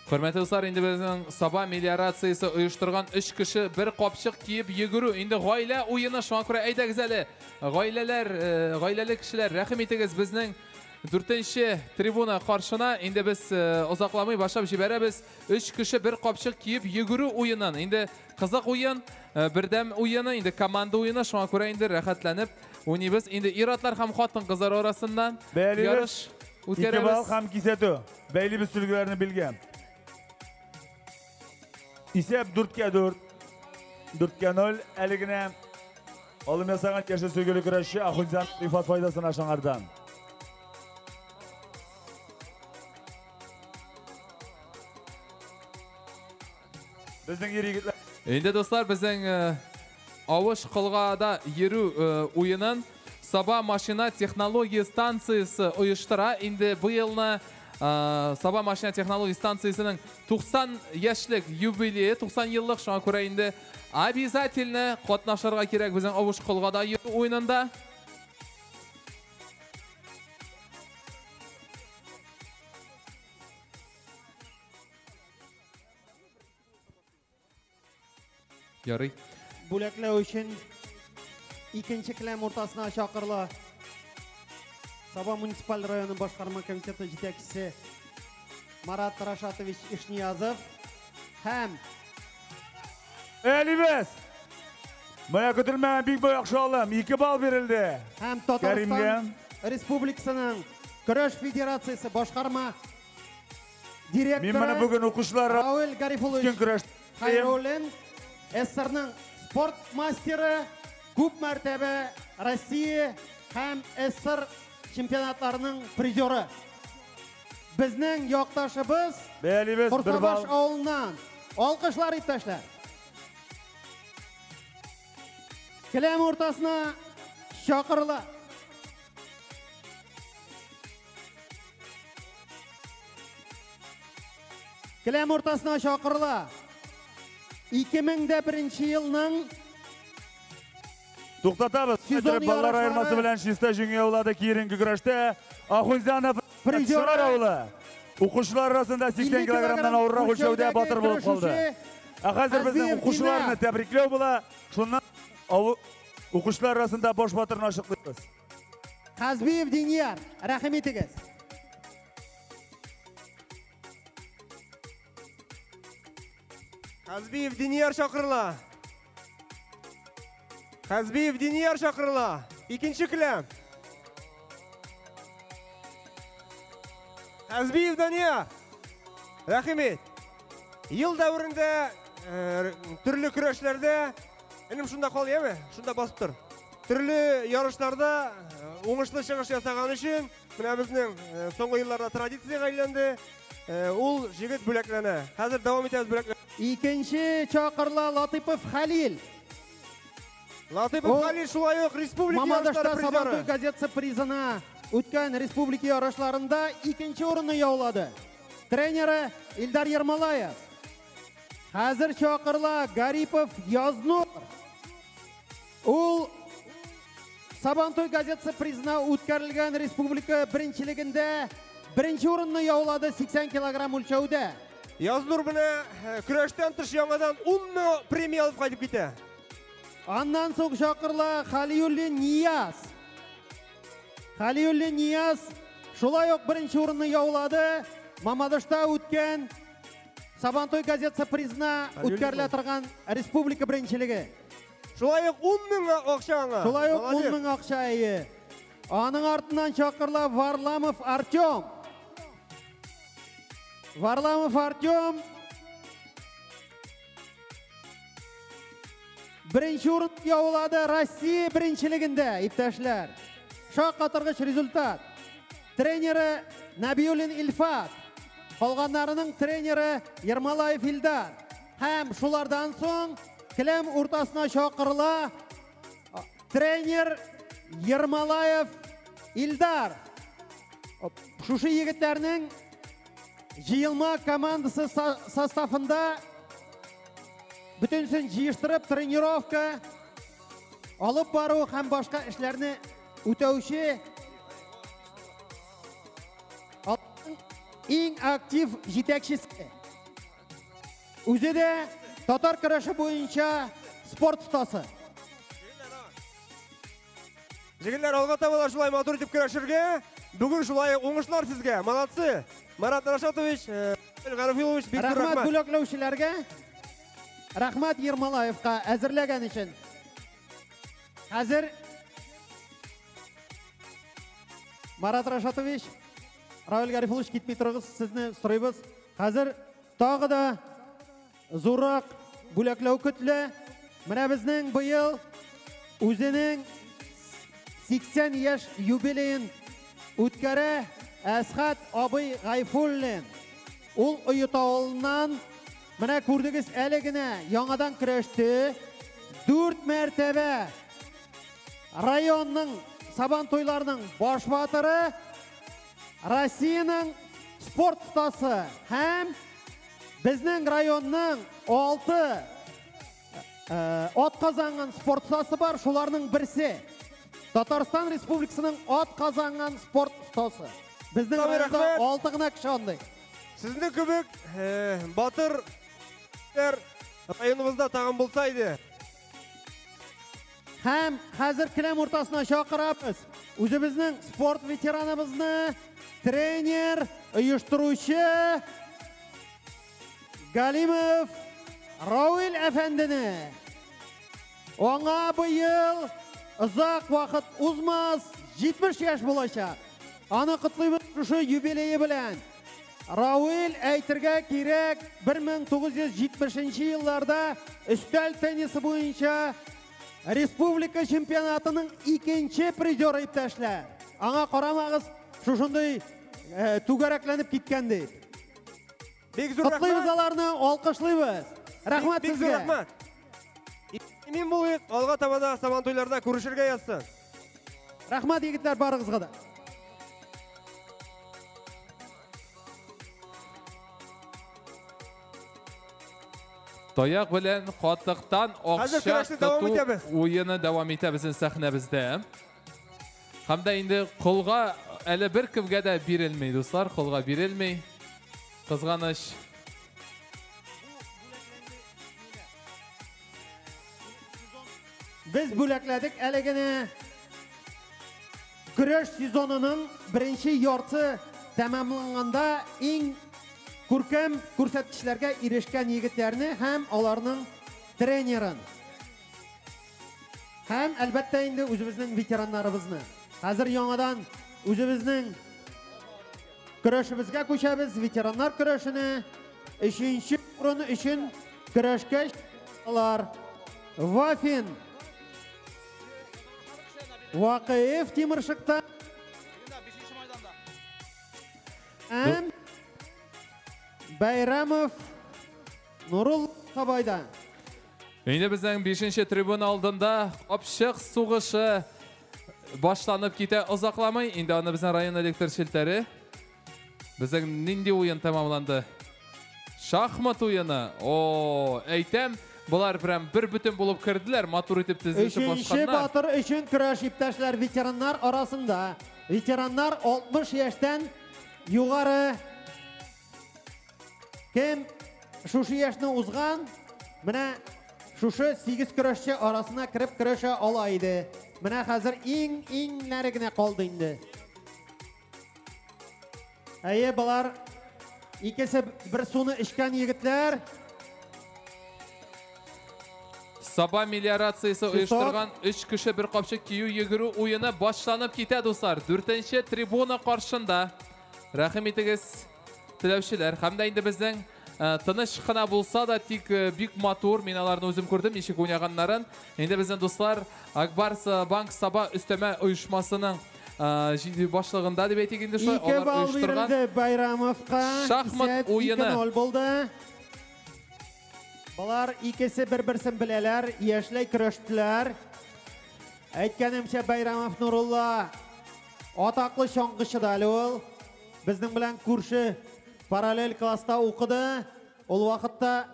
[SPEAKER 12] Хөрмәтле дуслар, инде безнең Саба мелиорациясе оештырган 3 кеше бер капчык киеп йөгерү. Инде гаилә уены, шуңа күрә әйдәгез әле. Гаиләләр, гаиләле кешеләр, рәхим итегез безнең 4-нче трибуна каршына. Инде без озакламый башлап җибәрәбез. 3 кеше бер капчык киеп йөгерү уенын. Инде кызык уен, бердәм уены, инде команда уены, шуңа күрә инде рәхәтләнеп уйныйбыз. Инде ир-атлар һәм хатын-кызлар арасыннан ярыш үткәрәбез.
[SPEAKER 15] Ике балл һәм кисәтү. Бәйлибез сөлгеләрне билгән. Исәп 4-4, 4-0, әле генә алым ясаган яшел сөлгеле көрәшче Ахунзян Рифат файдасына Шаңардан. Безнең ир егетләр.
[SPEAKER 12] Инде дуслар, безнең авыш кылгада йөрү уенын Саба машина технология станциясе оештыра. Инде быелны Саба машина технология станциясының 90 яшьлек юбилее, 90 еллык, шуңа күрә инде обязательно катнашырга кирәк безнең авыш кылгада йөрү уенында. Ярый.
[SPEAKER 18] Бүләкләү өчен икенче келәм уртасына чакырыла Саба муниципаль районы башкарма комитеты җитәкчесе Марат Рашатович Ишниязов һәм
[SPEAKER 15] Әлибез! Менә көтелмәгән бик яхшы алым. 2 балл бирелде.
[SPEAKER 18] Һәм Татарстан Республикасының Көрәш федерациясе башкарма директоры
[SPEAKER 15] Мин менә бүген укучылар
[SPEAKER 18] Равил Гарифуллович Хайруллин, СССРның спорт мастеры, күп мәртәбә Россия һәм СССР чемпионатларының призеры. Безнең якташыбыз Курсабаш авылыннан. Алкышлар, иптәшләр. Келәм уртасына чакырыла. Келәм уртасына чакырыла. 2001 елның
[SPEAKER 15] Туктатабыз. Баллар аермасы белән чиста җиңү яулады киеренке көрәштә Ахунзянов Призер авылы. Укучылар арасында 80 килограммнан авыррак үлчәүдә батыр булып калды. Ә хәзер безнең укучыларны тәбрикләү була. Шуннан укучылар арасында баш батырны ачыклыйбыз.
[SPEAKER 18] Хазбиев Динияр, рәхим итегез.
[SPEAKER 17] Хазбиев Динияр чакырыла. Хазбиев Динияр чакырыла. Икенче келәм. Хәзбиев Дания. Рәхим ит. Ел дәверендә төрле көрәшләрдә, энем шунда кал, яме? Шунда басып тор. Төрле ярышларда уңышлы чыгыш ясаган өчен, менә безнең соңгы елларда традициягә әйләнде. Ул җегет бүләкләнә. Хәзер дәвам итәбез бүләкләр.
[SPEAKER 18] Икенче чакырыла Латыпов Хәлил.
[SPEAKER 17] Латыпов Хәлил шулай ук республика
[SPEAKER 18] Мамадышта
[SPEAKER 17] ярышлары призеры.
[SPEAKER 18] Сабантуй газетасы призына үткән республика ярышларында икенче урынны яулады. Тренеры Илдар Ермолаев. Хәзер чакырыла Гарипов Язнур. Ул Сабантуй газетасы призына үткәрелгән республика беренчелегендә беренче урынны яулады 80 килограмм үлчәүдә.
[SPEAKER 17] Язнур менә көрәштән тыш яңадан 10 мең премия алып кайтып китә.
[SPEAKER 18] Аннан соң чакырыла Халиуллин Нияз. Халиуллин Нияз шулай ук беренче урынны яулады. Мамадышта үткән Сабантуй газетасы призына үткәрелә торган республика беренчелеге.
[SPEAKER 17] Шулай ук 10 мең акча аңа.
[SPEAKER 18] Шулай ук 10
[SPEAKER 17] Молодец.
[SPEAKER 18] мең акча ие. Аның артыннан чакырыла Варламов Артем. Варламов Артем беренче урын яулады Россия беренчелегендә, иптәшләр. Шаккатыргыч результат. Тренеры Набиуллин Илфат. Калганнарының тренеры Ермолаев Илдар. Һәм шулардан соң келәм уртасына чакырыла тренер Ермолаев Илдар. Шушы егетләрнең җыелма командасы составында бөтенсен җыештырып тренировка алып бару һәм башка эшләрне үтәүче иң актив җитәкчесе. Үзе дә татар көрәше буенча спорт остасы.
[SPEAKER 17] Җегетләр, алга таба да шулай матур итеп көрәшергә. Бүген шулай уңышлар сезгә. Молодцы. Марат Рашатович, Гарифуллович, бик зур
[SPEAKER 18] Рәхмәт
[SPEAKER 17] рәхмәт.
[SPEAKER 18] бүләкләүчеләргә. Рәхмәт Ермолаевка әзерләгән өчен. Хәзер Марат Рашатович, Равил Гарифуллович, китми торыгыз, сезне сорыйбыз. Хәзер тагы да зуррак бүләкләү көтелә. Менә безнең быел үзенең 80 яшь юбилеен үткәрә Әсхәт абый Гайфуллин. Ул Оет авылыннан, менә күрдегез әле генә яңадан көрәште. 4 мәртәбә районның Сабан туйларының баш батыры, Россиянең спорт остасы һәм безнең районның 6 ат казанган спорт остасы бар, шуларның берсе. Татарстан Республикасының ат казанган спорт остасы. Безнең
[SPEAKER 17] Сабир,
[SPEAKER 18] районда
[SPEAKER 17] рәхмәт.
[SPEAKER 18] 6 гына кеше андый.
[SPEAKER 17] Сезнең кебек батыр районыбызда тагын булса иде.
[SPEAKER 18] Һәм хәзер келәм уртасына чакырабыз. Үзебезнең спорт ветераныбызны, тренер, оештыручы Галимов Равил әфәндене. Аңа быел озак вакыт узмас, 70 яшь булачак. Аны котлыйбыз шушы юбилее белән. Равил, әйтергә кирәк, 1970 елларда өстәл теннисы буенча республика чемпионатының икенче призеры иптәшләр. Аңа карамагыз, шушындый түгәрәкләнеп киткән дип.
[SPEAKER 17] Бик зур
[SPEAKER 18] Котлыйбыз
[SPEAKER 17] рәхмәт.
[SPEAKER 18] аларны, алкышлыйбыз. Рәхмәт
[SPEAKER 17] Бик зур
[SPEAKER 18] сезгә.
[SPEAKER 17] рәхмәт. Имин булыйк, алга таба да Сабан туйларда күрешергә язсын.
[SPEAKER 18] Рәхмәт егетләр барыгызга да.
[SPEAKER 12] Таяк белән катыктан
[SPEAKER 17] Хәзер
[SPEAKER 12] акча
[SPEAKER 17] көрәшне дәвам
[SPEAKER 12] тоту
[SPEAKER 17] итәбез.
[SPEAKER 12] уены дәвам итә безнең сәхнәбездә. Һәм дә инде колга әле бер кемгә дә бирелми, дуслар, колга бирелми. Кызганыч.
[SPEAKER 18] Без бүләкләдек әле генә көрәш сезонының беренче ярты тәмамланганда иң күркәм күрсәткечләргә ирешкән егетләрне һәм аларның тренерын. Һәм әлбәттә инде үзебезнең ветераннарыбызны. Хәзер яңадан үзебезнең көрәшебезгә күчәбез. Ветераннар көрәшенә 3нче урын өчен көрәшкә алар Вафин Вакыев Тимершыкта һәм Бәйрәмов Нурул Сабайда.
[SPEAKER 12] Инде безнең 5нче трибуна алдында капчык сугышы башланып китә озакламый. Инде аны безнең район электр челтәре. Безнең нинди уен тәмамланды? Шахмат уены. О, әйтәм, болар прям бер бөтен булып керделәр, матур итеп тезелешеп
[SPEAKER 18] 3нче
[SPEAKER 12] басканнар.
[SPEAKER 18] батыр өчен көрәш иптәшләр ветераннар арасында. Ветераннар 60 яшьтән югары. Кем шушы яшьне узган, менә шушы 8 көрәшче арасына кереп көрәшә ала иде. Менә хәзер иң-иңнәре генә калды инде. Әйе, болар икесе бер суны эчкән егетләр.
[SPEAKER 12] Саба мелиорациясе оештырган 3 кеше бер капчык кию йөгерү уены башланып китә, дуслар. 4нче трибуна каршында. Рәхим итегез, теләүчеләр. Һәм дә инде безнең тыныч кына булса да, тик бик матур, мин аларны үзем күрдем, ничек уйнаганнарын. Инде безнең дуслар Акбарс Банк Саба өстәмә оешмасының башлыгында дип әйтик инде шулай,
[SPEAKER 18] 2
[SPEAKER 12] алар
[SPEAKER 18] балл
[SPEAKER 12] оештырган
[SPEAKER 18] бирелде Байрамовка.
[SPEAKER 12] Шахмат
[SPEAKER 18] Исәп
[SPEAKER 12] уены.
[SPEAKER 18] 2-0 булды. Болар икесе бер-берсен беләләр, яшьләй көрәштеләр. Әйткәнемчә, Байрамов Нурулла атаклы чаңгычы да әле ул. Безнең белән күрше параллель класста укыды. Ул вакытта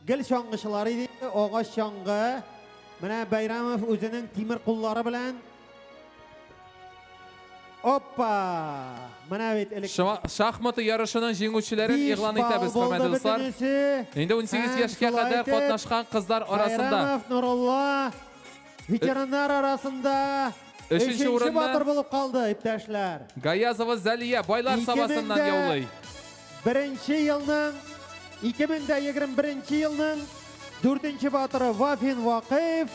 [SPEAKER 18] гел чаңгычылар иде, агач чаңгы. Менә Байрамов үзенең тимер куллары белән. Опа! Менә бит элек
[SPEAKER 12] Шахматы ярышының җиңүчеләрен
[SPEAKER 18] Биш
[SPEAKER 12] игълан итәбез,
[SPEAKER 18] балл
[SPEAKER 12] хөрмәтле
[SPEAKER 18] булды
[SPEAKER 12] дуслар.
[SPEAKER 18] бөтенесе.
[SPEAKER 12] Инде 18
[SPEAKER 18] Һәм
[SPEAKER 12] яшькә
[SPEAKER 18] шулай
[SPEAKER 12] кадәр
[SPEAKER 18] итеп,
[SPEAKER 12] катнашкан кызлар арасында.
[SPEAKER 18] Байрамов Нурулла ветераннар арасында
[SPEAKER 12] Өченче
[SPEAKER 18] өченче
[SPEAKER 12] урынны
[SPEAKER 18] батыр булып калды, иптәшләр.
[SPEAKER 12] Гаязова Залия Байлар
[SPEAKER 18] Ике
[SPEAKER 12] Сабасыннан
[SPEAKER 18] мең дә
[SPEAKER 12] яулый.
[SPEAKER 18] Беренче елның, 2021 елның дүртенче батыры Вафин Вакыев,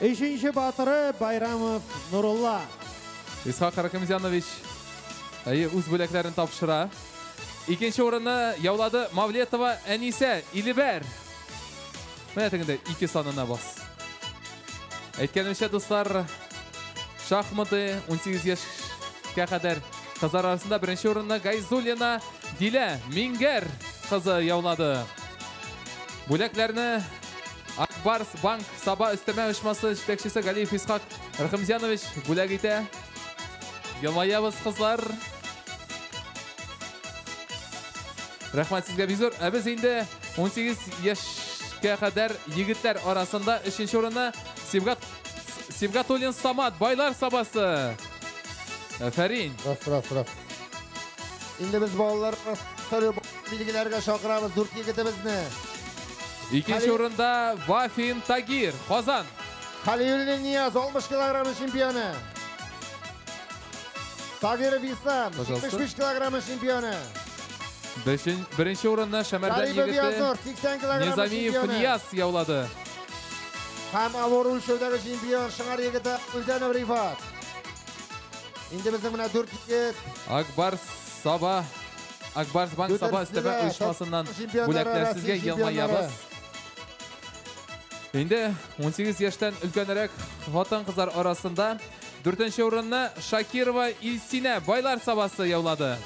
[SPEAKER 18] өченче батыры Байрамов Нурулла.
[SPEAKER 12] Исхак Ракимзянович әйе, үз бүләкләрен тапшыра. Икенче урынны яулады Мавлетова Әнисә Илибәр. Менә тегендә 2 санына бас. Әйткәнемчә, дуслар, шахматы 18 яшькә кадәр кызлар арасында беренче урынны Гайзуллина Дилә Мингәр кызы яулады. Бүләкләрне Акбарс Банк Саба өстәмә оешмасы җитәкчесе Галиев Исхак Рахимзянович бүләк итә. Елмаябыз, кызлар. Рәхмәт сезгә бик зур. Ә без инде 18 яшькә кадәр егетләр арасында өченче урынны Сибгатуллин Самат, Байлар Сабасы. Афәрин.
[SPEAKER 19] Рас, рас, рас. Инде без балалар билгеләргә чакырабыз дүрт егетебезне.
[SPEAKER 12] Икенче урында Вафин Тагир, Казан.
[SPEAKER 19] Халиуллин Нияз, 60 килограмм чемпионы. Тагиров Ислам,
[SPEAKER 12] Пожалуйста.
[SPEAKER 19] 75 килограмм чемпионы.
[SPEAKER 12] Беренче урынны Шәмәрдән
[SPEAKER 19] Гарипов
[SPEAKER 12] егете
[SPEAKER 19] Язур, 80 килограмм
[SPEAKER 12] Низамиев
[SPEAKER 19] чемпионы.
[SPEAKER 12] Нияз яулады.
[SPEAKER 19] Һәм авыр үлчәүдәге чемпион Шыңар егете Үлзәнов Рифат. Инде безнең менә дүрт егет.
[SPEAKER 12] Акбарс Саба, Акбарс Банк Саба
[SPEAKER 19] Дүртенче
[SPEAKER 12] өстәмә
[SPEAKER 19] дә
[SPEAKER 12] оешмасыннан
[SPEAKER 19] чемпионнары,
[SPEAKER 12] бүләкләр
[SPEAKER 19] Россия
[SPEAKER 12] сезгә
[SPEAKER 19] чемпионнары.
[SPEAKER 12] елмаябыз. Инде 18 яшьтән өлкәнрәк хатын-кызлар арасында дүртенче урынны Шакирова Илсинә Байлар Сабасы яулады.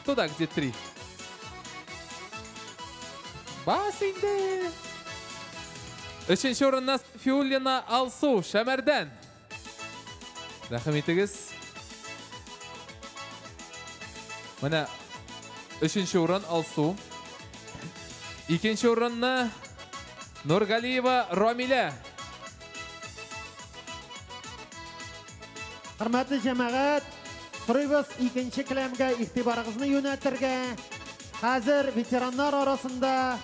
[SPEAKER 12] Туда где 3. Бас инде. Өченче урынны Софиуллина Алсу Шәмәрдән. Рәхим итегез. Менә өченче урын Алсу. Икенче урынны Нургалиева Рамилә.
[SPEAKER 18] Хөрмәтле җәмәгать, сорыйбыз икенче келәмгә игътибарыгызны юнәтергә. Хәзер ветераннар арасында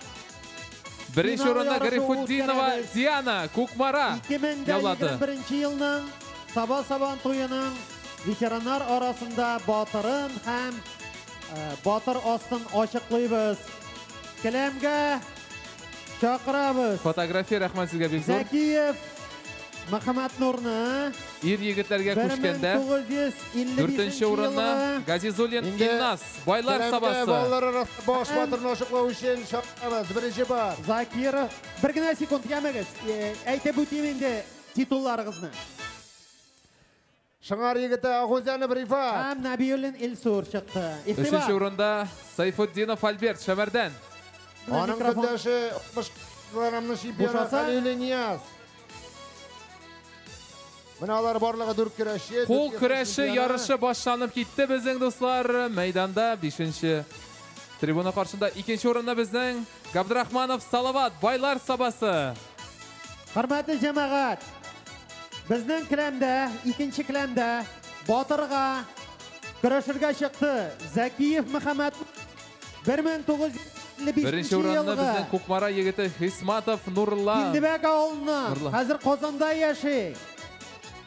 [SPEAKER 12] Беренче
[SPEAKER 18] финал
[SPEAKER 12] урынны
[SPEAKER 18] ярышы
[SPEAKER 12] Гарифутдинова
[SPEAKER 18] үткәрәбез.
[SPEAKER 12] Диана Кукмара яулады.
[SPEAKER 18] 2021 елның Саба Сабан туеның ветераннар арасында батырын һәм батыр астын ачыклыйбыз. Келәмгә чакырабыз.
[SPEAKER 12] Фотография, рәхмәт сезгә бик зур.
[SPEAKER 18] Зәкиев Мөхәммәтнурны.
[SPEAKER 12] Ир егетләргә күчкәндә 4-нче урынны Газизуллин Илназ, Байлар Сабасы.
[SPEAKER 19] Балалар арасында баш батырны ачыклау өчен чакырабыз. Беренче пар.
[SPEAKER 18] Закиров. Бер генә секунд, ямегез. Әйтеп үтим инде титулларыгызны.
[SPEAKER 19] Шыңар егете Агузянов Рифат.
[SPEAKER 18] Һәм Нәбиуллин Илсур чыкты.
[SPEAKER 12] 3-нче урында Сайфутдинов Альберт, Шәмәрдән.
[SPEAKER 19] Аның көндәше 60 килограммның чемпионы Халилуллин Нияз. Менә алар барлыгы 4 көрәшче.
[SPEAKER 12] Кул көрәше ярышы башланып китте безнең дуслар. Мәйданда 5-нче трибуна каршында 2-нче урында безнең Габдрахманов Салават, Байлар Сабасы.
[SPEAKER 18] Хөрмәтле җәмәгать, безнең келәмдә, 2-нче келәмдә батырга көрәшергә чыкты Зәкиев Мөхәммәт 1955
[SPEAKER 12] Беренче урынны безнең Кукмара егете Хисматов Нурлан.
[SPEAKER 18] Килдебәк авылыннан, хәзер Казанда яши.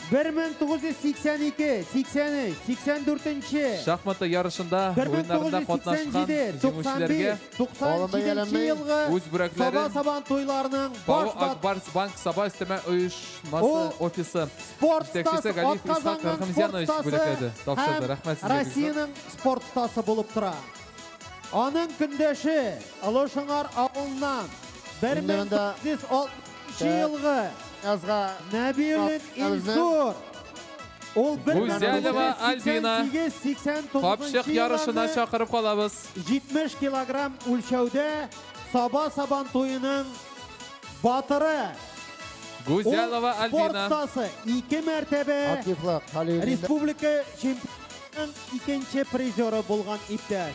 [SPEAKER 18] 1982, 83, 84-нче.
[SPEAKER 12] Шахматы ярышында уеннарында катнашкан җиңүчеләргә
[SPEAKER 18] 97 елгы
[SPEAKER 12] үз бүләкләрен
[SPEAKER 18] Саба Сабан туйларының баш
[SPEAKER 12] Акбарс Банк Саба өстәмә оешмасы офисы
[SPEAKER 18] спорт
[SPEAKER 12] җитәкчесе Галиев Исхак Рәхимзянович бүләкләде. Тапшырды. Рәхмәт сезгә.
[SPEAKER 18] Россиянең спорт остасы булып тора. Аның көндәше Олы Шыңар авылыннан 1960 елгы Нәбиуллин Илсур. Ул
[SPEAKER 12] Гүзәлова Альбина капчык ярышына чакырып калабыз.
[SPEAKER 18] 70 килограмм үлчәүдә Саба Сабан туеның батыры.
[SPEAKER 12] Гүзәлова Альбина.
[SPEAKER 18] Спорт остасы 2 мәртәбә республика чемпионының 2-нче призеры булган иптәш.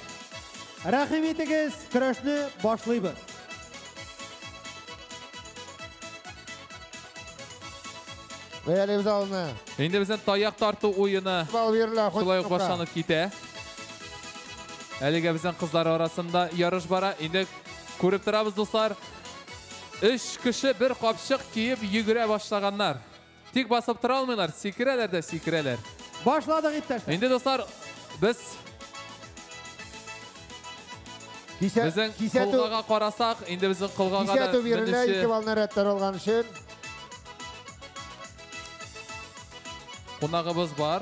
[SPEAKER 18] Рәхим итегез, көрәшне башлыйбыз.
[SPEAKER 19] Бәялибез алны.
[SPEAKER 12] Инде безнең таяк тарту уены шулай ук башланып китә. Әлегә безнең кызлар арасында ярыш бара. Инде күреп торабыз, дуслар. 3 кеше бер капчык киеп йөгерә башлаганнар. Тик басып тора алмыйлар, сикерәләр дә сикерәләр.
[SPEAKER 18] Башладык, иптәшләр.
[SPEAKER 12] Инде дуслар, без безнең колгага карасак, инде безнең колгага да
[SPEAKER 19] кисәтү бирелә, 2 балны рәттән алган өчен.
[SPEAKER 12] Кунагыбыз бар.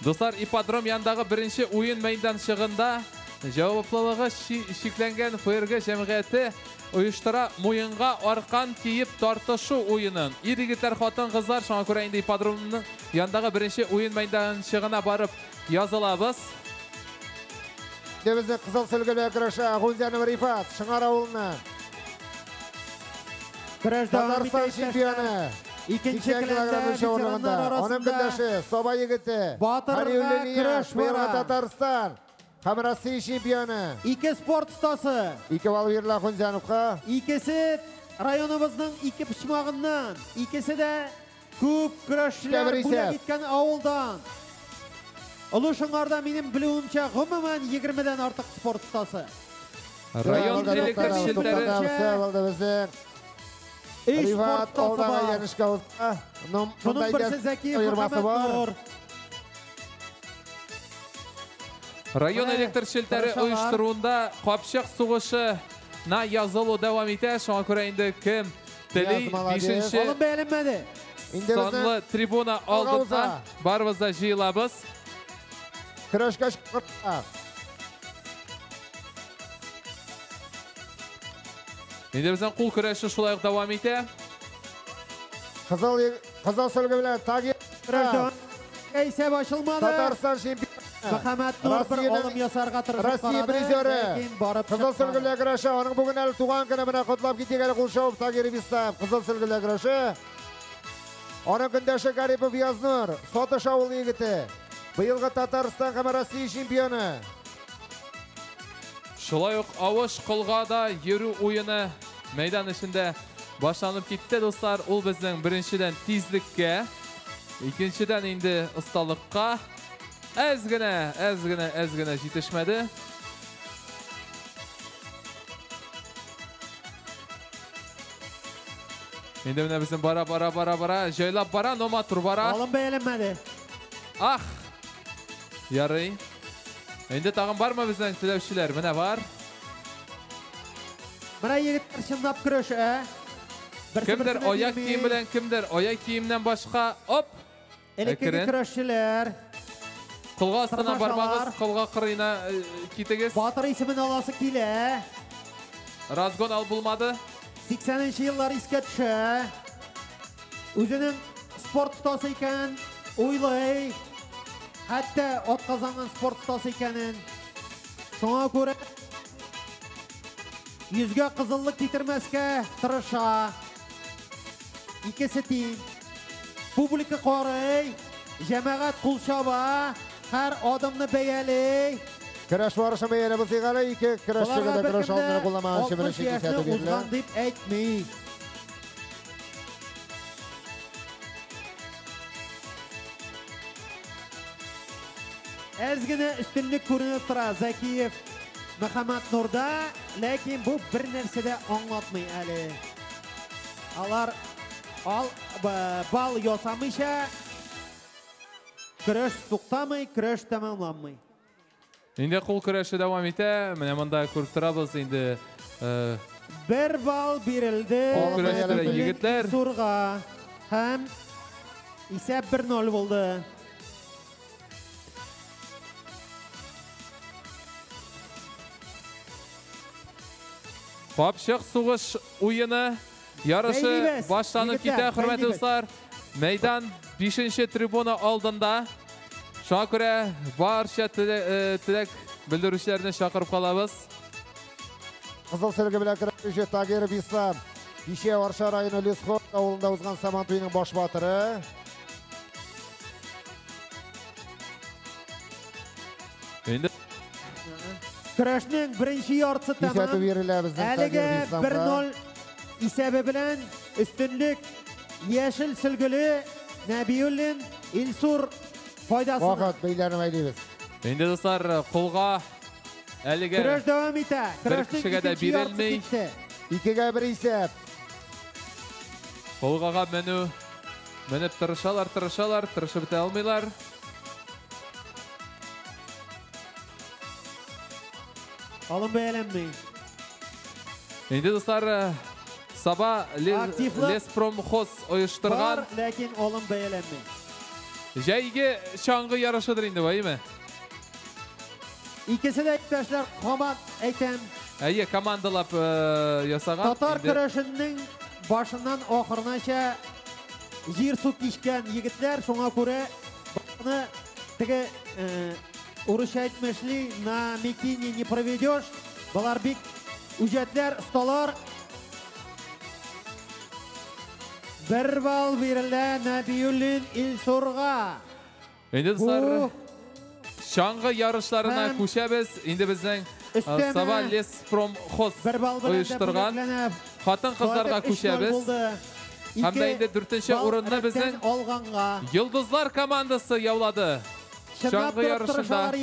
[SPEAKER 12] Дуслар, ипподром янындагы беренче уен мәйданчыгында җаваплылыгы чикләнгән ФРГ җәмгыяте оештыра муенга аркан киеп тартышу уенын. Ир егетләр, хатын-кызлар, шуңа күрә инде ипподромның янындагы беренче уен мәйданчыгына барып язылабыз.
[SPEAKER 19] Безнең кызыл сөлгеләр көрәше Агузянов Рифат, Шыңар авылыннан.
[SPEAKER 18] Көрәш дәвам итә.
[SPEAKER 19] Татарстан чемпионы.
[SPEAKER 18] Икенче келәмдә ветераннар арасында
[SPEAKER 19] көндәше Саба егете
[SPEAKER 18] батырга көрәш бара.
[SPEAKER 19] Татарстан һәм Россия чемпионы.
[SPEAKER 18] 2 спорт остасы.
[SPEAKER 19] 2 балл бирелә Хунзяновка.
[SPEAKER 18] Икесе районыбызның 2 почмагыннан, икесе дә күп көрәшчеләр бүләк иткән авылдан. Олы Шыңарда минем белүемчә гомумән 20-дән артык спорт остасы.
[SPEAKER 12] Район электр челтәре
[SPEAKER 19] Рифат алдагы янышка уза.
[SPEAKER 18] Шуның берсе Зәкиев Мөхәммәтнур.
[SPEAKER 12] Район электр челтәре оештыруында капчык сугышына язылу дәвам итә. Шуңа күрә инде кем тели 5-нче
[SPEAKER 18] Алым бәйләнмәде.
[SPEAKER 12] санлы трибуна алдында барыбыз да җыелабыз.
[SPEAKER 19] Көрәшкә чакырабыз.
[SPEAKER 12] Инде безнең кул көрәше шулай ук дәвам итә.
[SPEAKER 19] Кызыл сөлге белән Тагир.
[SPEAKER 18] Исәп ачылмады.
[SPEAKER 19] Татарстан чемпионы.
[SPEAKER 18] Мөхәммәтнур бер алым ясарга тырышып карады.
[SPEAKER 19] Россия призеры. Кызыл сөлге белән көрәше. Аның бүген әле туган көне менә котлап китик әле кул чабып Тагир Ибислам. Кызыл сөлге белән көрәше. Аның көндәше Гарипов Язнур, Сатыш авылы егете. Быелгы Татарстан һәм Россия чемпионы.
[SPEAKER 12] Шулай ук авыш колга да йөрү уены мәйдан эчендә башланып китте, дуслар. Ул безнең беренчедән тизлеккә, икенчедән инде осталыкка әз генә, әз генә, әз генә җитешмәде. Инде менә безнең бара, бара, бара, бара. Җайлап бара, но матур бара.
[SPEAKER 18] Алым бәяләнмәде.
[SPEAKER 12] Ах! Ярый. Инде тагын бармы безнең теләүчеләр? Менә бар.
[SPEAKER 18] Менә егетләр чынлап көрәшә.
[SPEAKER 12] Кемдер аяк кием белән, кемдер аяк киемнән башка. Оп!
[SPEAKER 18] Элеккеге көрәшчеләр.
[SPEAKER 12] Колга астына бармагыз, колга кырыена китегез.
[SPEAKER 18] Батыр исемен аласы килә.
[SPEAKER 12] Разгон ал булмады.
[SPEAKER 18] 80-нче еллар искә төшә. Үзенең спорт остасы икәнен уйлый. Хәтта атказанган спорт остасы икәнен. Шуңа күрә йөзгә кызыллык китермәскә тырыша. Икесе тиң. Публика карый, җәмәгать кул чаба, һәр адымны бәяли.
[SPEAKER 19] Көрәш барышын бәяләп узыйк әле. Ике көрәшчегә дә көрәш алымнары кулланмаган өчен беренче кисәтү бирелә.
[SPEAKER 18] Узган дип әйтми. Әз генә өстенлек күренеп тора Закиев Мөхәммәт Нурда, ләкин бу бер нәрсә дә аңлатмый әле. Алар бал ясамыйча көрәш туктамый, көрәш тәмамланмый.
[SPEAKER 12] Инде кул көрәше дәвам итә. Менә монда күреп торабыз инде.
[SPEAKER 18] Бер бал бирелде.
[SPEAKER 12] Кул көрәше егетләр.
[SPEAKER 18] Сурга һәм исәп 1-0 булды.
[SPEAKER 12] Капчык сугыш уены ярышы башланып китә, хөрмәтле дуслар. Мәйдан 5-нче трибуна алдында. Шуңа күрә барча теләк белдерүчеләрне чакырып калабыз.
[SPEAKER 19] Кызыл сөлге белән көрәшүче Тагиров Ислам. Кичә Арча районы Лесхоз авылында узган Сабан туеның баш батыры.
[SPEAKER 12] Инде
[SPEAKER 18] көрәшнең беренче яртысы тәмам. Әлеге 1-0 исәбе белән өстенлек яшел сөлгеле Нәбиуллин Илсур файдасына.
[SPEAKER 19] Вакыт бәйләрен әйлибез.
[SPEAKER 12] Инде дуслар, кулга әлеге
[SPEAKER 18] көрәш дәвам итә.
[SPEAKER 12] Бер кешегә дә бирелми.
[SPEAKER 19] 2-1 исәп.
[SPEAKER 12] Колгага менү, менеп тырышалар, тырышалар, тырышып бетә алмыйлар.
[SPEAKER 18] Алым бәяләнми.
[SPEAKER 12] Инде дуслар, Саба Леспромхоз оештырган.
[SPEAKER 18] Бар, ләкин алым бәяләнми.
[SPEAKER 12] Җәйге чаңгы ярышыдыр инде, әйеме?
[SPEAKER 18] Икесе дә иптәшләр, команд әйтәм.
[SPEAKER 12] Әйе, командалап ясаган.
[SPEAKER 18] Татар көрәшенең башыннан ахырынача җир су кичкән егетләр, шуңа күрә башны теге урысча әйтмешли, на микине не проведешь. Болар бик үҗәтләр, осталар. Бер балл бирелә Нәбиуллин Илсурга.
[SPEAKER 12] Инде дуслар, чаңгы ярышларына күчәбез. Инде безнең Саба Леспромхоз оештырган хатын-кызларга күчәбез. Һәм дә инде 4-нче урынны безнең Йолдызлар командасы яулады. Чаңгы ярышында.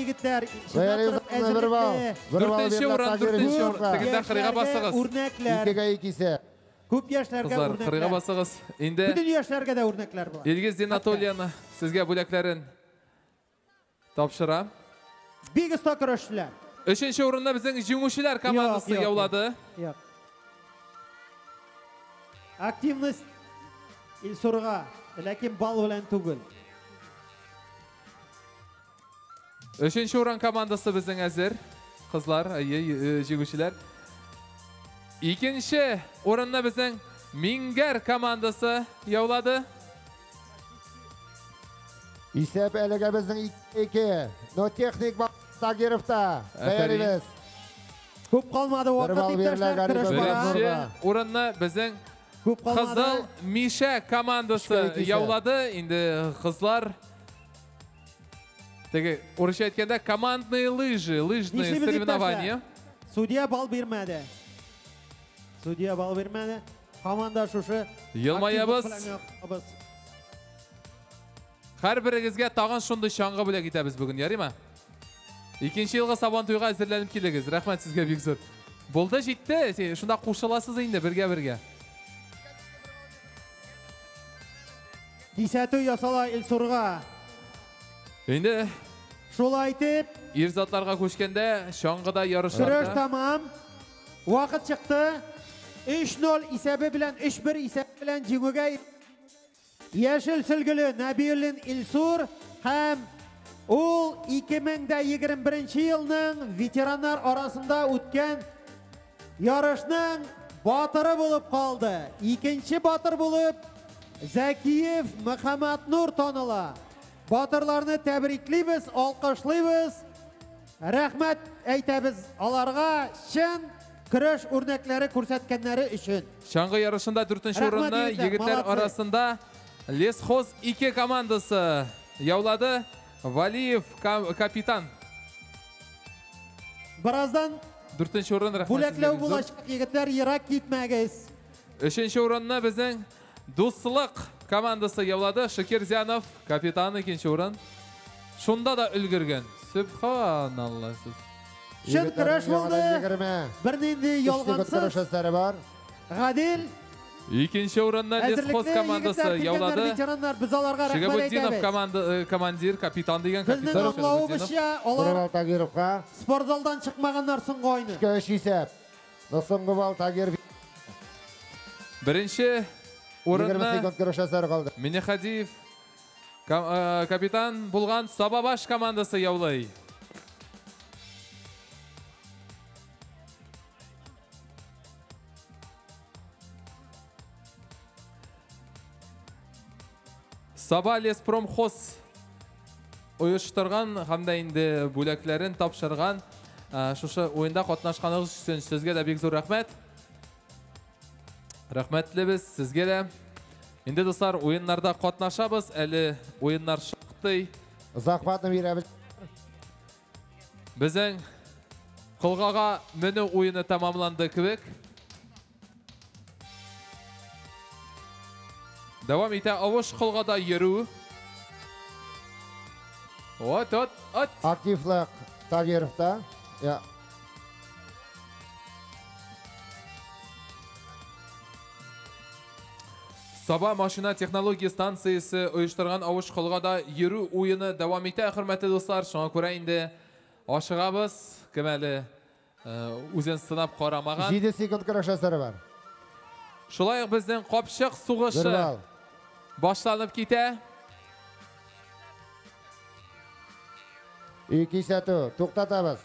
[SPEAKER 12] 4-нче урын, 4-нче урын. Тегендә кырыйга басыгыз.
[SPEAKER 19] 2-2 исәп.
[SPEAKER 18] Күп яшьләргә
[SPEAKER 12] Кызлар,
[SPEAKER 18] үрнәкләр.
[SPEAKER 12] кырыйга басыгыз. Инде
[SPEAKER 18] бөтен яшьләргә дә үрнәкләр була.
[SPEAKER 12] Илгиз Зиннатуллин сезгә бүләкләрен тапшыра.
[SPEAKER 18] Бик оста көрәшчеләр.
[SPEAKER 12] 3-нче урынны безнең җиңүчеләр командасы яулады.
[SPEAKER 18] Юк. Активность Илсурга, ләкин балл белән түгел.
[SPEAKER 12] 3-нче урын командасы безнең әзер. Кызлар, әйе, җиңүчеләр. 2-нче урынны безнең Мингәр командасы яулады.
[SPEAKER 19] Исәп әлегә безнең 2-2. Но техник Тагировта. Бәялибез.
[SPEAKER 18] Күп калмады вакыт, иптәшләр, көрәш бара.
[SPEAKER 12] 1-нче урынны безнең Кызыл Мишә командасы яулады. Инде кызлар теге урысча әйткәндә командные лыжи, лыжные соревнования.
[SPEAKER 18] Судья балл бирмәде. Судья балл бирмәде. Команда шушы.
[SPEAKER 12] Елмаябыз. Һәр берегезгә тагын шундый чаңгы бүләк итәбез бүген, ярыймы? 2-нче елгы Сабан туйга әзерләнеп килегез. Рәхмәт сезгә бик зур. Булды, җитте. Шунда кушыласыз инде бергә-бергә.
[SPEAKER 18] Кисәтү ясала Илсурга.
[SPEAKER 12] Инде
[SPEAKER 18] шулай итеп
[SPEAKER 12] ир затларга күчкәндә чаңгыда ярышларда.
[SPEAKER 18] Көрәш тамам. Вакыт чыкты. 3-0 исәбе белән 3-1 исәбе белән җиңүгә яшел сөлгеле Нәбиуллин Илсур һәм ул 2021 елның ветераннар арасында үткән ярышның батыры булып калды. Икенче батыр булып Зәкиев Мөхәммәтнур таныла. Батырларны тәбриклибез, алкышлыйбыз. Рәхмәт әйтәбез аларга чын көрәш үрнәкләре күрсәткәннәре өчен.
[SPEAKER 12] Чаңгы ярышында 4-нче урынны егетләр арасында Лесхоз 2 командасы яулады. Валиев капитан.
[SPEAKER 18] Бераздан
[SPEAKER 12] 4-нче урын рәхмәт.
[SPEAKER 18] Бүләкләү булачак, егетләр, ерак китмәгез.
[SPEAKER 12] 3-нче урынны безнең Дуслык командасы яулады. Шакирзянов капитан, 2-нче урын. Шунда да өлгергән. Сүбханалла.
[SPEAKER 18] Чын көрәш булды. Бернинди ялгансыз. Гадил.
[SPEAKER 12] Икенче урынны Лесхоз командасы яулады.
[SPEAKER 18] Ветераннар, без аларга рәхмәт әйтәбез.
[SPEAKER 12] Команда командир, капитан дигән капитан.
[SPEAKER 18] Безнең аңлавыбызча, алар спортзалдан чыкмаганнар соңгы айны.
[SPEAKER 19] 3 исәп. Соңгы балл Тагиров.
[SPEAKER 12] Беренче урынны Минехадиев капитан булган Сабабаш командасы яулый. Саба Леспромхоз оештырган һәм дә инде бүләкләрен тапшырган шушы уенда катнашканыгыз өчен сезгә дә бик зур рәхмәт. Рәхмәтлебез сезгә дә. Инде дуслар, уеннарда катнашабыз, әле уеннар шактый.
[SPEAKER 19] Захватны бирәбез.
[SPEAKER 12] Безнең колгага менү уены тәмамланды кебек. Дәвам итә авыш колгада йөрү. От, от, от.
[SPEAKER 19] Активлык Тагировта. Я.
[SPEAKER 12] Саба машина технология станциясе оештырган авыш колгада йөрү уены дәвам итә, хөрмәтле дуслар. Шуңа күрә инде ашыгабыз. Кем әле үзен сынап карамаган.
[SPEAKER 19] 7 секунд көрәшәсе бар.
[SPEAKER 12] Шулай ук безнең капчык сугышы башланып китә.
[SPEAKER 19] 2 сәтү, туктатабыз.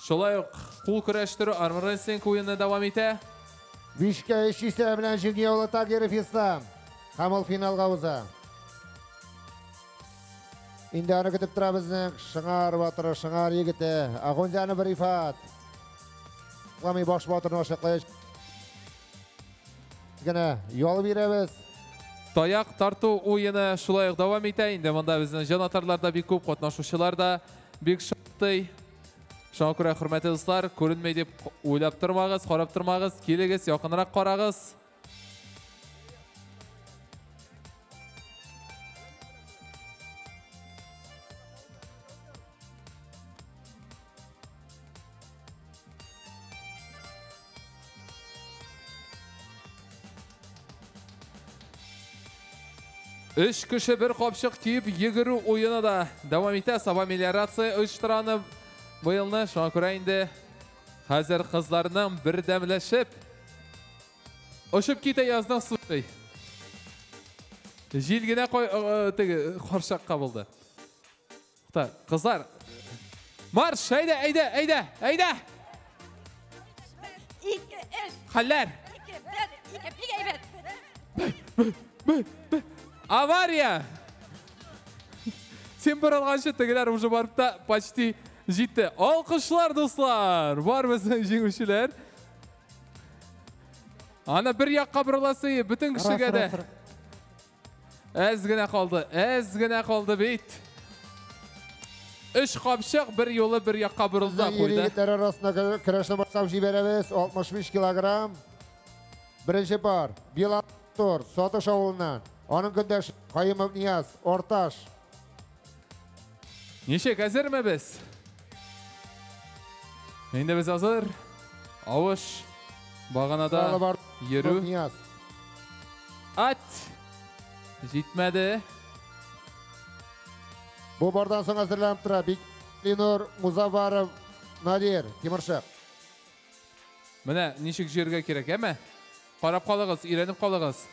[SPEAKER 12] Шулай ук кул көрәштерү, армрестлинг уены дәвам итә.
[SPEAKER 19] 5-3 исәбе белән җиңү яулады Тагиров Ислам. Һәм ул финалга уза. Инде аны көтеп тора безнең Шыңар батыры, Шыңар егете, Агунзянов Рифат. Ламый баш батырны ачыклаячак. Генә ял бирәбез.
[SPEAKER 12] Таяк тарту уены шулай ук дәвам итә. Инде монда безнең җанатарлар да бик күп, катнашучылар да бик шактый. Шуңа күрә, хөрмәтле дуслар, күренмәй дип уйлап тормагыз, карап тормагыз, килегез, якынрак карагыз. Өч кеше бер капчык киеп йөгерү уены да дәвам итә. Саба мелиорация оештыраны быелны. Шуңа күрә инде хәзер кызларның бердәмләшеп очып китә язның суый. Җил генә теге каршакка булды. Так, кызлар, марш, әйдә, әйдә, әйдә, әйдә.
[SPEAKER 2] 2 3.
[SPEAKER 12] Хәлләр.
[SPEAKER 2] 2 1 2 бик әйбәт.
[SPEAKER 12] Авария! Сен борылганчы тегеләр уже барып та почти җитте. Алкышлар, дуслар! Бар безнең җиңүчеләр. Ана бер якка борыласы, бөтен кешегә дә. Әз генә калды, әз генә калды бит. 3 капчык бер юлы бер якка борылды да куйды.
[SPEAKER 19] Егетләр арасында көрәшне башлап җибәрәбез. 65 килограмм. Беренче пар Белатор Сатыш авылыннан. Аның көндәше Каюмов Нияз, Орташ.
[SPEAKER 12] Ничек, әзерме без? Инде без әзер. Авыш баганада йөрү. Ат. Җитмәде.
[SPEAKER 19] Бу бардан соң әзерләнеп тора Ленур Музаваров, Надир Тимершык.
[SPEAKER 12] Менә ничек җиргә кирәк, әме? Карап калыгыз, өйрәнеп калыгыз.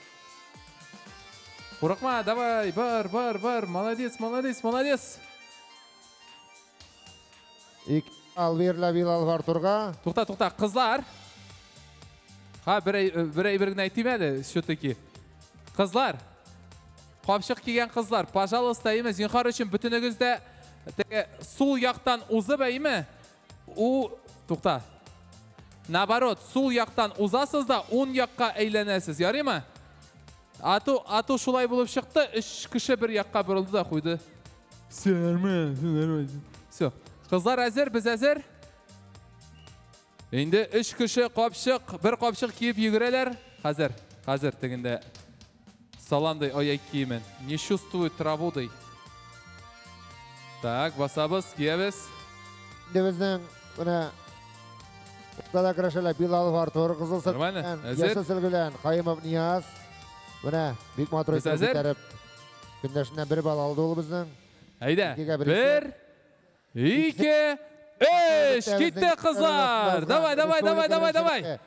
[SPEAKER 12] Курыкма, давай, бар, бар, бар. Молодец, молодец, молодец.
[SPEAKER 19] Ик Алвир Билалов Артурга.
[SPEAKER 12] Тукта, тукта, кызлар. Ха, бер бер генә әйтим әле, все-таки. Кызлар. Капчык кигән кызлар, пожалуйста, әйме, зинһар өчен бөтенегез дә теге сул яктан узып, әйме? У, тукта. Наоборот, сул яктан узасыз да, уң якка әйләнәсез, ярыймы? Ату шулай булып чыкты, өч кеше бер якка борылды да куйды. Все нормально, все нормально. Все. Кызлар әзер, без әзер. Инде өч кеше капчык, бер капчык киеп йөгерәләр. Хәзер, хәзер тегендә саландай аяк киемен. Не чувствую траву ди. Так, басабыз, киябез.
[SPEAKER 19] Инде безнең менә уртада көрәшәләр Билалов Артур, кызыл
[SPEAKER 12] Нормально, әзер.
[SPEAKER 19] яшел сөлге белән Хаимов Нияз. Менә бик матур
[SPEAKER 12] Без
[SPEAKER 19] итеп
[SPEAKER 12] әзер.
[SPEAKER 19] күтәреп көндәшеннән бер балл алды ул безнең.
[SPEAKER 12] Әйдә.
[SPEAKER 19] Икегә бер
[SPEAKER 12] Бер, ике, өч. Китте кызлар. Давай, давай, давай, давай, давай.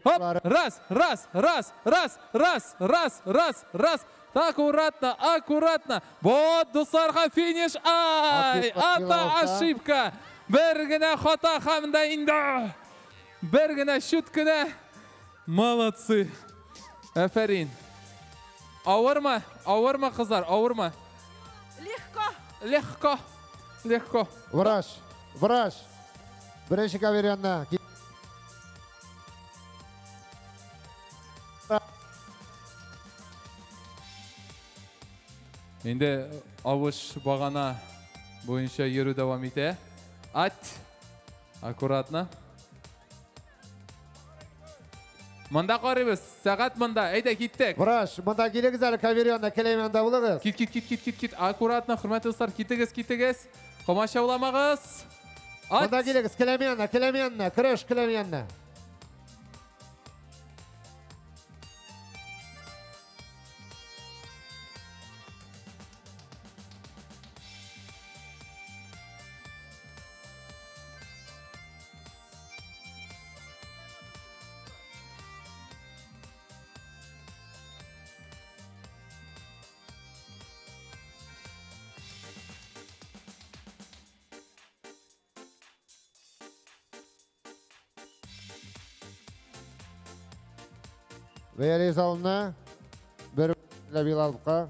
[SPEAKER 12] Хоп, раз, раз, раз, раз, раз, раз, раз, раз. Так, аккуратно, аккуратно. Вот, дусларга финиш. Ай, ата ошибка. Бер генә хата һәм дә инде. Бер генә чут кенә. Молодцы. Афәрин. Авырмы? Авырмы, кызлар, авырмы?
[SPEAKER 20] Легко.
[SPEAKER 12] Легко. Легко.
[SPEAKER 19] Врач, врач. Беренче ковер янына.
[SPEAKER 12] Инде авыш багана буенча йөрү дәвам итә. Ат. Аккуратно. Монда карыйбыз. Сәгать монда. Әйдә, киттек.
[SPEAKER 19] Врач, монда килегез әле ковер янына, келәм янында булыгыз.
[SPEAKER 12] Кит, кит, кит, кит, кит, кит. Аккуратно, хөрмәтле дуслар, китегез, китегез. Комачауламагыз. Ат.
[SPEAKER 19] Монда килегез, келәм янына, келәм янына, көрәш келәм янына. Бәйрәм залына бер Билаловка.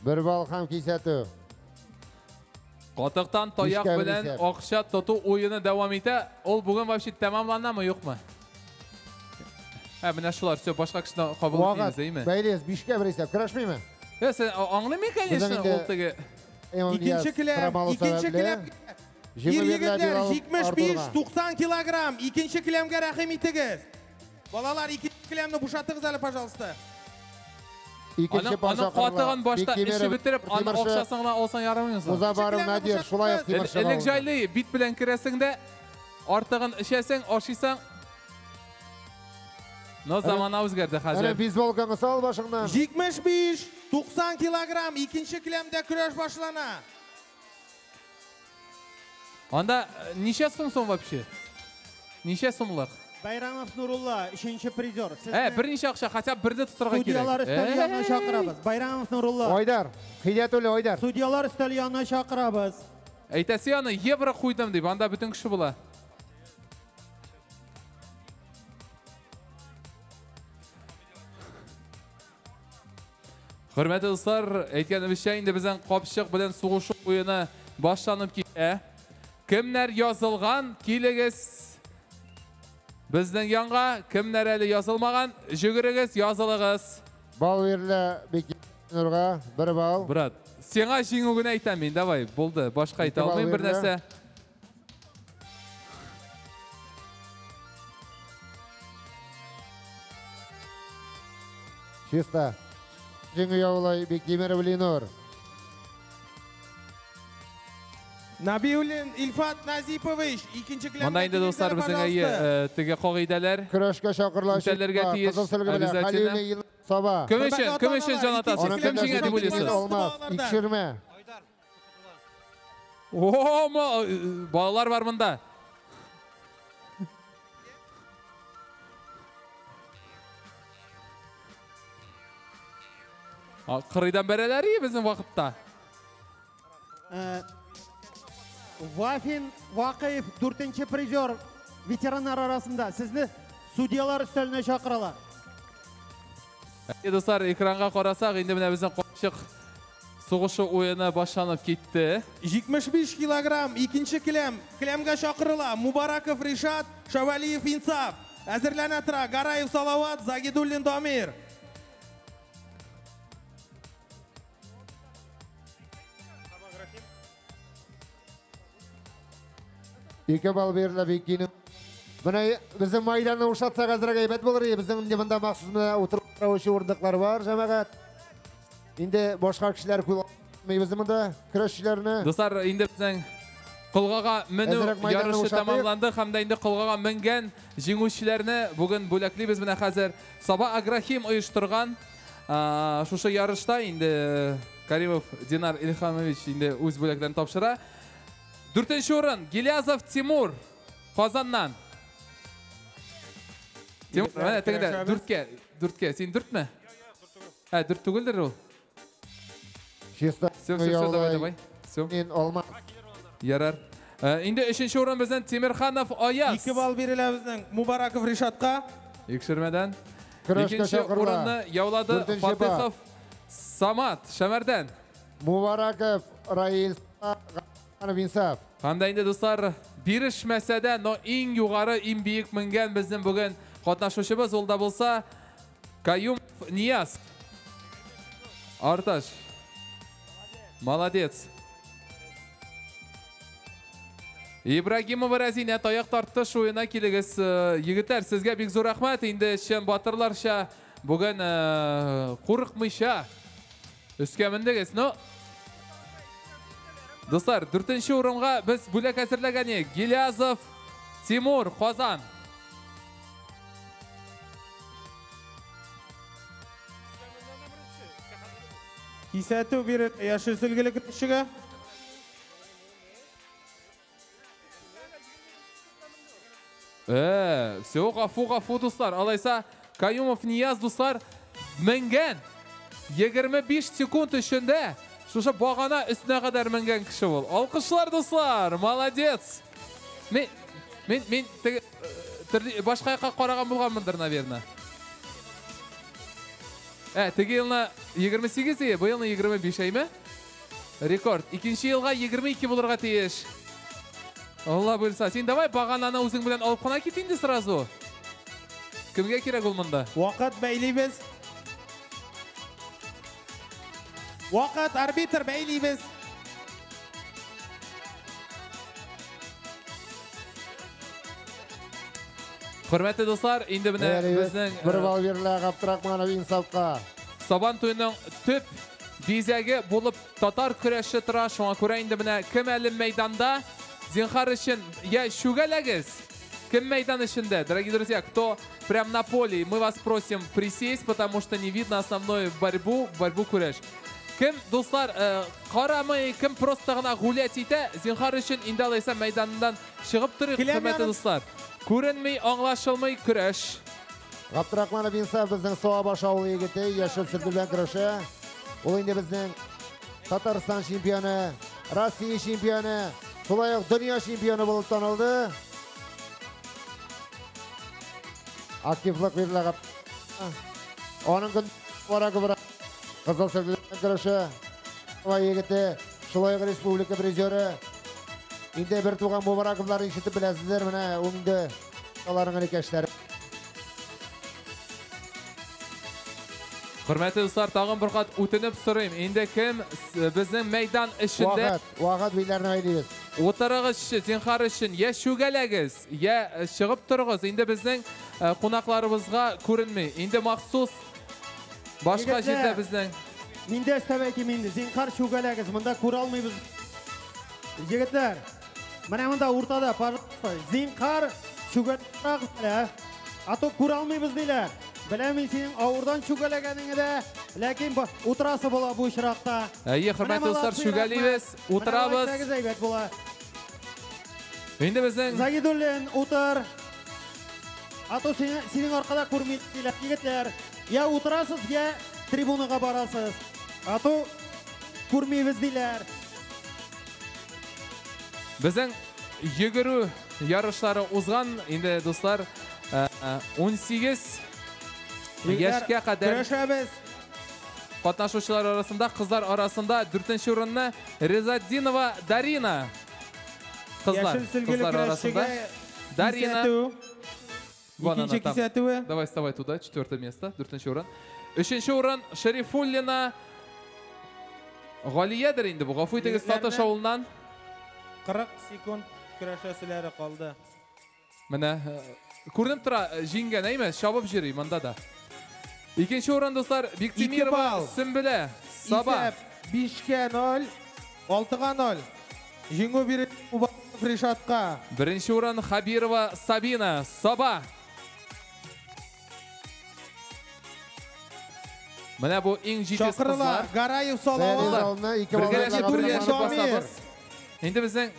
[SPEAKER 19] Бер балл һәм кисәтү.
[SPEAKER 12] Катыктан таяк
[SPEAKER 19] Бишкә бер
[SPEAKER 12] белән
[SPEAKER 19] исәп.
[SPEAKER 12] акча тоту уены дәвам итә. Ул бүген вообще тәмамланамы, юкмы? Ә, менә шулар, все, башка кешене кабул
[SPEAKER 19] Вагат,
[SPEAKER 12] итмибез, әйме?
[SPEAKER 19] Бәйлез, бишкә бер исәп. Көрәшмиме?
[SPEAKER 12] Ә, сен аңлыймын, конечно,
[SPEAKER 19] Безнең инде
[SPEAKER 12] ул теге.
[SPEAKER 16] Икенче келәм, икенче келәм. Ир егетләр, 75, 90 килограмм. Икенче келәмгә рәхим итегез. Балалар, икенче келәмне бушатыгыз әле, пожалуйста.
[SPEAKER 19] Икенче
[SPEAKER 12] Аның катыгын башта эчеп бетереп, аның акчасын гына алсаң ярамый соң.
[SPEAKER 19] Музафаров Надир, шулай ук Тимершык
[SPEAKER 12] Элек
[SPEAKER 19] авылы.
[SPEAKER 12] җайлы, бит белән керәсең дә, артыгын эчәсең, ашыйсың. Но замана үзгәрде хәзер.
[SPEAKER 19] Әнә бейсболкаңны сал башыңнан.
[SPEAKER 16] 75, 90 килограмм, икенче келәмдә көрәш башлана.
[SPEAKER 12] Анда ничә сум соң вообще? Ничә сумлык?
[SPEAKER 18] Байрамов Нурулла, өченче призер.
[SPEAKER 12] Берничә акча, хотя бы берне тотарга кирәк.
[SPEAKER 18] Судьялар өстәле янына чакырабыз. Байрамов Нурулла.
[SPEAKER 19] Айдар, Хидиятулла Айдар.
[SPEAKER 18] Судьялар өстәле янына чакырабыз.
[SPEAKER 12] Әйтәсе аны евро куйдым дип, анда бөтен кеше була. Хөрмәтле дуслар, әйткәнебезчә, инде безнең капчык белән сугышу уены башланып китә. Кемнәр язылган, килегез безнең янга. Кемнәр әле язылмаган, жүгерегез, язылыгыз.
[SPEAKER 19] Бал бирелә Бекнурга, бер бал.
[SPEAKER 12] Брат, сиңа җиңү генә әйтәм мин, давай, булды, башка әйтә
[SPEAKER 19] Ике бал
[SPEAKER 12] алмыйм бер
[SPEAKER 19] бирелә.
[SPEAKER 12] нәрсә.
[SPEAKER 19] Чисто. Җиңү яулай Бектимиров Ленур.
[SPEAKER 16] Набиуллин Илфат Назипович, икенче келәмгә.
[SPEAKER 12] Монда инде дуслар безнең әйе теге кагыйдәләр.
[SPEAKER 19] Көрәшкә чакырыла.
[SPEAKER 12] Үтәлергә тиеш.
[SPEAKER 19] Обязательно. Саба.
[SPEAKER 12] Кем өчен? Кем өчен җан атасыз? Кем җиңә дип уйлыйсыз?
[SPEAKER 19] Алмаз, икшермә.
[SPEAKER 12] О, балалар бар монда. Кырыйдан бәрәләр ие безнең вакытта.
[SPEAKER 18] Вафин Вакыев, 4-нче призер ветераннар арасында. Сезне судьялар өстәленә чакыралар.
[SPEAKER 12] Дуслар, экранга карасак, инде менә безнең капчык сугышы уены башланып китте.
[SPEAKER 16] 75 килограмм, икенче келәм, келәмгә чакырыла. Мубараков Ришат, Шавалиев Инсаф. Әзерләнә тора Гараев Салават, Загидуллин Дамир.
[SPEAKER 19] Ике балл бирелә бик. Менә безнең майданны ушатсак әзрәк әйбәт булыр иде. Безнең инде монда махсус менә утырып торучы урындыклар бар, җәмәгать. Инде башка кешеләр күрмибез монда, көрәшчеләрне.
[SPEAKER 12] Дуслар, инде безнең колгага менү ярышы тәмамланды һәм дә инде колгага менгән җиңүчеләрне бүген бүләклибез. Менә хәзер Саба Агрохим оештырган шушы ярышта инде Каримов Динар Илхамович инде үз бүләкләрен тапшыра. 4-нче урын Гилязов Тимур, Казаннан. Тимур, менә тегендә 4-кә. Син 4-ме? Ә, 4 түгелдер ул.
[SPEAKER 19] Чисто.
[SPEAKER 12] Все, все, все, давай, давай. Все. Ярар. Инде 3-нче урын безнең Тимирханов Аяз.
[SPEAKER 16] 2 балл бирелә безнең Мубараков Ришатка.
[SPEAKER 12] Икшермәдән. 2-нче урынны яулады Фатыхов Самат, Шәмәрдән.
[SPEAKER 19] Мубараков Раил Инсаф.
[SPEAKER 12] Һәм дә инде дуслар, бирешмәсә дә, но иң югары, иң биек менгән безнең бүген катнашучыбыз ул да булса Каюмов Нияз. Арташ. Молодец. Ибрагимова Разина таяк тартыш уена килегез. Егетләр, сезгә бик зур рәхмәт. Инде чын батырларча бүген курыкмыйча өскә мендегез. Но дуслар, 4-нче урынга без бүләк әзерләгән идек. Гилязов Тимур, Казан.
[SPEAKER 16] Кисәтү биреп яшел сөлгеле көрәшчегә.
[SPEAKER 12] Все, гафу, гафу, дуслар. Алайса, Каюмов Нияз, дуслар, менгән. 25 секунд эчендә шушы багана өстенә кадәр менгән кеше ул. Алкышлар, дуслар, молодец. Мин башка якка караган булганмындыр, наверное. Теге елны 28 ие, бу елны 25 әйме? Рекорд. Икенче елга 22 булырга тиеш. Алла буйырса. Син давай багананы үзең белән алып кына кит инде сразу. Кемгә кирәк ул монда?
[SPEAKER 16] Вакыт бәйлибез. Вакыт, арбитр бәйлибез.
[SPEAKER 12] Хөрмәтле дуслар, инде менә безнең
[SPEAKER 19] бер балл бирелә Габдрахманов Инсафка.
[SPEAKER 12] Сабан туеның төп бизәге булып татар көрәше тора. Шуңа күрә инде менә кем әле мәйданда, зинһар өчен я шүгәләгез. Кем мәйдан эчендә? Дорогие друзья, кто прям на поле, мы вас просим присесть, потому что не видно основную борьбу, борьбу көрәш. Кем, дуслар, карамый, кем просто гына гулять итә, зинһар өчен инде алайса мәйданнан чыгып торыйк, хөрмәтле дуслар. Күренми, аңлашылмый көрәш.
[SPEAKER 19] Габдрахманов Инсаф безнең Сабаш авылы егете, яшел сөлге белән көрәшә. Ул инде безнең Татарстан чемпионы, Россия чемпионы, шулай ук дөнья чемпионы булып танылды. Активлык бирелә. Аның көн бара кызыл сөлге белән көрәшә. Егете, шулай ук республика призеры. Инде бер туган Мубараковларны ишетеп беләсездер, менә ул инде аларның энекәшләре.
[SPEAKER 12] Хөрмәтле дуслар, тагын бер кат үтенеп сорыйм. Инде кем безнең мәйдан эчендә
[SPEAKER 19] Вакыт, вакыт биләрне әйдибез.
[SPEAKER 12] Утырыгыз, зинһар өчен, я шүгәләгез, я чыгып торыгыз. Инде безнең кунакларыбызга күренми. Инде махсус башка җирдә безнең.
[SPEAKER 18] Миндә өстәп әйтим инде, зинһар шүгәләгез, монда күрә алмыйбыз. Егетләр, менә монда уртада, пожалуйста, зинһар чүгәләгез әле. А то күрә алмыйбыз диләр. Беләм мин синең авырдан чүгәләгәнеңне дә, ләкин утырасы була бу очракта.
[SPEAKER 12] Әйе, хөрмәтле дуслар, чүгәлибез, утырабыз.
[SPEAKER 18] Менә әйбәт була.
[SPEAKER 12] Инде безнең
[SPEAKER 18] Загидуллин утыр. А то синең аркада күрми диләр, егетләр. Я утырасыз, я трибунага барасыз. А то күрмибез диләр.
[SPEAKER 12] Безнең йөгерү ярышлары узган. Инде дуслар, 18 яшькә кадәр
[SPEAKER 16] көрәшәбез.
[SPEAKER 12] Катнашучылар арасында, кызлар арасында 4нче урынны Резатдинова Дарина. Кызлар, кызлар арасында Дарина.
[SPEAKER 16] Икенче кисәтүе.
[SPEAKER 12] Давай, вставай туда, 4 место, 4нче урын. 3нче урын Шәрифуллина Галиядер инде бу. Гафу итегез, Сатыш авылыннан.
[SPEAKER 16] 40 секунд көрәшәселәре калды.
[SPEAKER 12] Менә күренеп тора, җиңгән, әйме? Чабып йөри монда да. Икенче урын, дуслар, Биктимирова Сөмбелә, Саба.
[SPEAKER 16] Исәп 5-ка 0, 6-га 0. Җиңү биреп Ришатка.
[SPEAKER 12] Беренче урын Хабирова Сабина, Саба. Менә бу иң җитез кызлар.
[SPEAKER 16] Гараев Салават.
[SPEAKER 12] Бергәләшеп бергәләшеп басабыз. Инде безнең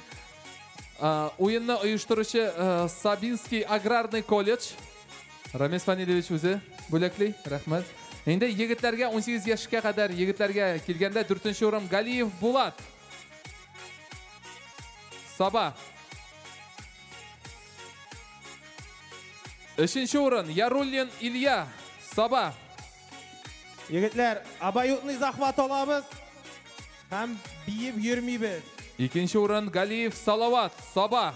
[SPEAKER 12] уенны оештыручы Сабинский аграрный колледж. Рамис Фанилевич үзе бүләкли, рәхмәт. Инде егетләргә 18 яшькә кадәр егетләргә килгәндә 4нче урын Галиев Булат. Саба. 3нче урын Яруллин Илья, Саба.
[SPEAKER 16] Егетләр, обоюдный захват алабыз һәм биеп йөрмибез.
[SPEAKER 12] Икенче урын Галиев Салават, Саба.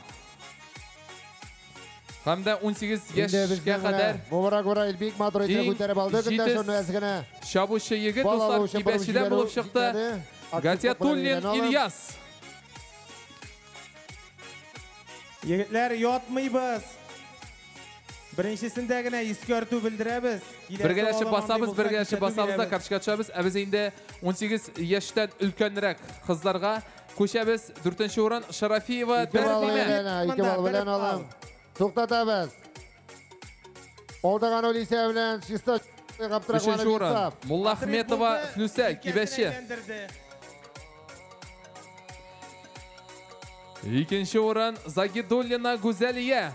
[SPEAKER 12] Һәм дә 18 яшькә кадәр
[SPEAKER 19] Мубарак Ураил бик матур итеп күтәреп алды. Көндәш аны әз генә
[SPEAKER 12] чабучы егет, дуслар, Кибәчедән булып чыкты. Гатиятуллин Ильяс.
[SPEAKER 16] Егетләр, ятмыйбыз. Беренчесендә генә искәртү белдерәбез.
[SPEAKER 12] Бергәләшеп басабыз, бергәләшеп басабыз да карточка төшәбез. Ә без инде 18 яшьтән өлкәнрәк кызларга күчәбез. 4нче урын Шарафиева Тәслимә.
[SPEAKER 19] 2 балл белән алам. Туктатабыз. Алдаган Олисә белән чиста
[SPEAKER 12] Габдрахманов урын Муллахметова Флүсә, Кибәче. Икенче урын Загидуллина Гүзәлия,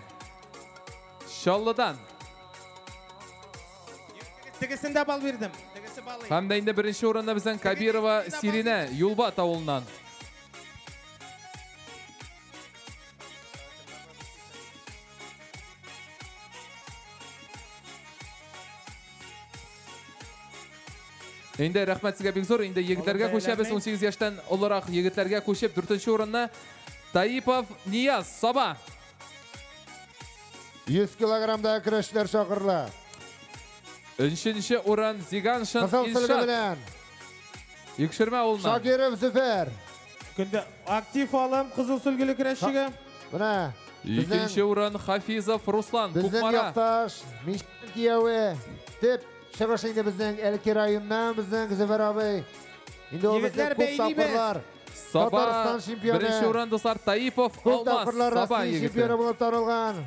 [SPEAKER 12] Чаллыдан.
[SPEAKER 16] Тегесендә бал бирдем. Тегесе баллы.
[SPEAKER 12] Һәм дә инде беренче урында безнең Кабирова Сиринә, Юлбат авылыннан. Инде рәхмәт сезгә бик зур. Инде егетләргә күчәбез. 18 яшьтән олырак егетләргә күчеп, 4нче урынны Таипов Нияз, Саба.
[SPEAKER 19] 100 килограммда көрәшчеләр чакырыла.
[SPEAKER 12] 3нче урын Зиганшин Илшат. Йөкшермә авылыннан.
[SPEAKER 19] Шакиров Зөфәр.
[SPEAKER 16] Көндә актив алым кызыл сөлгеле көрәшчегә.
[SPEAKER 19] Менә
[SPEAKER 12] Икенче урын Хафизов Руслан, Кукмара.
[SPEAKER 19] Безнең якташ, Мишкин кияве. Төп чыгыш инде безнең Әлки районыннан, безнең Зөфәр абый. Инде ул безнең күп тапкырлар
[SPEAKER 12] Саба беренче урын, дуслар, Таипов Алмаз, Саба егете.
[SPEAKER 19] Чемпионы булып танылган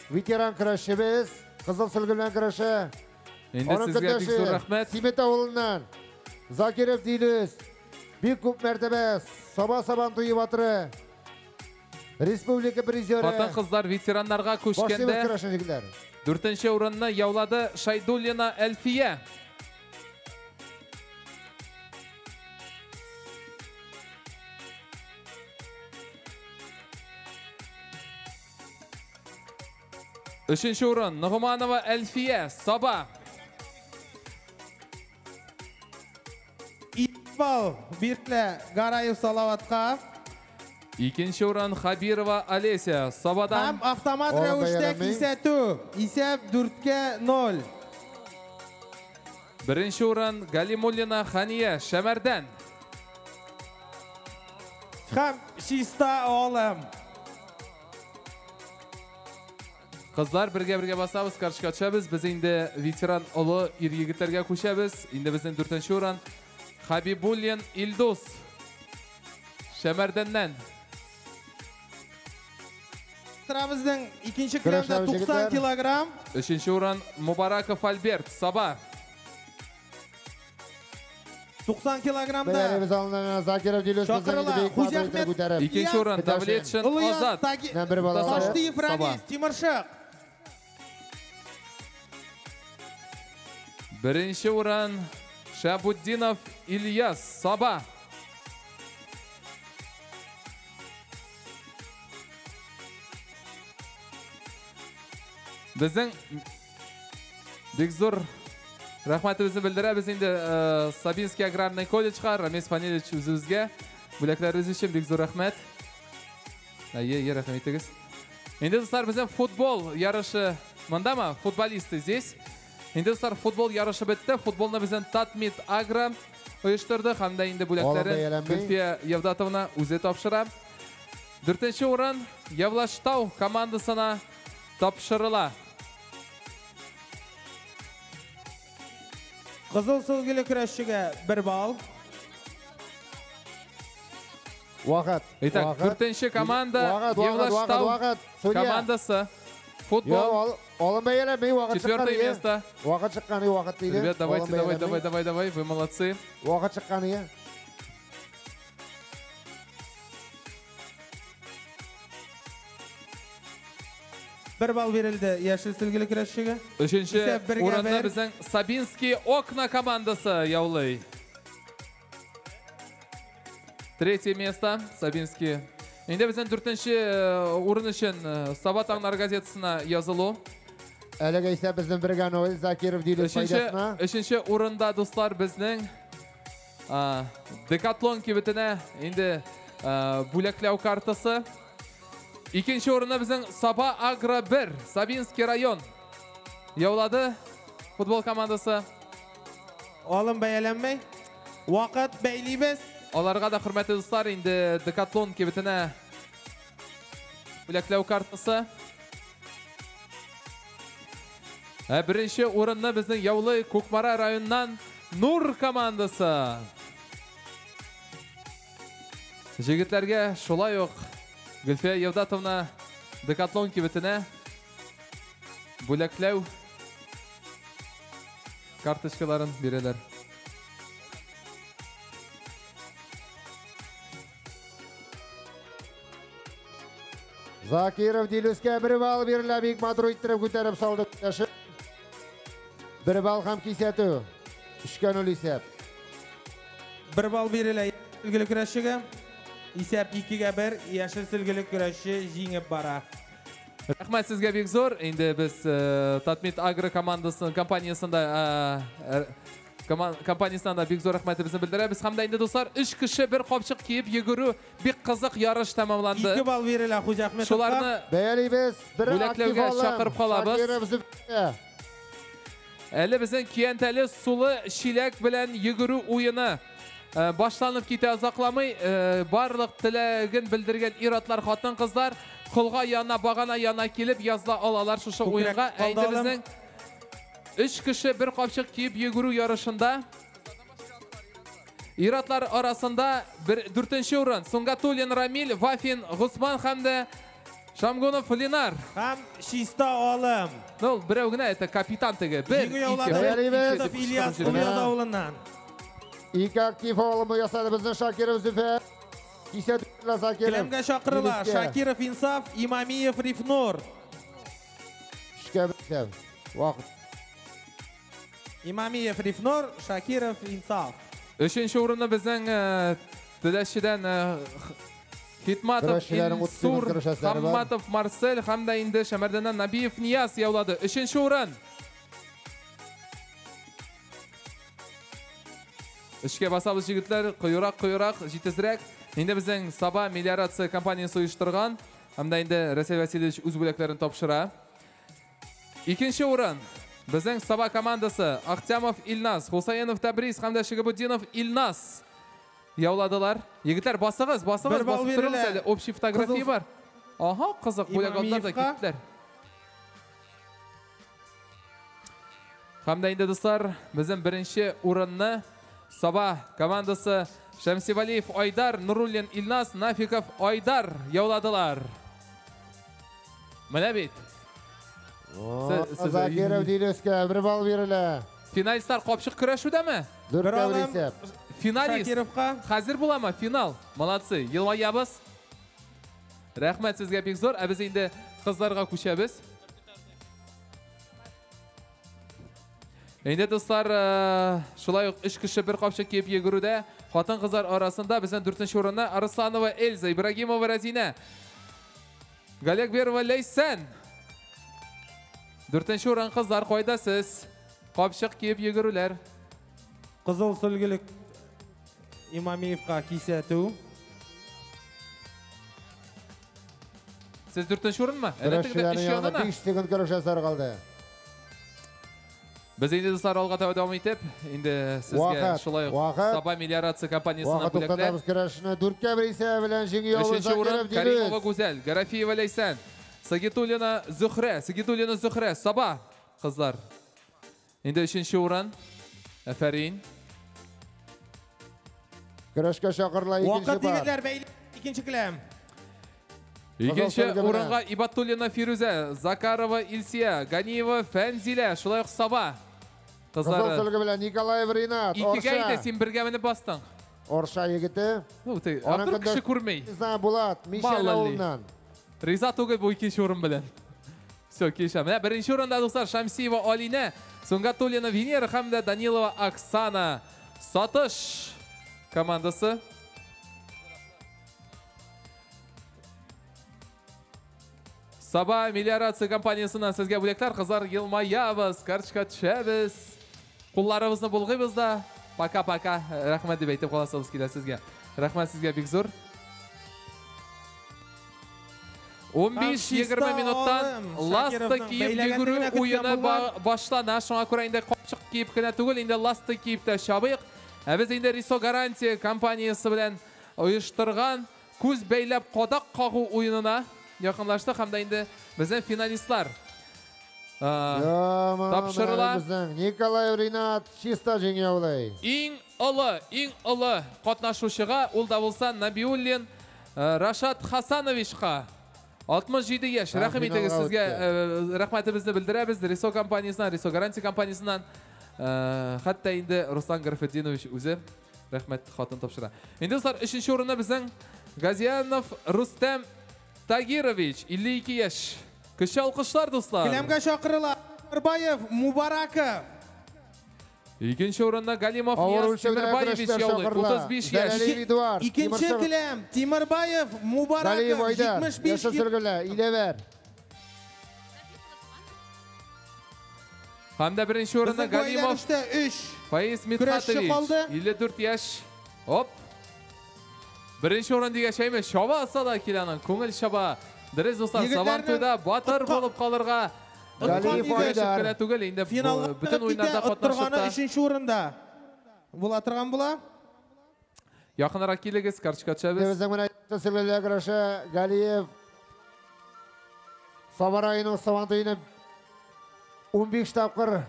[SPEAKER 19] ветеран көрәшчебез, кызыл сөлге белән көрәшә.
[SPEAKER 12] Инде сезгә бик зур рәхмәт.
[SPEAKER 19] Симет авылыннан Закиров Дилүс, бик күп мәртәбә Саба Сабантуе батыры, республика призеры.
[SPEAKER 12] Хатын-кызлар ветераннарга күчкәндә 4нче урынны яулады Шайдуллина Әлфия. Өченче урын Ногманова Әлфия, Саба.
[SPEAKER 16] Балл бирелә Гараев Салаватка.
[SPEAKER 12] Икенче урын Хабирова Олеся, Сабадан.
[SPEAKER 16] Һәм автомат рәвештә кисәтү. Исәп 4-кә 0.
[SPEAKER 12] Беренче урын Галимуллина Хания, Шәмәрдән.
[SPEAKER 16] Һәм чиста алым.
[SPEAKER 12] Кызлар, бергә-бергә басабыз, карточка төшәбез. Без инде ветеран олы ир егетләргә күчәбез. Инде безнең 4нче урын Хабибуллин Илдус, Шәмәрдәннән.
[SPEAKER 16] Сыра безнең икенче келәмдә 90 килограмм.
[SPEAKER 12] Өченче урын Мубараков Альберт, Саба.
[SPEAKER 16] 90 килограммда.
[SPEAKER 19] Бәйрәмебез алыннан Закиров Дилүс
[SPEAKER 16] Чакырыла. Хуҗахмет.
[SPEAKER 12] Икенче урын Давлетшин Азат.
[SPEAKER 16] Таштиев Ранис, Тимершык.
[SPEAKER 12] Беренче урын Шабутдинов Ильяс, Саба. Безнең бик зур рәхмәтебезне белдерәбез инде Сабинский аграрный колледжга, Рамис Фанилевич үзебезгә бүләкләрегез өчен бик зур рәхмәт. Әйе, әйе, рәхмәт итегез. Инде дуслар, безнең футбол ярышы мондамы? Футболисты здесь. Инде дуслар, футбол ярышы бетте. Футболны безнең Татмит Агро оештырды һәм дә инде бүләкләрен Гөлфия Евдатовна үзе тапшыра. Дүртенче урын Явлаштау командасына тапшырыла.
[SPEAKER 16] Кызыл сөлгеле көрәшчегә 1 балл.
[SPEAKER 19] Вакыт.
[SPEAKER 12] Итак, дүртенче команда Явлаштау командасы. Футбол.
[SPEAKER 19] Алым бәяләмәй, вакыт чыккан.
[SPEAKER 12] Четвертое место.
[SPEAKER 19] Вакыт чыккан, вакыт диде.
[SPEAKER 12] Ребят, давайте, давай, давай, давай, давай, вы молодцы.
[SPEAKER 19] Вакыт чыккан, иә.
[SPEAKER 16] Бер балл бирелде яшел сөлгеле көрәшчегә.
[SPEAKER 12] Өченче урынны безнең Сабинский окна командасы яулый. Третье место Сабинский. Инде безнең дүртенче урын өчен Саба таңнары газетасына язылу.
[SPEAKER 19] Әлегә исә безнең бергә Ноэл Закиров Дилүс файдасына.
[SPEAKER 12] Өченче урында, дуслар, безнең Декатлон кибетенә инде бүләкләү картасы. Икенче урынны безнең Саба Агро 1, Сабинский район яулады футбол командасы.
[SPEAKER 16] Алым бәяләнмәй. Вакыт бәйлибез.
[SPEAKER 12] Аларга да, хөрмәтле дуслар, инде Декатлон кибетенә бүләкләү картасы. Беренче урынны безнең яулый Кукмара районыннан Нур командасы. Җегетләргә шулай ук Гөлфия Евдатовна Декатлон кибетенә бүләкләү карточкаларын бирәләр.
[SPEAKER 19] Закиров Дилүскә 1 балл бирелә, бик матур иттереп күтәреп салды. 1 балл һәм кисәтү. 3-0 исәп.
[SPEAKER 16] 1 балл бирелә сөлгеле көрәшчегә. Исәп 2-1, яшел сөлгеле көрәшче җиңеп бара.
[SPEAKER 12] Рәхмәт сезгә бик зур. Инде без Татмит Агро командасының компаниясында компаниясына да бик зур рәхмәтебезне белдерәбез. Һәм дә инде, дуслар, 3 кеше бер капчык киеп йөгерү бик кызык ярыш тәмамланды.
[SPEAKER 16] 2 балл бирелә Хуҗахметовка.
[SPEAKER 12] Шуларны
[SPEAKER 19] бәялибез, бер
[SPEAKER 12] бүләкләүгә чакырып калабыз. Әле безнең көянтәле сулы чиләк белән йөгерү уены башланып китә озакламый. Барлык теләген белдергән ир-атлар, хатын-кызлар колга яна, багана яна килеп языла алалар шушы уенга. Инде безнең 3 кеше бер капчык киеп йөгерү ярышында ир-атлар арасында 4-нче урын Сунгатуллин Рамиль, Вафин Гусман һәм дә Шамгунов Ленар.
[SPEAKER 16] Һәм чиста алым.
[SPEAKER 12] Ну, берәү генә, это капитан теге. 1, 2,
[SPEAKER 16] Ильяс Ульяз авылыннан.
[SPEAKER 19] 2 актив алымы ясады безнең Шакиров Зөфәр. Кисәтү Закиров.
[SPEAKER 16] Келәмгә чакырыла Шакиров Инсаф, Имамиев Рифнур.
[SPEAKER 19] 3-1 исәп. Вакыт.
[SPEAKER 16] Имамиев Рифнур, Шакиров Инсаф.
[SPEAKER 12] Өченче урынны безнең Теләчедән Хитматов Илсур, Хамматов Марсель һәм дә инде Шәмәрдәннән Набиев Нияз яулады. Өченче урын. Эшкә басабыз, җегетләр, кыюрак, кыюрак, җитезрәк. Инде безнең Саба мелиорация компаниясе оештырган һәм дә инде Рәсәй Васильевич үз бүләкләрен тапшыра. Икенче урын. Безнең Саба командасы Ахтямов Илназ, Хусаинов Табриз һәм дә Шигабутдинов Илназ яуладылар. Егетләр, басыгыз, басыгыз, басып торыгыз әле. Общий фотография бар. Ага, кызык, бүләк алдылар да киттеләр. Һәм дә инде, дуслар, безнең беренче урынны Саба командасы Шәмсивалиев Айдар, Нуруллин Илназ, Нафиков Айдар яуладылар. Менә бит.
[SPEAKER 19] Закиров Дилүскә 1 балл бирелә.
[SPEAKER 12] Финалистлар капчык көрәшүдәме?
[SPEAKER 19] 4-кә 1 исәп.
[SPEAKER 12] Финалист. Хәзер буламы? Финал. Молодцы. Елмаябыз. Рәхмәт сезгә бик зур. Ә без инде кызларга күчәбез. Инде дуслар, шулай ук 3 кеше бер капчык киеп йөгерүдә хатын-кызлар арасында безнең 4нче урынны Арысланова Эльза, Ибрагимова Разина, Галиакберова Ләйсән. 4нче урын кызлар, кайда сез? Капчык киеп йөгерүләр.
[SPEAKER 16] Кызыл сөлгелек Имамиевка кисәтү.
[SPEAKER 12] Сез 4нче урынмы? Әле тегендә 3 янына.
[SPEAKER 19] 5 секунд көрәшәсәр калды.
[SPEAKER 12] Без инде дуслар алга таба дәвам итеп, инде сезгә шулай ук Саба мелиорация компаниясеннән бүләкләр.
[SPEAKER 19] Вакыт көрәшне 4-кә 1 исәбе белән җиңү яулый
[SPEAKER 12] Закиров Дилүс. Каримова Гүзәл, Гарафиева Ләйсән, Сагитуллина Зөхрә, Сагитуллина Зөхрә, Саба кызлар. Инде 3нче урын. Афәрин.
[SPEAKER 19] Көрәшкә чакырыла икенче
[SPEAKER 16] Вакыт
[SPEAKER 19] пар.
[SPEAKER 16] егетләр бәйле икенче келәм.
[SPEAKER 12] Икенче урынга Ибатуллина Фирүзә, Закарова Илсия, Ганиева Фәнзилә, шулай ук Саба кызлары.
[SPEAKER 19] Кызыл сөлге белән Николаев Ринат,
[SPEAKER 12] Икегә
[SPEAKER 19] Орша.
[SPEAKER 12] иде, син бергә менеп бастың.
[SPEAKER 19] Орша егете.
[SPEAKER 12] Ну, ты,
[SPEAKER 19] Аның
[SPEAKER 12] Абдур кеше
[SPEAKER 19] көндәш-
[SPEAKER 12] күрмей.
[SPEAKER 19] Не знаю, Булат, Мишәл
[SPEAKER 12] Мало ли.
[SPEAKER 19] авылыннан.
[SPEAKER 12] Риза түгел бу икенче урын белән. Все, килешәм. Менә беренче урында, дуслар, Шамсиева Алинә, Сунгатуллина Венера һәм дә Данилова Оксана. Сатыш командасы. Саба мелиорация компаниясеннән сезгә бүләкләр. Кызлар, елмаябыз, карточка төшәбез. Кулларыбызны булгыйбыз да. Пока-пока. Рәхмәт дип әйтеп каласыбыз килә сезгә. Рәхмәт сезгә бик зур. 15-20 минуттан ласта киеп йөгерү уены башлана. Шуңа күрә инде капчык киеп кенә түгел, инде ласта киеп тә чабыйк. Ә без инде Рисо гарантия компаниясе белән оештырган күз бәйләп кадак кагу уенына якынлаштык һәм дә инде безнең финалистлар тапшырыла.
[SPEAKER 19] Николаев Ринат чиста җиңү яулый.
[SPEAKER 12] Иң олы катнашучыга ул да булса Набиуллин Рашат Хасановичка 67 яшь. Рәхим итегез, сезгә рәхмәтебезне белдерәбез. Рисо компаниясеннән, Рисо гарантия компаниясеннән, хәтта инде Руслан Гарфетдинович үзе рәхмәт хатын тапшыра. Инде дуслар, 3нче урынны безнең Газиянов Рустам Тагирович, 52 яшь. Көчле алкышлар, дуслар.
[SPEAKER 16] Келәмгә чакырыла Тимирбаев Мубараков.
[SPEAKER 12] Икенче урында Галимов Нияз Тимирбаевич яулый, 35 яшь.
[SPEAKER 16] Икенче келәм Тимирбаев Мубараков, 75
[SPEAKER 19] Иләвәр.
[SPEAKER 12] Һәм дә беренче урында Галимов Фаиз Мидхатович, 54 яшь. Оп. Беренче урын дигәч, әйме, чаба алса да килә аның, күңел чаба. Дөрес, дуслар, Сабантуйда батыр булып калырга кенә түгел, инде бөтен уеннарда катнашып та.
[SPEAKER 16] 3нче урында була торган була.
[SPEAKER 12] Якынрак килегез, карточка төшәбез.
[SPEAKER 19] Безнең менә сөлгеләр көрәше Галиев Саба районының Сабантуена 15 тапкыр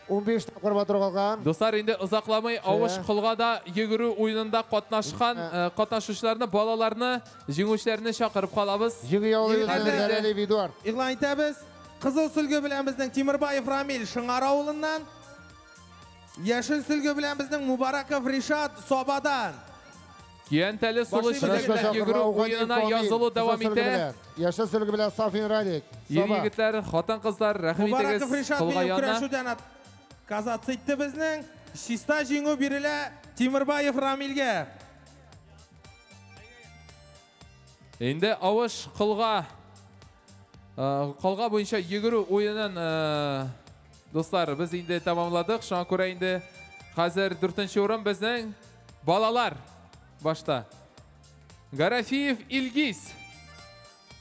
[SPEAKER 19] 15 тапкыр батыр калган.
[SPEAKER 12] Дуслар, инде озакламый авыш колга да йөгерү уенында катнашкан катнашучыларны, балаларны, җиңүчеләрне чакырып калабыз.
[SPEAKER 19] Җиңү яулый Галиев Эдуард.
[SPEAKER 16] Игълан итәбез. Кызыл сөлге белән безнең Тимирбаев Рамил Шыңар авылыннан. Яшел сөлге белән безнең Мубараков Ришат Сабадан.
[SPEAKER 12] Киянтәле сулы чиләкләр йөгерү уенына язылу дәвам итә.
[SPEAKER 19] Яшел сөлге белән Сафин Радик.
[SPEAKER 12] Ир егетләр, хатын-кызлар, рәхим итегез.
[SPEAKER 16] Мубараков Ришат көрәшүдән казаться итте безнең. Чиста җиңү бирелә Тимирбаев Рамилгә.
[SPEAKER 12] Инде авыш колга колга буенча йөгерү уенын, дуслар, без инде тәмамладык. Шуңа күрә инде хәзер 4нче урын безнең балалар башта. Гарафиев Илгиз.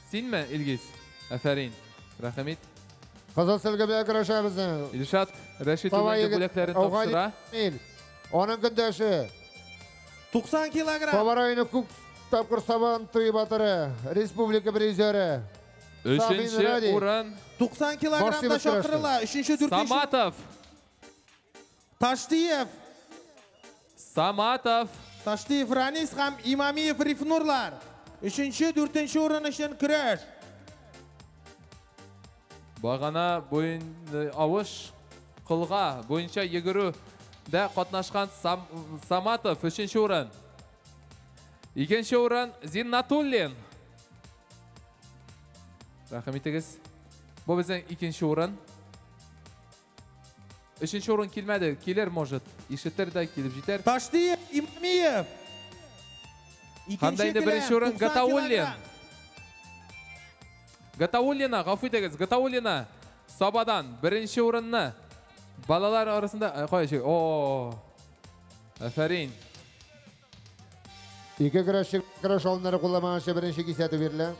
[SPEAKER 12] Синме, Илгиз? Афәрин. Рәхим ит.
[SPEAKER 19] Кызыл сөлге белән көрәшә безнең.
[SPEAKER 12] Илшат Рәшит улы бүләкләрен тапшыра.
[SPEAKER 19] Аның көндәше
[SPEAKER 16] 90 килограмм.
[SPEAKER 19] Саба районы күп тапкыр Сабантуй батыры, республика призеры.
[SPEAKER 12] 3нче урын
[SPEAKER 16] 90 килограммда чакырыла. 3нче, 4нче.
[SPEAKER 12] Саматов.
[SPEAKER 16] Таштиев.
[SPEAKER 12] Саматов.
[SPEAKER 16] Таштиев Ранис һәм Имамиев Рифнурлар. 3нче, 4нче урын өчен көрәш.
[SPEAKER 12] Багана буен авыш кылга буенча йөгерүдә катнашкан Саматов өченче урын. Икенче урын Зиннатуллин. Рәхим итегез. Бу безнең икенче урын. Өченче урын килмәде. Килер, может. Ишетер дә, килеп җитәр.
[SPEAKER 16] Таштиев, Имамиев.
[SPEAKER 12] Һәм дә инде беренче урын Гатауллин. Гатауллина, гафу итегез, Гатауллина Сабадан беренче урынны балалар арасында кая чыгы? О! Афәрин.
[SPEAKER 19] Ике көрәшче көрәш алымнары кулланмаганчы беренче кисәтү бирелә.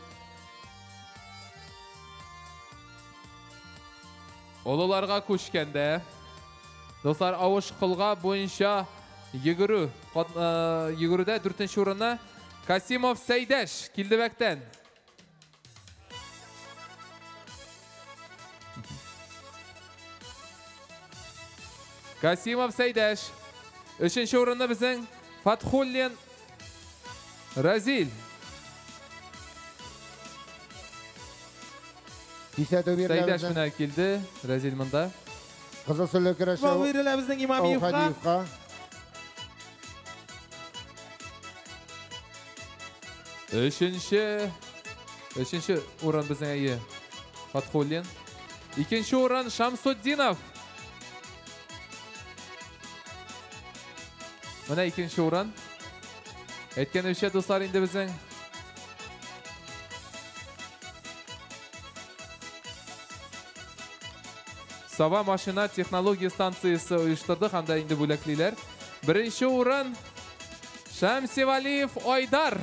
[SPEAKER 12] Олыларга күчкәндә, дуслар, авыш кылга буенча йөгерү, йөгерүдә дүртенче урынны Касимов Сәйдәш Килдебәктән. Касимов Сәйдәш. Өченче урынны безнең Фатхуллин Разил.
[SPEAKER 19] Кисәтү бирелә.
[SPEAKER 12] Сәйдәш менә килде, Разил монда.
[SPEAKER 19] Кызыл сөлле көрәше.
[SPEAKER 16] Бал бирелә безнең Имамиевка.
[SPEAKER 12] Өченче урын безнең әйе Фатхуллин. Икенче урын Шамсутдинов. Менә икенче урын. Әйткәнебезчә, дуслар, инде безнең Саба машина технология станциясе оештырды һәм дә инде бүләклиләр. Беренче урын Шәмсевалиев Айдар.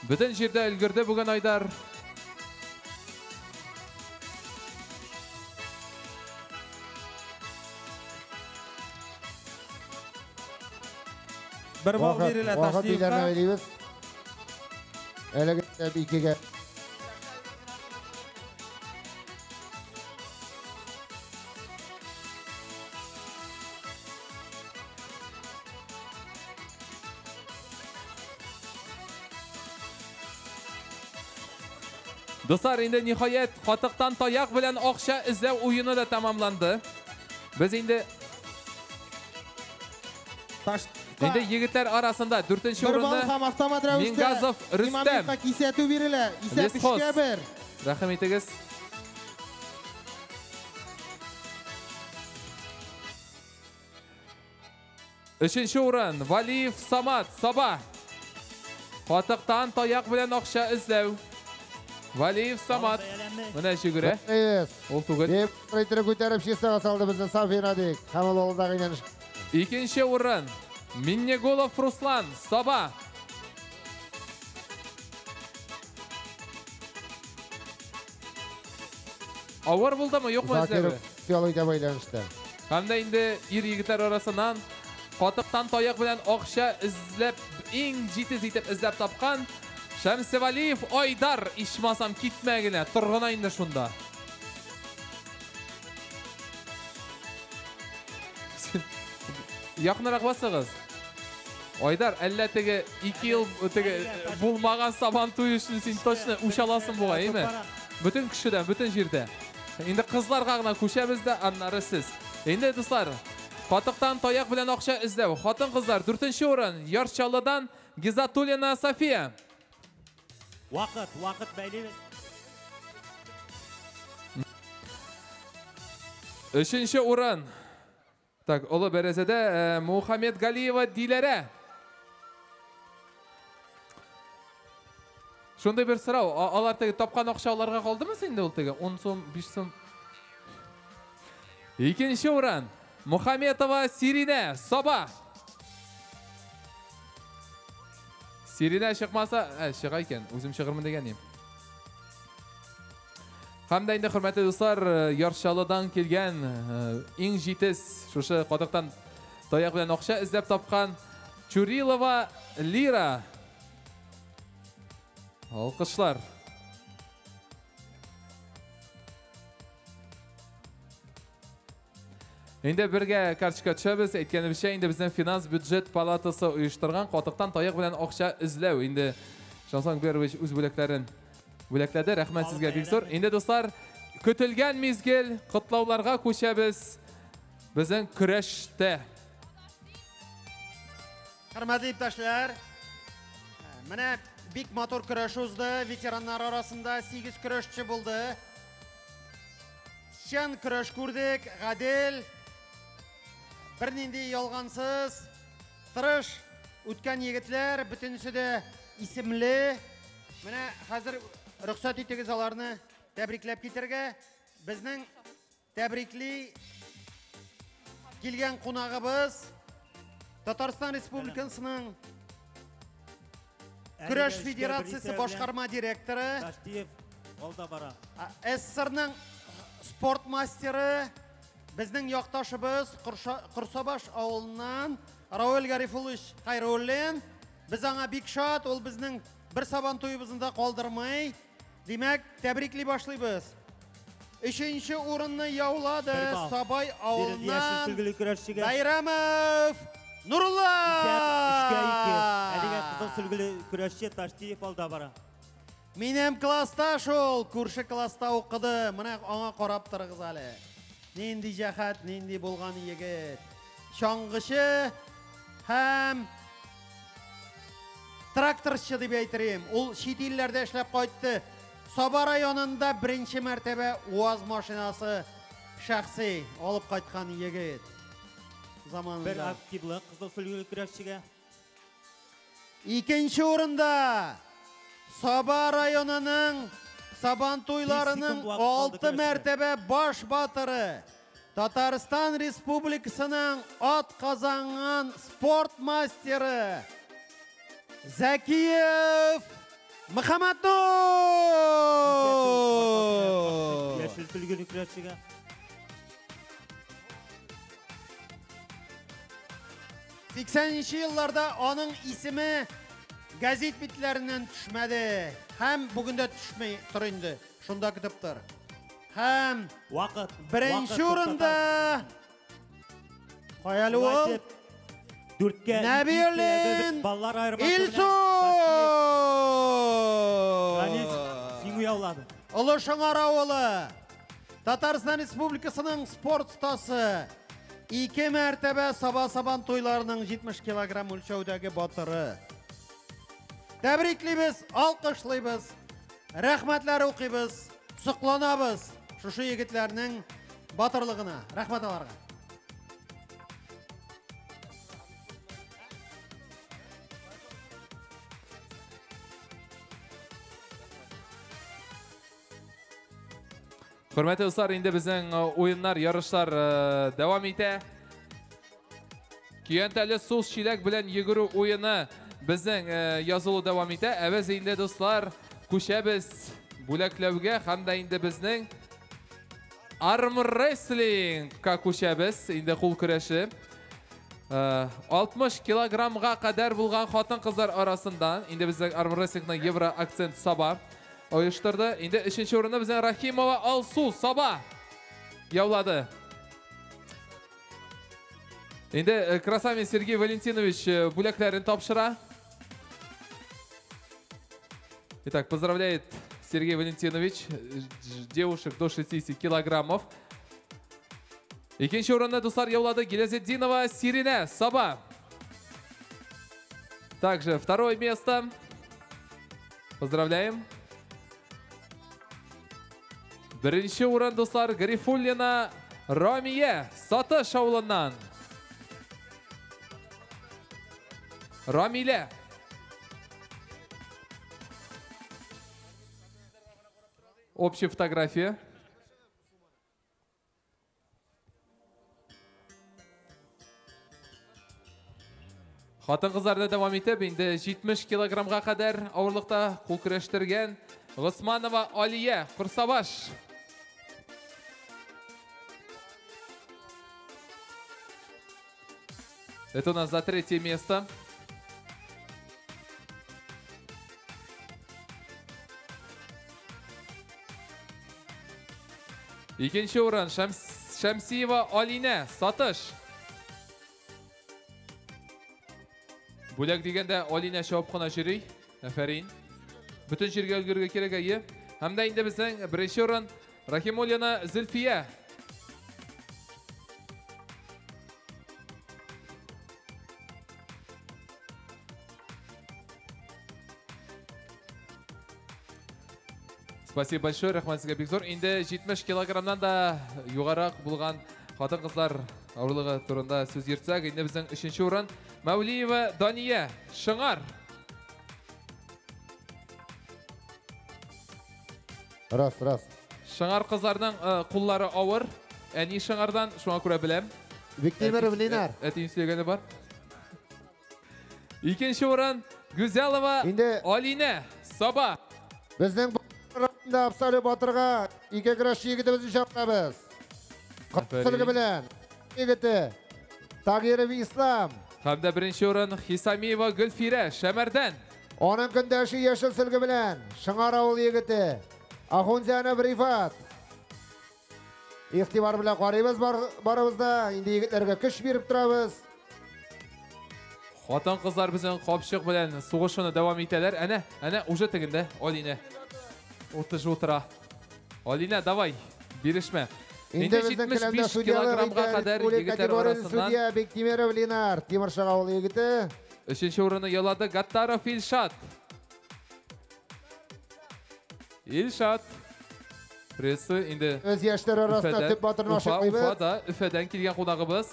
[SPEAKER 12] Бөтен җирдә өлгерде бүген Айдар.
[SPEAKER 16] Бер балл бирелә Таштиевка.
[SPEAKER 19] Әлеге икегә.
[SPEAKER 12] Дуслар, инде ниһаять катыктан таяк белән акча эзләү уены да тәмамланды. Без инде Инде егетләр арасында дүртенче урында Мингазов Рөстәм.
[SPEAKER 16] Кисәтү бирелә. Исәп 3-1.
[SPEAKER 12] Рәхим итегез. Өченче урын Валиев Самат Саба. Катыктан таяк белән акча эзләү. Валиев Самат. Менә йөгерә. Ул түгел.
[SPEAKER 19] Дип рейтинг күтәреп чистага салды безнең Сафин Адик. Һәм ул алдагы инәнеш.
[SPEAKER 12] Икенче урын Миннеголов Руслан Саба. Авыр булдымы, юкмы эзләве?
[SPEAKER 19] Закиров итә бәйләнештә.
[SPEAKER 12] Һәм дә инде ир егетләр арасыннан катыктан таяк белән акча эзләп, иң җитез итеп эзләп тапкан Шәмсевалиев Айдар, ичмасам китмә генә, тор гына инде шунда. Якынрак басыгыз. Айдар, әллә теге 2 ел теге булмаган сабан туе өчен син точно үч аласың бугай, әйме? Бөтен кешедән, бөтен җирдә. Инде кызларга гына күчәбез дә, аннары сез. Инде дуслар, катыктан таяк белән акча эзләү. Хатын-кызлар 4нче урын Яр Чаллыдан Гизатуллина София.
[SPEAKER 18] Вакыт, вакыт бәйлибез.
[SPEAKER 12] Өченче урын. Так, Олы Бәрәзәдә Мухаммед Галиева Диләрә. Шундый бер сорау, алар теге тапкан акча аларга калдымы инде ул теге 10 сум, 5 сум? Икенче урын Мухаметова Сиринә, Саба. Сиринә чыкмаса, чыга икән, үзем чыгырмын дигән идем. Һәм дә инде, хөрмәтле дуслар, Яр Чаллыдан килгән иң җитез, шушы катыктан таяк белән акча эзләп тапкан Чурилова Лира. Алкышлар. Инде бергә карточка төшәбез. Әйткәнебезчә, инде безнең финанс бюджет палатасы оештырган катыктан таяк белән акча эзләү. Инде Шамсан Губерович үз бүләкләрен Бүләкләде. Рәхмәт сезгә бик зур. Инде, дуслар, көтелгән мизгел, котлауларга күчәбез. Безнең көрәштә.
[SPEAKER 18] Хөрмәтле иптәшләр, менә бик матур көрәш узды. Ветераннар арасында 8 көрәшче булды. Чын көрәш күрдек, гадел, бернинди ялгансыз, тырыш үткән егетләр, бөтенесе дә исемле. Менә хәзер рөхсәт итегез аларны тәбрикләп китергә. Безнең тәбрикли килгән кунагыбыз Татарстан Республикасының Көрәш Федерациясе башкарма директоры,
[SPEAKER 15] Таштиев алда бара.
[SPEAKER 18] СССРның спорт мастеры, безнең якташыбыз Корсабаш авылыннан Рауил Гарифуллович Хайруллин. Без аңа бик шат, ул безнең бер сабан туебызны да калдырмый. Димәк, тәбрикли башлыйбыз. Өченче урынны яулады Сабай авылыннан Байрамов Нурулла!
[SPEAKER 15] Исәп 3-2. Әлегә кызыл сөлгеле көрәшче Таштиев алда бара.
[SPEAKER 18] Минем класста шул, күрше класста укыды. Менә аңа карап торыгыз әле. Нинди җәһәт, нинди булган егет. Чаңгычы һәм тракторчы дип әйтерим. Ул чит илләрдә эшләп кайтты. Саба районында беренче мәртәбә УАЗ машинасы шәхси алып кайткан егет. Заманында.
[SPEAKER 15] Бер активлык кызыл сөлгеле көрәшчегә.
[SPEAKER 18] Икенче урында Саба районының Сабан туйларының 6 мәртәбә баш батыры, Татарстан Республикасының ат казанган спорт мастеры Зәкиев Мөхәммәтнур!
[SPEAKER 15] Яшел сөлгеле көрәшчегә.
[SPEAKER 18] 80-нче елларда аның исеме газет битләреннән төшмәде. Һәм бүген дә төшмәй тор инде. Шунда көтеп тор. Һәм
[SPEAKER 15] вакыт.
[SPEAKER 18] Беренче урында кая әле ул?
[SPEAKER 15] Дүрткә
[SPEAKER 18] Нәбиуллин Илсур!
[SPEAKER 15] Җиңү яулады.
[SPEAKER 18] Олы Шыңар авылы, Татарстан Республикасының спорт остасы, 2 мәртәбә Саба сабан туйларының 70 килограмм үлчәүдәге батыры. Тәбриклибез, алкышлыйбыз, рәхмәтләр укыйбыз, сокланабыз шушы егетләрнең батырлыгына. Рәхмәт аларга.
[SPEAKER 12] Хөрмәтле дуслар, инде безнең уеннар, ярышлар дәвам итә. Көянтәле сул чиләк белән йөгерү уены безнең язылу дәвам итә. Ә без инде, дуслар, күчәбез бүләкләүгә һәм дә инде безнең армрестлингка күчәбез. Инде кул көрәше. 60 килограммга кадәр булган хатын-кызлар арасыннан инде безнең армрестлингның Евро акцент Саба оештырды. Инде өченче урынны безнең Рахимова Алсу Саба яулады. Инде Красавин Сергей Валентинович бүләкләрен тапшыра. Итак, поздравляет Сергей Валентинович девушек до 60 килограммов. Икенче урынны, дуслар, яулады Гилязетдинова Сиринә Саба. Также второе место. Поздравляем. Беренче урын, дуслар, Гарифуллина Рамия Сатыш авылыннан. Рамилә. Общая фотография. Хатын-кызларда дәвам итеп, инде 70 килограммга кадәр авырлыкта кул көрәштергән Госманова Алия Курсабаш. Это у нас за третье место. Икенче урын Шәмсиева Алинә Сатыш. Бүләк дигәндә Алинә чабып кына йөри. Афәрин. Бөтен җиргә өлгерергә кирәк, әйе. Һәм дә инде безнең беренче урын Рахимуллина Зөлфия. Спасибо большое, рәхмәт сезгә бик зур. Инде 70 килограммнан да югарырак булган хатын-кызлар авырлыгы турында сүз йөртсәк, инде безнең өченче урын Мәүлиева Дания, Шыңар.
[SPEAKER 19] Раз, раз.
[SPEAKER 12] Шыңар кызларының куллары авыр. Әни Шыңардан, шуңа күрә беләм.
[SPEAKER 19] Биктимиров Ленар.
[SPEAKER 12] Әтием сөйләгәне бар. Икенче урын Гүзәлова Алинә, Саба.
[SPEAKER 19] Безнең да абсолют батырга ике көрәшче егетебезне чакырабыз. Кызылгы белән егете Тагиров Ислам.
[SPEAKER 12] Һәм дә беренче урын Хисамиева Гөлфирә, Шәмәрдән.
[SPEAKER 19] Аның көндәше яшел сөлге белән Шыңар авыл егете Ахунзянов Рифат. Игътибар белән карыйбыз барыбыз да, инде егетләргә көч биреп торабыз.
[SPEAKER 12] Хатын-кызлар безнең капчык белән сугышуны дәвам итәләр. Әнә, әнә уже тегендә Алинә. Утыж утыра. Алина, давай, бирешмә.
[SPEAKER 19] Инде безнең келәмдә
[SPEAKER 12] 75 килограммга кадәр егетләр арасыннан
[SPEAKER 19] судья Бектимиров Ленар, Тимершык авылы егете.
[SPEAKER 12] Өченче урынны яулады Гаттаров Илшат. Илшат. Приветствую. Инде
[SPEAKER 19] Үз яшьләр арасында төп батырны ачыклыйбыз.
[SPEAKER 12] Уфада, Өфәдән килгән кунагыбыз.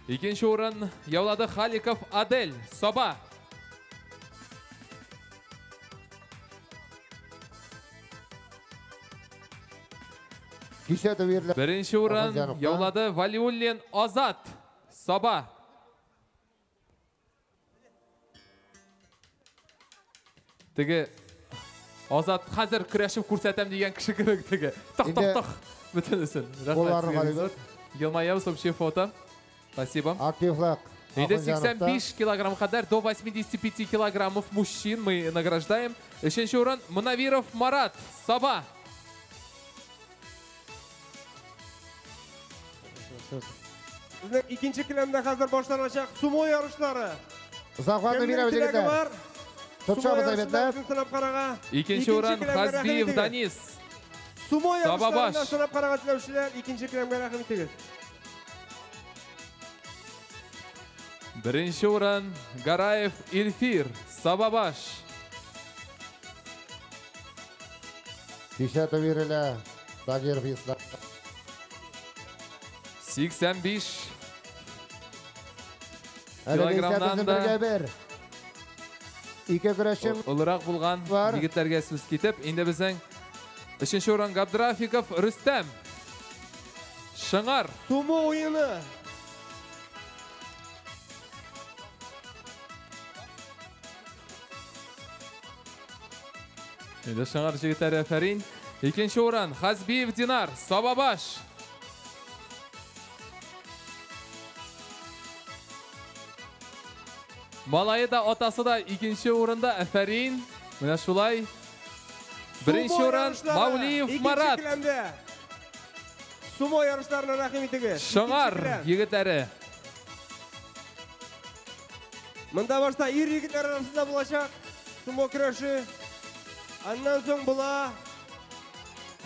[SPEAKER 12] Икенче урын яулады Халиков Адель, Саба. Беренче урын яулады Валиуллин Азат, Саба. Теге Азат хәзер көрәшеп күрсәтәм дигән кеше кебек теге. Тах, тах, тах. Бөтенесен. Рәхмәт. Елмаябыз, общее фото. Спасибо.
[SPEAKER 19] Активлык.
[SPEAKER 12] Инде 85 килограмм кадәр, до 85 килограммов мужчин мы награждаем. Өченче урын Мунавиров Марат, Саба.
[SPEAKER 17] Безнең икенче келәмдә хәзер башланачак сумо ярышлары.
[SPEAKER 19] Захватны бирәбез, егетләр. Тотышабыз, әйбәтләп.
[SPEAKER 12] Икенче урын Хазбиев Данис.
[SPEAKER 17] Сумо ярышларында сынап карарга теләүчеләр икенче келәмгә рәхим итегез.
[SPEAKER 12] Беренче урын Гараев Илфир, Сабабаш.
[SPEAKER 19] Кисәтү бирелә Тагиров Ислам.
[SPEAKER 12] 85 килограммнан да
[SPEAKER 19] ике көрәшче
[SPEAKER 12] олырак булган егетләргә сүз китеп, инде безнең өченче урын Габдрафиков Рөстәм, Шыңар.
[SPEAKER 17] Сумо уены.
[SPEAKER 12] Инде Шыңар егетләре, афәрин. Икенче урын Хазбиев Динар, Сабабаш. Малайы да, атасы да икенче урында, афәрин. Менә шулай. Беренче урын Мавлиев Марат.
[SPEAKER 17] Сумо ярышларына рәхим итегез.
[SPEAKER 12] Шыңар егетләре.
[SPEAKER 17] Монда башта ир егетләр арасында булачак сумо көрәше. Аннан соң була.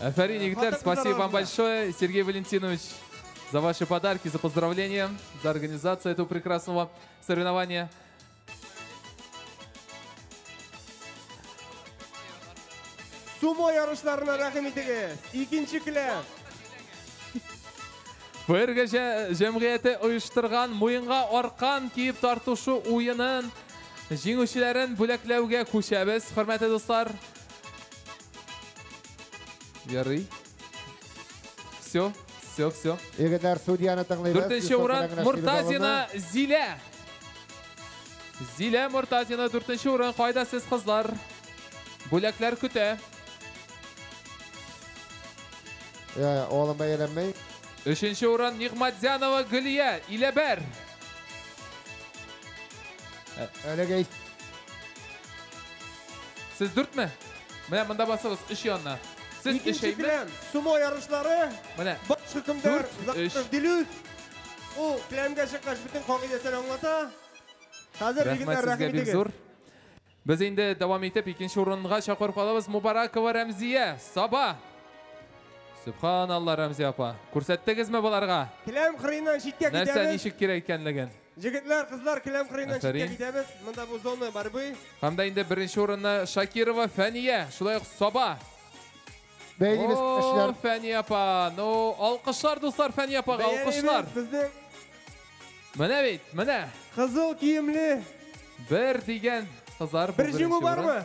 [SPEAKER 12] Афәрин, егетләр, спасибо вам большое, Сергей Валентинович, за ваши подарки, за поздравления, за организацию этого прекрасного соревнования.
[SPEAKER 17] Сумо ярышларына рәхим итегез. Икенче келәм.
[SPEAKER 12] ФРГ җәмгыяте оештырган муенга аркан киеп тартышу уенын җиңүчеләрен бүләкләүгә күчәбез, хөрмәтле дуслар. Ярый. Все, все, все.
[SPEAKER 19] Егетләр, судьяны тыңлыйбыз.
[SPEAKER 12] Дүртенче урын Муртазина Зилә. Зилә Муртазина дүртенче урын. Кайда сез, кызлар? Бүләкләр көтә.
[SPEAKER 19] Oğlum бәяләнмәй.
[SPEAKER 12] Өченче урын Нигматзянова Гөлия, Иләбәр.
[SPEAKER 19] Әлегә
[SPEAKER 12] Сез дүртме? Менә монда басыгыз, өч янына. Сез
[SPEAKER 17] Икенче
[SPEAKER 12] өчәйме?
[SPEAKER 17] келәм сумо ярышлары.
[SPEAKER 12] Менә.
[SPEAKER 17] Баш хөкемдар
[SPEAKER 12] Дүрт, өч.
[SPEAKER 17] Дилүс. Ул келәмгә чыккач бөтен кагыйдәсен аңлата. Хәзер
[SPEAKER 12] Рәхмәт
[SPEAKER 17] егетләр,
[SPEAKER 12] сезгә
[SPEAKER 17] рәхим
[SPEAKER 12] бик
[SPEAKER 17] итегез.
[SPEAKER 12] зур. Без инде дәвам итеп икенче урынга чакырып калабыз Мубаракова Рәмзия, Саба. Субханалла, Рәмзия апа. Күрсәттегезме боларга?
[SPEAKER 17] Келәм кырыеннан читкә
[SPEAKER 12] Нәрсә
[SPEAKER 17] китәбез.
[SPEAKER 12] ничек кирәк икәнлеген?
[SPEAKER 17] Егетләр, кызлар, келәм кырыеннан читкә
[SPEAKER 12] Афәрин.
[SPEAKER 17] китәбез. Монда бу зона борьбы.
[SPEAKER 12] Һәм дә инде беренче урынны Шакирова Фәния, шулай ук Саба.
[SPEAKER 19] Бәйлибез
[SPEAKER 12] О,
[SPEAKER 19] эшләр.
[SPEAKER 12] Фәния апа. Ну, алкышлар, дуслар, Фәния апага алкышлар.
[SPEAKER 17] Безнең
[SPEAKER 12] Менә бит, менә.
[SPEAKER 17] Кызыл киемле.
[SPEAKER 12] Бер дигән кызлар.
[SPEAKER 17] Бер җиңү бармы?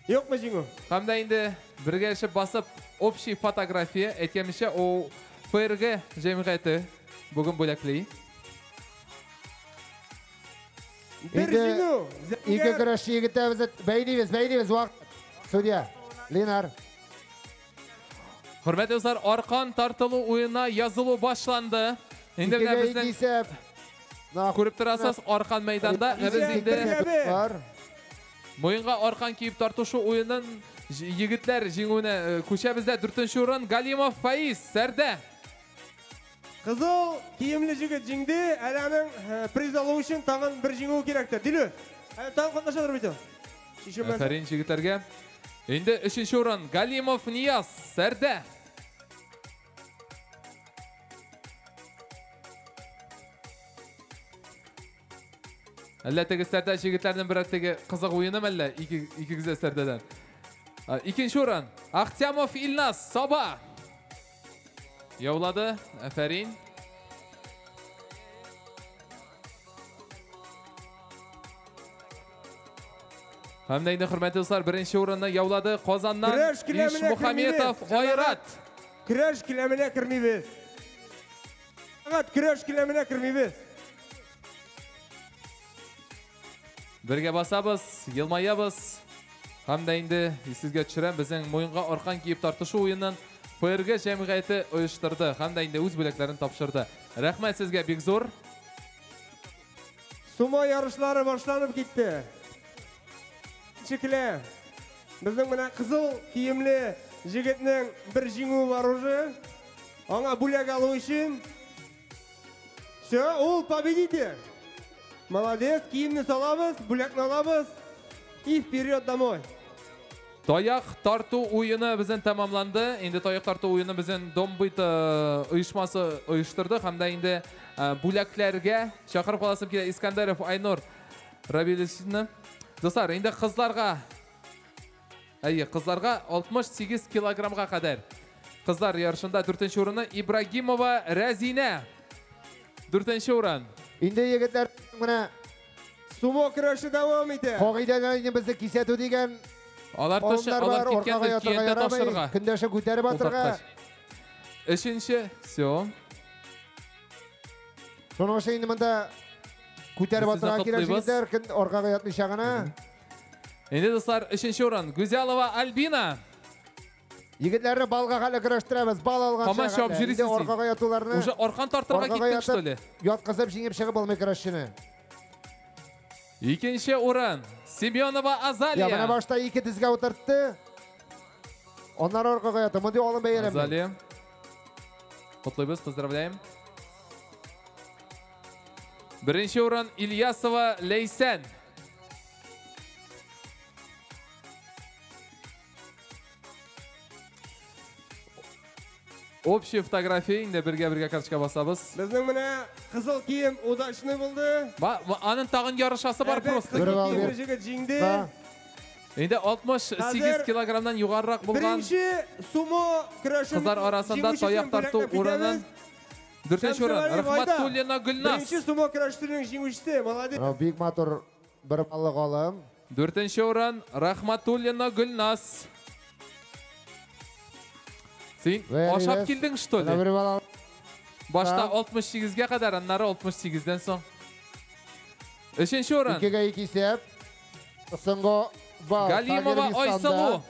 [SPEAKER 17] Юкмы җиңү?
[SPEAKER 12] Һәм дә инде бергә эшеп басып общий фотография, әйткәнемчә, ул ФРГ җәмгыяте бүген бүләкли.
[SPEAKER 17] Бер
[SPEAKER 19] Инде
[SPEAKER 17] җиңү.
[SPEAKER 19] Ике көрәшче егетләребез бәйлибез, бәйлибез вакыт. Судья, Ленар.
[SPEAKER 12] Хөрмәтле дуслар, аркан тартылу уена язылу башланды. Инде менә
[SPEAKER 19] Икегә ике
[SPEAKER 12] безнең
[SPEAKER 19] исәп.
[SPEAKER 12] күреп торасыз, аркан мәйданда. Ә без инде
[SPEAKER 19] Бар.
[SPEAKER 12] муенга аркан киеп тартышу уенын егетләр җиңүенә күчәбез дә. Дүртенче урын Галимов Фаиз, Сәрдә.
[SPEAKER 17] Кызыл киемле җегет җиңде. Әле аның приз алу өчен тагын бер җиңү кирәктер. Дилү, әле тагын катнашадыр бит ул. Чишелмәс.
[SPEAKER 12] Афәрин егетләргә. Инде өченче урын Галимов Нияз, Сәрдә. Әллә теге Сәрдә егетләрнең берәр теге кызык уены мәллә? Икегез дә Сәрдәдән. Икенче урын Ахтямов Илназ, Саба. Яулады. Афәрин. Һәм дә инде хөрмәтле дуслар, беренче урынны яулады Казаннан
[SPEAKER 17] Көрәш келәменә
[SPEAKER 12] Ишмухаметов
[SPEAKER 17] кермибез.
[SPEAKER 12] Айрат.
[SPEAKER 17] Көрәш келәменә кермибез. Җәмәгать, көрәш келәменә кермибез.
[SPEAKER 12] Бергә басабыз, елмаябыз. Һәм дә инде сезгә төшерәм, безнең муенга аркан киеп тартышу уенын ФРГ җәмгыяте оештырды һәм дә инде үз бүләкләрен тапшырды. Рәхмәт сезгә бик зур.
[SPEAKER 17] Сумо ярышлары башланып китте. Чекле. Безнең менә кызыл киемле җегетнең бер җиңүе бар уже. Аңа бүләк алу өчен. Все, ул победитель. Молодец, киемне салабыз, бүләкне алабыз. И вперед домой.
[SPEAKER 12] Таяк тарту уены безнең тәмамланды. Инде таяк тарту уены безнең Домбыт оешмасы оештырды һәм дә инде бүләкләргә чакырып каласым килә Искәндәров Айнур Рабилевичны. Дуслар, инде кызларга, әйе, кызларга 68 килограммга кадәр. Кызлар ярышында дүртенче урынны Ибрагимова Рәзинә. Дүртенче урын.
[SPEAKER 19] Инде егетләр менә
[SPEAKER 17] сумо көрәше дәвам итә.
[SPEAKER 19] Кагыйдәләр инде безне кисәтү дигән.
[SPEAKER 12] Алар ташы,
[SPEAKER 19] Алымнар
[SPEAKER 12] алар
[SPEAKER 19] бар,
[SPEAKER 12] киткәндер,
[SPEAKER 19] аркага ятырга
[SPEAKER 12] киянтә
[SPEAKER 19] ярамый,
[SPEAKER 12] ташырга.
[SPEAKER 19] Көндәшен күтәреп атырга.
[SPEAKER 12] Өченче, все.
[SPEAKER 19] Шуның өчен инде монда күтәреп
[SPEAKER 12] Без сезне
[SPEAKER 19] атырга кирәк
[SPEAKER 12] котлыйбыз.
[SPEAKER 19] егетләр, көн аркага ятмыйча гына.
[SPEAKER 12] Инде дуслар, өченче урын Гүзәлова Альбина.
[SPEAKER 19] Егетләрне балга хәле көрәштерәбез, бал алган
[SPEAKER 12] Һаман чабып
[SPEAKER 19] Инде
[SPEAKER 12] йөрисез син.
[SPEAKER 19] аркага ятуларны.
[SPEAKER 12] Уже аркан тартырга
[SPEAKER 19] аркага
[SPEAKER 12] киттең, что
[SPEAKER 19] ятып,
[SPEAKER 12] ли?
[SPEAKER 19] Яткызып җиңеп чыгып булмый көрәшчене.
[SPEAKER 12] Икенче урын Семенова Азалия.
[SPEAKER 19] Я менә башта ике тезгә утыртты. Аннары аркага ятты. Мондый алым бәяләми.
[SPEAKER 12] Азалия. Котлыйбыз, поздравляем. Беренче урын Ильясова Ләйсән. Общая фотография инде бергә-бергә карточка басабыз.
[SPEAKER 17] Безнең менә кызыл кием удачный булды.
[SPEAKER 12] Ба, аның тагын ярышасы бар
[SPEAKER 17] Әлбәт,
[SPEAKER 12] просто.
[SPEAKER 17] Кызыл киемле җегет җиңде.
[SPEAKER 12] Инде 68
[SPEAKER 17] Хәзер
[SPEAKER 12] килограммнан югарырак булган
[SPEAKER 17] Беренче сумо көрәше
[SPEAKER 12] кызлар арасында таяк тарту урынын дүртенче урын Рахматуллина Гөлназ.
[SPEAKER 17] Беренче сумо көрәшенең җиңүчесе, молодец.
[SPEAKER 19] Менә бик матур бер баллык алым.
[SPEAKER 12] Дүртенче урын Рахматуллина Гөлназ. Син ашап килдең, что ли?
[SPEAKER 19] Менә бер бал.
[SPEAKER 12] Башта 68-гә кадәр, аннары 68-дән соң. Өченче урын.
[SPEAKER 19] Икегә ике исәп. Соңгы балл.
[SPEAKER 12] Галимова
[SPEAKER 19] Тагир Бистанда.
[SPEAKER 12] Айсылу.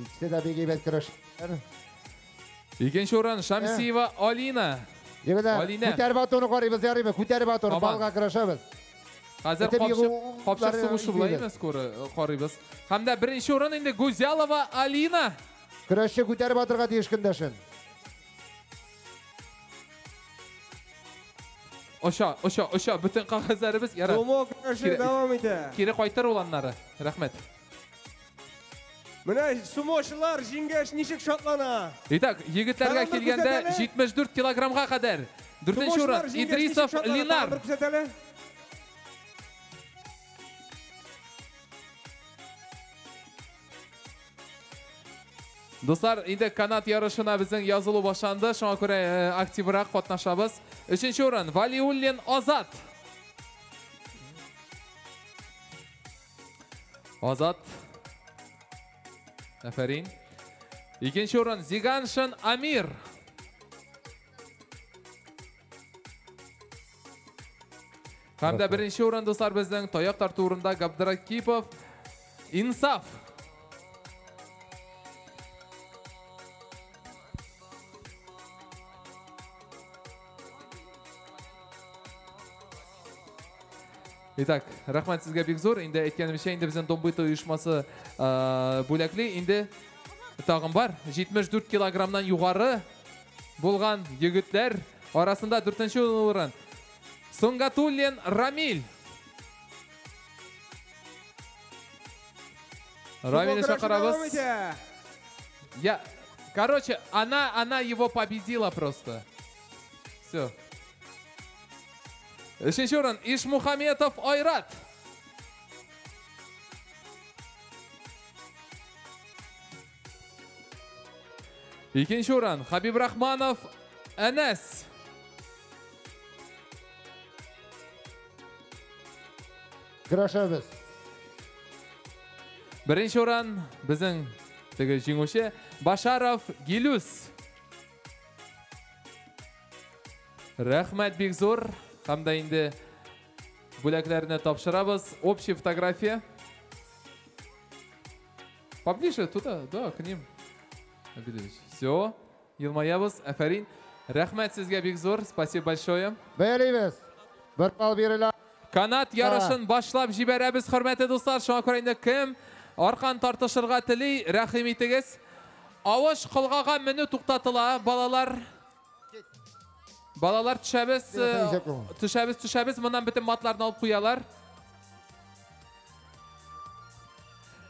[SPEAKER 19] Икесе дә бик әйбәт көрәшәләр.
[SPEAKER 12] Икенче урын Шамсиева Алина.
[SPEAKER 19] Егетләр,
[SPEAKER 12] Алина.
[SPEAKER 19] күтәреп атуны карыйбыз, ярыймы? Күтәреп атуны,
[SPEAKER 12] Аман.
[SPEAKER 19] балга көрәшәбез.
[SPEAKER 12] Хәзер
[SPEAKER 19] Итеп егу-
[SPEAKER 12] капчык сугышы була
[SPEAKER 19] итмибез.
[SPEAKER 12] инде скоро карыйбыз. Һәм дә беренче урын инде Гүзәлова Алина.
[SPEAKER 19] Көрәшче күтәреп атырга тиеш көндәшен.
[SPEAKER 12] Оча, оча, оча, бөтен кәгазьләребез ярар.
[SPEAKER 17] Сумо көрәше дәвам итә.
[SPEAKER 12] Кире кайтыр ул аннары. Рәхмәт.
[SPEAKER 17] Менә сумочылар җиңгәч ничек шатлана.
[SPEAKER 12] Итак, егетләргә килгәндә 74 килограммга кадәр. Дүртенче урын Идрисов Линар. Дуслар, инде канат ярышына безнең язылу башланды. Шуңа күрә активрак катнашабыз. Өченче урын Валиуллин Азат. Азат. Афәрин. Икенче урын Зиганшин Амир. Һәм дә беренче урын, дуслар, безнең таяк тарту урында Габдракипов Инсаф. Итак, рәхмәт сезгә бик зур. Инде әйткәнемчә, инде безнең Домбыты оешмасы бүләкли. Инде тагын бар. 74 килограммнан югары булган егетләр арасында 4нче урын Сунгатуллин Рамиль. Рамильне чакырабыз. Я, короче, она его победила просто. Все. Өченче урын Ишмухаметов Айрат. Икенче урын Хабибрахманов Әнәс.
[SPEAKER 19] Көрәшәбез.
[SPEAKER 12] Беренче урын безнең теге җиңүче Башаров Гилюс. Рәхмәт бик зур. Һәм дә инде бүләкләрне тапшырабыз. Общая фотография. Поближе туда, да, к ним. Все, елмаябыз. Афәрин. Рәхмәт сезгә бик зур. Спасибо большое.
[SPEAKER 19] Бәялибез. Бер бал бирелә.
[SPEAKER 12] Канат ярышын башлап җибәрәбез, хөрмәтле дуслар. Шуңа күрә инде кем аркан тартышырга тели, рәхим итегез. Авыш колгага менү туктатыла, балалар. Балалар төшәбез, төшәбез, төшәбез. Моннан бөтен матларны алып куялар.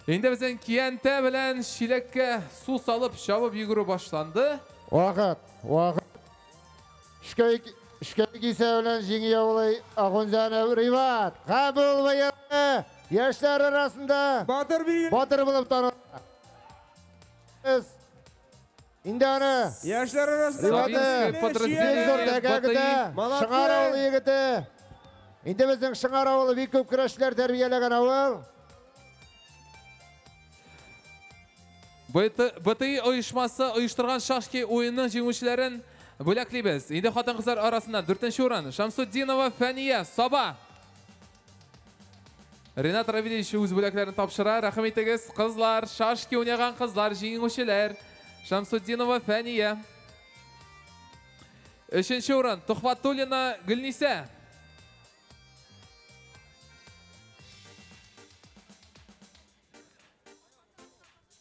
[SPEAKER 12] Инде безнең киянтә белән чиләккә су салып чабып йөгерү башланды.
[SPEAKER 19] Вакыт, вакыт. Шкәй кисә белән җиңү яулый Ахунзянов Риват. Кабул быелгы яшьләр арасында батыр булып таныла. Инде аны
[SPEAKER 17] яшьләр арасында
[SPEAKER 19] Шыңар авылы егете. Инде безнең Шыңар авылы бик күп көрәшчеләр тәрбияләгән авыл.
[SPEAKER 12] БТИ оешмасы оештырган шашки уенының җиңүчеләрен бүләклибез. Инде хатын-кызлар арасында 4нче урын Шамсутдинова Фәния, Саба. Ренат Равилевич үз бүләкләрен тапшыра. Рәхим итегез, кызлар, шашки уйнаган кызлар, җиңүчеләр. Шамсутдинова Фәния. 3нче урын Тухватуллина Гөлнисә.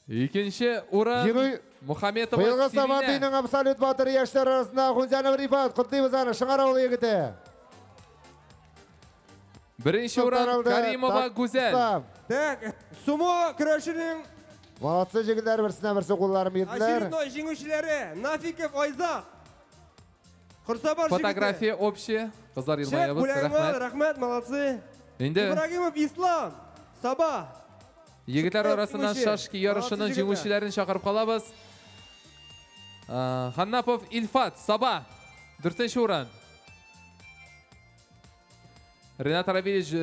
[SPEAKER 12] Икенче урын Мухаметова
[SPEAKER 19] Быелгы
[SPEAKER 12] Сиринә.
[SPEAKER 19] Сабантуйның абсолют батыры яшьләр арасында Ахунзянов Рифат. Котлыйбыз аны, Шыңар авылы егете.
[SPEAKER 12] Беренче урын Каримова Гүзәл.
[SPEAKER 17] Так, сумо көрәшенең
[SPEAKER 19] Молодцы җегетләр, берсенә берсе кулларын бирделәр.
[SPEAKER 17] очередной җиңүчеләре Нафиков Айзат. Курсабар җегете.
[SPEAKER 12] Фотография общая. Кызлар елмаябыз.
[SPEAKER 17] Рәхмәт,
[SPEAKER 12] Рәхмәт.
[SPEAKER 17] рәхмәт, молодцы.
[SPEAKER 12] Инде
[SPEAKER 17] Ибрагимов Ислам, Саба.
[SPEAKER 12] егетләр арасыннан шашки ярышының
[SPEAKER 17] Молодцы, җегетләр.
[SPEAKER 12] җиңүчеләрен чакырып калабыз. Ханнапов Илфат, Саба. 4нче урын. Ренат Равилевич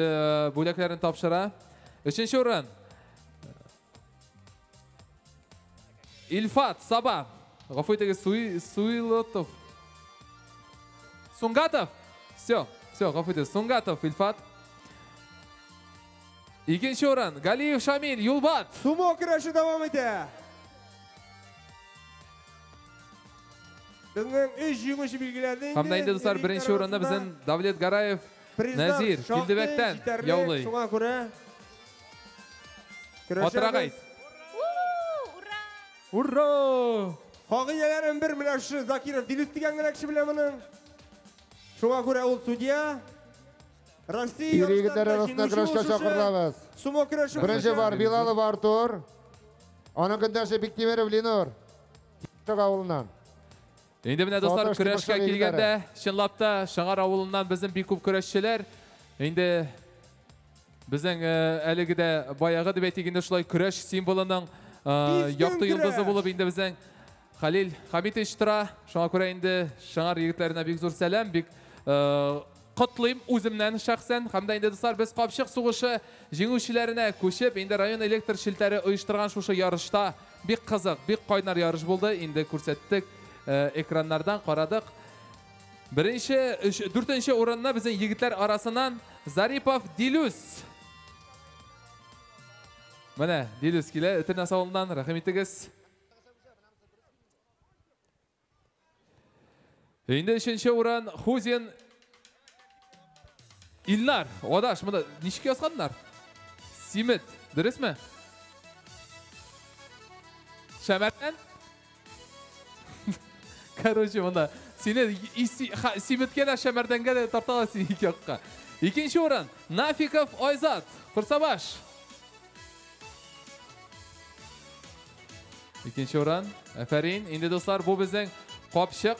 [SPEAKER 12] бүләкләрен тапшыра. 3нче урын. Илфат, Саба. Гафу итегез, Суилотов. Сунгатов. Все, все, гафу итегез. Сунгатов, Илфат. Икенче урын Галиев Шамиль, Юлбат.
[SPEAKER 17] Сумо көрәше дәвам итә. Безнең өч җиңүче билгеләнде.
[SPEAKER 12] Һәм дә инде, дуслар, беренче урынны безнең Давлет Гараев Назир Килдебәктән яулый.
[SPEAKER 17] Шуңа күрә
[SPEAKER 12] Батырак әйт. Ура!
[SPEAKER 17] Кагыйдәләрен бер менә шушы Закиров Дилүс дигән генә кеше белә моның. Шуңа күрә ул судья. Россия
[SPEAKER 19] Ир егетләр арасында көрәшкә чакырылабыз.
[SPEAKER 17] Сумо көрәше.
[SPEAKER 19] Беренче бар Билалов Артур. Аның көндәше Биктимиров Ленур. Тимершык авылыннан.
[SPEAKER 12] Инде менә дуслар,
[SPEAKER 19] Саташ
[SPEAKER 12] көрәшкә
[SPEAKER 19] Тимершык
[SPEAKER 12] килгәндә,
[SPEAKER 19] егетләре.
[SPEAKER 12] чынлап та Шыңар авылыннан безнең бик күп көрәшчеләр. Инде безнең әлеге дә баягы дип әйтик инде шулай көрәш символының якты йолдызы булып инде безнең Халил Хамитович тора. Шуңа күрә инде Шыңар егетләренә бик зур сәлам, бик котлыйм үземнән шәхсән. Һәм дә инде дуслар, без капчык сугышы җиңүчеләренә күчеп, инде район электр челтәре оештырган шушы ярышта бик кызык, бик кайнар ярыш булды. Инде күрсәттек, экраннардан карадык. Беренче, дүртенче урынны безнең егетләр арасыннан Зарипов Дилюс. Менә Дилюс килә, Өтернәс авылыннан, рәхим итегез. Инде өченче урын Хузин Илнар. Одаш, монда ничек язганнар? Симет, дөресме? Шәмәрдән? Короче, монда сине Симеткә дә, Шәмәрдәнгә дә тарталар сине ике якка. Икенче урын Нафиков Айзат, Курсабаш. Икенче урын, афәрин. Инде дуслар, бу безнең капчык.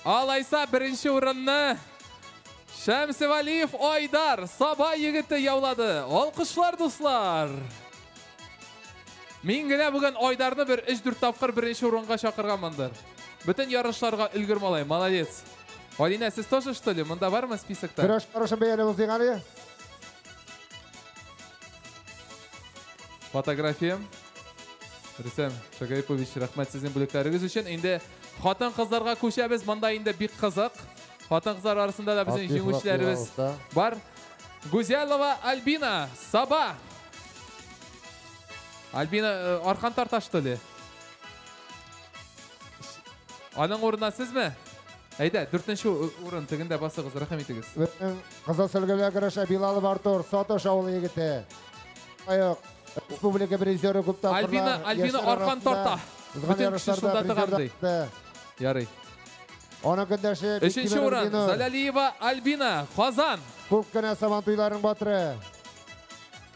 [SPEAKER 12] Алайса беренче урынны Шәмсевалиев Айдар, Саба егете яулады. Алкышлар, дуслар. Мин генә бүген Айдарны бер өч-дүрт тапкыр беренче урынга чакырганмындыр. Бөтен ярышларга өлгермәләй, малай, молодец. Алина, сез тоже, что ли? Монда бармы списокта?
[SPEAKER 19] Көрәш барышын бәяләп узыйк әле.
[SPEAKER 12] Фотографиям. Рөстәм Шагаипович, рәхмәт сезнең бүләкләрегез өчен. Инде хатын-кызларга күчәбез. Монда инде бик кызык. Хатын-кызлар арасында да безнең
[SPEAKER 19] Актив
[SPEAKER 12] җиңүчеләребез
[SPEAKER 19] вакыйга
[SPEAKER 12] бар. Гүзәлова Альбина, Саба. Альбина, аркан тарта, что ли? Аның урынына сезме? Әйдә, дүртенче урын тегендә басыгыз, рәхим итегез.
[SPEAKER 19] Безнең Кызыл сөлгеләр көрәше Билалов Артур, Сатыш авылы егете. Аяк республика призеры күп тапкырлар.
[SPEAKER 12] Альбина
[SPEAKER 19] Яшьләр
[SPEAKER 12] аркан
[SPEAKER 19] арасында
[SPEAKER 12] тарта.
[SPEAKER 19] узган
[SPEAKER 12] Бөтен кеше
[SPEAKER 19] ярышларда
[SPEAKER 12] шунда тыган
[SPEAKER 19] призерда
[SPEAKER 12] ди.
[SPEAKER 19] катты.
[SPEAKER 12] Ярый.
[SPEAKER 19] Аның көндәше
[SPEAKER 12] Өченче
[SPEAKER 19] Биктимиров
[SPEAKER 12] урын
[SPEAKER 19] Ленур.
[SPEAKER 12] Залялиева Альбина, Казан.
[SPEAKER 19] Күп кенә Сабан туйларының батыры.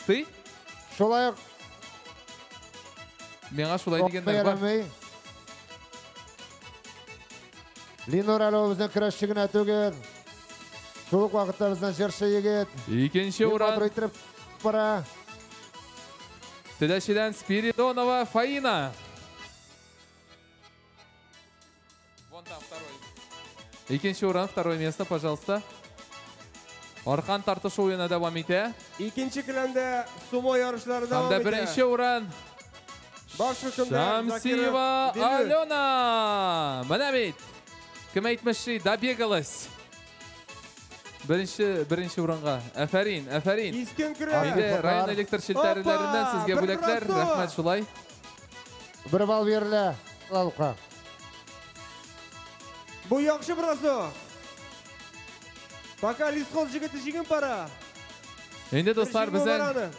[SPEAKER 12] Ты?
[SPEAKER 19] Шулай ук
[SPEAKER 12] Миңа шулай дигәннәр бар.
[SPEAKER 19] Ярамый. Ленур әле ул безнең көрәшче генә түгел. Шул ук вакытта безнең җырчы егет.
[SPEAKER 12] Икенче
[SPEAKER 19] Бик
[SPEAKER 12] урын.
[SPEAKER 19] батыр итеп бара.
[SPEAKER 12] Теләчедән Спиридонова Фаина. Вон там второй. Икенче урын, второе место, пожалуйста. Аркан тартышу уены дәвам итә.
[SPEAKER 17] Икенче келәмдә сумо ярышлары
[SPEAKER 12] Һәм
[SPEAKER 17] дәвам
[SPEAKER 12] дә
[SPEAKER 17] итә.
[SPEAKER 12] беренче урын
[SPEAKER 17] Баш хөкемдар
[SPEAKER 12] Шәмсиева
[SPEAKER 17] Закиров Дилүс.
[SPEAKER 12] Алена. Менә бит. Кем әйтмешли, добегалась. Беренче урынга. Афәрин, афәрин.
[SPEAKER 17] Кискен көрәш.
[SPEAKER 12] Инде район электр челтәрләреннән
[SPEAKER 17] Опа,
[SPEAKER 12] сезгә
[SPEAKER 17] бер
[SPEAKER 12] бүләкләр.
[SPEAKER 17] бросок.
[SPEAKER 12] Рәхмәт шулай.
[SPEAKER 19] Бер балл бирелә Лалка.
[SPEAKER 17] Бу яхшы бросок. Пока Лисхоз җегете җиңеп бара.
[SPEAKER 12] Инде дуслар,
[SPEAKER 17] Бер җиңү
[SPEAKER 12] безнең
[SPEAKER 17] бар аның.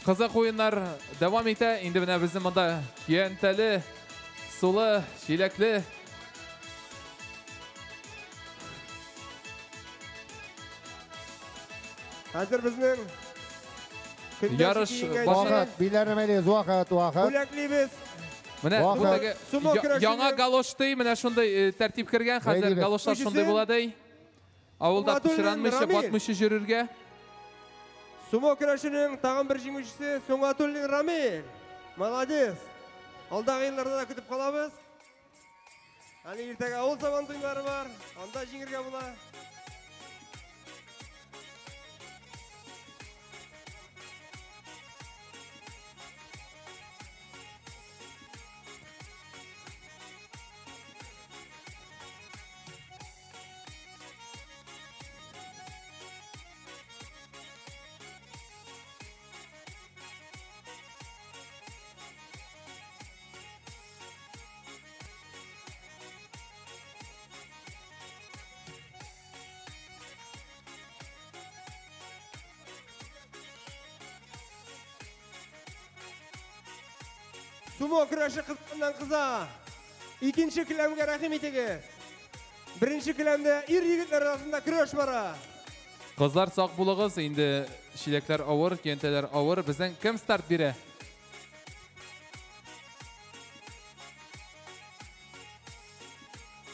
[SPEAKER 12] кызык уеннар дәвам итә. Инде менә безнең монда көянтәле, сулы, чиләкле.
[SPEAKER 17] Хәзер безнең көндәш
[SPEAKER 12] Ярыш
[SPEAKER 17] киенгән
[SPEAKER 12] башлана.
[SPEAKER 19] Вакыт, биләрне мәйле, вакыт, вакыт.
[SPEAKER 17] Бүләклибез.
[SPEAKER 12] Менә
[SPEAKER 19] Вакыт.
[SPEAKER 12] бу теге
[SPEAKER 17] Сумо көрәшенең
[SPEAKER 12] яңа галош ди, менә шундый тәртип кергән, хәзер
[SPEAKER 19] Мәйлибез.
[SPEAKER 12] галошлар шундый
[SPEAKER 17] Өченчесе
[SPEAKER 12] була ди. Авылда
[SPEAKER 17] Сөнгатуллин
[SPEAKER 12] пычранмыйча,
[SPEAKER 17] Рамил.
[SPEAKER 12] батмыйча йөрергә.
[SPEAKER 17] Сумо көрәшенең тагын бер җиңүчесе Сөнгатуллин Рамил. Молодец. Алдагы елларда да көтеп калабыз. Әле иртәгә авыл сабан туйлары бар. Анда җиңергә була. Сумо көрәше кызганнан кыза. Икенче келәмгә рәхим итегез. Беренче келәмдә ир егетләр арасында көрәш бара.
[SPEAKER 12] Кызлар, сак булыгыз, инде чиләкләр авыр, көянтәләр авыр. Безнең кем старт бирә?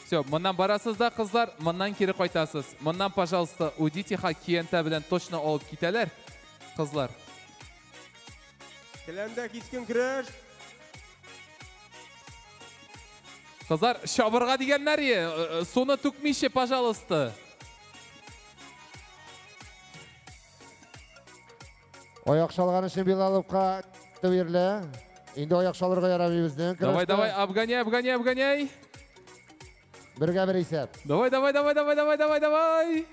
[SPEAKER 12] Все, моннан барасыз да, кызлар, моннан кире кайтасыз. Моннан, пожалуйста, уйдите, ха, көянтә белән точно алып китәләр, кызлар.
[SPEAKER 17] Келәмдә кискен көрәш.
[SPEAKER 12] Кызлар, чабырга дигәннәр, суны түкмичә, пожалуйста.
[SPEAKER 19] Аяк чалган өчен Билаловка бирелә. Инде аяк чалырга ярамый безнең.
[SPEAKER 12] Давай, давай, обгоняй, обгоняй, обгоняй.
[SPEAKER 19] Бергә бер исәп.
[SPEAKER 12] Давай, давай, давай, давай, давай, давай, давай.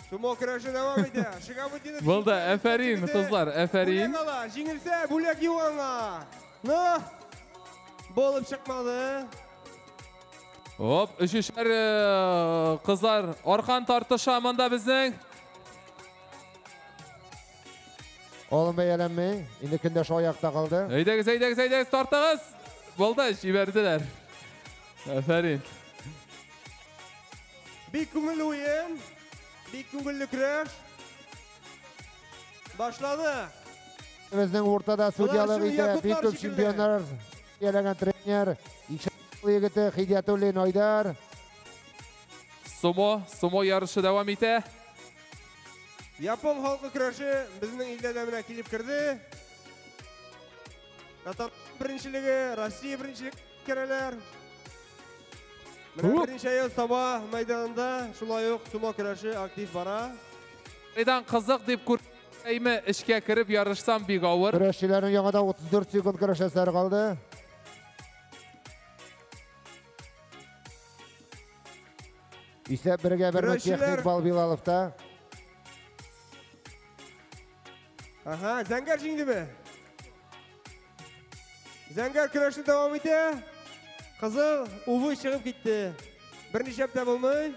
[SPEAKER 17] Сумо көрәше дәвам итә. Шигабутдинов.
[SPEAKER 12] Булды, әфәрин, кызлар, әфәрин.
[SPEAKER 17] Бүләк ала, җиңелсә, бүләк юк аңа. Ну, булып чыкмады.
[SPEAKER 12] Оп, өчешәр кызлар аркан тартыша монда безнең.
[SPEAKER 19] Алым бәяләнми, инде көндәш аякта калды.
[SPEAKER 12] Әйдәгез, әйдәгез, әйдәгез, тартыгыз. Булды, җибәрделәр. Әфәрин.
[SPEAKER 17] Бик күңелле уен, бик күңелле көрәш. Башлады.
[SPEAKER 19] Безнең уртада судьялык итә, бик күп чемпионнар ияләгән тренер, Икшәл егете Хидиятуллин Айдар.
[SPEAKER 12] Сумо, сумо ярышы дәвам итә.
[SPEAKER 17] Япон халкы көрәше безнең илдә дә менә килеп керде. Татар беренчелеге, Россия беренчелеге керәләр. Менә берничә ел Саба мәйданында шулай ук сумо көрәше актив бара.
[SPEAKER 12] Мәйдан кызык дип күрәйме, эшкә кереп ярышсам бик авыр.
[SPEAKER 19] Көрәшчеләрнең яңадан 34 секунд көрәшәселәре калды. Исәп бергә бер техник бал Билаловта.
[SPEAKER 17] Ага, Зәңгәр җиңдеме? Зәңгәр көрәшне дәвам итә. Кызыл, увы, чыгып китте. Берничә дә булмый.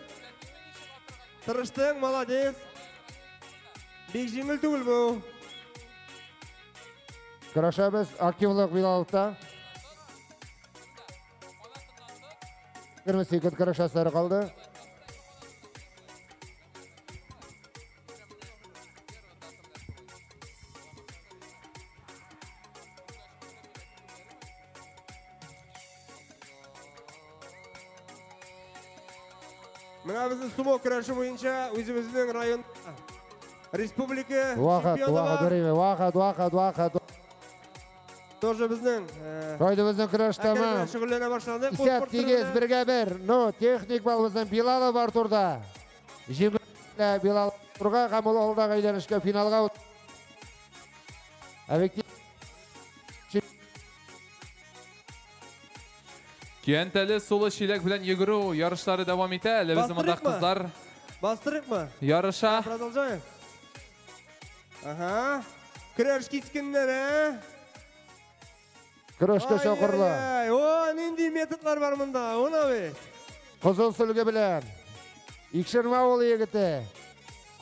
[SPEAKER 17] Тырыштың, молодец. Бик җиңел түгел бу.
[SPEAKER 19] Көрәшәбез, активлык Билаловта. 20 секунд көрәшәселәре калды.
[SPEAKER 17] Менә безнең сумо көрәше буенча үзебезнең район республика
[SPEAKER 19] чемпионы бар. Вакыт, вакыт, вакыт, вакыт.
[SPEAKER 17] Тоже безнең
[SPEAKER 19] Районыбызның көрәш тәмам.
[SPEAKER 17] Шөгыльләнә башлады.
[SPEAKER 19] Исәп тигез, бергә бер. Ну, техник бал безнең Билалов Артурда. Җиңү Билалов Артурга һәм ул алдагы әйләнешкә финалга.
[SPEAKER 12] Көянтәле сулы чиләк белән йөгерү ярышлары дәвам итә. Әле безнең монда кызлар
[SPEAKER 17] Бастырыкмы?
[SPEAKER 12] Ярыша.
[SPEAKER 17] Продолжаем. Ага. Көрәш кискеннәр, ә?
[SPEAKER 19] Көрәшкә чакырыла.
[SPEAKER 17] О, нинди методлар бар монда, уна бит.
[SPEAKER 19] Кызыл сөлге белән. Икшермә авылы егете.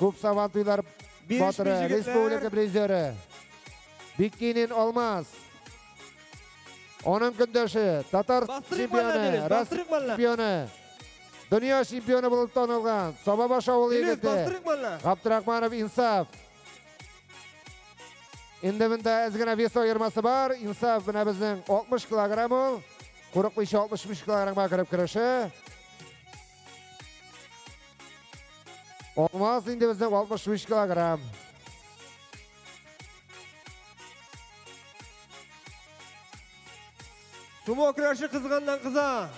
[SPEAKER 19] Күп сабантуйлар батыры, республика призеры. Биккинин Алмаз. Оның көндәше, татар чемпионы, Россия чемпионы, дөнья чемпионы булып танылган Сабабаш авылы егете Габдрахманов Инсаф. Инде монда әз генә вес аермасы бар. Инсаф менә безнең 60 килограмм ул. Курыкмыйча 65 килограммга кереп кереше. Алмаз инде безнең 65 килограмм.
[SPEAKER 17] Сумо көрәше кызганнан кыза.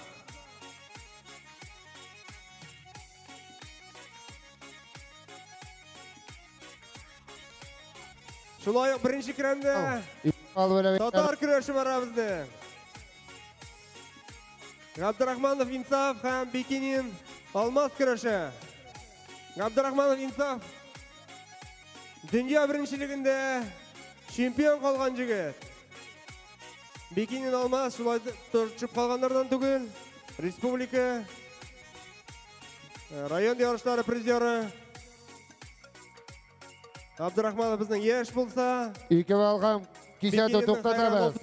[SPEAKER 17] Шулай ук беренче керәмдә татар көрәше бара безнең. Габдрахманов Инсаф һәм Бикинин Алмаз көрәше. Габдрахманов Инсаф дөнья беренчелегендә чемпион калган җегет. Бикинин Алмаз шулай торып калганнардан түгел. Республика район ярышлары призеры. Абдурахманов безнең яшь булса,
[SPEAKER 19] ике балга кисәтү туктатабыз.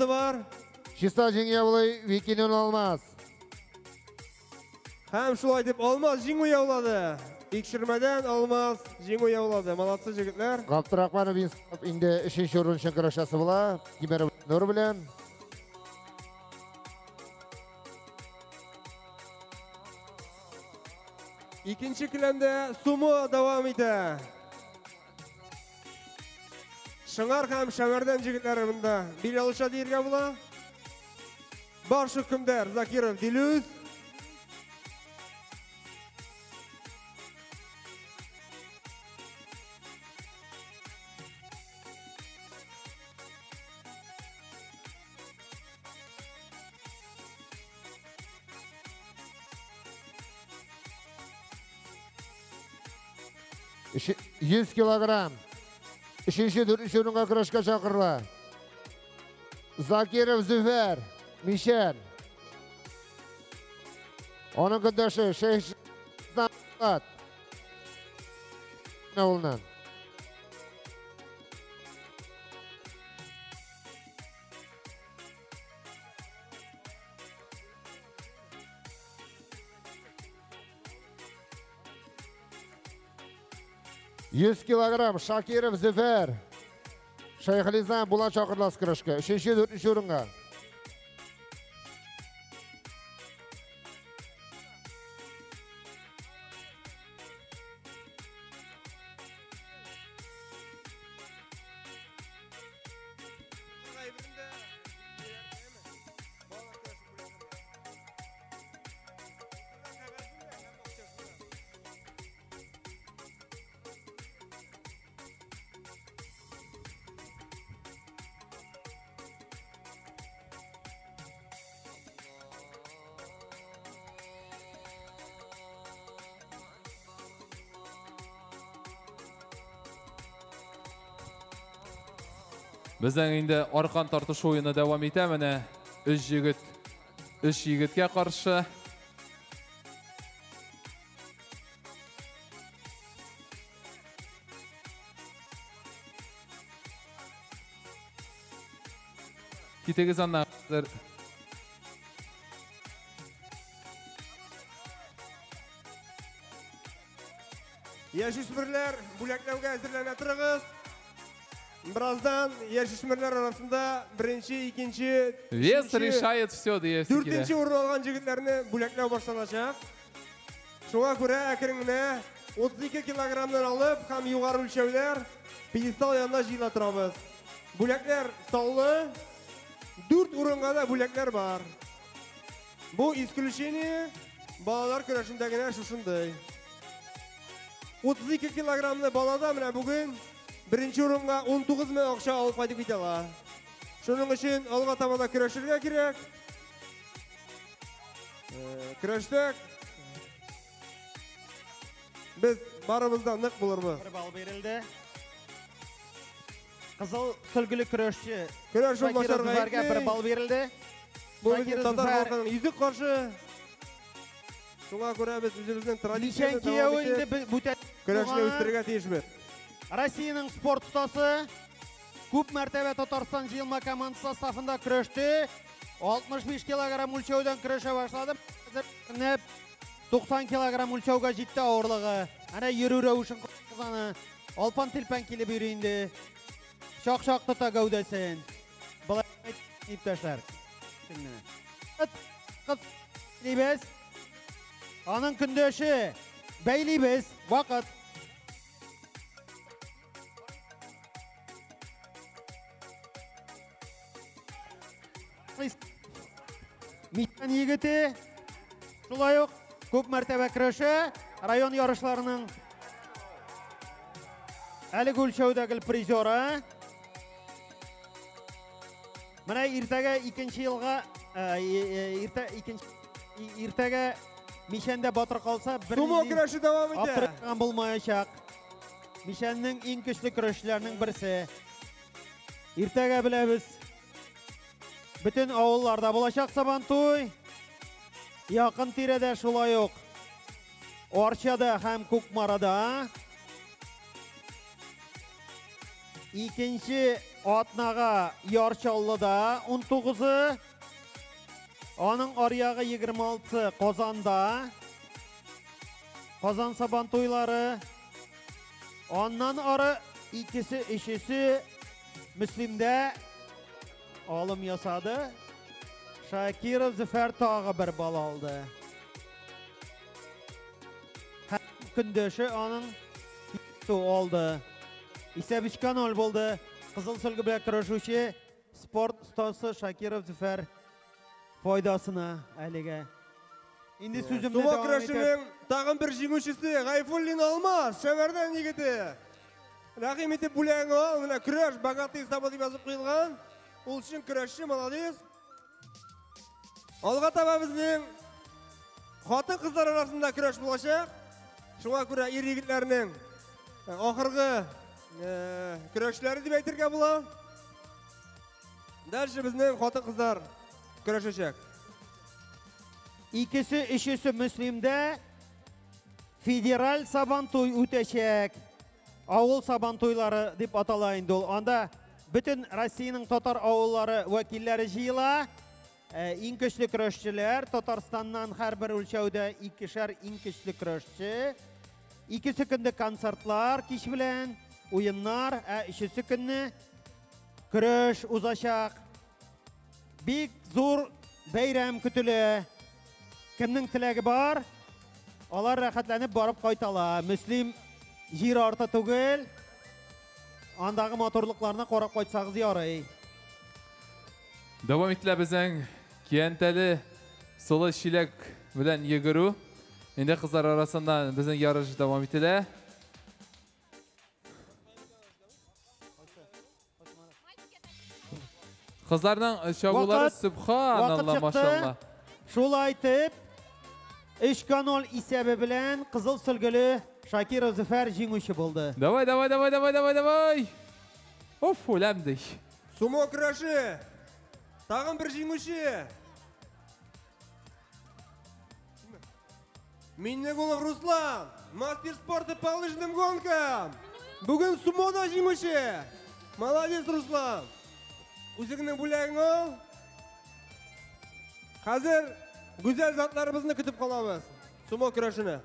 [SPEAKER 19] Чиста җиңә булай Бикинин Алмаз.
[SPEAKER 17] Һәм шулай дип Алмаз җиңү яулады. Икшермәдән Алмаз җиңү яулады. Молодцы җегетләр.
[SPEAKER 19] Габдрахманов Инсаф инде 3нче урын өчен көрәшәсе була. Тимеров Нур белән.
[SPEAKER 17] Икенче келәмдә сумо дәвам итә. Шыңар һәм Шәмәрдән җегетләре монда бил алыша диергә була. Баш хөкемдар Закиров Дилүс.
[SPEAKER 19] Üç 100 kilogram. 3-нче, 4-нче урынга көрәшкә чакырыла. Закиров Зөфәр, Мишән. Аның көндәше Шейх авылыннан. Yüz килограмм Шакиров Зөфәр. Шейхлизам Булат чакырыласы көрәшкә. 3-нче, 4-нче урынга.
[SPEAKER 12] Безнең инде аркан тартышу уены дәвам итә. Менә 3 егет, 3 егеткә каршы. Китегез аннан.
[SPEAKER 17] Яшүсмерләр бүләкләүгә әзерләнә торыгыз. Birazdan яшүсмерләр арасында беренче, икенче,
[SPEAKER 12] Вес решает все, диясе килә.
[SPEAKER 17] Дүртенче урын алган җегетләрне бүләкләү башланачак. Шуңа күрә әкрен генә 32 килограммнан алып һәм югары үлчәүләр пьедестал янына җыела торабыз. Бүләкләр саллы, 4 урынга да бүләкләр бар. Бу исключение балалар көрәшендә генә шушындый. 32 килограммлы балада менә бүген беренче урынга 19 мең акча алып кайтып китә ала. Шуның өчен алга таба да көрәшергә кирәк. Көрәштек. Без барыбыз да нык булырбыз.
[SPEAKER 18] Бер балл бирелде. Кызыл сөлгеле көрәшче
[SPEAKER 17] Көрәш
[SPEAKER 18] Закиров
[SPEAKER 17] начарга
[SPEAKER 18] Зөфәргә бер
[SPEAKER 17] әйтми.
[SPEAKER 18] балл бирелде.
[SPEAKER 17] Бу безнең
[SPEAKER 18] Закиров
[SPEAKER 17] татар
[SPEAKER 18] Зөфәр
[SPEAKER 17] халкының йөзе каршы. Шуңа күрә без үзебезнең традицияне
[SPEAKER 18] Мишән
[SPEAKER 17] дәвам
[SPEAKER 18] кияве инде
[SPEAKER 17] итеп,
[SPEAKER 18] бүтән
[SPEAKER 17] көрәшне
[SPEAKER 18] булган.
[SPEAKER 17] үстерергә тиешбез.
[SPEAKER 18] Россиянең спорт остасы күп мәртәбә Татарстан җыелма командасы составында көрәште. 65 килограмм үлчәүдән көрәшә башлады. Хәзер 90 килограмм үлчәүгә җитте авырлыгы. Әнә йөрү рәвешен карагыз аны. Алпан тилпән килеп йөри инде. Чак-чак тота гәүдәсен. Болай иптәшләр. Бәйлибез. Аның көндәше бәйлибез. Вакыт. Мишән егете шулай ук күп мәртәбә көрәшә. Район ярышларының әлеге үлчәүдәге призеры. Менә иртәгә икенче елга, иртәгә Мишәндә батыр калса, бер
[SPEAKER 17] Сумо
[SPEAKER 18] нинди
[SPEAKER 17] көрәше дәвам итә.
[SPEAKER 18] аптыраган булмаячак. Мишәннең иң көчле көрәшчеләренең берсе. Иртәгә беләбез. Бөтен авылларда булачак Сабантуй. Якын тирәдә шулай ук. Арчада һәм Кукмарада. Икенче атнага Яр Чаллыда 19-ы. Аның аръягы 26-сы Казанда. Казан Сабантуйлары. Аннан ары икесе, өчесе Мөслимдә алым ясады. Шакиров Зөфәр тагы бер балл алды. Һәм көндәше аның алды. Исәп 3-0 булды. Кызыл сөлге белән көрәшүче спорт остасы Шакиров Зөфәр файдасына әлегә. Инде сүземне
[SPEAKER 17] Сумо
[SPEAKER 18] дәвам итеп.
[SPEAKER 17] көрәшенең тагын бер җиңүчесе Гайфуллин Алмаз, Шәмәрдән егете. Рәхим итеп бүләген ал. Менә көрәш богатый сабы дип язып куелган. Ул чын көрәшче, молодец. Алга таба безнең хатын-кызлар арасында көрәш булачак. Шуңа күрә ир егетләрнең ахыргы көрәшләре дип әйтергә була. Дальше безнең хатын-кызлар көрәшәчәк.
[SPEAKER 18] Икесе, өчесе Мөслимдә федераль Сабантуй үтәчәк. Авыл Сабантуйлары дип атала инде ул. Анда бөтен Россиянең татар авыллары вәкилләре җыела. Иң көчле көрәшчеләр Татарстаннан һәрбер үлчәүдә икешәр иң көчле көрәшче. Икесе көндә концертлар кич белән, уеннар, ә өчесе көнне көрәш узачак. Бик зур бәйрәм көтелә. Кемнең теләге бар, алар рәхәтләнеп барып кайтала. Мөслим җир арты түгел, андагы матурлыкларны карап кайтсагыз ярый.
[SPEAKER 12] Дәвам ителә безнең киянтәле сулы чиләк белән йөгерү. Инде кызлар арасында безнең ярыш дәвам ителә. Кызларның чабулары субханалла,
[SPEAKER 18] Вакыт чыкты.
[SPEAKER 12] машалла.
[SPEAKER 18] Шулай итеп, 3-0 исәбе белән кызыл сөлгеле Шакиров Зөфәр җиңүче булды.
[SPEAKER 12] Давай, давай, давай, давай, давай, давай. Оф, үләм ди.
[SPEAKER 17] Сумо көрәше. Тагын бер җиңүче. Миннегулов Руслан, мастер спорта по лыжным гонкам. Бүген сумода җиңүче. Молодец, Руслан. Үзеңнең бүләгең ал. Хәзер гүзәл затларыбызны көтеп калабыз. Сумо көрәшенә.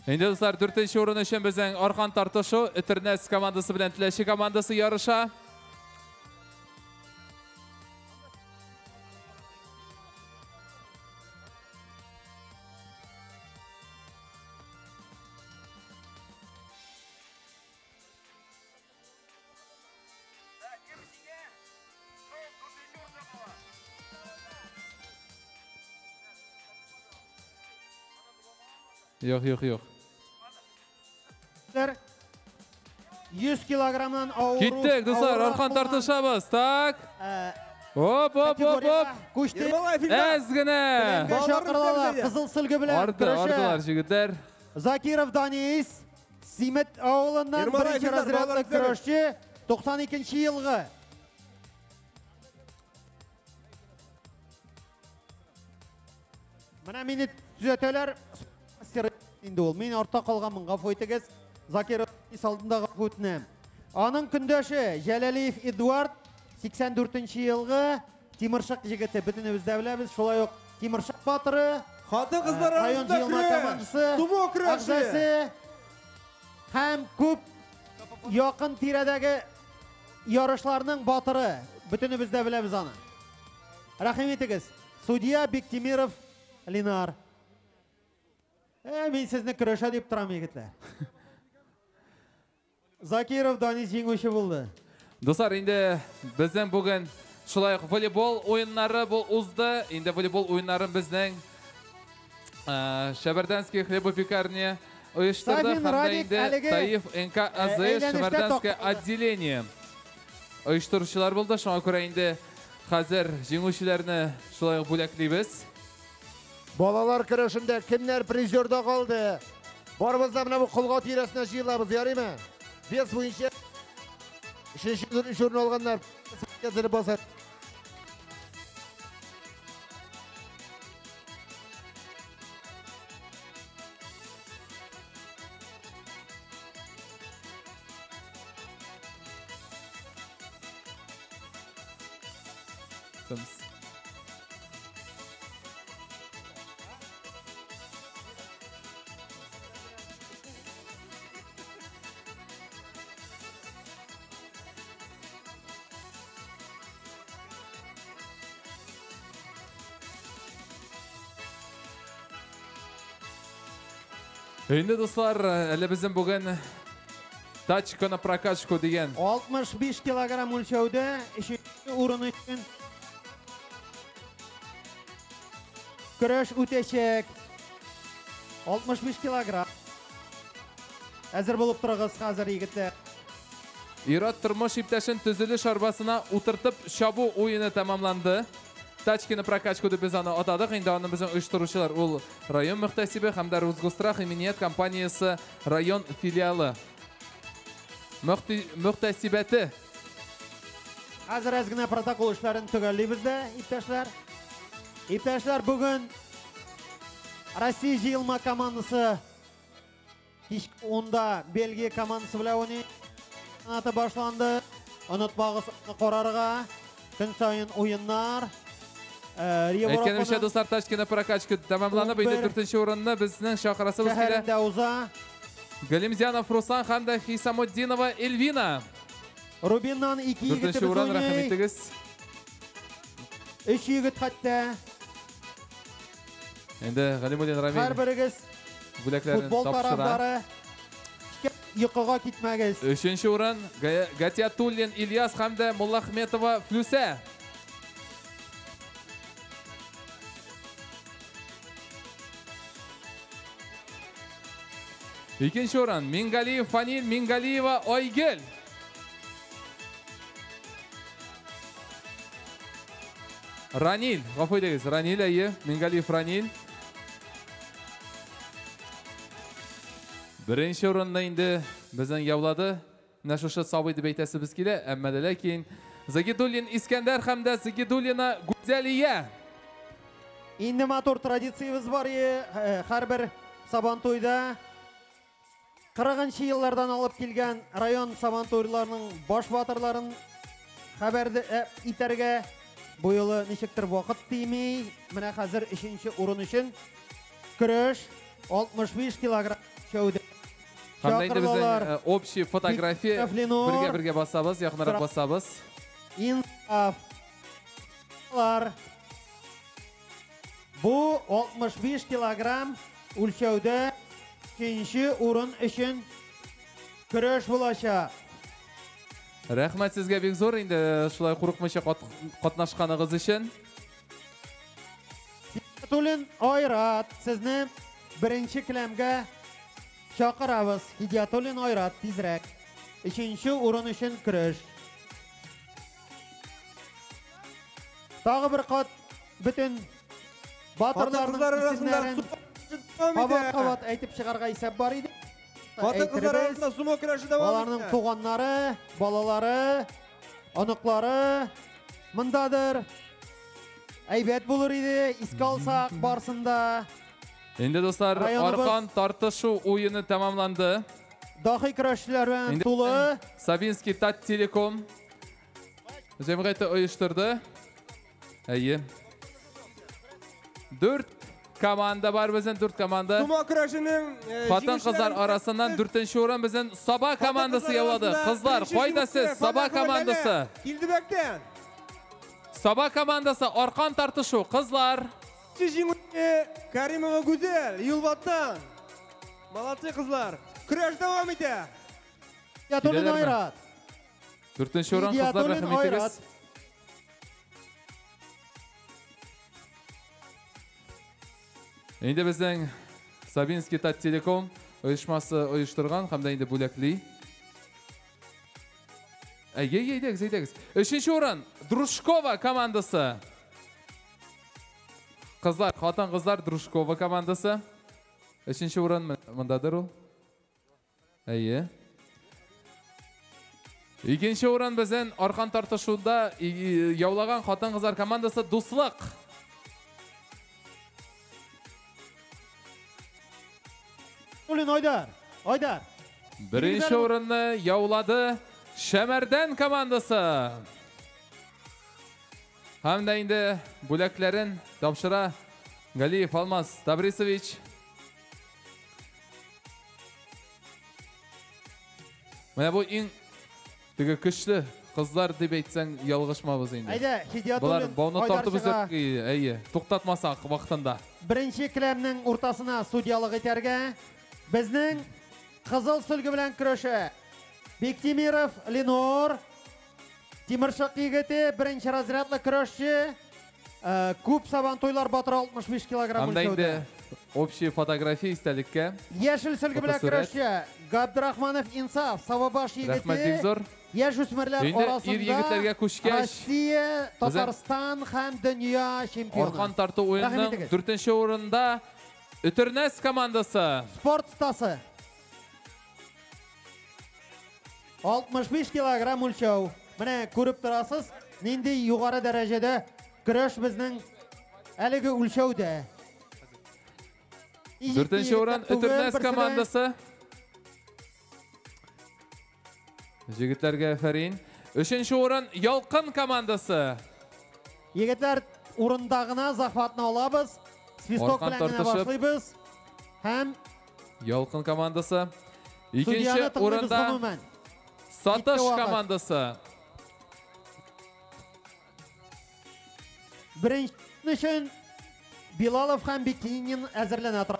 [SPEAKER 12] Инде дуслар, дүртенче урын өчен безнең аркан тартышу Өтернәс командасы белән Теләче командасы ярыша. Юк, юк, юк.
[SPEAKER 18] 100 килограммнан авыр.
[SPEAKER 12] Киттек, дуслар, аркан тартышабыз. Так. Оп, оп, оп, оп.
[SPEAKER 18] Күчте.
[SPEAKER 12] Әз генә.
[SPEAKER 18] Чакырылалар. Кызыл сөлге белән
[SPEAKER 12] Арды,
[SPEAKER 18] көрәшә.
[SPEAKER 12] ардылар, җегетләр.
[SPEAKER 18] Закиров Данис, Симет авылыннан беренче разрядлы көрәшче, 92 елгы. Менә мине төзәтәләр. Инде ул. Мин артта калганмын, гафу итегез. Закиров Данис алдында гафу үтенәм. Аның көндәше Җәләлиев Эдуард, 84 елгы Тимершык җегете. Бөтенебез дә беләбез, шулай ук Тимершык батыры.
[SPEAKER 17] Хатын-кызлар
[SPEAKER 18] Район
[SPEAKER 17] арасында
[SPEAKER 18] җыелма
[SPEAKER 17] көрәш,
[SPEAKER 18] командасы
[SPEAKER 17] сумо көрәше.
[SPEAKER 18] әгъзасы һәм күп якын тирәдәге ярышларның батыры. Бөтенебез дә беләбез аны. Рәхим итегез. Судья Бектимиров Ленар. Мин сезне көрәшә дип торам, егетләр. Закиров Данис җиңүче булды.
[SPEAKER 12] Дуслар, инде безнең бүген шулай ук волейбол уеннары бу узды. Инде волейбол уеннарын безнең Шәбәрдәнский хлебопекарня оештырды.
[SPEAKER 18] Сафин
[SPEAKER 12] Һәм дә
[SPEAKER 18] Радик
[SPEAKER 12] инде
[SPEAKER 18] әлеге,
[SPEAKER 12] Таиф НК АЗС
[SPEAKER 18] әйләнештә
[SPEAKER 12] Шәбәрдәнское
[SPEAKER 18] такталды.
[SPEAKER 12] отделение оештыручылар булды. Шуңа күрә инде хәзер җиңүчеләрне шулай ук бүләклибез.
[SPEAKER 19] Балалар көрәшендә кемнәр призерда калды? Барыбыз да менә бу колга тирәсенә җыелабыз, ярыймы? Вес буенча өченче, дүртенче урын алганнар хәзер басар.
[SPEAKER 12] Көтәбез. Инде, дуслар, әле безнең бүген тачка на прокачку дигән.
[SPEAKER 18] 65 килограмм үлчәүдә өченче урын өчен көрәш үтәчәк. 65 килограмм. Әзер булып торыгыз хәзер, егетләр.
[SPEAKER 12] Ир-ат тормыш иптәшен төзелеш арбасына утыртып чабу уены тәмамланды. Тачки на прокачку дип без аны атадык. Инде аны безнең оештыручылар ул район мөхтәсибе һәм дә Росгосстрах иминият компаниясе район филиалы. Мөхтәсибәте.
[SPEAKER 18] Хәзер әз генә протокол эшләрен төгәллибез дә, иптәшләр. Иптәшләр, бүген Россия җыелма командасы кичке 10-да Бельгия командасы белән уйный. Чемпионаты башланды. Онытмагыз карарга. Көн саен уеннар.
[SPEAKER 12] Әйткәнемчә, дуслар, тачки на прокачку тәмамланып, инде 4нче урынны безнең чакырасыбыз килә.
[SPEAKER 18] Шәһәрендә уза.
[SPEAKER 12] Галимзянов Руслан һәм дә Хисамутдинова Эльвина.
[SPEAKER 18] Рубиннан 2 егетебез
[SPEAKER 12] Дүртенче урын,
[SPEAKER 18] уйный.
[SPEAKER 12] рәхим итегез.
[SPEAKER 18] 3 егет хәтта.
[SPEAKER 12] Инде Галимуллин Рамил
[SPEAKER 18] Һәрберегез
[SPEAKER 12] бүләкләрен
[SPEAKER 18] футбол
[SPEAKER 12] тапшыра.
[SPEAKER 18] тарафдары. Йокыга китмәгез.
[SPEAKER 12] Өченче урын Гатиатуллин Ильяс һәм дә Муллахметова Флюсә. Икенче урын Мингалиев Фанил, Мингалиева Айгөл. Ранил, гафу итегез, Ранил, әйе, Мингалиев Ранил. Беренче урынны инде безнең яулады. Менә шушы сабый дип әйтәсебез килә, әмма дә ләкин Загидуллин Искәндәр һәм дә Загидуллина Гүзәлия.
[SPEAKER 18] Инде матур традициябез бар, һәрбер Сабантуйда 40 еллардан алып килгән район Сабантуйларының баш батырларын хәбәр итәргә бу юлы ничектер вакыт тими. Менә хәзер 3нче урын өчен көрәш 65 килограмм шәүдә.
[SPEAKER 12] Һәм дә инде безнең,
[SPEAKER 18] Чакырылалар.
[SPEAKER 12] общий фотография
[SPEAKER 18] Виктор Ленор.
[SPEAKER 12] бергә-бергә басабыз, якынрак басабыз.
[SPEAKER 18] Инсаф. Бу 65 килограмм үлчәүдә 3нче урын өчен көрәш булачак.
[SPEAKER 12] Рәхмәт сезгә бик зур инде шулай курыкмыйча катнашканыгыз өчен.
[SPEAKER 18] Хидиятуллин Айрат, сезне беренче келәмгә чакырабыз. Хидиятуллин Айрат, тизрәк. 3нче урын өчен көрәш. Тагы бер кат бөтен батырларның
[SPEAKER 17] Хатын-кызлар арасында
[SPEAKER 18] исемнәрен кабат-кабат әйтеп чыгарга исәп бар иде.
[SPEAKER 17] Хатын-кызлар
[SPEAKER 18] Әйтербез.
[SPEAKER 17] арасында сумо көрәше дәвам
[SPEAKER 18] Аларның
[SPEAKER 17] итә.
[SPEAKER 18] туганнары, балалары, оныклары мондадыр. Әйбәт булыр иде, искә алсак барсын да.
[SPEAKER 12] Инде, дуслар,
[SPEAKER 18] Районыбыз
[SPEAKER 12] аркан тартышу уены тәмамланды.
[SPEAKER 18] Дахи көрәшчеләр белән
[SPEAKER 12] Инде
[SPEAKER 18] тулы.
[SPEAKER 12] Сабинский Таттелеком җәмгыяте оештырды. Әйе. 4 команда бар безнең, 4 команда.
[SPEAKER 17] Сумо көрәшенең
[SPEAKER 12] Хатын-кызлар
[SPEAKER 17] җиңүчеләре
[SPEAKER 12] арасыннан 4нче урын безнең Саба командасы яулады.
[SPEAKER 17] Хатын-кызлар
[SPEAKER 12] Кызлар,
[SPEAKER 17] арасында
[SPEAKER 12] кайда
[SPEAKER 17] беренче
[SPEAKER 12] сез?
[SPEAKER 17] җиңүче
[SPEAKER 12] Саба
[SPEAKER 17] Фәннәр
[SPEAKER 12] командасы.
[SPEAKER 17] Килдебәктән.
[SPEAKER 12] Саба командасы аркан тартышу. Кызлар.
[SPEAKER 17] Җиңүче Каримова Гүзәл, Юлбаттан. Молодцы, кызлар. Көрәш дәвам итә.
[SPEAKER 18] Ятуллин
[SPEAKER 12] Киләләрме?
[SPEAKER 18] Айрат.
[SPEAKER 12] 4нче урын, кызлар,
[SPEAKER 18] Идиятуллин
[SPEAKER 12] рәхим итегез.
[SPEAKER 18] Айрат.
[SPEAKER 12] Инде безнең Сабинский Таттелеком оешмасы оештырган һәм дә инде бүләкли. Әйе, әйдәгез, әйдәгез. 3нче урын Дружкова командасы. Кызлар, хатын-кызлар Дружкова командасы. 3нче урын мондадыр ул. Әйе. 2нче урын безнең аркан тартышуда яулаган хатын-кызлар командасы Дуслык.
[SPEAKER 18] Улин Айдар, Айдар.
[SPEAKER 12] Беренче урынны яулады Шәмәрдән командасы. Һәм дә инде бүләкләрен тапшыра Галиев Алмаз Табрисович. Менә бу иң теге көчле кызлар дип әйтсәң ялгышмабыз инде.
[SPEAKER 18] Әйдә,
[SPEAKER 12] Болар
[SPEAKER 18] Хидиятуллин
[SPEAKER 12] бауны тартып
[SPEAKER 18] Айдарчыга.
[SPEAKER 12] өзеп, әйе, туктатмасак вакытында.
[SPEAKER 18] Беренче келәмнең уртасына судьялык итәргә безнең кызыл сөлге белән көрәшә Бектимиров Ленор, Тимершык егете, беренче разрядлы көрәшче, күп сабантуйлар батыры 65 килограмм
[SPEAKER 12] Һәм дә инде
[SPEAKER 18] үлчәүдә.
[SPEAKER 12] общий фотография истәлеккә.
[SPEAKER 18] Яшел сөлге белән
[SPEAKER 12] Фотосурәт.
[SPEAKER 18] көрәшче Габдрахманов Инсаф, Сабабаш
[SPEAKER 12] Рәхмәт
[SPEAKER 18] егете.
[SPEAKER 12] бик зур.
[SPEAKER 18] Яшь үсмерләр
[SPEAKER 12] Инде ир
[SPEAKER 18] арасында
[SPEAKER 12] егетләргә күчкәч,
[SPEAKER 18] Россия,
[SPEAKER 12] безнең
[SPEAKER 18] Татарстан һәм дөнья чемпионы.
[SPEAKER 12] Аркан тарту
[SPEAKER 18] Рәхим
[SPEAKER 12] уенының
[SPEAKER 18] итегез.
[SPEAKER 12] 4нче урында Өтернәс командасы.
[SPEAKER 18] Спорт стасы. 65 килограмм үлчәү. Менә күреп торасыз, нинди югары дәрәҗәдә көрәш безнең әлеге үлчәүдә.
[SPEAKER 12] 4нче урын Өтернәс командасы. Җегетләргә афәрин. 3нче урын Ялкын командасы.
[SPEAKER 18] Егетләр урында гына захватны алабыз. Свисток
[SPEAKER 12] Аркан
[SPEAKER 18] белән генә
[SPEAKER 12] тартышып.
[SPEAKER 18] башлыйбыз. Һәм
[SPEAKER 12] Ялкын командасы.
[SPEAKER 18] судьяны
[SPEAKER 12] Икенче
[SPEAKER 18] тыңлыйбыз
[SPEAKER 12] урында
[SPEAKER 18] гомумән.
[SPEAKER 12] Сатыш
[SPEAKER 18] Китте вакыт.
[SPEAKER 12] командасы.
[SPEAKER 18] Беренче өчен Билалов һәм Бекинин әзерләнә тора.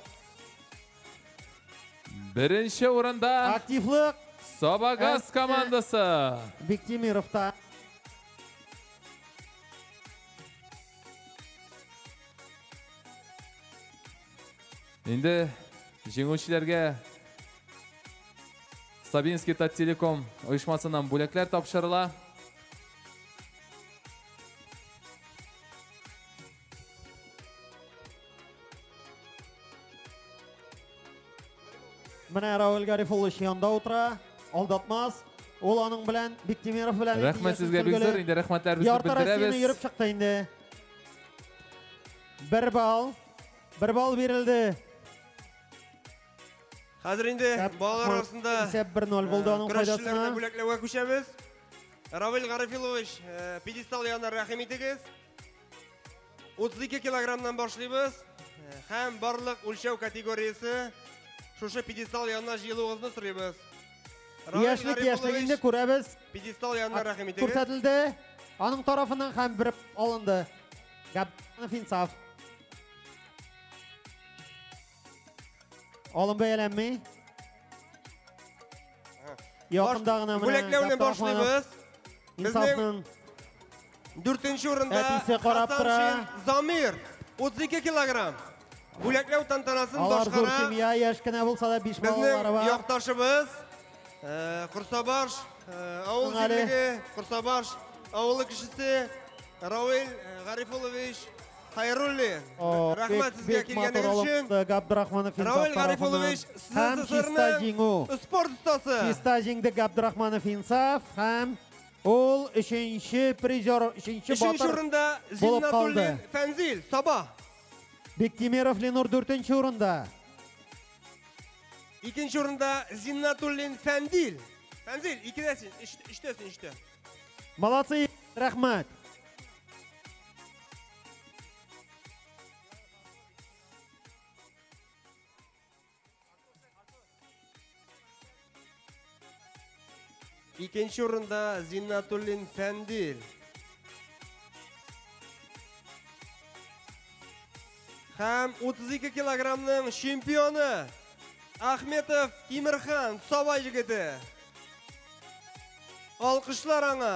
[SPEAKER 12] Беренче урында
[SPEAKER 18] Активлык
[SPEAKER 12] Сабагаз командасы.
[SPEAKER 18] Бектимировта.
[SPEAKER 12] Инде җиңүчеләргә Сабинский Таттелеком оешмасыннан бүләкләр тапшырыла.
[SPEAKER 18] Менә Равил Гарифуллович янда утыра, алдатмас. Ул аның белән Бектимиров белән
[SPEAKER 12] Рәхмәт сезгә бик зур. Инде рәхмәтләребезне
[SPEAKER 18] Ярты Россияне
[SPEAKER 12] белдерәбез.
[SPEAKER 18] йөреп чыкты инде. Бер балл. Бер балл бирелде.
[SPEAKER 17] Хәзер инде балалар арасында
[SPEAKER 18] Исәп 1-0 булды аның
[SPEAKER 17] көрәшчеләрне
[SPEAKER 18] файдасына.
[SPEAKER 17] бүләкләүгә күчәбез. Равил Гарифилович, пьедестал янына рәхим итегез. 32 килограммнан башлыйбыз. Һәм барлык үлчәү категориясе шушы пьедестал янына җыелуыгызны сорыйбыз. Равил
[SPEAKER 18] Яшьлек яшьлек
[SPEAKER 17] Гарифуллович,
[SPEAKER 18] инде күрәбез.
[SPEAKER 17] Пьедестал янына рәхим итегез.
[SPEAKER 18] Күрсәтелде. Аның тарафыннан һәм бер алынды. Габданов Инсаф. Алым бәяләнми. Якында гына менә
[SPEAKER 17] Бүләкләүне
[SPEAKER 18] Габдрахманов
[SPEAKER 17] башлыйбыз.
[SPEAKER 18] Инсафның
[SPEAKER 17] Дүртенче урында
[SPEAKER 18] Әтисе карап тора.
[SPEAKER 17] Хасаншин Замир, 32 килограмм. Бүләкләү тантанасын
[SPEAKER 18] Алар зур
[SPEAKER 17] башкара
[SPEAKER 18] семья, яшь кенә булса да 5 балалары
[SPEAKER 17] безнең
[SPEAKER 18] бар.
[SPEAKER 17] якташыбыз, Курсабаш авыл
[SPEAKER 18] Әле.
[SPEAKER 17] җирлеге, Курсабаш авылы кешесе Равил Гарифуллович Хайруллин.
[SPEAKER 18] О,
[SPEAKER 17] Рәхмәт
[SPEAKER 18] бик-
[SPEAKER 17] сезгә
[SPEAKER 18] бик матур
[SPEAKER 17] килгәнегез өчен.
[SPEAKER 18] алынды Габдрахманов Инсаф
[SPEAKER 17] Равил
[SPEAKER 18] тарафыннан.
[SPEAKER 17] Гарифуллович,
[SPEAKER 18] Һәм чиста
[SPEAKER 17] СССРның
[SPEAKER 18] җиңү.
[SPEAKER 17] спорт остасы.
[SPEAKER 18] Чиста җиңде Габдрахманов Инсаф һәм ул өченче призер, өченче
[SPEAKER 17] Өченче
[SPEAKER 18] батыр
[SPEAKER 17] урында
[SPEAKER 18] булып калды.
[SPEAKER 17] Зиннатуллин Фәнзил, Саба.
[SPEAKER 18] Бектимиров Ленур дүртенче урында.
[SPEAKER 17] Икенче урында Зиннатуллин Фәндил. Фәнзил, икедәсен, өчтәсен, өчтә.
[SPEAKER 18] Молодцы, рәхмәт.
[SPEAKER 17] Икенче урында Зиннатуллин Фәндил. Һәм 32 килограммның чемпионы Ахметов Тимирхан, Саба егете. Алкышлар аңа.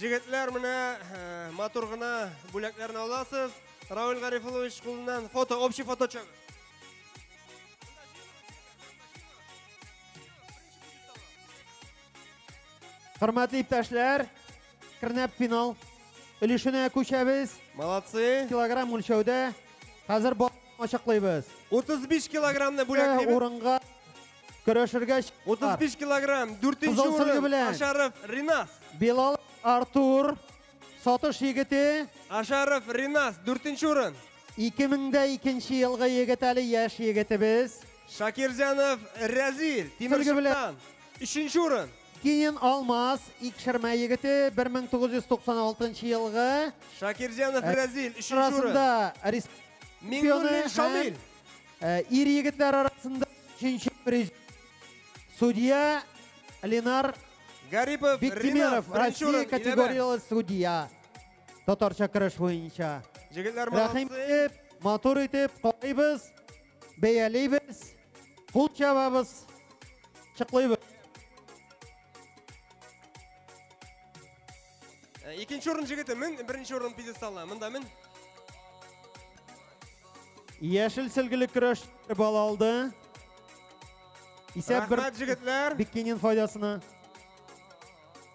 [SPEAKER 17] Егетләр, менә матур гына бүләкләрне аласыз. Равил Гарифуллович кулыннан фото, общий фото чыгы.
[SPEAKER 18] Хөрмәтле иптәшләр, кернәп финал өлешенә күчәбез.
[SPEAKER 17] Молодцы.
[SPEAKER 18] Килограмм үлчәүдә хәзер ачыклыйбыз.
[SPEAKER 17] 35 килограммны бүләклибез.
[SPEAKER 18] Урынга көрәшергә чыктылар.
[SPEAKER 17] 35 килограмм, дүртенче
[SPEAKER 18] Кызыл сөлге
[SPEAKER 17] урын
[SPEAKER 18] белән.
[SPEAKER 17] Ашаров Ринас.
[SPEAKER 18] Билал Артур, Сатыш егете.
[SPEAKER 17] Ашаров Ринас, дүртенче урын.
[SPEAKER 18] 2002 елгы егет әле яшь егетебез.
[SPEAKER 17] Шакирзянов Рәзил,
[SPEAKER 18] Сөлге белән.
[SPEAKER 17] Тимершыктан, өченче урын.
[SPEAKER 18] Биккинин Алмаз, Икшермә егете, 1996 елгы.
[SPEAKER 17] Шакирҗанов Разил, өченче урын.
[SPEAKER 18] Арасында
[SPEAKER 17] Миңнуллин Шамил.
[SPEAKER 18] Ир егетләр арасында өченче приз. Судья Ленар
[SPEAKER 17] Гарипов
[SPEAKER 18] Биктимиров,
[SPEAKER 17] Ринат, беренче
[SPEAKER 18] Россия
[SPEAKER 17] урын, Иләбә.
[SPEAKER 18] категориялы судья. Татарча көрәш буенча.
[SPEAKER 17] Егетләр
[SPEAKER 18] Рәхим
[SPEAKER 17] молодцы.
[SPEAKER 18] итеп, матур итеп карыйбыз, бәялибез, кул чабабыз, чыклыйбыз.
[SPEAKER 17] Икенче урын егете мен, беренче урын пьедесталына. Монда мен.
[SPEAKER 18] Яшел сөлгеле көрәш бал алды. Исәп бер
[SPEAKER 17] Рәхмәт, егетләр.
[SPEAKER 18] Биккинин файдасына.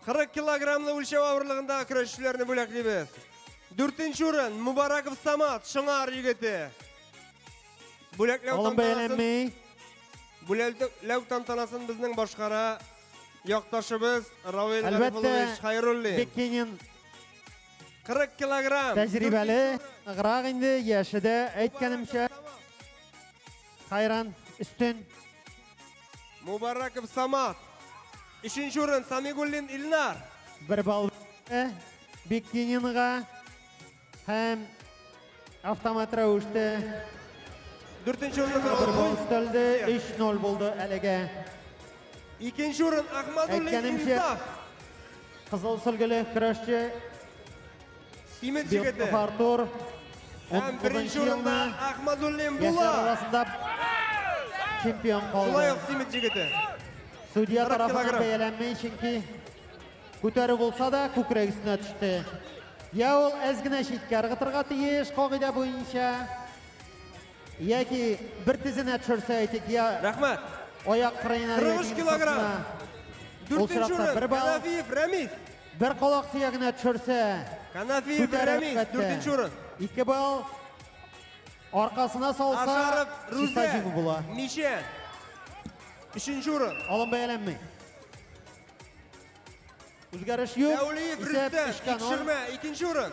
[SPEAKER 17] 40 килограммлы үлчәү авырлыгындагы көрәшчеләрне бүләклибез. Дүртенче урын Мубараков Самат, Шыңар егете. Бүләкләү
[SPEAKER 18] Алым
[SPEAKER 17] тантанасын
[SPEAKER 18] бәяләнмәй.
[SPEAKER 17] Бүләкләү тантанасын безнең башкара якташыбыз Равил
[SPEAKER 18] Әлбәттә,
[SPEAKER 17] Гарифуллович Хайруллин.
[SPEAKER 18] Биккинин
[SPEAKER 17] 40 килограмм.
[SPEAKER 18] тәҗрибәле, ныграк инде, яше дә әйткәнемчә хайран өстен.
[SPEAKER 17] Мубараков Самат. Өченче урын Самигуллин Илнар.
[SPEAKER 18] Бер балл Биккининга һәм автомат рәвештә
[SPEAKER 17] Дүртенче урын
[SPEAKER 18] бер балл өстәлде, 3-0 булды әлегә.
[SPEAKER 17] Икенче урын Ахмадуллин
[SPEAKER 18] Әйткәнемчә,
[SPEAKER 17] Инсаф.
[SPEAKER 18] Кызыл сөлгеле көрәшче
[SPEAKER 17] Симет
[SPEAKER 18] Белков
[SPEAKER 17] егете.
[SPEAKER 18] Артур
[SPEAKER 17] Һәм беренче урында Ахмадуллин
[SPEAKER 18] яшьләр
[SPEAKER 17] Була.
[SPEAKER 18] арасында чемпион калды.
[SPEAKER 17] Шулай ук Симет егете.
[SPEAKER 18] Судья
[SPEAKER 17] 40
[SPEAKER 18] тарафыннан
[SPEAKER 17] килограмм.
[SPEAKER 18] бәяләнмәй, чөнки күтәрү булса да күкрәк өстенә төште. Я ул әз генә читкә ыргытырга тиеш, кагыйдә буенча. Яки бер тезенә төшерсә, әйтик, я
[SPEAKER 17] Рәхмәт.
[SPEAKER 18] аяк кырыена
[SPEAKER 17] 43
[SPEAKER 18] яки
[SPEAKER 17] килограмм.
[SPEAKER 18] сыртына. Ул
[SPEAKER 17] Дүртенче
[SPEAKER 18] чиратта
[SPEAKER 17] урын
[SPEAKER 18] бер балл.
[SPEAKER 17] Канафиев Рәмис.
[SPEAKER 18] Бер колак сөягенә төшерсә,
[SPEAKER 17] Канафиев
[SPEAKER 18] күтәрә
[SPEAKER 17] Рәмис,
[SPEAKER 18] әлбәттә.
[SPEAKER 17] дүртенче урын.
[SPEAKER 18] 2 балл. Аркасына салса,
[SPEAKER 17] Ашаров
[SPEAKER 18] чиста
[SPEAKER 17] Рүзә.
[SPEAKER 18] җиңү була.
[SPEAKER 17] Мишә. Өченче урын.
[SPEAKER 18] Алым бәяләнмәй. Үзгәреш юк.
[SPEAKER 17] Дәүлиев
[SPEAKER 18] Исәп
[SPEAKER 17] Рөстәм,
[SPEAKER 18] 3-0.
[SPEAKER 17] Икшермә, икенче урын.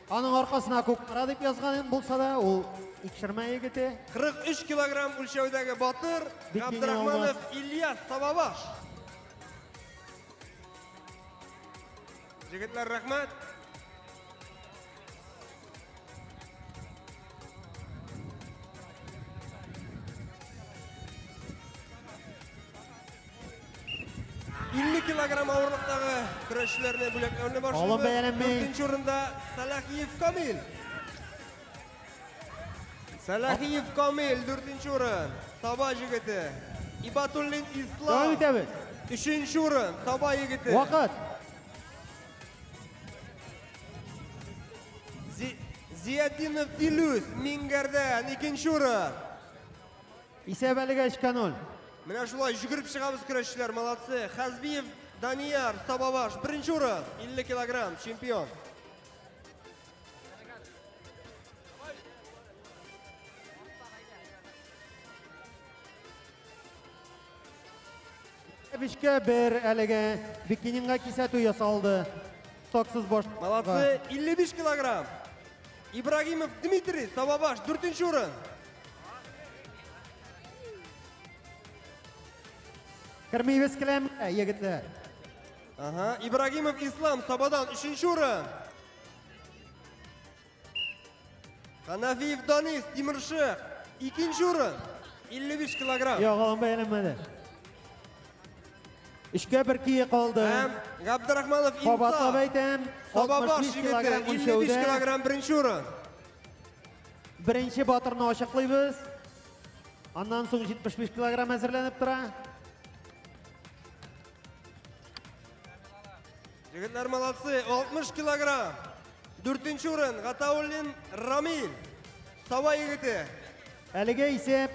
[SPEAKER 18] Аның аркасына Кукмара дип язган булса да, ул Икшермә егете.
[SPEAKER 17] 43 килограмм үлчәүдәге батыр
[SPEAKER 18] Биккинин
[SPEAKER 17] Габдрахманов
[SPEAKER 18] Алмаз.
[SPEAKER 17] Ильяс Сабабаш. Егетләр, рәхмәт. Илле килограмм авырлыктагы көрәшчеләрне бүләкләүне башлыйбыз.
[SPEAKER 18] Алым бәяләнмәй.
[SPEAKER 17] Дүртенче урында Салахиев Камил. Салахиев Камил, дүртенче урын. Саба егете. Ибатуллин Ислам.
[SPEAKER 18] Дәвам итәбез.
[SPEAKER 17] Өченче урын Саба егете.
[SPEAKER 18] Вакыт.
[SPEAKER 17] Зиятдинов Дилүс, Мингәрдән, икенче урын.
[SPEAKER 18] Исәп әлегә 3-0.
[SPEAKER 17] Менә шулай жүгереп чыгабыз көрәшчеләр, молодцы. Хазбиев Данияр, Сабабаш, беренче урын, 50 килограмм, чемпион.
[SPEAKER 18] Бишкә бер әлегә Биккининга кисәтү ясалды. Саксыз баш.
[SPEAKER 17] Молодцы, 55 килограмм. Ибрагимов Дмитрий, Сабабаш, дүртенче урын.
[SPEAKER 18] Кермибез келәмгә, егетләр.
[SPEAKER 17] Ага, Ибрагимов Ислам, Сабадан, өченче урын. Ханафиев Данис, Тимершык, икенче урын, 55 килограмм.
[SPEAKER 18] Юк, алым бәяләнмәде. Өчкә бер кие калды.
[SPEAKER 17] Һәм Габдрахманов Инсаф.
[SPEAKER 18] Кабатлап әйтәм,
[SPEAKER 17] Сабабаш
[SPEAKER 18] 65
[SPEAKER 17] егете,
[SPEAKER 18] килограмм
[SPEAKER 17] 55
[SPEAKER 18] үлчәүдә.
[SPEAKER 17] килограмм беренче урын.
[SPEAKER 18] Беренче батырны ачыклыйбыз. Аннан соң 75 килограмм әзерләнеп тора.
[SPEAKER 17] Егетләр молодцы, 60 килограмм. Дүртенче урын Гатауллин Рамил. Саба егете.
[SPEAKER 18] Әлегә исәп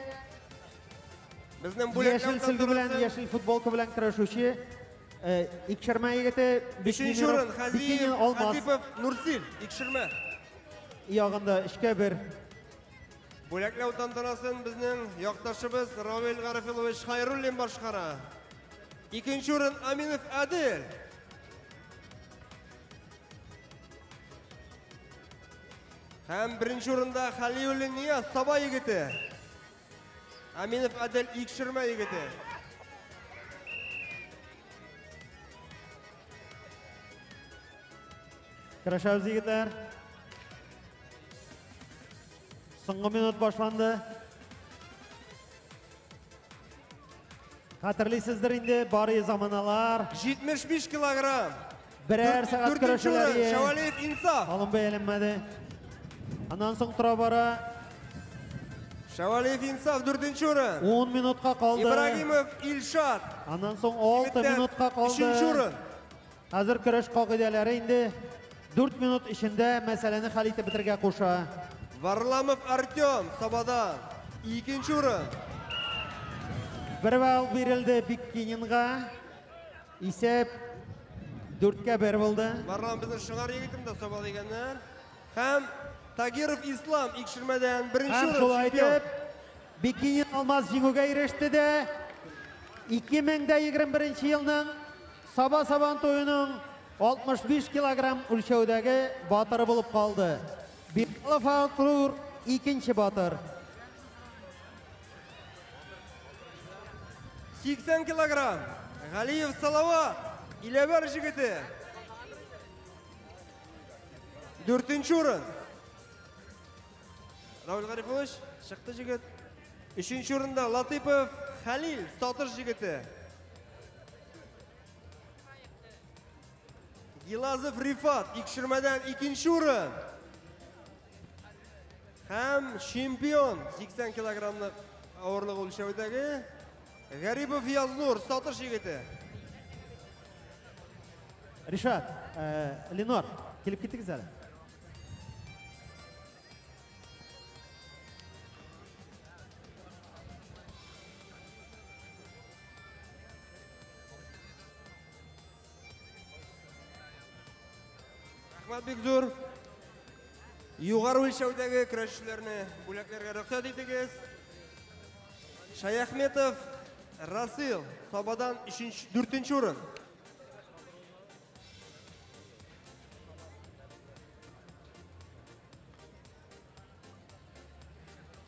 [SPEAKER 17] Безнең бүләкләү
[SPEAKER 18] яшел сөлге белән,
[SPEAKER 17] тантанасы.
[SPEAKER 18] яшел футболка белән көрәшүче Икшермә егете
[SPEAKER 17] Өченче урын
[SPEAKER 18] Биккинин
[SPEAKER 17] Хазиев
[SPEAKER 18] Алмаз
[SPEAKER 17] Хатипов Нурсил, Икшермә.
[SPEAKER 18] ягында өчкә бер.
[SPEAKER 17] Бүләкләү тантанасын безнең якташыбыз Равил Гарифуллович Хайруллин башкара. Икенче урын Аминов Адил. Һәм беренче урында Халиуллин Нияз, Саба егете. Аминов Адил Икшермә егете.
[SPEAKER 18] Көрәшәбез, егетләр. Соңгы минут башланды. Хәтерлисездер инде, бары заманалар.
[SPEAKER 17] 75 килограмм.
[SPEAKER 18] Берәр сәгать көрәшәләр.
[SPEAKER 17] Шәвәлиев Инсаф.
[SPEAKER 18] Алым бәяләнмәде. Аннан соң тора бара.
[SPEAKER 17] Шәвәлиев Инсаф 4-нче урын.
[SPEAKER 18] 10 минутка калды.
[SPEAKER 17] Ибрагимов Илшат.
[SPEAKER 18] Аннан соң 6 минутка калды.
[SPEAKER 17] 3-нче урын.
[SPEAKER 18] Хәзер көрәш кагыйдәләре инде 4 минут эчендә мәсьәләне хәл итеп бетерергә куша.
[SPEAKER 17] Варламов Артем Сабадан 2-нче урын.
[SPEAKER 18] Бер балл бирелде Биккининга. Исәп 4-1 булды.
[SPEAKER 17] Варлам безнең Шыңар егетем дә Саба дигәннәр. Һәм Тагиров Ислам Икшермәдән 1-нче
[SPEAKER 18] Һәм
[SPEAKER 17] урын.
[SPEAKER 18] шулай итеп Биккинин Алмаз җиңүгә иреште дә 2021 елның Саба Сабан туеның 65 килограмм үлчәүдәге батыры булып калды. Билалов Артур икенче батыр.
[SPEAKER 17] 80 килограмм. Галиев Салават, Иләбәр җегете. 4-нче урын. Рауль Гарифович чыкты җегет. 3-нче урында Латыпов Халил, Сатыш җегете. Гилазов Рифат, Икшермәдән 2-нче урын. Һәм чемпион 80 килограммлык авырлык үлчәүдәге Гарипов Язнур, Сатыш егете.
[SPEAKER 18] Ришат, Ленор, килеп киттегез әле.
[SPEAKER 17] Рәхмәт бик зур. Югары үлчәүдәге көрәшчеләрне бүләкләргә рөхсәт итегез. Шаяхметов Расил, Сабадан 4-нче урын.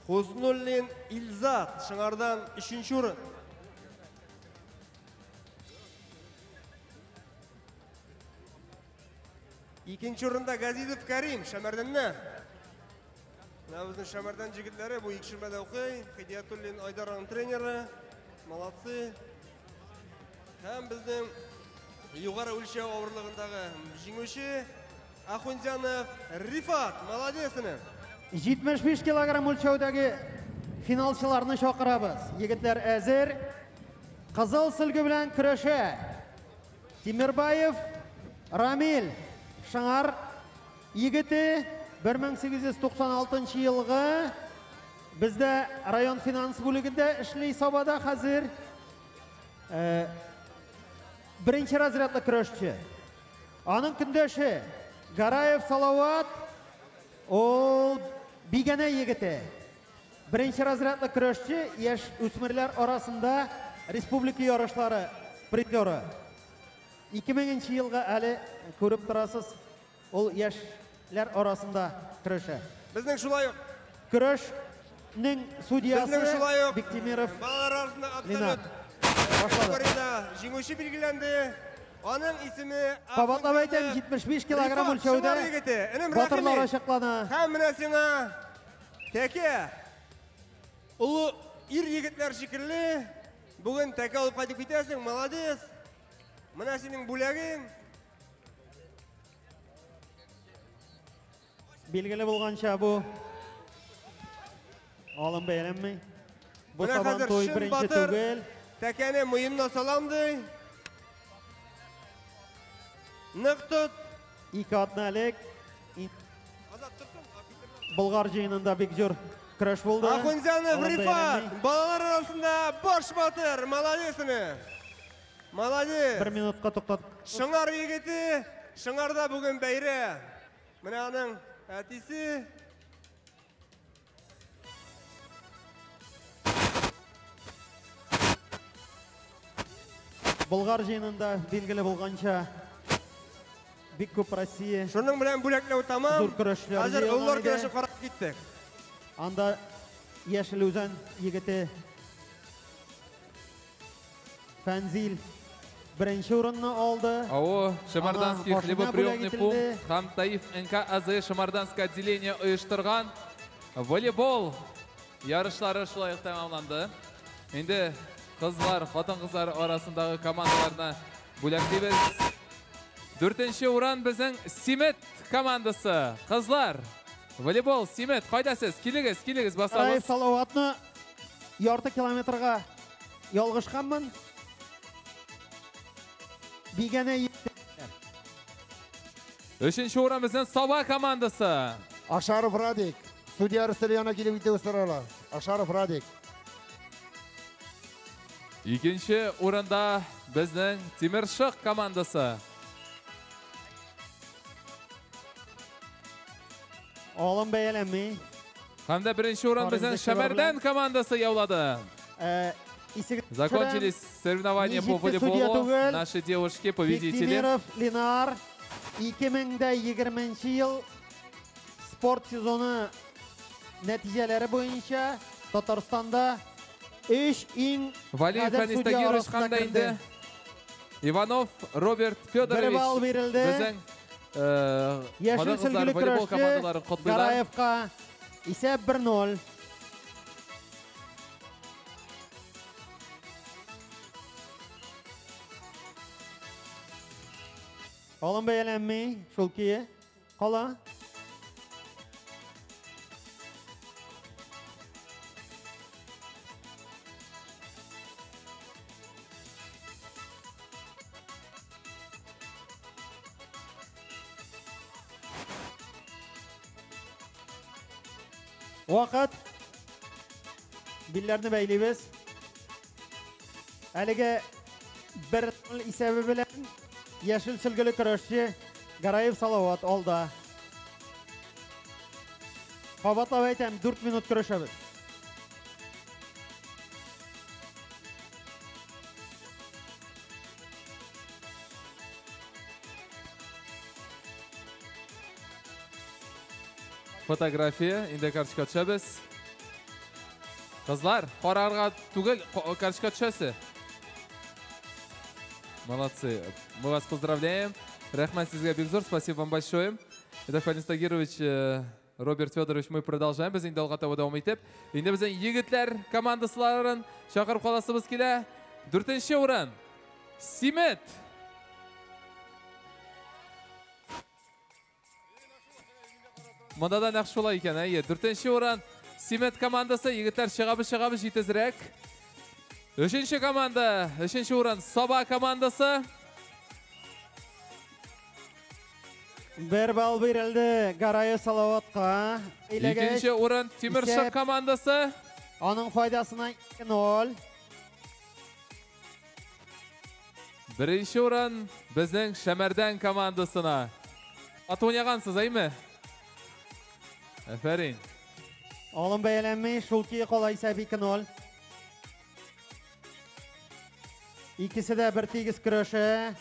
[SPEAKER 17] Хуснуллин Илзат, Шыңардан 3-нче урын. Икенче урында Газизов Карим, Шәмәрдәннән. Менә безнең Шәмәрдән җегетләре бу икшермәдә укый. Хидиятуллин Айдар аның тренеры. Молодцы. Һәм безнең югары үлчәү авырлыгындагы җиңүче Ахунзянов Рифат. Молодец, энем.
[SPEAKER 18] 75 килограмм үлчәүдәге финалчыларны чакырабыз. Егетләр әзер. Кызыл сөлге белән көрәшә. Тимербаев Рамил, Шыңар егете, 1896 елгы. Бездә район финанс бүлегендә эшли Сабада хәзер. Беренче разрядлы көрәшче. Аның көндәше Гараев Салават, ул Бигәнә егете. Беренче разрядлы көрәшче, яшь үсмерләр арасында республика ярышлары призеры. 2000 елга әле күреп торасыз, ул яшьләр арасында көрәшә.
[SPEAKER 17] Безнең шулай ук
[SPEAKER 18] көрәшнең судьясы
[SPEAKER 17] Безнең шулай ук
[SPEAKER 18] Биктимиров
[SPEAKER 17] балалар арасында
[SPEAKER 18] Ленар.
[SPEAKER 17] абсолют категориядә җиңүче билгеләнде. Аның исеме
[SPEAKER 18] Кабатлап әйтәм, 75 килограмм
[SPEAKER 17] Рифат,
[SPEAKER 18] үлчәүдә
[SPEAKER 17] Шыңар егете. Энем,
[SPEAKER 18] батырлар
[SPEAKER 17] рәхим ит.
[SPEAKER 18] ачыклана.
[SPEAKER 17] Һәм менә сиңа тәкә. Олы ир егетләр шикелле бүген тәкә алып кайтып китәсең, молодец. Менә синең бүләгең.
[SPEAKER 18] Билгеле булганча бу алым бәяләнми. Бу
[SPEAKER 17] Менә
[SPEAKER 18] Сабан
[SPEAKER 17] хәзер
[SPEAKER 18] туй
[SPEAKER 17] чын
[SPEAKER 18] беренче
[SPEAKER 17] батыр
[SPEAKER 18] түгел.
[SPEAKER 17] Тәкәне муенына салам ди. Нык тот.
[SPEAKER 18] Ике атна элек Болгар җыенында бик зур көрәш булды.
[SPEAKER 17] Ахунзянов
[SPEAKER 18] Алым
[SPEAKER 17] Рифат,
[SPEAKER 18] бәяләнми.
[SPEAKER 17] балалар арасында баш батыр, молодец энем. Молодец.
[SPEAKER 18] Бер минутка туктат.
[SPEAKER 17] Шыңар егете, Шыңарда бүген бәйрәм. Менә аның әтисе.
[SPEAKER 18] Болгар җыенында билгеле булганча бик күп Россия.
[SPEAKER 17] Шуның белән бүләкләү тамам.
[SPEAKER 18] Зур көрәшләр
[SPEAKER 17] Хәзер
[SPEAKER 18] җыелган
[SPEAKER 17] олылар
[SPEAKER 18] иде.
[SPEAKER 17] көрәшен карап киттек.
[SPEAKER 18] Анда Яшел Үзән егете Фәнзил Беренче урынны алды.
[SPEAKER 12] АО Шеморданский хлебоприемный пункт һәм Таиф НК АЗ Шеморданское отделение оештырган волейбол ярышлары шулай ук тәмамланды. Инде кызлар, хатын-кызлар арасындагы командаларны бүләклибез. Дүртенче урын безнең Симет командасы. Кызлар, волейбол, Симет, кайда сез? Килегез, килегез, басабыз.
[SPEAKER 18] Раиф Салаватны ярты километрга ялгышканмын. Бигәнә.
[SPEAKER 12] Өченче урын безнең Саба командасы.
[SPEAKER 19] Ашаров Радик. Судья өстәле янына килеп итеп сорала. Ашаров Радик.
[SPEAKER 12] Икенче урында безнең Тимершык командасы.
[SPEAKER 18] Алым бәяләнми.
[SPEAKER 12] Һәм дә беренче урын безнең Шәмәрдән командасы яулады. Закончились соревнования по волейболу. Наши девушки победители.
[SPEAKER 18] Бектимиров Ленар 2020 ел спорт сезоны нәтиҗәләре буенча Татарстанда 3 иң
[SPEAKER 12] Валиев
[SPEAKER 18] гадел
[SPEAKER 12] Фәнис
[SPEAKER 18] судья
[SPEAKER 12] Тагирович
[SPEAKER 18] арасына
[SPEAKER 12] һәм дә
[SPEAKER 18] керде.
[SPEAKER 12] инде Иванов Роберт Федорович.
[SPEAKER 18] Бер балл бирелде.
[SPEAKER 12] Безнең
[SPEAKER 18] Яшел
[SPEAKER 12] хатын-кызлар
[SPEAKER 18] сөлгеле
[SPEAKER 12] волейбол
[SPEAKER 18] көрәшче
[SPEAKER 12] командаларын котлыйлар.
[SPEAKER 18] Гараевка исәп 1-0. Алым бәяләнми, шул кие кала. Вакыт. Билләрне бәйлибез. Әлеге 1-0 исәбе белән яшел сөлгеле көрәшче Гараев Салават алда. Кабатлап әйтәм, 4 минут көрәшәбез.
[SPEAKER 12] Фотография, инде карточка төшәбез. Кызлар, карарга түгел, карточка төшәсе. Молодцы. Мы вас поздравляем. Рәхмәт сезгә бик зур, спасибо вам большое. Это Фәнис Тагирович, Роберт Федорович, мы продолжаем. Без инде алга таба дәвам итеп. Инде безнең егетләр командасыларын чакырып каласыбыз килә. Дүртенче урын. Симет. Монда да нәкъ шулай икән, әйе. Дүртенче урын Симет командасы. Егетләр, чыгабыз, чыгабыз, җитезрәк. Өченче команда, өченче урын Саба командасы.
[SPEAKER 18] Бер балл бирелде Гараев Салаватка.
[SPEAKER 12] Икенче урын Тимершык командасы.
[SPEAKER 18] Аның файдасына 2-0.
[SPEAKER 12] Беренче урын безнең Шәмәрдән командасына. Ат уйнагансыз, әйме? Әфәрин.
[SPEAKER 18] Алым бәяләнми, шул көе кала исәп 2-0. Икесе дә бер тигез көрәшә.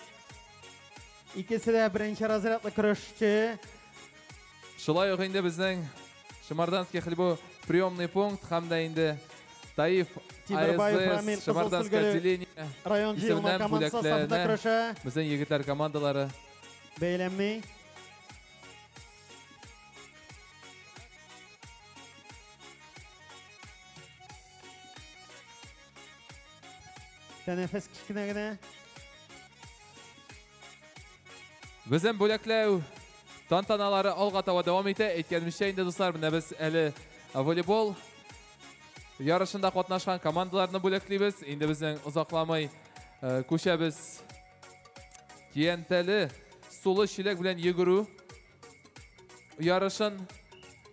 [SPEAKER 18] Икесе дә беренче разрядлы көрәшче.
[SPEAKER 12] Шулай ук инде безнең Шеморданский хлебоприемный пункт һәм дә инде Таиф
[SPEAKER 18] Тимербаев
[SPEAKER 12] АСЗ
[SPEAKER 18] Рамил, Кызыл
[SPEAKER 12] Шеморданское
[SPEAKER 18] Сөлгеле
[SPEAKER 12] отделение
[SPEAKER 18] район җыелма
[SPEAKER 12] исеменнән
[SPEAKER 18] командасы составында
[SPEAKER 12] бүләкләренә
[SPEAKER 18] көрәшә.
[SPEAKER 12] безнең егетләр командалары.
[SPEAKER 18] Бәйләнми. Тәнәфес кечкенә генә.
[SPEAKER 12] Безнең бүләкләү тантаналары алга таба дәвам итә. Әйткәнемчә инде, дуслар, менә без әле волейбол ярышында катнашкан командаларны бүләклибез. Инде безнең озакламый күчәбез Тиянтәле сулы чиләк белән йөгерү ярышын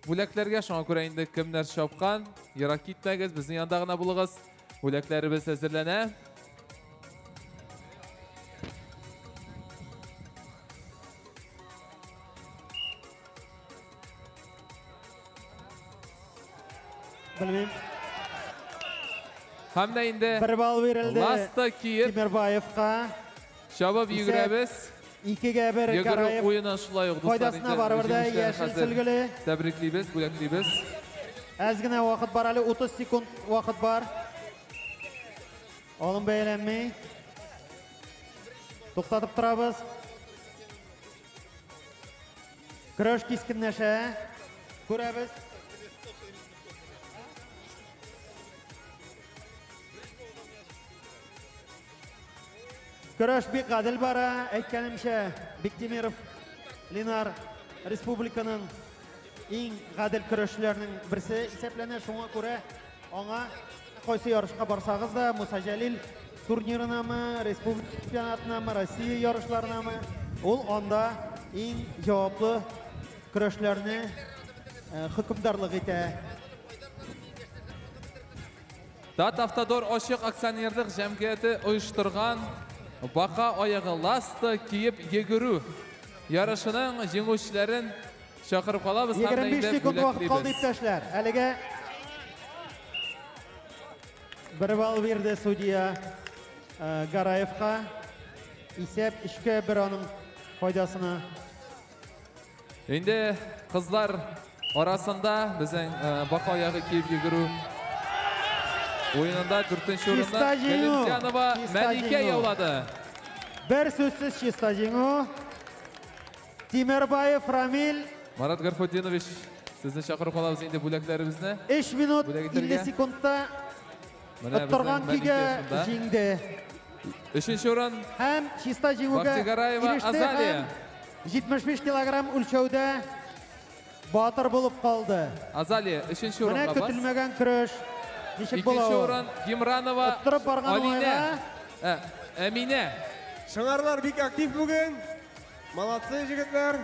[SPEAKER 12] бүләкләргә. Шуңа күрә инде кемнәр чапкан, ерак китмәгез, безнең янда гына булыгыз. Бүләкләребез әзерләнә.
[SPEAKER 18] Белмим.
[SPEAKER 12] Һәм дә инде
[SPEAKER 18] Бер балл бирелде
[SPEAKER 12] ласта киеп
[SPEAKER 18] Тимербаевка.
[SPEAKER 12] Чабып йөгерәбез.
[SPEAKER 18] 2-1
[SPEAKER 12] Йөгерү
[SPEAKER 18] Караев
[SPEAKER 12] уены шулай ук, дуслар,
[SPEAKER 18] файдасына
[SPEAKER 12] инде
[SPEAKER 18] барыбер дә
[SPEAKER 12] җиңүчеләрне
[SPEAKER 18] яшел
[SPEAKER 12] хәзер
[SPEAKER 18] сөлгеле.
[SPEAKER 12] Тәбриклибез, бүләклибез.
[SPEAKER 18] Әз генә вакыт бар әле, 30 секунд вакыт бар. Алым бәяләнми. Туктатып торабыз. Көрәш кискенләшә. Күрәбез. Көрәш бик гадел бара. Әйткәнемчә, Биктимиров Ленар республиканың иң гадел көрәшчеләренең берсе исәпләнә. Шуңа күрә аңа кайсы ярышка барсагыз да, Муса Җәлил турнирынамы, республика чемпионатынамы, Россия ярышларынамы, ул анда иң җаваплы көрәшләрне хөкемдарлык итә.
[SPEAKER 12] Татавтодор ачык акционерлык җәмгыяте оештырган бака аягы ласты киеп йөгерү ярышының җиңүчеләрен чакырып калабыз һәм дә
[SPEAKER 18] 25
[SPEAKER 12] инде
[SPEAKER 18] секунд вакыт калды,
[SPEAKER 12] бүләклибез.
[SPEAKER 18] иптәшләр. Әлегә бер балл бирде судья Гараевка. Исәп 3-1 аның файдасына.
[SPEAKER 12] Инде кызлар арасында безнең бака аягы киеп йөгерү уенында 4-нче урынны
[SPEAKER 18] Чиста җиңү.
[SPEAKER 12] Галимзянова
[SPEAKER 18] Чиста
[SPEAKER 12] Мәликә
[SPEAKER 18] җиңү.
[SPEAKER 12] яулады.
[SPEAKER 18] Бер сүзсез чиста җиңү. Тимербаев Рамил
[SPEAKER 12] Марат Гарфутдинович, сезне чакырып калабыз инде бүләкләребезне.
[SPEAKER 18] 3 минут
[SPEAKER 12] Бүләк
[SPEAKER 18] 50
[SPEAKER 12] итәргә.
[SPEAKER 18] секундта
[SPEAKER 12] Менә
[SPEAKER 18] оттырган
[SPEAKER 12] безнең
[SPEAKER 18] көйгә
[SPEAKER 12] Мәликә шунда.
[SPEAKER 18] җиңде.
[SPEAKER 12] Өченче урын
[SPEAKER 18] Һәм чиста җиңүгә
[SPEAKER 12] Бахтигараева
[SPEAKER 18] иреште
[SPEAKER 12] Азалия.
[SPEAKER 18] һәм 75 килограмм үлчәүдә батыр булып калды.
[SPEAKER 12] Азалия өченче
[SPEAKER 18] Менә
[SPEAKER 12] урынга бас.
[SPEAKER 18] көтелмәгән көрәш ничек була
[SPEAKER 12] Икенче
[SPEAKER 18] ул?
[SPEAKER 12] урын Гимранова
[SPEAKER 18] Оттырып барган
[SPEAKER 12] Алинә. Әминә.
[SPEAKER 17] Шыңарлар бик актив бүген. Молодцы, җегетләр.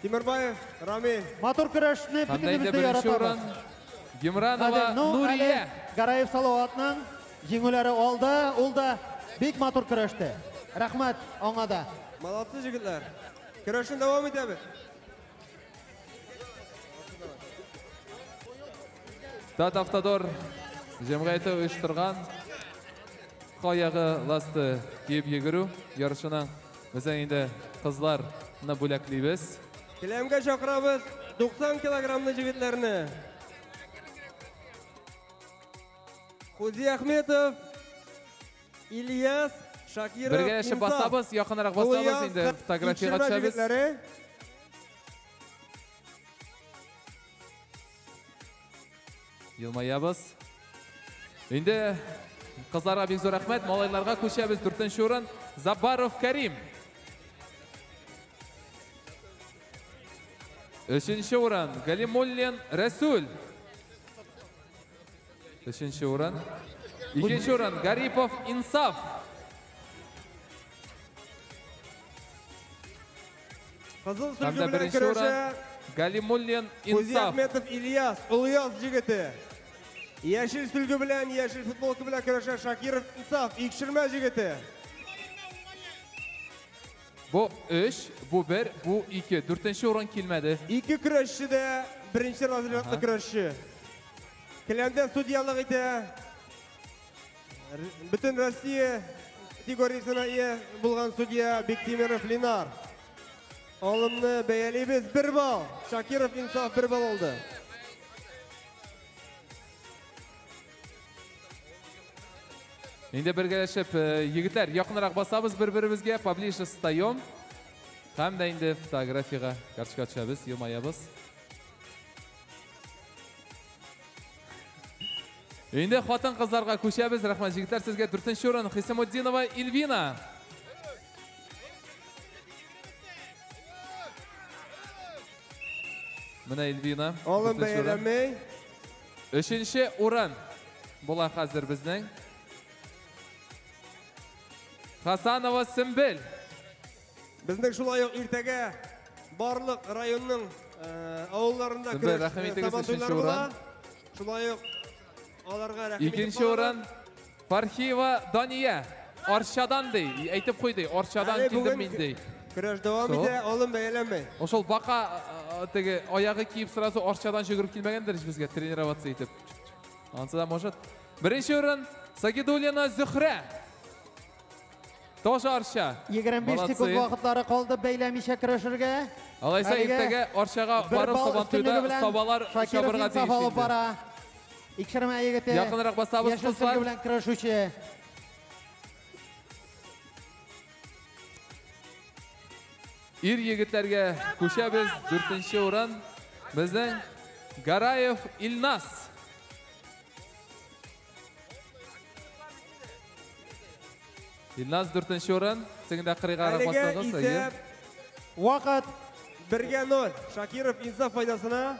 [SPEAKER 17] Тимербаев, Рамил.
[SPEAKER 18] Матур көрәшне
[SPEAKER 12] Һәм дә инде
[SPEAKER 18] бөтенебез дә
[SPEAKER 12] беренче урын
[SPEAKER 18] яратабыз.
[SPEAKER 12] Гимранова
[SPEAKER 18] Гадел, ну,
[SPEAKER 12] Нурия.
[SPEAKER 18] әле Гараев Салаватның җиңүләре алды. Ул да бик матур көрәште. Рәхмәт аңа да.
[SPEAKER 17] Молодцы, җегетләр. Көрәшне дәвам итәбез.
[SPEAKER 12] Татавтодор җәмгыяте оештырган каягы ласты киеп йөгерү ярышының безнең инде кызларны бүләклибез.
[SPEAKER 17] Келәмгә чакырабыз 90 килограммлы җегетләрне. Хузи Ахметов, Ильяс, Шакиров,
[SPEAKER 12] Бергәләшеп
[SPEAKER 17] Инсаф.
[SPEAKER 12] басабыз, якынрак басабыз
[SPEAKER 17] Ильяс,
[SPEAKER 12] инде фотографиягә
[SPEAKER 17] Икшермә
[SPEAKER 12] төшәбез.
[SPEAKER 17] җегетләре.
[SPEAKER 12] Елмаябыз. Инде кызларга бик зур рәхмәт, малайларга күчәбез. 4нче урын Забаров Карим. 3нче урын Галимуллин Расул. 3нче урын. 2нче урын Гарипов Инсаф.
[SPEAKER 17] Кызыл
[SPEAKER 12] Һәм
[SPEAKER 17] сөлге
[SPEAKER 12] дә
[SPEAKER 17] белән
[SPEAKER 12] беренче
[SPEAKER 17] көрәшә
[SPEAKER 12] урын Галимуллин
[SPEAKER 17] Хузи
[SPEAKER 12] Инсаф.
[SPEAKER 17] Ахметов Ильяс, Ильяс җегете. Яшел сөлге белән, яшел футболка белән көрәшә Шакиров Инсаф, Икшермә җегете.
[SPEAKER 12] Бу 3, бу 1, бу 2. 4нче урын килмәде.
[SPEAKER 17] Ике көрәшче дә беренче разрядлы көрәшче. Келәмдә судьялык итә. Бөтен Россия категориясенә ия булган судья Бектимиров Ленар. Алымны бәялибез 1 балл. Шакиров Инсаф 1 балл алды.
[SPEAKER 12] Инде бергәләшеп, егетләр, якынрак басабыз бер-беребезгә, поближе встаем. Һәм дә инде фотографиягә карточка төшәбез, елмаябыз. Инде хатын-кызларга күчәбез. Рәхмәт, егетләр, сезгә. 4нче урын Хисамутдинова Эльвина. Менә Эльвина.
[SPEAKER 17] Алым
[SPEAKER 12] 4нче урын.
[SPEAKER 17] бәяләмәй.
[SPEAKER 12] 3нче урын була хәзер безнең. Хасанова Сөмбел.
[SPEAKER 17] Безнең шулай ук иртәгә барлык районның авылларында
[SPEAKER 12] Сөмбел,
[SPEAKER 17] көрәш,
[SPEAKER 12] рәхим итегез,
[SPEAKER 17] сабантуйлар
[SPEAKER 12] өченче
[SPEAKER 17] була.
[SPEAKER 12] урын.
[SPEAKER 17] Шулай ук аларга рәхим итеп
[SPEAKER 12] Икенче
[SPEAKER 17] калабыз.
[SPEAKER 12] урын Фархиева Дания. Арчадан ди, әйтеп куйды, Арчадан
[SPEAKER 17] Әле
[SPEAKER 12] килдем
[SPEAKER 17] бүген
[SPEAKER 12] мин ди.
[SPEAKER 17] Көрәш дәвам
[SPEAKER 12] Шул.
[SPEAKER 17] итә, алым бәяләнмәй.
[SPEAKER 12] Ошол бака теге аягы киеп сразу Арчадан йөгереп килмәгәндер ич безгә тренироваться итеп. Ансы да может. Беренче урын Сагидуллина Зөхрә. Тоже Арча.
[SPEAKER 18] 25
[SPEAKER 12] Молодцы.
[SPEAKER 18] секунд вакытлары калды бәйләмичә көрәшергә.
[SPEAKER 12] Алайса
[SPEAKER 18] Әлегә
[SPEAKER 12] иртәгә Арчага
[SPEAKER 18] бер
[SPEAKER 12] барып
[SPEAKER 18] балл
[SPEAKER 12] Сабантуйда
[SPEAKER 18] өстенлеге белән
[SPEAKER 12] сабалар
[SPEAKER 18] Шакиров
[SPEAKER 12] чабырга
[SPEAKER 18] Инсаф
[SPEAKER 12] тиеш
[SPEAKER 18] алып
[SPEAKER 12] инде.
[SPEAKER 18] бара. Икшермә егете.
[SPEAKER 12] Якынрак басабыз,
[SPEAKER 18] Яшел
[SPEAKER 12] кызлар.
[SPEAKER 18] сөлге белән көрәшүче.
[SPEAKER 12] Ир егетләргә күчәбез. 4-нче урын безнең Гараев Илназ. Илназ 4-нче урын. Тегендә кырыйгарак бассагыз, әйе.
[SPEAKER 18] Вакыт
[SPEAKER 17] 1-0. Шакиров Инсаф файдасына.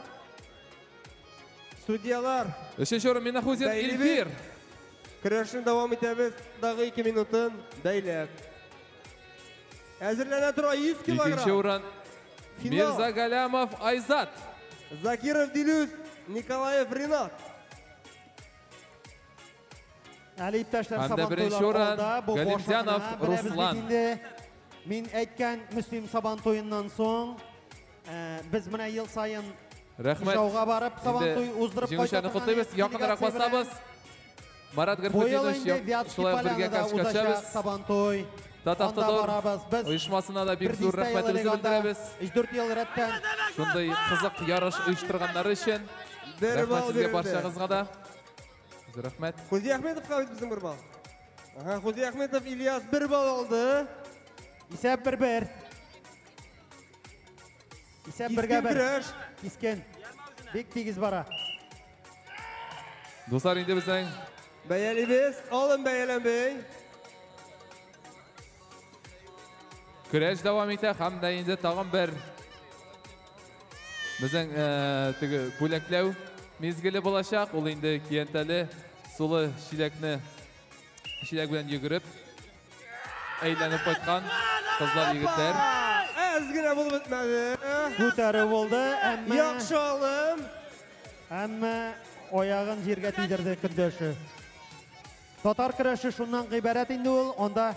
[SPEAKER 17] Судьялар.
[SPEAKER 12] 3-нче урын Минахузин Эльвир.
[SPEAKER 17] Көрәшне дәвам итәбез. Тагы 2 минутын бәйләп. Әзерләнә тора 100 килограмм.
[SPEAKER 12] 2-нче урын Мирза Галямов Айзат.
[SPEAKER 17] Закиров Дилюс, Николаев Ринат.
[SPEAKER 18] Әле иптәшләр
[SPEAKER 12] Һәм дә беренче урын Галимзянов Руслан.
[SPEAKER 18] Мин әйткән Мөслим Сабантуеннан соң без менә ел саен
[SPEAKER 12] Рәхмәт.
[SPEAKER 18] Ижауга барып Сабантуй уздырып
[SPEAKER 12] Җиңүчеләрне котлыйбыз. Якынрак басабыз. Марат Гарфутдинович шулай бергә качабыз.
[SPEAKER 18] Сабантуй.
[SPEAKER 12] Татавтодор оешмасына да бик зур рәхмәтебезне белдерәбез.
[SPEAKER 18] 3-4 ел рәттән.
[SPEAKER 12] Шундый кызык ярыш оештырганнары өчен. Рәхмәт сезгә барчагызга да. Зур рәхмәт.
[SPEAKER 17] Хузи Ахметовка бит безнең бер балл. Ага, Хузи Ахметов Ильяс бер балл алды.
[SPEAKER 18] Исәп 1-1. Исәп 1-1. Кискен. Бик тигез бара.
[SPEAKER 12] Дуслар, инде безнең
[SPEAKER 17] бәялибез, алым бәяләнбей.
[SPEAKER 12] Көрәш дәвам итә һәм дә инде тагын бер безнең теге бүләкләү мизгеле булачак. Ул инде киянтәле сулы чиләкне чиләк белән йөгереп әйләнеп кайткан кызлар, егетләр.
[SPEAKER 17] Әз генә булып бетмәде.
[SPEAKER 18] Күтәрү булды, әмма
[SPEAKER 17] яхшы алым.
[SPEAKER 18] Әмма аягын җиргә тидерде көндәше. Татар көрәше шуннан гыйбарәт инде ул, анда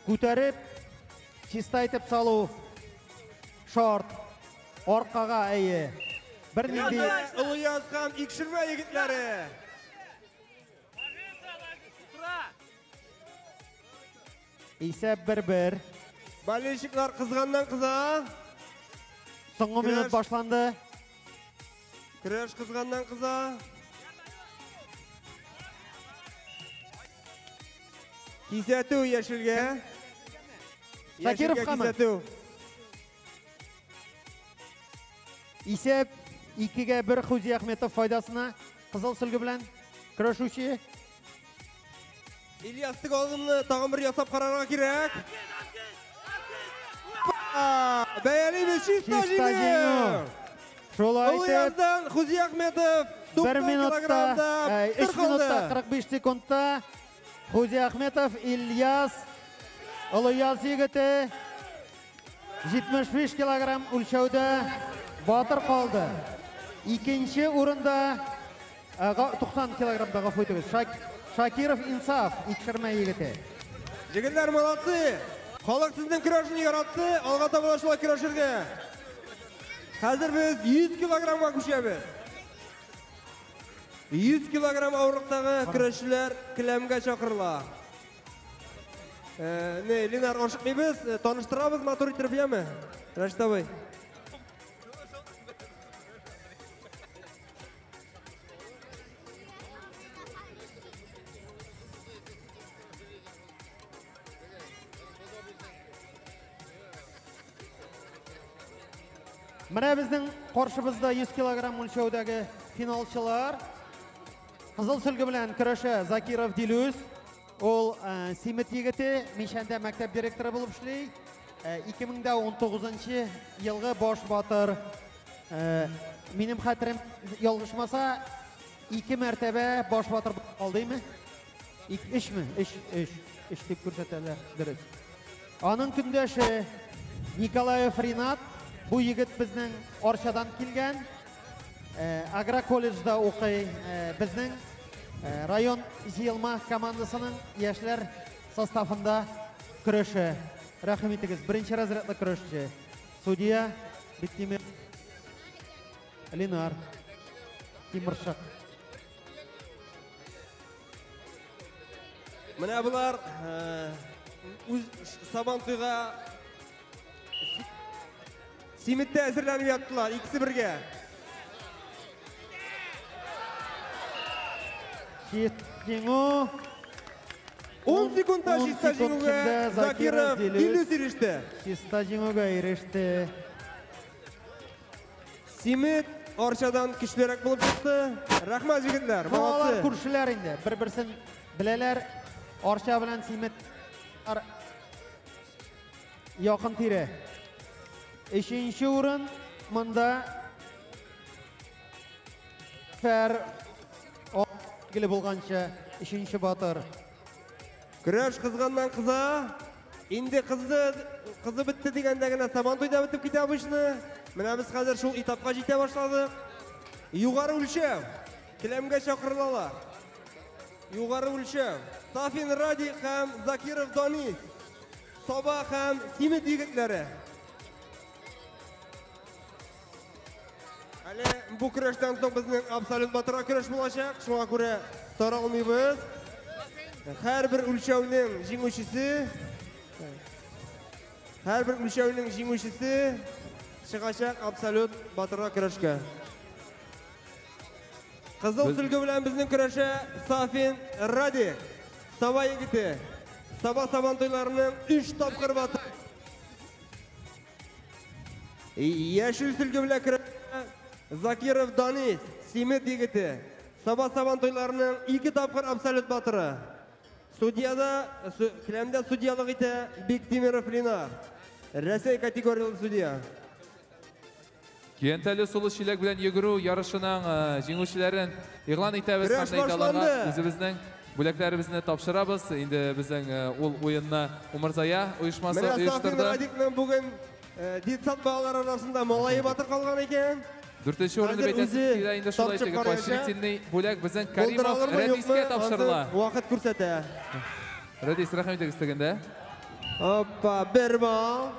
[SPEAKER 18] күтәреп чиста итеп салу шарт. Аркага әйе. Бер нинди
[SPEAKER 17] Олыяз һәм Икшермә егетләре.
[SPEAKER 18] Исәп 1-1.
[SPEAKER 17] Болельщиклар кызганнан кыза.
[SPEAKER 18] Соңгы минут башланды.
[SPEAKER 17] Көрәш кызганнан кыза. Кисәтү яшелгә.
[SPEAKER 18] Шакировкамы? Исәп 2-1 Хузи Ахметов файдасына. Кызыл сөлге белән көрәшүче.
[SPEAKER 17] Ильяс тек алымны тагын бер ясап карарга кирәк. Бәялибез, чиста җиңү.
[SPEAKER 18] Шулай итеп,
[SPEAKER 17] Олыяздан Хузи Ахметов
[SPEAKER 18] 1 минутта, 3 минутта 45 секундта Хузи Ахметов Ильяс Олыяз егете 75 килограмм үлчәүдә батыр калды. Икенче урында 90 килограммда, гафу итегез, Шакиров Инсаф, Икшермә егете.
[SPEAKER 17] Егетләр молодцы. Халык сезнең көрәшне яратты, алга таба шулай көрәшергә. Хәзер без 100 килограммга күчәбез. 100 килограмм авырлыктагы көрәшчеләр келәмгә чакырыла. Не, Ленар, ашыкмыйбыз, таныштырабыз матур итеп, яме? Рәшит абый.
[SPEAKER 18] Менә безнең каршыбызда 100 килограмм үлчәүдәге финалчылар. Кызыл сөлге белән көрәшә Закиров Дилүс. Ул Симет егете, Мишәндә мәктәп директоры булып эшли. 2019 елгы баш батыр. Минем хәтерем ялгышмаса, 2 мәртәбә баш батыр алдымы? 3-ме? 3 дип күрсәтәләр, дөрес. Аның көндәше Николаев Ринат. Бу егет безнең Арчадан килгән, агроколледжда укый, безнең район җыелма командасының яшьләр составында көрәшә. Рәхим итегез, беренче разрядлы көрәшче. Судья Биктимир Ленар Тимиршак.
[SPEAKER 17] Менә булар үз Сабантуйга Симеттә әзерләнеп яттылар, икесе бергә.
[SPEAKER 18] Җиңү.
[SPEAKER 17] 10 секундта чиста җиңүгә Закиров Дилүс иреште.
[SPEAKER 18] Чиста җиңүгә иреште.
[SPEAKER 17] Симет Арчадан көчлерәк булып чыкты. Рәхмәт, егетләр,
[SPEAKER 18] Алар
[SPEAKER 17] молодцы.
[SPEAKER 18] күршеләр инде. Бер-берсен беләләр. Арча белән Симет якын тирә. Өченче урын монда Фәр билгеле булганча өченче батыр.
[SPEAKER 17] Көрәш кызганнан кыза. Инде кызды, кызы бетте дигәндә генә Сабантуй да бетеп китә обычно. Менә без хәзер шул этапка җитә башладык. Югары үлчәү. Келәмгә чакырылалар. Югары үлчәү. Сафин Радик һәм Закиров Данис. Саба һәм Симет егетләре. Әле бу көрәштән соң безнең абсолют батырга көрәш булачак. Шуңа күрә таралмыйбыз. Һәрбер үлчәүнең җиңүчесе Һәрбер үлчәүнең җиңүчесе чыгачак абсолют батырга көрәшкә. Кызыл сөлге белән безнең көрәшә Сафин Радик. Саба егете. Саба Сабантуйларының 3 тапкыр батыры. Яшел сөлге белән көрәшә Закиров Данис, Симет егете. Саба Сабантуйларының 2 тапкыр абсолют батыры. Судьяда, келәмдә судьялык итә Бектимиров Ленар. Рәсәй категорияле судья.
[SPEAKER 12] Киянтәле сулы чиләк белән йөгерү ярышының җиңүчеләрен игълан итәбез.
[SPEAKER 17] Көрәш
[SPEAKER 12] Һәм дә аларга
[SPEAKER 17] башланды.
[SPEAKER 12] үзебезнең бүләкләребезне тапшырабыз. Инде безнең ул уенны Умырзая оешмасы
[SPEAKER 17] Менә Сафин
[SPEAKER 12] оештырды.
[SPEAKER 17] Радикның бүген детсад балалары арасында малае батыр калган икән.
[SPEAKER 12] Дүртенче урынны
[SPEAKER 17] Хәзер
[SPEAKER 12] бәйтәсе
[SPEAKER 17] үзе
[SPEAKER 12] килә инде шулай
[SPEAKER 17] тартып
[SPEAKER 12] теге
[SPEAKER 17] караячак.
[SPEAKER 12] поощрительный бүләк безнең Каримов
[SPEAKER 17] Булдыра алырмы,
[SPEAKER 12] Рәдискә
[SPEAKER 17] юкмы,
[SPEAKER 12] тапшырыла.
[SPEAKER 17] ансы Вакыт күрсәтә.
[SPEAKER 12] Рәдис, рәхмәт итегез тегендә.
[SPEAKER 17] Опа, бер балл.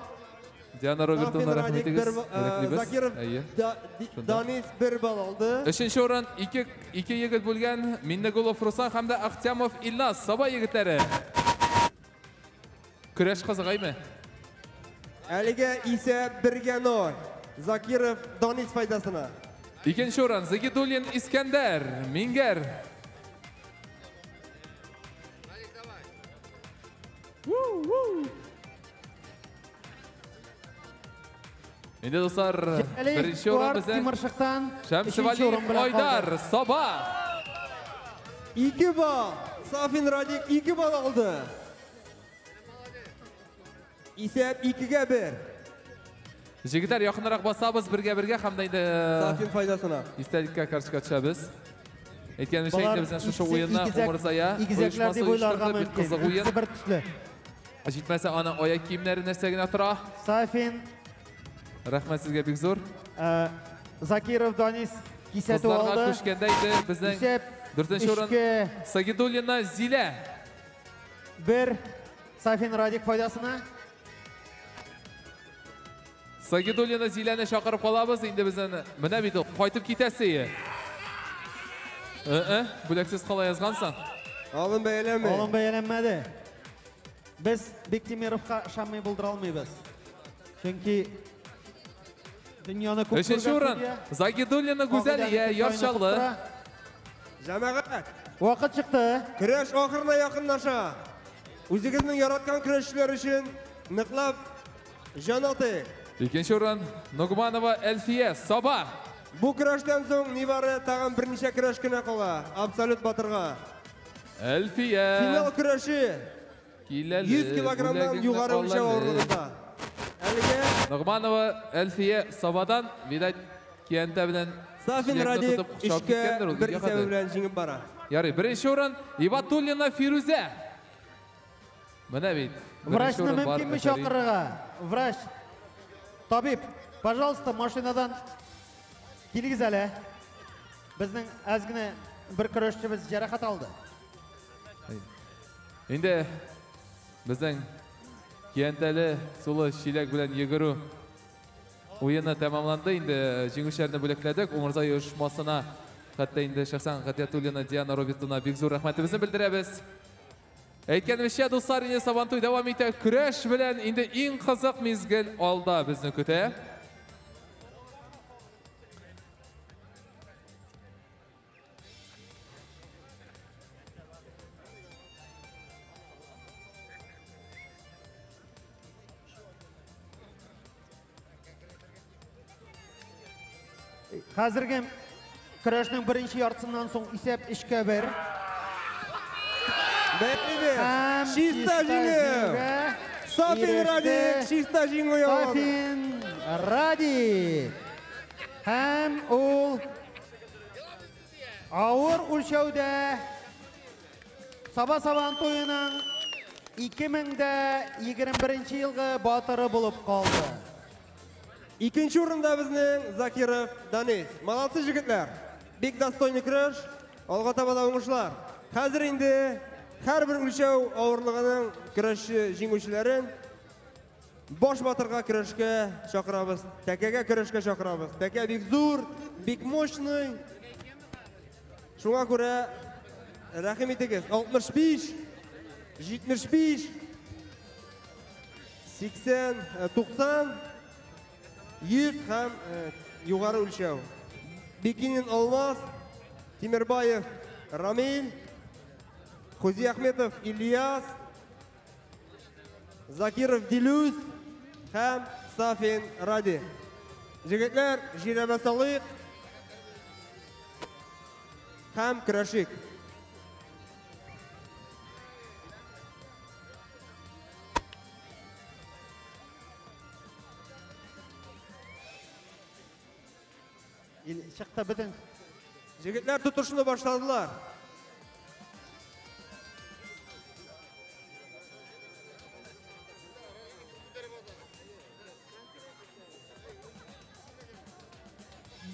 [SPEAKER 12] Диана Робертовна,
[SPEAKER 17] Сафин
[SPEAKER 12] рәхмәт
[SPEAKER 17] Радик
[SPEAKER 12] итегез.
[SPEAKER 17] бер
[SPEAKER 12] Бүләклибез.
[SPEAKER 17] Закиров
[SPEAKER 12] Әйе. Шунда.
[SPEAKER 17] Данис бер балл алды.
[SPEAKER 12] Өченче урын ике егет бүлгән Миннегулов Руслан һәм дә Ахтямов Илназ, Саба егетләре. Көрәш кызыгаймы?
[SPEAKER 17] Әлегә исә бергә ноль. Закиров Данис файдасына.
[SPEAKER 12] Икенче урын Загидуллин Искәндәр, Мингәр. Инде дуслар,
[SPEAKER 18] Җәлил
[SPEAKER 12] беренче урын
[SPEAKER 18] Эдуард
[SPEAKER 12] безнең
[SPEAKER 18] Тимершыктан
[SPEAKER 12] Шәмсевалиев
[SPEAKER 18] өченче урын белән
[SPEAKER 12] Айдар,
[SPEAKER 18] калды.
[SPEAKER 12] Саба.
[SPEAKER 17] 2 балл. Сафин Радик 2 балл алды. Исәп 2-гә 1.
[SPEAKER 12] Җегетләр, якынрак басабыз бергә-бергә һәм дә инде
[SPEAKER 17] Сафин файдасына.
[SPEAKER 12] Истәлеккә карточка төшәбез. Әйткәнемчә,
[SPEAKER 18] Болар
[SPEAKER 12] инде безнең шушы
[SPEAKER 18] икесе
[SPEAKER 12] уенны
[SPEAKER 18] игезәк-
[SPEAKER 12] Умырзая
[SPEAKER 18] игезәкләр
[SPEAKER 12] оешмасы
[SPEAKER 18] дип уйларга
[SPEAKER 12] оештырды. Бик
[SPEAKER 18] мөмкин.
[SPEAKER 12] кызык уен.
[SPEAKER 18] Икесе бер төсле.
[SPEAKER 12] Җитмәсә, аның аяк киемнәре нәрсә генә тора.
[SPEAKER 18] Сафин.
[SPEAKER 12] Рәхмәт сезгә бик зур.
[SPEAKER 18] Закиров Данис кисәтү
[SPEAKER 12] Кызларга
[SPEAKER 18] алды.
[SPEAKER 12] күчкәндә инде безнең
[SPEAKER 18] Исәп
[SPEAKER 12] дүртенче урын
[SPEAKER 18] өчкә
[SPEAKER 12] Сагидуллина Зилә.
[SPEAKER 18] 1 Сафин Радик файдасына.
[SPEAKER 12] Сагидуллина Зиләне чакырып калабыз. Инде безнең менә бит ул кайтып китәсе. Бүләксез кала язгансың.
[SPEAKER 17] Алым бәяләнмәде.
[SPEAKER 18] Алым бәяләнмәде. Без Бектимировка ышанмый булдыра алмыйбыз. Чөнки дөньяны күп
[SPEAKER 12] Өченче
[SPEAKER 18] күргән
[SPEAKER 12] урын
[SPEAKER 18] судья.
[SPEAKER 12] Загидуллина Гүзәлия,
[SPEAKER 18] Кагыйдәне
[SPEAKER 12] Яр Чаллы.
[SPEAKER 17] Җәмәгать.
[SPEAKER 18] Вакыт чыкты.
[SPEAKER 17] Көрәш ахырына якынлаша. Үзегезнең яраткан көрәшчеләр өчен ныклап җан атыйк.
[SPEAKER 12] Икенче урын Нугманова Әлфия, Саба.
[SPEAKER 17] Бу көрәштән соң нибары тагын берничә көрәш кенә кала абсолют батырга.
[SPEAKER 12] Әлфия.
[SPEAKER 17] Финал көрәше.
[SPEAKER 12] Киләле,
[SPEAKER 17] 100 килограммнан
[SPEAKER 12] бүләгеңне
[SPEAKER 17] югары үлчәү
[SPEAKER 12] алале.
[SPEAKER 17] авырлыгында. Әлегә
[SPEAKER 12] Нугманова Әлфия Сабадан, видать, киянтә белән
[SPEAKER 17] Сафин
[SPEAKER 12] чиләкне
[SPEAKER 17] Радик
[SPEAKER 12] тотып кочак
[SPEAKER 17] өчкә
[SPEAKER 12] киткәндер ул,
[SPEAKER 17] бер
[SPEAKER 12] өйгә
[SPEAKER 17] исәбе
[SPEAKER 12] кадәр.
[SPEAKER 17] белән җиңеп бара.
[SPEAKER 12] Ярый, беренче урын Ибатуллина Фирүзә. Менә бит. Беренче
[SPEAKER 18] Врачны
[SPEAKER 12] урын бар,
[SPEAKER 18] мөмкинме
[SPEAKER 12] афәрин.
[SPEAKER 18] чакырырга? Врач, табиб, пожалуйста, машинадан килегез әле. Безнең әз генә бер көрәшчебез җәрәхәт алды.
[SPEAKER 12] Инде безнең киянтәле сулы чиләк белән йөгерү уены тәмамланды. Инде җиңүчеләрне бүләкләдек. Умырзая оешмасына, хәтта инде шәхсән Гатиятуллина Диана Робертовна бик зур рәхмәтебезне белдерәбез. Әйткәнебезчә, дуслар, инде Сабантуй дәвам итә. Көрәш белән инде иң кызык мизгел алда безне көтә.
[SPEAKER 18] Хәзерге көрәшнең беренче яртысыннан соң исәп 3-1.
[SPEAKER 17] Бәйлибез. Чиста җиңү. Сафин Радик чиста җиңү яулады.
[SPEAKER 18] Сафин Радик. Һәм ул авыр үлчәүдә Саба Сабан туеның 2021 елгы батыры булып калды.
[SPEAKER 17] Икенче урында безнең Закиров Данис. Молодцы, җегетләр. Бик достойный көрәш. Алга таба да уңышлар. Хәзер инде һәрбер үлчәү авырлыгының көрәшче җиңүчеләрен баш батырга көрәшкә чакырабыз. Тәкәгә көрәшкә чакырабыз. Тәкә бик зур, бик мощный. Шуңа күрә рәхим итегез. 65, 75, 80, 90, 100 һәм югары үлчәү. Бикинин Алмаз, Тимербаев Рамил, Хузиахметов Ильяс, Закиров Дилюс һәм Сафин Ради. Җегетләр, жирәбә салыйк һәм көрәшик.
[SPEAKER 18] Чыкты бөтен.
[SPEAKER 17] Җегетләр тотышны башладылар.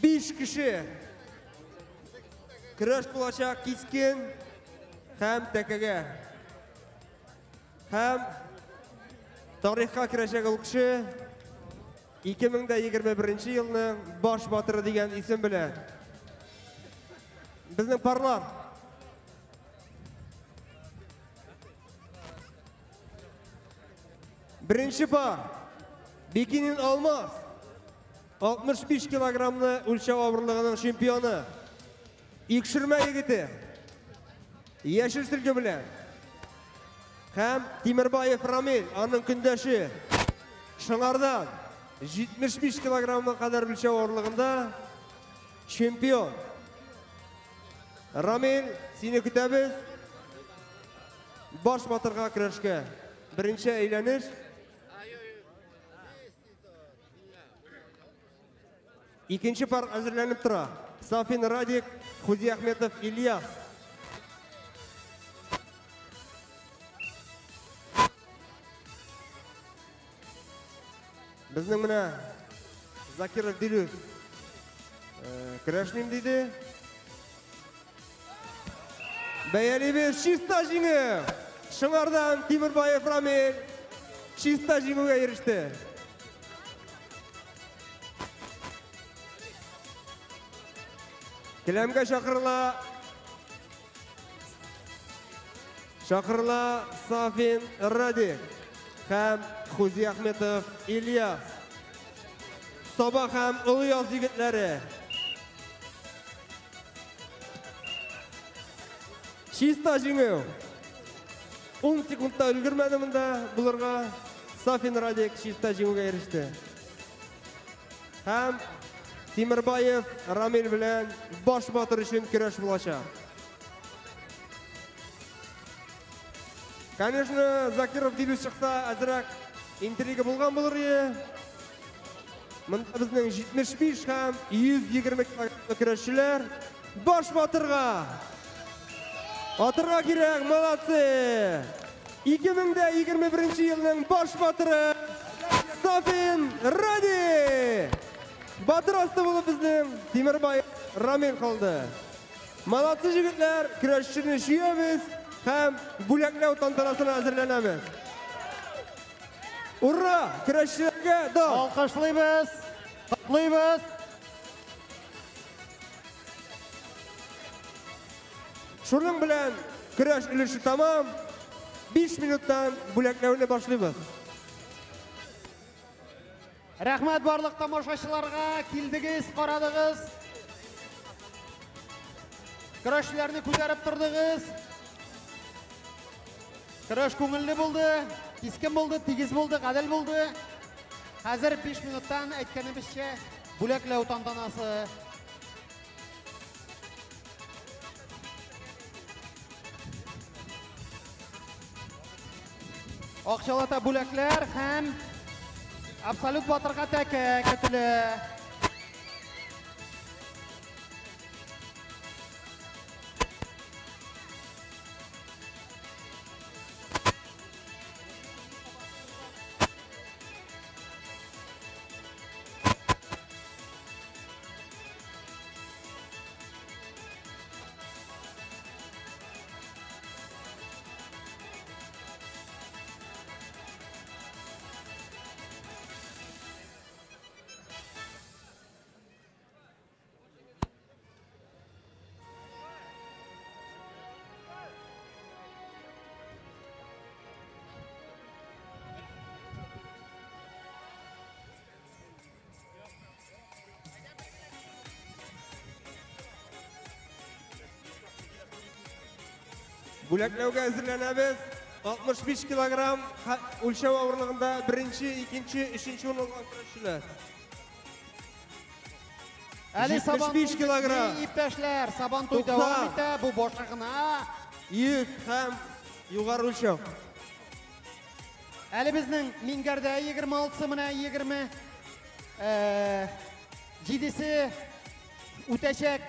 [SPEAKER 17] Биш кеше көрәш булачак кискен һәм тәкәгә. Һәм тарихка керәчәк ул кеше 2021 елның баш батыры дигән исем белән. Безнең парлар. Беренче пар. Бикинин Алмаз. 65 килограммлы үлчәү авырлыгының чемпионы. Икшермә егете. Яшел сөлге белән. Һәм Тимербаев Рамил, аның көндәше. Шыңардан 75 килограммга кадәр үлчәү авырлыгында чемпион. Рамил, сине көтәбез. Баш батырга көрәшкә. Беренче әйләнеш. Икенче пар әзерләнеп тора. Сафин Радик, Хузиахметов Ильяс. Безнең менә Закиров Дилюс көрәшмим диде. Бәялибез чиста җиңү. Шыңардан Тимербаев Рамил чиста җиңүгә иреште. Келәмгә чакырыла. Чакырыла Сафин Радик һәм Хузиахметов Ильяс. Саба һәм Олыяз егетләре. Чиста җиңү. 10 секундта өлгермәде монда булырга. Сафин Радик чиста җиңүгә иреште. Һәм Тимербаев Рамил белән баш батыр өчен көрәш булачак. Конечно, Закиров Дилюс чыкса, әзрәк интрига булган булыр иде. Монда безнең 75 һәм 120 килограммлы көрәшчеләр баш батырга. Атырга кирәк, молодцы! 2021 елның баш батыры Сафин Ради! Батыр асты булып безнең Тимербаев Рамил калды. Молодцы җегетләр, көрәшчене сөябез һәм бүләкләү тантанасына әзерләнәбез. Ура! Көрәшчеләргә дан!
[SPEAKER 18] Алкышлыйбыз, котлыйбыз.
[SPEAKER 17] Шуның белән көрәш өлеше тамам. 5 минуттан бүләкләүне башлыйбыз.
[SPEAKER 18] Рәхмәт барлык тамашачыларга, килдегез, карадыгыз. Көрәшчеләрне күтәреп тордыгыз. Көрәш күңелле булды, кискен булды, тигез булды, гадел булды. Хәзер 5 минуттан әйткәнебезчә бүләкләү тантанасы Акчалата бүләкләр һәм абсолют батырга тәкә көтелә.
[SPEAKER 17] Бүләкләүгә әзерләнәбез. 65 килограмм үлчәү авырлыгында беренче, икенче, өченче урын алган көрәшчеләр.
[SPEAKER 18] Әле Сабан
[SPEAKER 17] 75 килограмм.
[SPEAKER 18] Иптәшләр, Сабан туй
[SPEAKER 17] 90.
[SPEAKER 18] дәвам итә. Бу башы гына.
[SPEAKER 17] 100 һәм югары үлчәү.
[SPEAKER 18] Әле безнең Миңгәрдә 26-сы менә 20 җидесе үтәчәк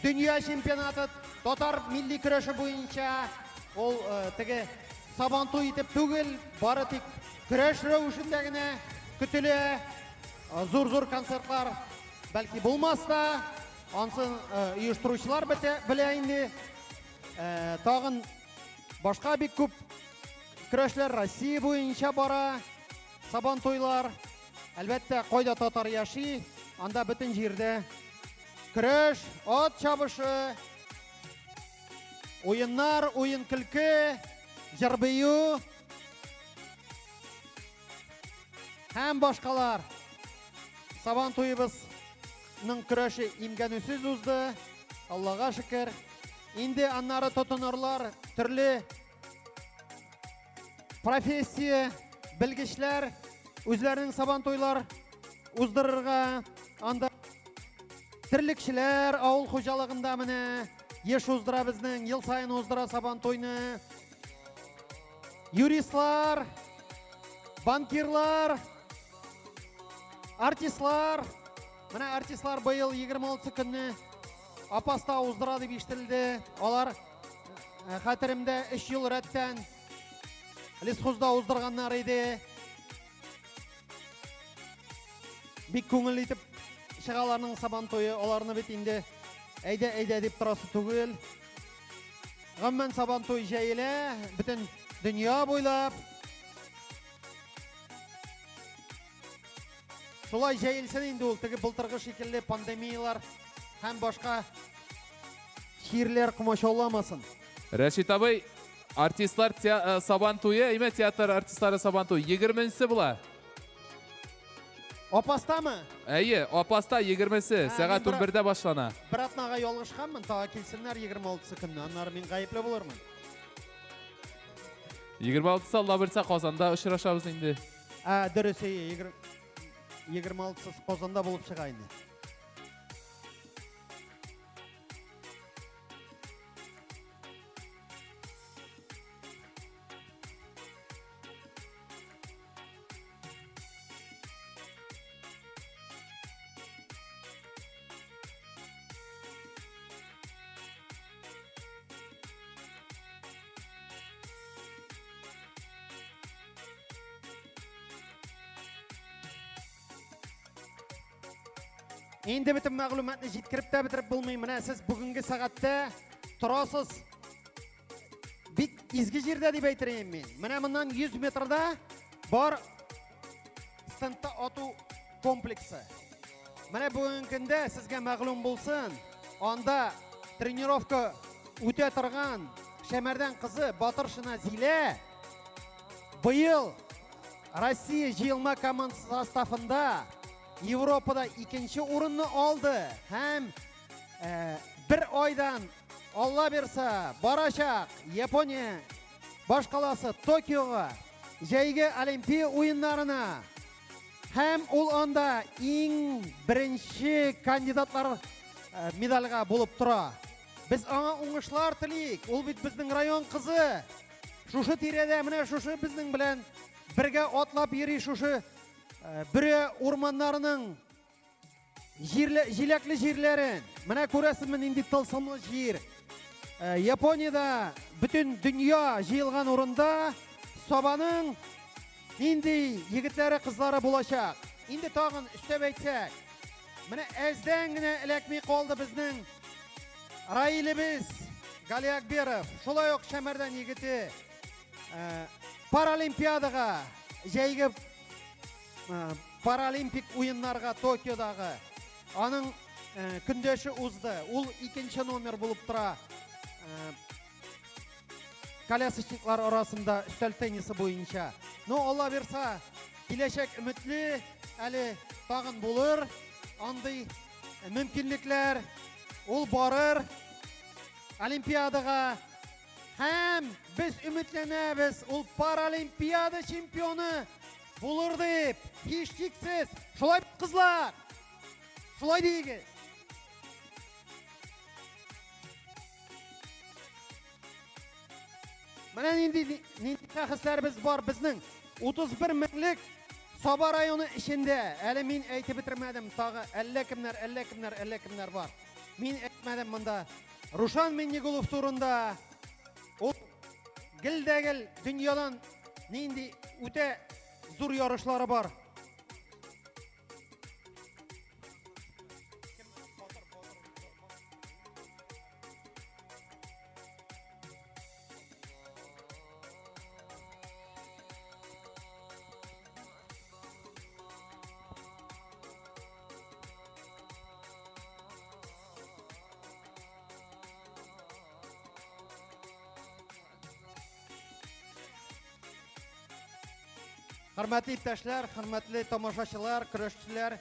[SPEAKER 18] дөнья чемпионаты татар милли көрәше буенча. Ул теге Сабан туй итеп түгел, бары тик көрәш рәвешендә генә көтелә. Зур-зур концертлар бәлки булмас та, ансын оештыручылар белә инде. Тагын башка бик күп көрәшләр Россия буенча бара, Сабан туйлар. Әлбәттә, кайда татар яши, анда бөтен җирдә көрәш, ат чабышы, уеннар, уен көлке, җыр-бию һәм башкалар. Сабан туебызның көрәше имгәнүсез узды, Аллага шөкер. Инде аннары тотынырлар төрле профессия, белгечләр үзләренең Сабан туйлар уздырырга. Анда терлекчеләр авыл хуҗалыгында менә еш уздыра безнең, ел саен уздыра Сабан туйны. Юристлар, банкирлар, артистлар. Менә артистлар быел 26 көнне Апаста уздыра дип ишетелде. Алар хәтеремдә 3 ел рәттән Лесхозда уздырганнар иде. Бик күңелле итеп чыгаларның Сабан туе. Аларны бит инде әйдә, әйдә дип торасы түгел. Гомумән Сабан туй җәелә бөтен дөнья буйлап. Шулай җәелсен инде ул, теге былтыргы шикелле пандемиялар һәм башка чирләр комачауламасын.
[SPEAKER 12] Рәшит абый, артистлар Сабан туе, әйме театр артистлары Сабан туе 20-нче була.
[SPEAKER 18] Апастамы?
[SPEAKER 12] Әйе, Апаста 20-се, сәгать
[SPEAKER 18] мин
[SPEAKER 12] 11-дә башлана.
[SPEAKER 18] Бер атнага ялгышканмын, тагы килсеннәр 26-сы көнне, аннары мин гаепле булырмын.
[SPEAKER 12] 26-сы Алла бирсә Казанда очрашабыз инде.
[SPEAKER 18] Ә, дөрес, әйе, 26-сы Казанда булып чыга инде. Инде бөтен мәгълүматны җиткереп тә бетереп булмый. Менә сез бүгенге сәгатьтә торасыз. Бик изге җирдә дип әйтер идем мин. Менә моннан 100 метрда бар стендта ату комплексы. Менә бүгенге көндә сезгә мәгълүм булсын, анда тренировка үтә торган Шәмәрдән кызы Батыршина Зилә быел Россия җыелма командасы составында Европада икенче урынны алды һәм бер айдан Алла бирса барачак Япония башкаласы Токиога җәйге Олимпия уеннарына һәм ул анда иң беренче кандидатлар медальгә булып тора. Без аңа уңышлар телик. Ул бит безнең район кызы. Шушы тирәдә менә шушы безнең белән бергә атлап йөри шушы Бөре урманнарының җиләкле җирләрен. Менә күрәсезме нинди тылсымлы җир. Япониядә бөтен дөнья җыелган урында Сабаның нинди егетләре, кызлары булачак. Инде тагын өстәп әйтсәк, менә әздән генә эләкми калды безнең Раилебез Галиакберов, шулай ук Шәмәрдән егете, Паралимпиадага, җәйге Паралимпик уеннарга Токиодагы аның көндәше узды. Ул икенче номер булып тора. Колясочниклар арасында өстәл теннисы буенча. Ну, Алла бирса, киләчәк өметле, әле тагын булыр андый мөмкинлекләр. Ул барыр Олимпиадага. Һәм без өметләнәбез, ул Паралимпиада чемпионы булыр дип, һичшиксез. Шулай бит, кызлар? Шулай диегез. Менә нинди нинди шәхесләребез бар безнең. 31 меңлек Саба районы эчендә. Әле мин әйтеп бетермәдем, тагы әллә кемнәр, әллә кемнәр, әллә кемнәр бар. Мин әйтмәдем монда Рушан Миннегулов турында. Ул гел дә гел дөньядан нинди үтә зур ярышлары бар. Хөрмәтле иптәшләр, хөрмәтле тамашачылар, көрәшчеләр,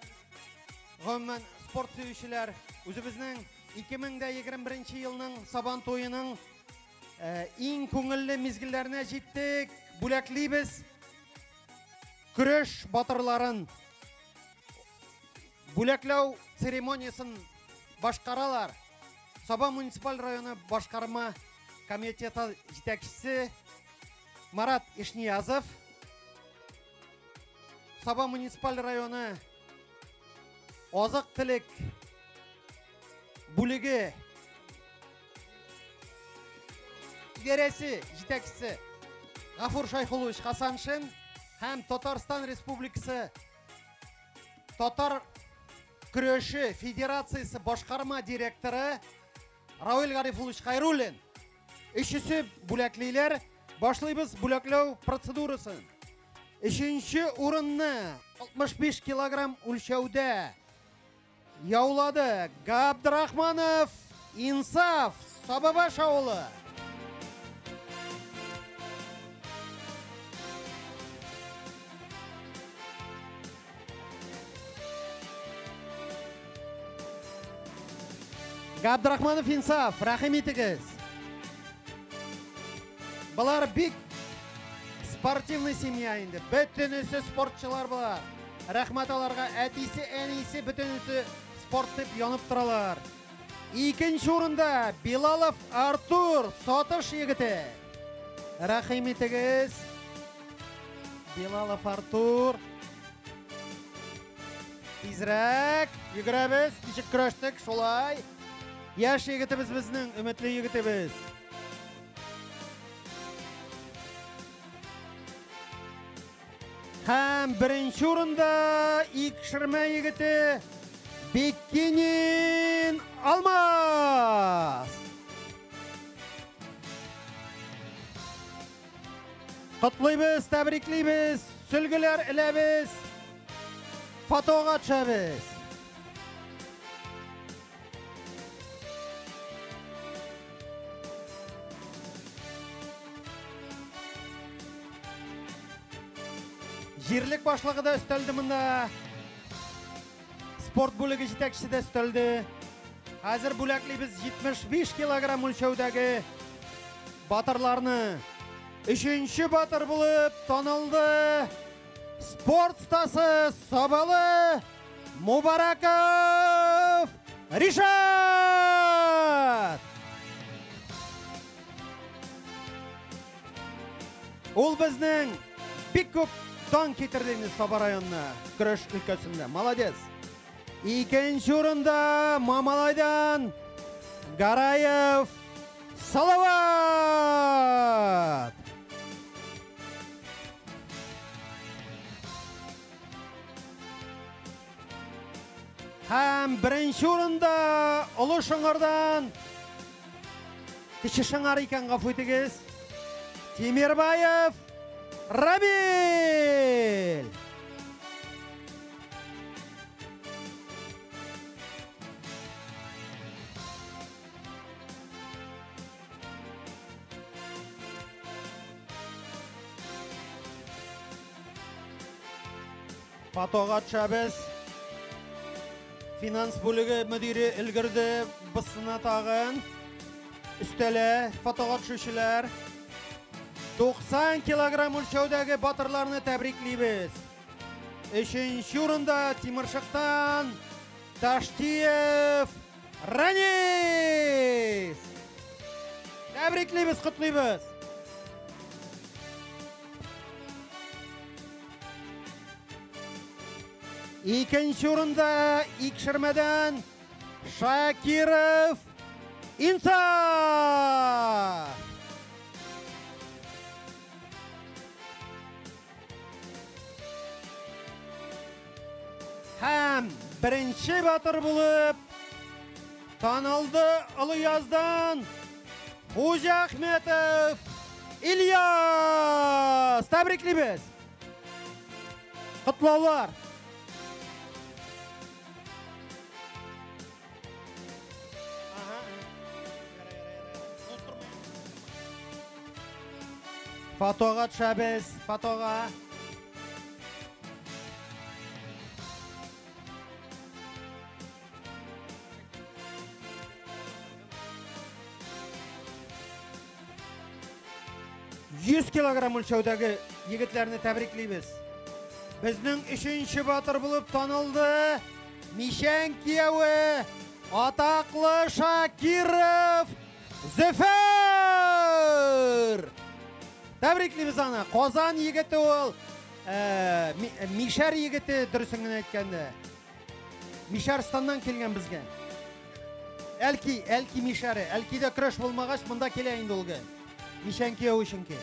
[SPEAKER 18] гомумән спорт сөючеләр, үзебезнең 2021 елның Сабан туеның иң күңелле мизгелләренә җиттек. Бүләклибез көрәш батырларын. Бүләкләү церемониясен башкаралар. Саба муниципаль районы башкарма комитеты җитәкчесе Марат Ишниязов, Саба муниципаль районы азык-төлек бүлеге идарәсе җитәкчесе Гафур Шайхуллович Хасаншин һәм Татарстан Республикасы Татар көрәше федерациясе башкарма директоры Равил Гарифуллович Хайруллин. Өчесе бүләклиләр. Башлыйбыз бүләкләү процедурасын. Өченче урынны 65 килограмм үлчәүдә яулады Габдрахманов Инсаф, Сабабаш авылы. Габдрахманов Инсаф, рәхим итегез. Болар бик спортивный семья инде. Бөтенесе спортчылар болар. Рәхмәт аларга, әтисе, әнисе бөтенесе спорт дип янып торалар. Икенче урында Билалов Артур, Сатыш егете. Рәхим итегез. Билалов Артур. Тизрәк йөгерәбез, ничек көрәштек, шулай. Яшь егетебез безнең, өметле егетебез. Һәм беренче урында Икшермә егете Биккинин Алмаз. Котлыйбыз, тәбриклибез, сөлгеләр эләбез, фотога төшәбез. Җирлек башлыгы да өстәлде монда. Спорт бүлеге җитәкчесе дә өстәлде. Хәзер бүләклибез 75 килограмм үлчәүдәге батырларны. Өченче батыр булып танылды спорт стасы Сабалы Мубараков Ришат! Ул безнең бик күп дан китерде инде Саба районына, көрәш өлкәсендә. Молодец. Икенче урында Мамалайдан Гараев Салават. Һәм беренче урында Олы Шыңардан Кече Шыңар икән, гафу итегез. Тимирбаев Рамил. Фотога төшәбез. Финанс бүлеге мөдире өлгерде бысына тагын. Өстәлә фотога төшүчеләр. 90 килограмм үлчәүдәге батырларны тәбриклибез. Өченче урында Тимершыктан Таштиев Ранис. Тәбриклибез, котлыйбыз. Икенче урында Икшермәдән Шакиров Инсаф. Һәм беренче батыр булып танылды Олыяздан Хуҗа Ахметов Ильяс. Тәбриклибез. Котлаулар. Фотога төшәбез, фотога. Йөз килограмм үлчәүдәге егетләрне тәбриклибез. Безнең өченче батыр булып танылды Мишән кияве атаклы Шакиров Зөфәр. Тәбриклибез аны. Казан егете ул. Мишәр егете, дөресен генә әйткәндә. Мишәрстаннан килгән безгә. Әлки, Әлки мишәре. Әлкидә көрәш булмагач, монда килә инде ул. Мишән кияве чөнки.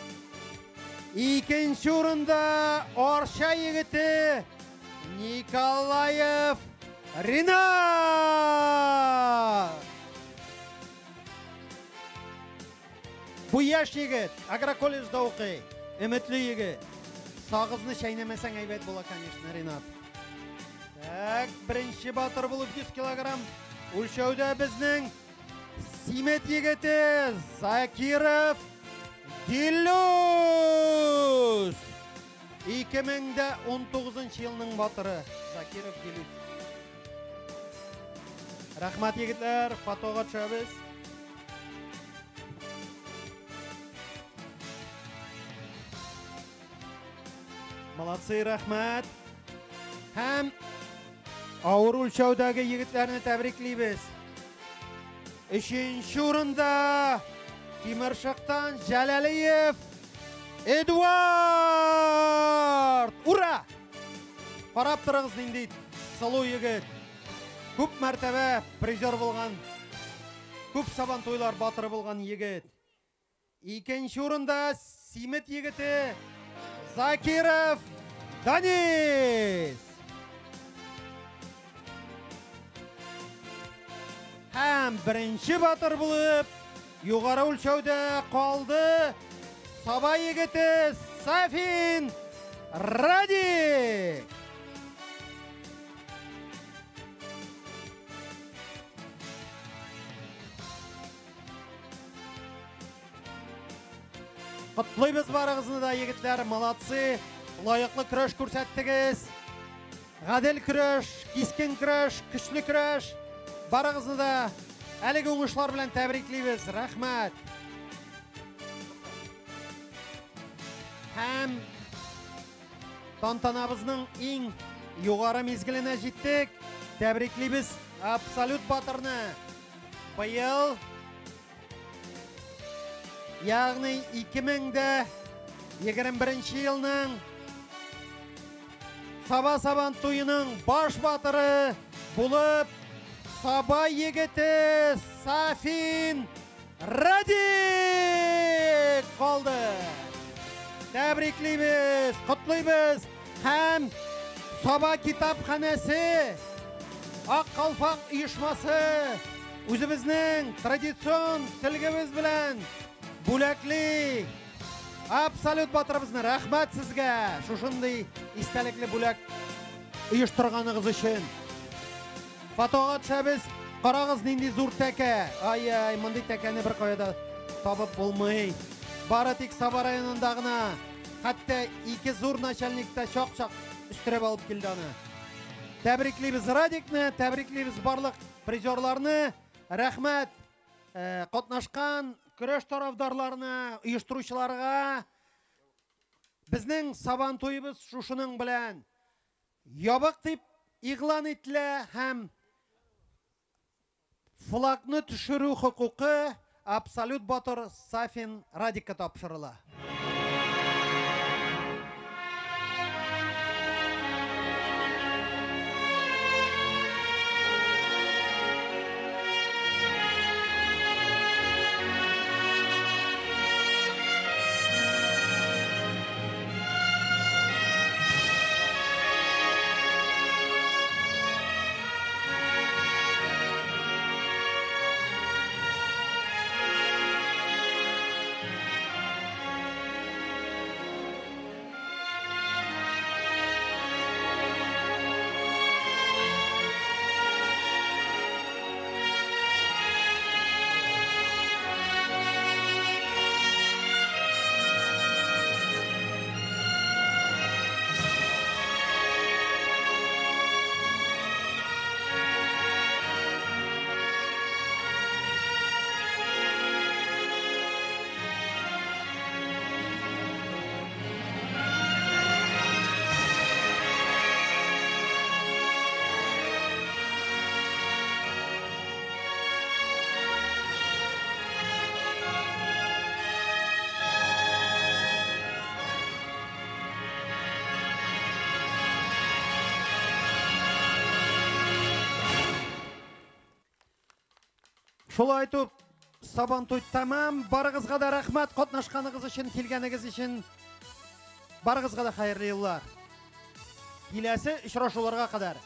[SPEAKER 18] Икенче урында Арча егете Николаев Ринат. Бу яшь егет агроколледжда укый. Өметле егет. Сагызны чәйнәмәсәң әйбәт була, конечно, Ринат. Так, беренче батыр булып 100 килограмм үлчәүдә безнең Симет егете Закиров Дилюс. 2019 елның батыры Закиров Дилюс. Рәхмәт, егетләр, фотога төшәбез. Молодцы, рәхмәт. Һәм авыр үлчәүдәге егетләрне тәбриклибез. Өченче урында Тимершыктан Җәләлиев Эдуард. Ура! Карап торыгыз, нинди сылу егет. Күп мәртәбә призер булган, күп сабан туйлар батыры булган егет. Икенче урында Симет егете Закиров Данис. Һәм беренче батыр булып югары үлчәүдә калды Саба егете Сафин Радик. Котлыйбыз барыгызны да, егетләр, молодцы. Лаеклы көрәш күрсәттегез. Гадел көрәш, кискен көрәш, көчле көрәш. Барыгызны да әлеге уңышлар белән тәбриклибез. Рәхмәт. Һәм тантанабызның иң югары мизгеленә җиттек. Тәбриклибез абсолют батырны. Быел, ягъни 2021 21 елның Саба Сабан туеның баш батыры булып Саба егете Сафин Радик калды. Тәбриклибез, котлыйбыз һәм Саба китапханәсе, Ак калфак оешмасы үзебезнең традицион сөлгебез белән бүләкли абсолют батырыбызны. Рәхмәт сезгә шушындый истәлекле бүләк оештырганыгыз өчен. Фотога төшәбез. Карагыз, нинди зур тәкә. Ай-ай, мондый тәкәне бер кая да табып булмый. Бары тик Саба районында гына. Хәтта ике зур начальник та чак-чак өстерәп алып килде аны. Тәбриклибез Радикны, тәбриклибез барлык призерларны. Рәхмәт катнашкан көрәш тарафдарларына, оештыручыларга. Безнең Сабан туебыз шушының белән ябык дип игълан ителә һәм флагны төшерү хокукы абсолют батыр Сафин Радикка тапшырыла. Шулай итеп, Сабантуй тәмам. Барыгызга да рәхмәт катнашканыгыз өчен, килгәнегез өчен. Барыгызга да хәерле юллар. Киләсе очрашуларга кадәр.